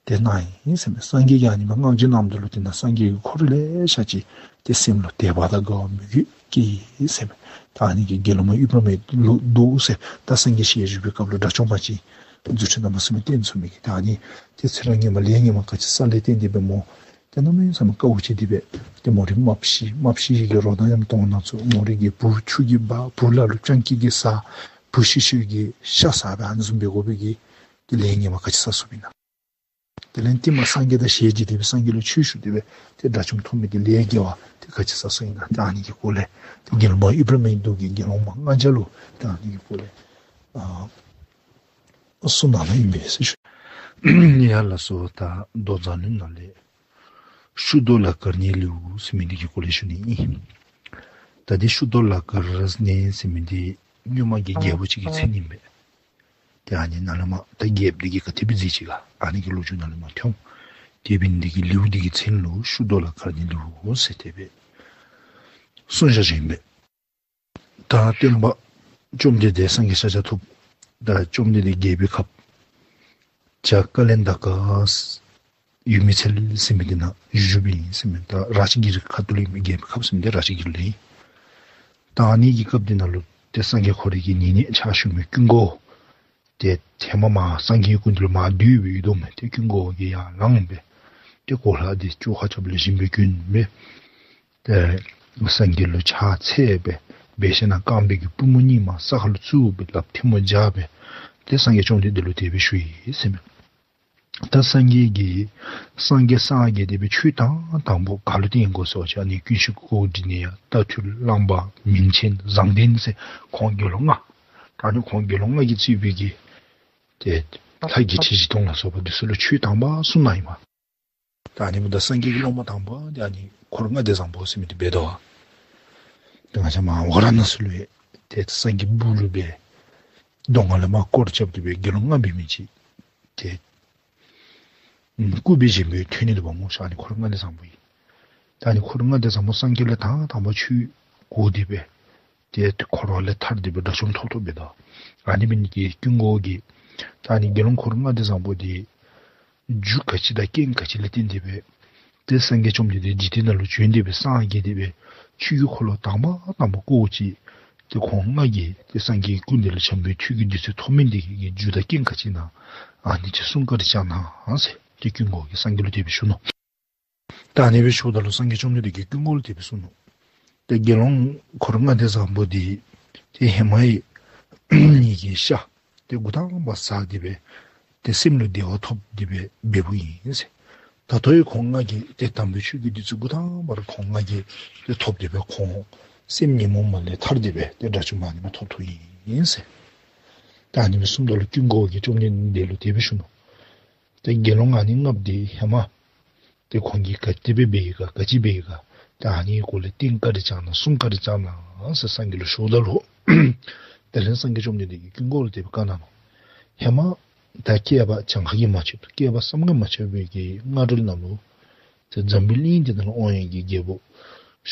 དེ་གནང་ཡི་ཟེར་མས། སངས་རྒྱས་ཀྱིས་ཨ་ནི་སྦེ་བསྔགས་བརྗོད་གནངམ་ད་ལུ་དེ་ན་སངས་རྒྱས་ཀྱི་འཁོར་ལེ་ཤ་ཅིག་ཏེ་སེམས་ལུ་དད་པ་དང་དགའ་བ་མོས་གུས་སྐྱེས་ཡི་ཟེར་མས། ད་ཨ་ནི་གི་དགེ་སློང་མ་ཨུཏྤལ་མའི་མདོག་ཟེར་ད་སངས་རྒྱས་ཞལ་བཞུགས་པའི་སྐབས་ལུ་དགྲ་བཅོམ་པ་ཅིག་རྫུ་འཕྲུལ་གནམ་མེད་ས་མེད་བསྟན་ཚུགས་མི་གི་ད་ཨ་ནི་ཏེ་ཚེ་རབས་སྔོན་མ་ལས་སྔོན་མ་ག་ཅི་བསགས་ལས་བརྟེན་ཏེ་སྦེ་མོ་ཏེ་གནམ་མེད་ས་མེད་དཀའཝ་སྤྱད་དེ་སྦེ་ཏེ་མོ་རའི་རྨགཔ་ཤི་རྨགཔ་ཤི་ཡི་གི་རོ་དང་ཡང་དོང་ནང་བཙུགས། མོ་རའི་གི་བུ་ཆུ་གིས་འབག། བུ་ལ་ལུ་སྤྱང་ཀི་གིས་ཟ། བུ་ཤི་ཤི་གི་ཤ་ཟ་སྦེ་ཨ་ནི་བཟུམ་སྦེ་དགོ་པའི་གི་ཏེ་ལས་སྔོན་མ་ག་ཅི་བསགས་ཚུགས་པས་ན། དེ་ལས་ཏེ་མ་སངས་རྒྱས་དང་ཞལ་མཇལ་ཏེ་སྦེ་སངས་རྒྱས་ལུ་ཆོས་ཞུ་སྟེ་སྦེ་ཏེ་དགྲ་བཅོམ་ཐོབ་མི་གི་ལས་དགེ་བ་ཏེ་ག་ཅི་བསགས་ཚུགས་ཨིན་ན། ཏེ་ཨ་ནི་གི་སྐོར་ལས་ཏེ་དགེ་སློང་མ་ཨུཏྤལ་མའི་མདོག་གིས་དགེ་སློང་མ་ལྔ་བརྒྱ་ལུ་ཏེ་ཨ་ནི་གི་སྐོར་ལས་ཨ་གསུངས་གནང་ནུག་ཨིན་པས་ཟེར་ཞུ། ཡ་ལགས་སོ། ད་མདོ་མཛངས་བླུན་ནང་ལས་ཤུ་དོ་ལ་དཀར་ནིའི་ལེའུ་ཟེར་མི་འདི་གི་སྐོར་ལས་ཞུ་ནི་ཨིན། ད་འདི་ཤུ་དོ་ལ་དཀར་ནི་ཟེར་མི་འདི་སྔོན་མ་གི་རྒྱལ་པོ་ཅིག་གི་མཚན་ཨིན་པས། ཏེ་ཨ་ནི་ནཱ་ལས་མར་ད་རྒྱལཔོ་འདི་གིས་ག་དེ་སྦེ་མཛད་ཅི་ག་ཨ་ནི་གི་ལོ་རྒྱུས་ནཱ་ལས་མར་ཐོན། དེ་འབད་ནི་འདི་གིས་ལེའུ་འདི་གི་མཚན་ལུ་ཤུ་དོ་ལ་དཀར་ནིའི་ལེའུ་ཟེར་དེ་སྦེ་གསུངས་བཞག་ཅི་ཨིན་པས། ད་སྟོན་པ་བཅོམ་ལྡན་འདས་སངས་རྒྱས་ཤཱཀྱ་ཐུབ་ད་བཅོམ་ལྡན་འདས་རྒྱལ་པོའི་ཁབ་བྱ་ཀ་ལན་ད་ཀ་ཡུལ་མི་ཚལ་ཟེར་མི་འདི་ནང་བཞུགས་བཞུགསཔ་ཨིན་ཟེར་མས། ད་རཱ་ཇ་གིར་ཁ་ཐུག་ལུ་ཨིན་མས། རྒྱལ་པོའི་ཁབ་ཟེར་མི་འདི་རཱ་ཇ་གིར་ལུ་ཨིན། ད་ཨ་ནི་གི་སྐབས་འདི་ནང་ལུ་ཏེ་སངས་རྒྱས་ཁོ་རའི་གི་ཉེ་གནས་ཕྱག་ཞུ་མི་ཀུན་དགའ་བོ་ཏེ་ཧེ་མ་མར་སངས་རྒྱས་སྐུ་མདུན་ལུ་མར་སྡོད་སྦེ་ཡོད་དོ་མས། ཏེ་ཀུན་དགའ་བོ་གིས་ཡར་ལངས་སྦེ་ཏེ་གོ་ལ་འདི་བཅོ་ཁ་རྐྱབ་ལེགས་ཤོམ་སྦེ་གྱོན་སྦེ་ཏེ་སངས་རྒྱས་ལུ་ཕྱག་འཚལ་སྦེ་སྦེ་ཞིནམ་རྐང་པའི་གི་པུས་མོ་གཉིས་མར་ས་ཁར་ལུ་བཙུགས་སྦེ་ལགཔ་ཐལ་མོ་སྦྱར་སྦེ་ཏེ་སངས་རྒྱས་བཅོམ་ལྡན་འདས་ལུ་དེ་སྦེ་ཞུ་ཡི་ཟེར་མས། ད་སངས་རྒྱས་ཀྱིས་སངས་རྒྱས་སངས་རྒྱས་དེ་སྦེ་ཆོས་དང་དང་པོ་ག་ལུ་བསྟན་དགོ་ཟེར་བ་ཅིན་ཨ་ནི་ཀུན་ཤེས་ཀོའུ་ཌི་ནྱ་རྟ་ཐུལ་གླང་པ་མིང་ཆེན་བཟང་ལྡན་ཟེར་ཁོང་དགེ་སློང་ལྔ། ད་ཨ་ནི་ཁོང་དགེ་སློང་ལྔ་གིས་གཙོས་པའི་གི་ཏེ་ལྷ་བརྒྱད་ཁྲི་བཞི་སྟོང་ལ་སོགས་པ་འདི་ཚུ་ལུ་ཆོས་དང་པ་གསུངས་གནང་ཡི་མས། ད་ཨ་ནི་འབདཝ་ད་སངས་རྒྱས་ཀྱི་སློབ་མ་དང་པ་འདི་ཨ་ནི་འཁོར་ལྔ་སྡེ་བཟང་པོ་ཟེར་མི་འདི་འབད་དོ། ཏེ་ང་བཅས་མར་ཝཱ་ར་ཎ་སི་ལུ་ཡང་ཏེ་སངས་རྒྱས་སྦུག་ལུ་སྦེ་གདོང་ཁ་ལས་མར་སྐོར་རྐྱབ་སྟེ་སྦེ་དགེ་སློང་ལྔ་འབད་མི་ཅིག་ཏེ་སྐུ་སྦེ་བཞེངས་སྦེ་ཐོན་ནི་འདུག་པ་སྨོ་ཤ། ཨ་ནི་འཁོར་ལྔ་སྡེ་བཟང་པོ་ཨིན། ད་ཨ་ནི་འཁོར་ལྔ་སྡེ་བཟང་པོ་སངས་རྒྱས་ལས་དང་དང་པ་ཆོས་གོ་སྟེ་སྦེ་ཏེ་འཁོར་བ་ལས་ཐར་ཏེ་སྦེ་དགྲ་བཅོམ་ཐོབ་ཐོབ་འབད་དོ། ཨ་ནི་འབད་ནི་གི་ཀུན་དགའ་བོ་གིས་ད་ཨ་ནི་དགེ་སློང་འཁོར་ལྔ་སྡེ་བཟང་པོ་འདི་རྒྱུ་ག་ཅི་དང་རྐྱེན་ག་ཅི་ལས་བརྟེན་ཏེ་སྦེ་ཏེ་སངས་རྒྱས་བཅོམ་ལྡན་འདས་འཇིག་རྟེན་ནང་ལུ་བྱོན་ཏེ་སྦེ་སངས་རྒྱས་ཏེ་སྦེ་ཆོས་ཀྱི་འཁོར་ལོ་དང་པ་དང་པ་བསྐོརཝ་ཅིག་ཏེ་ཁོང་ལྔ་གིས་ཏེ་སངས་རྒྱས་ཀྱི་སྐུ་མདུན་ལུ་བྱམས་པའི་ཐུགས་ཀྱི་བདུད་རྩི་ཐོབ་མི་འདི་གི་རྒྱུ་དང་རྐྱེན་ག་ཅི་ཨིན་ན་ཨ་ནི་ཅིག་གསུང་བཀའ་དྲིན་བསྐྱང་གནང་ཟེར་ཏེ་ཀུན་དགའ་བོ་གིས་སངས་རྒྱས་ལུ་དེ་སྦེ་ཞུ་ནུག། ད་ཨ་ནི་སྦེ་ཞུཝ་ད་ལུ་སངས་རྒྱས་བཅོམ་ལྡན་འདས་ཀྱིས་ཀུན་དགའ་བོ་ལུ་དེ་སྦེ་གསུངས་ནུག། ཏེ་དགེ་སློང་འཁོར་ལྔ་སྡེ་བཟང་པོ་འདི་ཏེ་ཧེ་མ་ཡི་ངེ་གི་ཤ་ཏེ་འགོ་དང་པ་ཟ་སྟེ་སྦེ་ཏེ་སེམས་ལུ་བདེ་བ་ཐོབ་སྟེ་སྦེ་འབདཝ་ཨིན་ཟེར། ད་ལྟོ་ཡང་ཁོང་ལྔ་གིས་ཏེ་དམ་པའི་ཆོས་ཀྱི་བདུད་རྩི་འགོ་དང་པ་ར་ཁོང་ལྔ་གིས་ཏེ་ཐོབ་སྟེ་སྦེ་ཁོང་སེམས་ཉོན་མོངས་པ་ལས་ཐར་ཏེ་སྦེ་ཏེ་དགྲ་བཅོམ་ཨ་ནི་སྦེ་ཐོབ་ཐོབ་ཨིན་ཟེར། ད་ཨ་ནི་སྦེ་གསུངམ་ད་ལུ་ཀུན་དགའ་བོ་གིས་བཅོམ་ལྡན་འདས་ལུ་དེ་སྦེ་ཞུ་ནུག། ཏེ་དགེ་སློང་ཨ་ནི་ལྔ་པོ་འདི་ཧེ་མ་ཏེ་ཁོང་གིས་ག་དེ་སྦེ་འབད་ཡི་ག་ག་ཅི་འབད་ཡི་ག་ཏེ་ཨ་ནི་སྐོར་ལས་བསྟན་བཀའ་དྲིན་བསྐྱང་གནང་གསུང་བཀའ་དྲིན་བསྐྱང་གནང་ཟེར་སངས་རྒྱས་ལུ་ཞུཝ་ད་ལུ་དེ་ལས་སངས་རྒྱས་བཅོམ་ལྡན་འདས་ཀྱིས་ཀུན་དགའ་བོ་ལུ་དེ་སྦེ་བཀའ་གནང་ནུག། ཧེ་མ་ད་བསྐལ་པ་གྱངས་ཁ་གིས་མ་ཆོད་བསྐལ་པ་བསམ་གྱིས་མ་ཆོད་པའི་གི་སྔ་དྲོ་ནང་ལུ་ ཏེ་འཛམ་བུའི་གླིང་འདི་ནང་ལུ་དབང་ཡོད་པའི་རྒྱལ་པོ་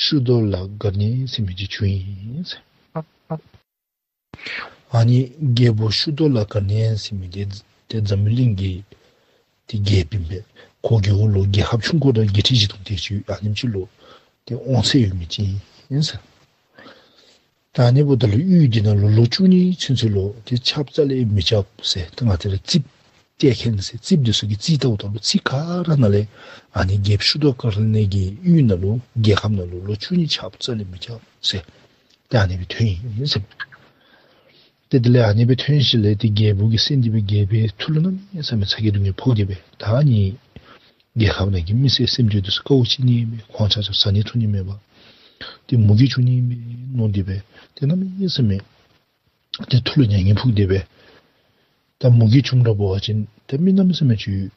ཤུ་དོ་ལ་གར་ནི་ཟེར་མི་ཅིག་བྱུང་ཡི་ཟེར། ཨ་ནི་རྒྱལ་པོ་ཤུ་དོ་ལ་གར་ནི་ཟེར་མི་འདི་ཏེ་འཛམ་བུའི་གླིང་གི་ཏེ་རྒྱལཔོ་ཨིན་པས། ཁོ་གི་འོག་ལུ་རྒྱལ་ཁབ་ཆུང་ཀུ་དང་རྒྱལ་ཕྲན་བཞི་དང་དེ་ཅིག་ཨ་ནེམ་ཅིག་ལུ་ཏེ་དབང་ཚད་ཡོད་མི་ཅིག་ཨིན་ཟེར། ད་ཨ་ནི་འབདཝ་ད་ལུ་ཡུལ་འདི་ནང་ལུ་ལོ་བཅུ་གཉིས་ཚུན་ཚོད་ལུ་ཏེ་ཆརཔ་རྩ་ལས་མི་རྐྱབ་ཟེར། ད་ང་བཅས་ར་རྩིགཔ་བཏེག་མཁན་ཟེར་རྩིགཔ་འདི་ཚུ་གིས་རྩིག་བལྟཝ་ད་ལུ་རྩིག་ག་ར་ནང་ལས་ཨ་ནི་རྒྱལཔོ་ཤུ་དོ་ལ་གར་ནི་གི་ཡུལ་ནང་ལུ་རྒྱལ་ཁབ་ནང་ལུ་ལོ་བཅུ་གཉིས་ཆརཔ་རྩ་ལས་མི་རྐྱབ་ཟེར། ཏེ་ཨ་ནི་སྦེ་ཐོན་ཡི་ཟེར། ཏེ་དེ་ལས་ཨ་ནི་སྦེ་ཐོན་ཞིནམ་ལས་ཏེ་རྒྱལ་པོ་གིས་གསན་ཏེ་སྦེ་རྒྱལ་པོའི་ཐུགས་ལུ་གནམ་མེད་ས་མེད་ཚ་གྱང་སྡུག་བསྔལ་ཕོག་སྟེ་སྦེ་ད་ཨ་ནི་རྒྱལ་ཁབ་ནང་གི་མི་སེར་སེམས་ཅན་འདི་ཚུ་དཀའཝ་སྤྱད་ནི་མས། ཁོང་ཆ་ཁྱབ་བཟའ་ནི་འཐུང་ནི་མེད་པར་ཏེ་མུ་གེ་བྱུང་ནི་མས་མནོ་སྟེ་སྦེ་ཏེ་གནམ་མེད་ས་མེད་ཏེ་ཐུགས་ལུ་མྱ་ངན་ཕོག་སྟེ་སྦེ་ད་མུ་གེ་བྱུངམ་ར་འབད་བ་ཅིན་ད་མི་གནམ་མེད་ས་མེད་ཅིག་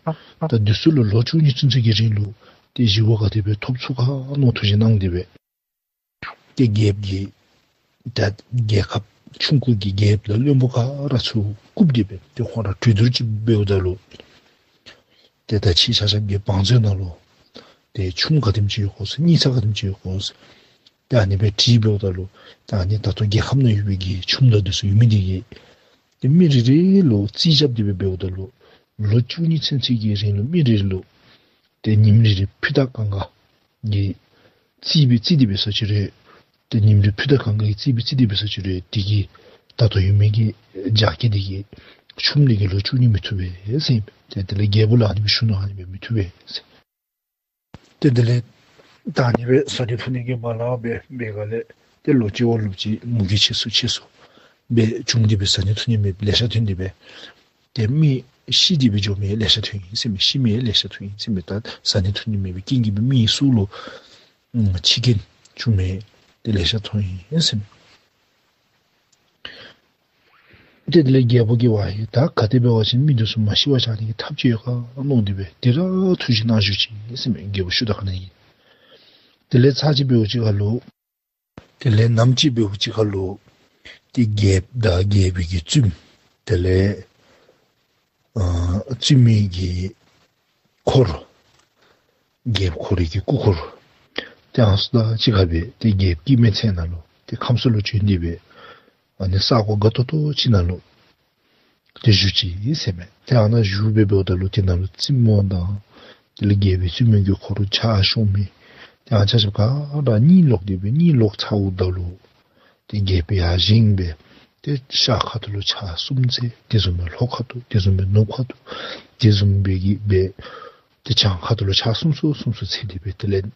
ད་འདི་ཚུ་ལུ་ལོ་བཅུ་གཉིས་ཚུན་ཚོད་ཀྱི་རིང་ལུ་ཏེ་ཞི་བ་ག་དེ་སྦེ་ཐོབ་ཚུགས་ག་མནོ་ཐུགས་བཞེད་གནང་སྟེ་སྦེ་ཏེ་རྒྱལཔོ་གིས་ད་རྒྱལ་ཁབ་ཆུང་ཀུ་གི་རྒྱལཔོ་དང་བློན་པོ་ག་ར་ཚུ་བཀུག་སྟེ་སྦེ་ཏེ་ཁོང་ར་གྲོས་བསྡུར་ཅིག་འབདཝ་ད་ལུ་ཏེ་ད་ཁྱེད་ཆ་ཁྱབ་ཀྱི་བང་མཛོད་ནང་ལུ་ཏེ་ཆུམ་ག་དེམ་ཅིག་ཡོད་གོ་ཟེར་སྙིང་ཚ་ག་དེམ་ཅིག་ཡོད་གོ་ཟེར་ཏེ་ཨ་ནི་སྦེ་དྲིས་འབདཝ་ད་ལུ་ད་ཨ་ནི་ད་ལྟོ་རྒྱལ་ཁབ་ནང་ཡོད་པའི་གི་ཆུམ་དང་འདི་ཚུ་ཡོད་མི་འདི་གིས་ཏེ་མི་རེ་རེ་ལུ་རྩིས་རྐྱབ་སྟེ་སྦེ་འབདཝ་ད་ལུ་ལོ་བཅུ་གཉིས་ཚུན་ཚོད་ཀྱི་རིང་ལུ་མི་རེ་རེ་ལུ་ཏེ་ཉིནམ་རེ་རེ་ཕུད་རྟགས་གང་ག་གི་རྩིས་སྦེ་རྩིས་ཏེ་སྦེ་ཟེར་ཅི་རུང་ཏེ་ཉིནམ་རེ་ཕུད་རྟགས་གང་ག་གི་རྩིས་སྦེ་རྩིས་ཏེ་སྦེ་ཟེར་ཅི་རུང་དེ་གིས་ད་ལྟོ་ཡོད་མི་གི་རྒྱ་སྐྱེད་འདི་གིས་ཆུམ་འདི་གིས་ལོ་བཅུ་གཉིས་མི་ཐུབ་པས་ཟེར། ཏེ་དེ་ལས་རྒྱལ་པོ་ལུ་ཨ་ནི་སྦེ་ཞུ་ནུག། ཨ་ནི་སྦེ་མི་ཐུབ་པས་ཟེར། ཏེ་དེ་ལས་ད་ཨ་ནི་སྦེ་བཟའ་ནི་འཐུང་ནི་གི་མ་ལང་སྦེ་འབད་སྒང་ལས་ཏེ་ལོ་གཅིག་འོག་ལུ་ཅིག་མུ་གེ་ཆེ་སུ་ཆེ་སུ་སྦེ་བྱུང་སྟེ་སྦེ་བཟའ་ནི་འཐུང་ནི་མེདཔ་ལེ་ཤ་ཐོན་ཏེ་སྦེ་ཏེ་མི་ཤི་སྟེ་སྦེ་འགྱོ་མི་ལེ་ཤ་ཐོན་ཡི་ཟེར་མས། ཤི་མི་ལེ་ཤ་ཐོན་ཡི་ཟེར་མས། ད་བཟའ་ནི་འཐུང་ནི་མེད་པའི་རྐྱེན་གྱིས་སྦེ་མི་སྲོག་ལུ་ཨམ་འཆི་རྐྱེན་བྱུང་མི་ཏེ་ལེ་ཤ་ཐོན་ཡི་ཟེར་མས། ཏེ་དེ་ལས་རྒྱལ་པོ་གིས་ཝའི་ད་ག་དེ་འབད་བ་ཅིན་མི་འདི་ཚུ་མ་ཤི་བར་བཞག་ནི་གི་ཐབས་ཅིག་ཡོད་ག་མནོ་སྟེ་སྦེ་དེ་ར་ཐུགས་བཞེད་གནང་བཞུགས་ཅི་ཟེར་མས། རྒྱལ་པོ་ཤུ་དོ་ལ་གར་ནི་གིས། དེ་ལས་ཚར་གཅིག་འབདཝ་ཅིག་ཁར་ལུ་དེ་ལས་ནམ་ཅིག་འབདཝ་ཅིག་ཁར་ལུ་ཏེ་རྒྱལཔོ་དང་རྒྱལ་པོའི་གི་བཙུནམོ་དེ་ལས་ཨ་བཙུནམོའི་གི་འཁོར་རྒྱལཔོ་ཁོ་རའི་གི་སྐུ་འཁོར་ཏེ་ཨ་ནི་ཚུ་དང་གཅིག་ཁར་སྦེ་ཏེ་རྒྱལཔོ་སྐྱེ་མེད་ཚལ་ནང་ལུ་ཏེ་ཁམས་གསུམ་ལུ་བྱོན་ཏེ་སྦེ་ཨ་ནི་ས་གོ་དགའ་ཏོག་ཏོ་ཅིག་ནང་ལུ་ཏེ་བཞུགས་ཅི་ཟེར་མས། ཏེ་ཨ་ནཱ་བཞུགས་སྦེ་འབདཝ་ད་ལུ་དེ་ནང་ལུ་བཙུནམོ་དང་དེ་ལས་རྒྱལ་པོའི་བཙུནམོའི་གི་འཁོར་ཕྱག་ཞུ་མི་ཏེ་ཨ་ནི་ཆ་ཁྱབ་ག་ར་གཉིད་ལོག་སྟེ་སྦེ་གཉིད་ལོག་ཚརཝ་ད་ལུ་ཏེ་རྒྱལཔོ་ཡར་བཞེངས་སྦེ་ཏེ་ཤར་ཁ་ཐུག་ལུ་ཕྱག་གསུམ་འཚལ། དེ་བཟུམ་སྦེ་ལྷོ་ཁ་ཐུག། དེ་བཟུམ་སྦེ་ནུབ་ཁ་ཐུག། དེ་བཟུམ་སྦེ་གི་སྦེ་ཏེ་བྱང་ཁ་ཐུག་ལུ་ཕྱག་གསུམ་གསུམ་གསུམ་གསུམ་འཚལ་ཏེ་སྦེ་དེ་ལས་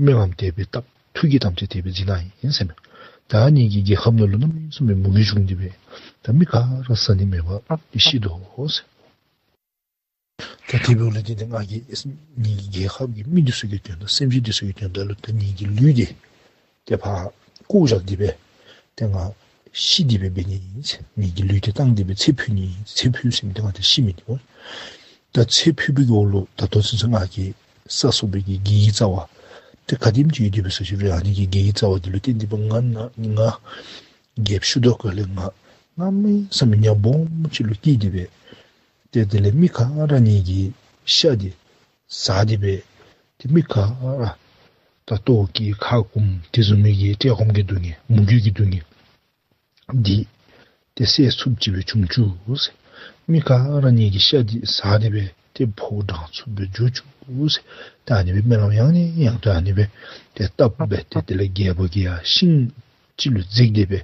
སྨོན་ལམ་དེ་སྦེ་བཏབ། ཐུགས་ཀྱི་དམ་བཅའ་དེ་སྦེ་བཞེས་གནང་ཡི་ཟེར་མས། ད་ངེ་གི་རྒྱལ་ཁབ་ནང་ལུ་གནམ་མེད་ས་མེད་མུ་གེ་བྱུང་སྟེ་སྦེ་ད་མི་ག་ར་བཟའ་ནི་མེད་པར་ཏེ་ཤི་དོ་ཟེར། ད་དེ་འབདཝ་ལས་ཏེ་ད་ང་གིས་ངེ་གི་རྒྱལ་ཁབ་ཀྱི་མི་འདི་ཚུ་གི་དོན་དག་སེམས་ཅན་འདི་ཚུ་གི་དོན་དག་ལུ་ད་ངེ་གི་ལུས་འདི་ཏེ་ཕར་བཀོ་བཞག་སྟེ་སྦེ་ཏེ་ང་ཤི་སྟེ་སྦེ་འབད་ནི་ཨིན་ཟེར། ངེ་གི་ལུས་འདི་བཏང་སྟེ་སྦེ་ཚེ་འཕོས་ནི་ཨིན། ཚེ་འཕོས་ཟེར་མི་འདི་ང་ཏེ་ཤི་མི་འདི་ཨོ། ད་ཚེ་འཕོས་པའི་གི་འོག་ལུ་ད་ལྟོ་ཚུན་ཚོད་ང་གིས་བསགས་བསགས་པའི་གི་དགེ་བའི་རྩ་བ་ཏེ་ག་དེམ་ཅིག་ཡོད་དེ་སྦེ་ཟེར་ཞུ་རུང་ཨ་ནི་གི་དགེ་བའི་རྩ་བ་འདི་ལུ་བརྟེན་ཏེ་སྦེ་ང་ན་ང་རྒྱལཔོ་ཤུ་དོ་ལ་གར་ལས་ང་གནམ་མེད་ས་མེད་ཉམ་སྦོམ་ཅིག་ལུ་སྐྱེས་ཏེ་སྦེ་ཏེ་དེ་ལས་མི་ག་ར་ངེ་གི་ཤ་འདི་ཟ་སྟེ་སྦེ་ཏེ་མི་ག་ར་ད་ལྟོཝ་བཀྱེས་ཁ་སྐོམ་དེ་བཟུམ་མའི་གི་བཀྲེས་སྐོམ་གྱི་སྡུག་བསྔལ་མུ་གེ་གི་སྡུག་བསྔལ་འདི་ཏེ་སེལ་ཚུགསཔ་ཅིག་སྦེ་བྱུང་བཅུག་ཟེར། མི་ག་ར་ངེ་གི་ཤ་འདི་ཟ་སྟེ་སྦེ་ཏེ་ཕོཝ་འགྲང་ཚུགསཔ་སྦེ་འགྱོ་བཅུག་ཟེར། ད་ཨ་ནི་སྦེ་སྨོན་ལམ་ཡང་ནས་ཡང་དུ་ཨ་ནི་སྦེ་ཏེ་བཏབ་སྦེ་ཏེ་དེ་ལས་རྒྱལ་པོ་གིས་ཡར་ཤིང་ཅིག་ལུ་འཛེགས་ཏེ་སྦེ་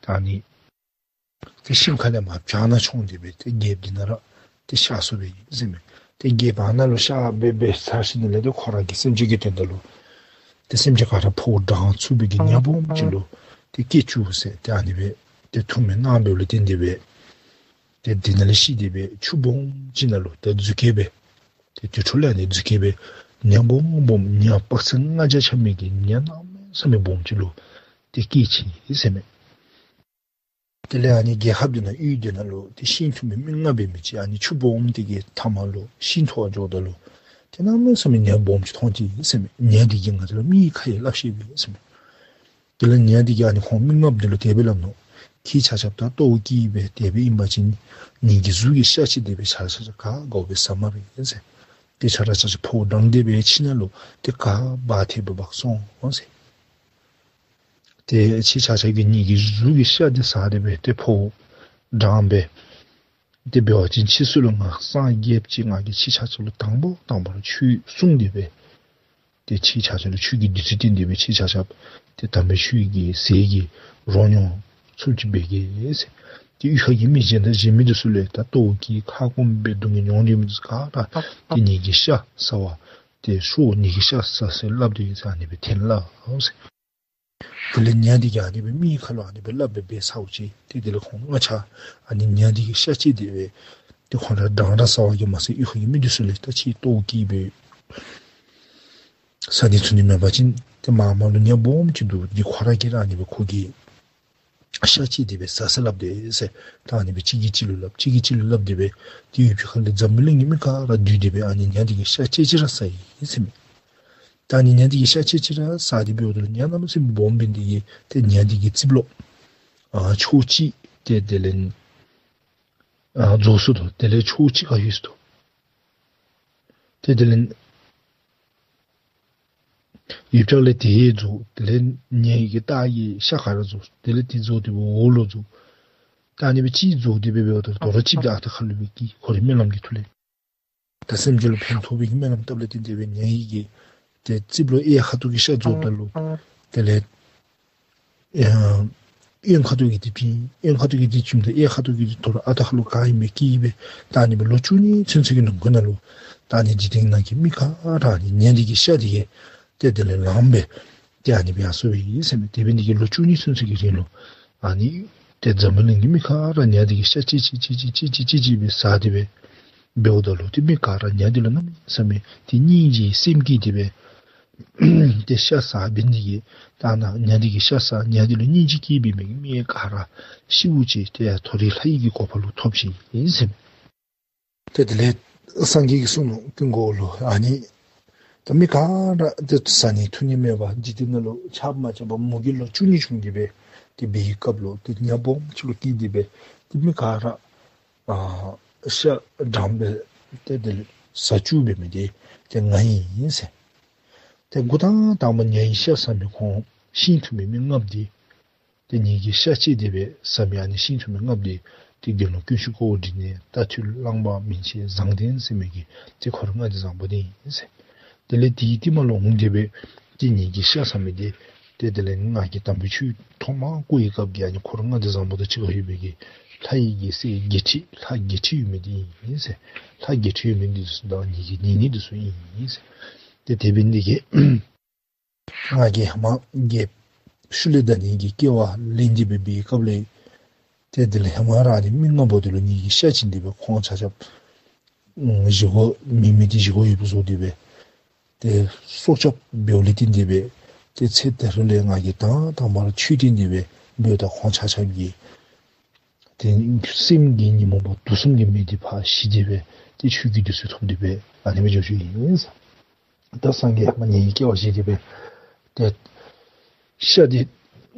ད་ཨ་ནི་ཏེ་ཤིང་ཁ་ལས་མར་བྱག་ནང་མཆོངས་ཏེ་སྦེ་ཏེ་རྒྱལཔོ་འདི་ནང་ར་ཏེ་གཤགས་སོ་སྦེ་ཨིན་ཟེར་མས། ཏེ་རྒྱལཔོ་ཨ་ནཱ་ལུ་གཤགས་སྦེ་སྦེ་ཚར་ཞིནམ་ལས་ཏེ་ཁོ་ར་གིས་སེམས་ཅན་གྱི་དོན་དག་ལུ་ཏེ་སེམས་ཅན་ག་ར་ཕོཝ་འགྲང་ཚུགས་པའི་གི་ཉམ་སྦོམ་ཅིག་ལུ་ཏེ་སྐྱེ་བཅུག་ཟེར་ཏེ་ཨ་ནི་སྦེ་ཏེ་ཐུགས་སྨོན་གནང་བའི་ལུ་བརྟེན་ཏེ་སྦེ་ཏེ་འདི་ནང་ལས་ཤི་སྟེ་སྦེ་ཆུ་སྦོམ་ཅིག་ནང་ལུ་ཏེ་རྫུས་སྐྱེས་སྦེ་ཏེ་དེ་འཕྲོ་ལས་ཨ་ནི་རྫུས་སྐྱེས་སྦེ་ཉ་སྦོམ་སྦོམ་ཉ་དཔག་ཚད་ལྔ་བརྒྱ་ཆགས་མི་གི་ཉ་གནམ་མེད་ས་མེད་སྦོམ་ཅིག་ལུ་ཏེ་སྐྱེས་ཅི་ཟེར་མས། དེ་ལས་ཨ་ནི་རྒྱལ་ཁབ་འདི་ནང་ཡུལ་འདི་ནང་ལུ་ཏེ་ཤིང་འཐུ་མི་མི་ལྔ་འབད་མི་ཅིག་ཨ་ནི་ཆུ་སྦོམ་འདི་གི་མཐའ་མ་ལུ་ཤིང་འཐུ་བར་འགྱོཝ་ད་ལུ་ཏེ་གནམ་མེད་ས་མེད་ཉ་སྦོམ་ཅིག་མཐོང་ཅི་ཟེར་མས། ཉ་འདི་གིས་ང་བཅས་ར་མི་ཁ་ཡང་སླབ་ཤེས་པས་ཟེར་མས། དེ་ལས་ཉ་འདི་གིས་ཨ་ནི་ཁོང་མི་ལྔ་པོ་འདི་ལུ་དེ་སྦེ་སླབ་ནུག། ཁྱེད་ཆ་ཁྱབ་ད་ལྟོཝ་བཀྱེས་སྦེ་དེ་སྦེ་ཨིན་པ་ཅིན་ངེ་གི་གཟུགས་ཀྱི་ཤ་ཅིག་དེ་སྦེ་ཆ་ཁྱབ་ག་དགོ་པས་ཟ་སྨ་རེ་ཟེར། ཏེ་ཆ་ར་ཆ་ཁྱབ་ཕོཝ་འགྲངས་ཏེ་སྦེ་ཕྱི་ནང་ལུ་ཏེ་ག་འབག་ཐལ་སྦེ་འབག་སོང་ཟེར། ཏེ་ཁྱེད་ཆ་ཁྱབ་ཀྱིས་ངེ་གི་གཟུགས་ཀྱི་ཤ་འདི་ཟ་སྟེ་སྦེ་ཏེ་ཕོཝ་འགྲངས་སྦེ་ཏེ་འབད་བ་ཅིན་ཕྱིས་སུ་ལུ་ང་སངས་རྒྱསཔ་ཅིག་ང་གིས་ཁྱེད་ཆ་ཁྱབ་ལུ་དང་པ་དང་པ་ར་ཆོས་གསུངས་ཏེ་སྦེ་ཏེ་ཁྱེད་ཆ་ཁྱབ་ལུ་ཆོས་ཀྱི་བདུད་རྩི་བསྟན་ཏེ་སྦེ་ཁྱེད་ཆ་ཁྱབ་ཏེ་དམ་པའི་ཆོས་ཀྱི་ཟས་ཀྱི་རོ་མྱོང་ཚུགསཔ་ཅིག་འབད་གེ་ཟེར། ཏེ་གཡུས་ཁ་གི་མི་གཞན་དང་གཞན་མི་འདི་ཚུ་ལས་ད་ལྟོཝ་བཀྱེས་ཁ་སྐོམ་སྦེ་སྡུག་བསྔལ་མྱོང་སྡོད་མི་འདི་ཚུ་ག་ར་ཏེ་ངེ་གི་ཤ་ཟ་བར་ཏེ་ཤོག། ངེ་གི་ཤ་ཟ་ཟེར་སླབ་སྟེ་ཡོད་ཟེར་ཨ་ནི་སྦེ་དྲན་ལགས་ཟེར། དེ་ལས་ཉ་འདི་གིས་ཨ་ནི་སྦེ་མི་ཁ་ལུ་ཨ་ནི་སྦེ་སླབ་སྦེ་འབད་ཚརཝ་ཅིག་ཏེ་དེ་ལས་ཁོང་ལྔ་ཆ་ཨ་ནི་ཉ་འདི་གི་ཤ་བཅད་དེ་སྦེ་ཏེ་ཁོང་ར་འགྲངས་ར་ཟ་བ་གིས་མ་ཚད་གཡུས་ཁ་གི་མི་འདི་ཚུ་ལས་ད་ཁྱེད་ལྟོཝ་བཀྱེས་སྦེ་ཟ་ནི་འཐུང་ནི་མེད་པ་ཅིན་ཏེ་མར་མར་ལུ་ཉ་སྦོམ་ཅིག་འདུག། འདི་ཁོ་ར་གིས་ར་ཨ་ནི་སྦེ་ཁོ་གི་ཤ་བཅད་དེ་སྦེ་ཟ་ཟེར་སླབ་དེས་ཟེར། ད་ཨ་ནི་སྦེ་གཅིག་གིས་གཅིག་ལུ་སླབ་གཅིག་གིས་གཅིག་ལུ་སླབ་སྟེ་སྦེ་ཏེ་ཡུལ་ཕྱོགས་ཁ་ལས་འཛམ་བུ་གླིང་གི་མི་ག་ར་འདུས་ཏེ་སྦེ་ཨ་ནི་ཉ་འདི་གི་ཤ་བཅད་ཅིག་ར་ཟ་ཡི་ཟེར་མས། ད་ཨ་ནི་ཉ་འདི་གི་ཤ་བཅད་ཅིག་ར་ཟ་སྟེ་འབདཝ་ད་ལུ་ཉ་གནམ་མེད་ས་མེད་སྦོམ་འབད་ནི་དེ་གིས་ཏེ་ཉ་འདི་གི་རྩིབ་ལོགས་ཨ་ཕྱོགས་གཅིག་ཏེ་དེ་ལས་ཨ་རྫོགས་སོ་ནུག། དེ་ལས་ཕྱོགས་གཅིག་ཁར་ལྷོད་སོ་ནུག། ཏེ་དེ་ལས་ཡུལ་ཕྱོགས་ལས་དེ་རྫོགས། དེ་ལས་ཉ་གི་སྟག་གི་ཤ་ཁར་ར་རྫོགས། དེ་ལས་དེ་རྫོགས་ཏེ་སྦེ་འོག་ལུ་རྫོགས། ད་ཨ་ནི་སྦེ་གཅིག་རྫོགས་ཏེ་སྦེ་འབདཝ་ད་ལུ་དོ་རུང་གཅིག་འདི་ཨ་རྟག་ཁ་ལུ་སྦེ་སྐྱེས། ཁོ་རའི་སྨོན་ལམ་གྱི་མཐུ་ལས། ད་སེམས་ཅན་ལུ་ཕན་ཐོགས་པའི་གི་སྨོན་ལམ་བཏབ་ལས་བརྟེན་ཏེ་སྦེ་ཉ་ཡི་གི་ཏེ་རྩིབ་ལོགས་གཡས་ཁ་ཐུག་གི་ཤ་རྫོགསཔ་ད་ལུ་དེ་ལས་ཨེ་གཡོན་ཁ་ཐུག་གི་འདི་བྱིན། གཡོན་ཁ་ཐུག་གི་འདི་བྱིནམ་ད་གཡས་ཁ་ཐུག་གི་འདི་དོ་རུང་ཨ་རྟག་ཁ་ལུ་ག་ཨིན་མི་སྐྱེས་སྦེ་ད་ཨ་ནི་སྦེ་ལོ་བཅུ་གཉིས་ཚུན་ཚོད་ཀྱི་ནང་འཁོད་ནང་ལུ་ད་ཨ་ནི་འཇིག་རྟེན་ནང་གི་མི་ག་ར་ཨ་ནི་ཉ་འདི་གི་ཤ་འདི་གིས་ཏེ་དེ་ལས་ལངམ་སྦེ་ཏེ་ཨ་ནི་སྦེ་ཡར་སོང་ཡི་ཟེར་མས། དེ་འབད་ནི་དེ་གིས་ལོ་བཅུ་གཉིས་ཚུན་ཚོད་ཀྱི་རིང་ལུ་ཨ་ནི་ཏེ་འཛམ་བུ་གླིང་གི་མི་ག་ར་ཉ་འདི་གི་ཤ་བཅད་བཅད་བཅད་བཅད་སྦེ་ཟ་སྟེ་སྦེ་འབདཝ་ད་ལུ་ཏེ་མི་ག་ར་ཉ་འདི་ལུ་གནམ་མེད་ས་མེད་ཏེ་སྙིང་རྗེའི་སེམས་སྐྱེས་ཏེ་སྦེ་ཏེ་ཤ་ཟ་འབད་ནི་དེ་གིས་ད་ནཱ་ཉ་འདི་གི་ཤ་ཟ་ཉ་འདི་ལུ་སྙིང་རྗེ་སྐྱེས་པའི་མི་མི་ག་ར་ཤིཝ་ཅིག་ཏེ་ཡར་མཐོ་རིས་ལྷ་ཡི་གི་གོ་འཕང་ལུ་ཐོབ་ཅི་ཨིན་ཟེར་མས། ཏེ་དེ་ལས་སངས་རྒྱས་ཀྱིས་གསུངས་ནུག། ཀུན་དགའ་བོ་ལུ་ཨ་ནི་ད་མི་ག་ར་ཏེ་ཟ་ནི་འཐུང་ནི་མེད་པར་འཇིག་རྟེན་ནང་ལུ་ཆརཔ་མ་རྐྱབ་པར་མུ་གེ་ལོ་བཅུ་གཉིས་བྱུང་སྟེ་སྦེ་ཏེ་འབད་བའི་སྐབས་ལུ་ཏེ་ཉ་སྦོམ་ཅིག་ལུ་སྐྱེས་ཏེ་སྦེ་ཏེ་མི་ག་ར་ཨ་ཤ་འགྲངས་སྦེ་ཏེ་དེ་ལས་ཟ་བཅུག་འབད་མི་འདི་ཏེ་ང་ཨིན་ཟེར། ཏེ་འགོ་དང་དང་པ་ཉ་ཡི་ཤ་ཟ་མི་ཁོང་ཤིང་འཐུ་མི་མི་ལྔཔོ་འདི་ཏེ་ངེ་གི་ཤ་བཅད་དེ་སྦེ་ཟ་མི་ཨ་ནི་ཤིང་འཐུ་མི་ལྔཔོ་འདི་ཏེ་དགེ་སློང་ཀུན་ཤེས་ཀོའུ་ཌི་ནི་རྟ་ཐུལ་གླང་པ་མན་ཆད་བཟང་ལྡན་ཟེར་མི་གི་ཏེ་འཁོར་ལྔ་སྡེ་བཟང་པོ་འདི་ཨིན་ཟེར། དེ་ལས་དེའི་རྟིང་མ་ལུ་འོང་སྟེ་སྦེ་ཏེ་ངེ་གི་ཤ་ཟ་མི་འདི་ཏེ་དེ་ལས་ང་གིས་དམ་པའི་ཆོས་ཐོག་མར་གོ་བའི་སྐབས་ཀྱི་ཨ་ནི་འཁོར་ལྔ་སྡེ་བཟང་པོ་དང་གཅིག་ཁར་ཡོད་པའི་གི་ལྷ་ཡི་གི་སྲས་བརྒྱད་ཁྲི་ལྷ་བརྒྱད་ཁྲི་ཡོད་མི་འདི་ཨིན་ཟེར། ལྷ་བརྒྱད་ཁྲི་ཡོད་མི་འདི་ཚུ་དང་ངེ་གི་ཉེ་གནས་འདི་ཚུ་ཨིན་ཟེར། ཏེ་དེ་འབད་ནི་དེ་གིས་ང་གིས་ཧེ་མ་རྒྱལཔོ་ཤུལ་ལས་བདའ་ནི་གི་སྐྱེ་བ་ལེན་ཏེ་སྦེ་འབད་བའི་སྐབས་ལས་ཏེ་དེ་ལས་ཧེ་མ་ར་ཨ་ནི་མི་ལྔ་པོ་དེ་ལུ་ངེ་གི་ཤ་བྱིན་ཏེ་སྦེ་ཁོང་ཆ་ཁྱབ་ཨམ་བཞེས་སྒོ་མེད་མི་འདི་བཞེས་སྒོ་ཡོདཔ་བཟོ་སྟེ་སྦེ་ཏེ་སྲོག་སྐྱབས་འབདཝ་ལས་བརྟེན་ཏེ་སྦེ་ཏེ་ཚེ་ད་རུང་ལས་ང་གིས་དང་དང་པ་ར་ཆོས་བསྟན་ཏེ་སྦེ་འབདཝ་ད་ཁོང་ཆ་ཁྱབ་ཀྱི་ཏེ་སེམས་ཀྱི་ཉོན་མོངས་པ་དུག་གསུམ་གྱི་མེ་འདི་ཕར་ཞི་སྟེ་སྦེ་ཏེ་ཆོས་ཀྱི་བདུད་རྩི་ཐོབ་སྟེ་སྦེ་ཨ་ནི་སྦེ་འགྱོ་འགྱོཝ་ཨིན་ཟེར། ད་སངས་རྒྱས་མ་ཉེ་བའི་སྐྱེ་བ་བཞེས་ཏེ་སྦེ་ཏེ་ཤ་འདི་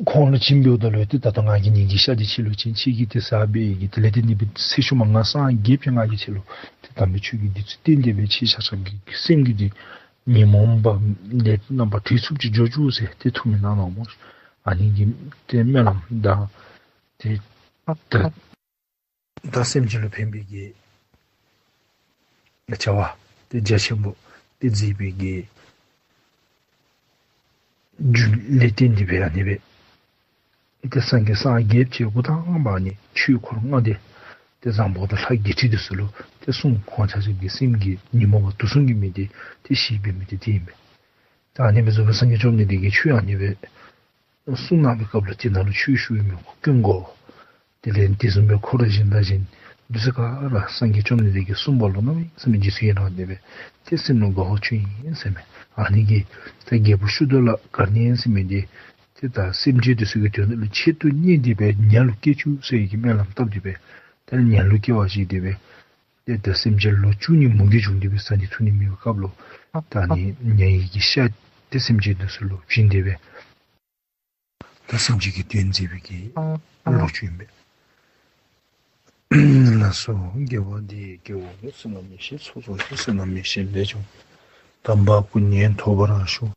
ཁོང་ལུ་བྱིན་འབདཝ་ད་ལུ་ཏེ་ད་ལྟོ་ང་གིས་ངེ་གི་ཤ་འདི་ཁྱེད་ལུ་བྱིན། ཁྱེད་ཀྱིས་ཏེ་ཟ་སྦེ་ཡི་གི་དེ་ལས་ཏེ་ནི་སྦེ་ཚེ་ཤུལ་མ་ང་སངས་རྒྱས་པའི་ང་གིས་ཁྱེད་ལུ་ཏེ་དམ་པའི་ཆོས་ཀྱི་བདུད་རྩི་བསྟན་ཏེ་སྦེ་ཁྱེད་ཆ་ཁྱབ་ཀྱི་སེམས་ཀྱི་འདི་ཉོན་མོངས་པ་ལས་རྣམ་པར་གྲོལ་ཚུགསཔ་ཅིག་འགྱོ་བཅུག་ཟེར་ཏེ་ཐུགས་སྨོན་གནང་གནངམ་མས། ཨ་ནི་གི་ཏེ་སྨོན་ལམ་དང་ཏེ་ད་ད་སེམས་ཅན་ལུ་ཕན་པའི་གི་བྱ་བ་ཏེ་རྒྱ་ཆེན་པོ་ཏེ་མཛད་པའི་གི་རྒྱུ་ལས་བརྟེན་ཏེ་སྦེ་ཨ་ནི་སྦེ་ཏེ་སངས་རྒྱས་སངས་རྒྱས་ཀྱི་འགོ་དང་པ་ནི་ཆོས་འཁོར་ལྔ་སྡེ་ཏེ་བཟང་པོ་དང་ལྷ་བརྒྱད་ཁྲི་འདི་ཚུ་ལུ་ཏེ་གསུངས། ཁོང་ཆ་ཁྱབ་ཀྱི་སེམས་ཀྱི་ཉོན་མོངས་པ་དུག་གསུམ་གྱི་མེ་འདི་ཏེ་ཞི་བའི་མེ་འདི་དེ་ཨིན་པས། ད་ཨ་ནི་སྦེ་བཟུམ་སྦེ་སངས་རྒྱས་བཅོམ་ལྡན་འདས་ཀྱིས་ཆོས་ཨ་ནི་སྦེ་གསུངས་གནང་བའི་སྐབས་ལུ་དེ་ནང་ལུ་ཆོས་ཞུ་བའི་མི་ཀུན་དགའ་བོ་དེ་ལས་དེ་བཟུམ་སྦེ་འཁོར་གཞན་དང་གཞན་འདི་ཚུ་ག་ར་སངས་རྒྱས་བཅོམ་ལྡན་འདས་ཀྱིས་གསུངས་པ་ལུ་གནམ་མེད་ས་མེད་རྗེས་སུ་ཡི་རངས་ཏེ་སྦེ་ཏེ་སེམས་ལུ་དགའ་བ་བྱུང་ཡི་ཟེར་མས། ཨ་ནི་གིས་ད་རྒྱལ་པོ་ཤུ་དོ་ལ་གར་ཎི་ཟེར་མི་འདི་ཏེ་ད་སེམས་ཅན་འདི་ཚུ་གི་དོན་དག་ལུ་ཆེད་དུ་གཉེར་ཏེ་སྦེ་ཉ་ལུ་སྐྱེ་བཅུག་ཟེར་བའི་གི་སྨོན་ལམ་བཏབ་སྟེ་སྦེ་ད་ཉ་ལུ་སྐྱེ་བ་བཞེས་ཏེ་སྦེ་ཏེ་ད་སེམས་ཅན་ལོ་བཅུ་གཉིས་མུ་གེ་བྱུང་སྟེ་སྦེ་ཟ་ནི་འཐུང་ནི་མེད་པའི་སྐབས་ལུ་ད་ཨ་ནི་ཉ་ཡི་གི་ཤ་ཏེ་སེམས་ཅན་འདི་ཚུ་ལུ་བྱིན་ཏེ་སྦེ་ད་སེམས་ཅན་གྱི་དོན་མཛད་པའི་གི་ལོ་རྒྱུས་ཨིན་པས། ལགས་སོ། དགེ་བ་འདི་ཡིས་སྐྱེ་བོ་ཀུན། བསོད་ནམས་ཡེ་ཤེས་ཚོགས་རྫོགས་ཤིང་། བསོད་ནམས་ཡེ་ཤེས་ལས་བྱུང་། དམ་པ་སྐུ་གཉིས་ཐོབ་པར་ཤོག།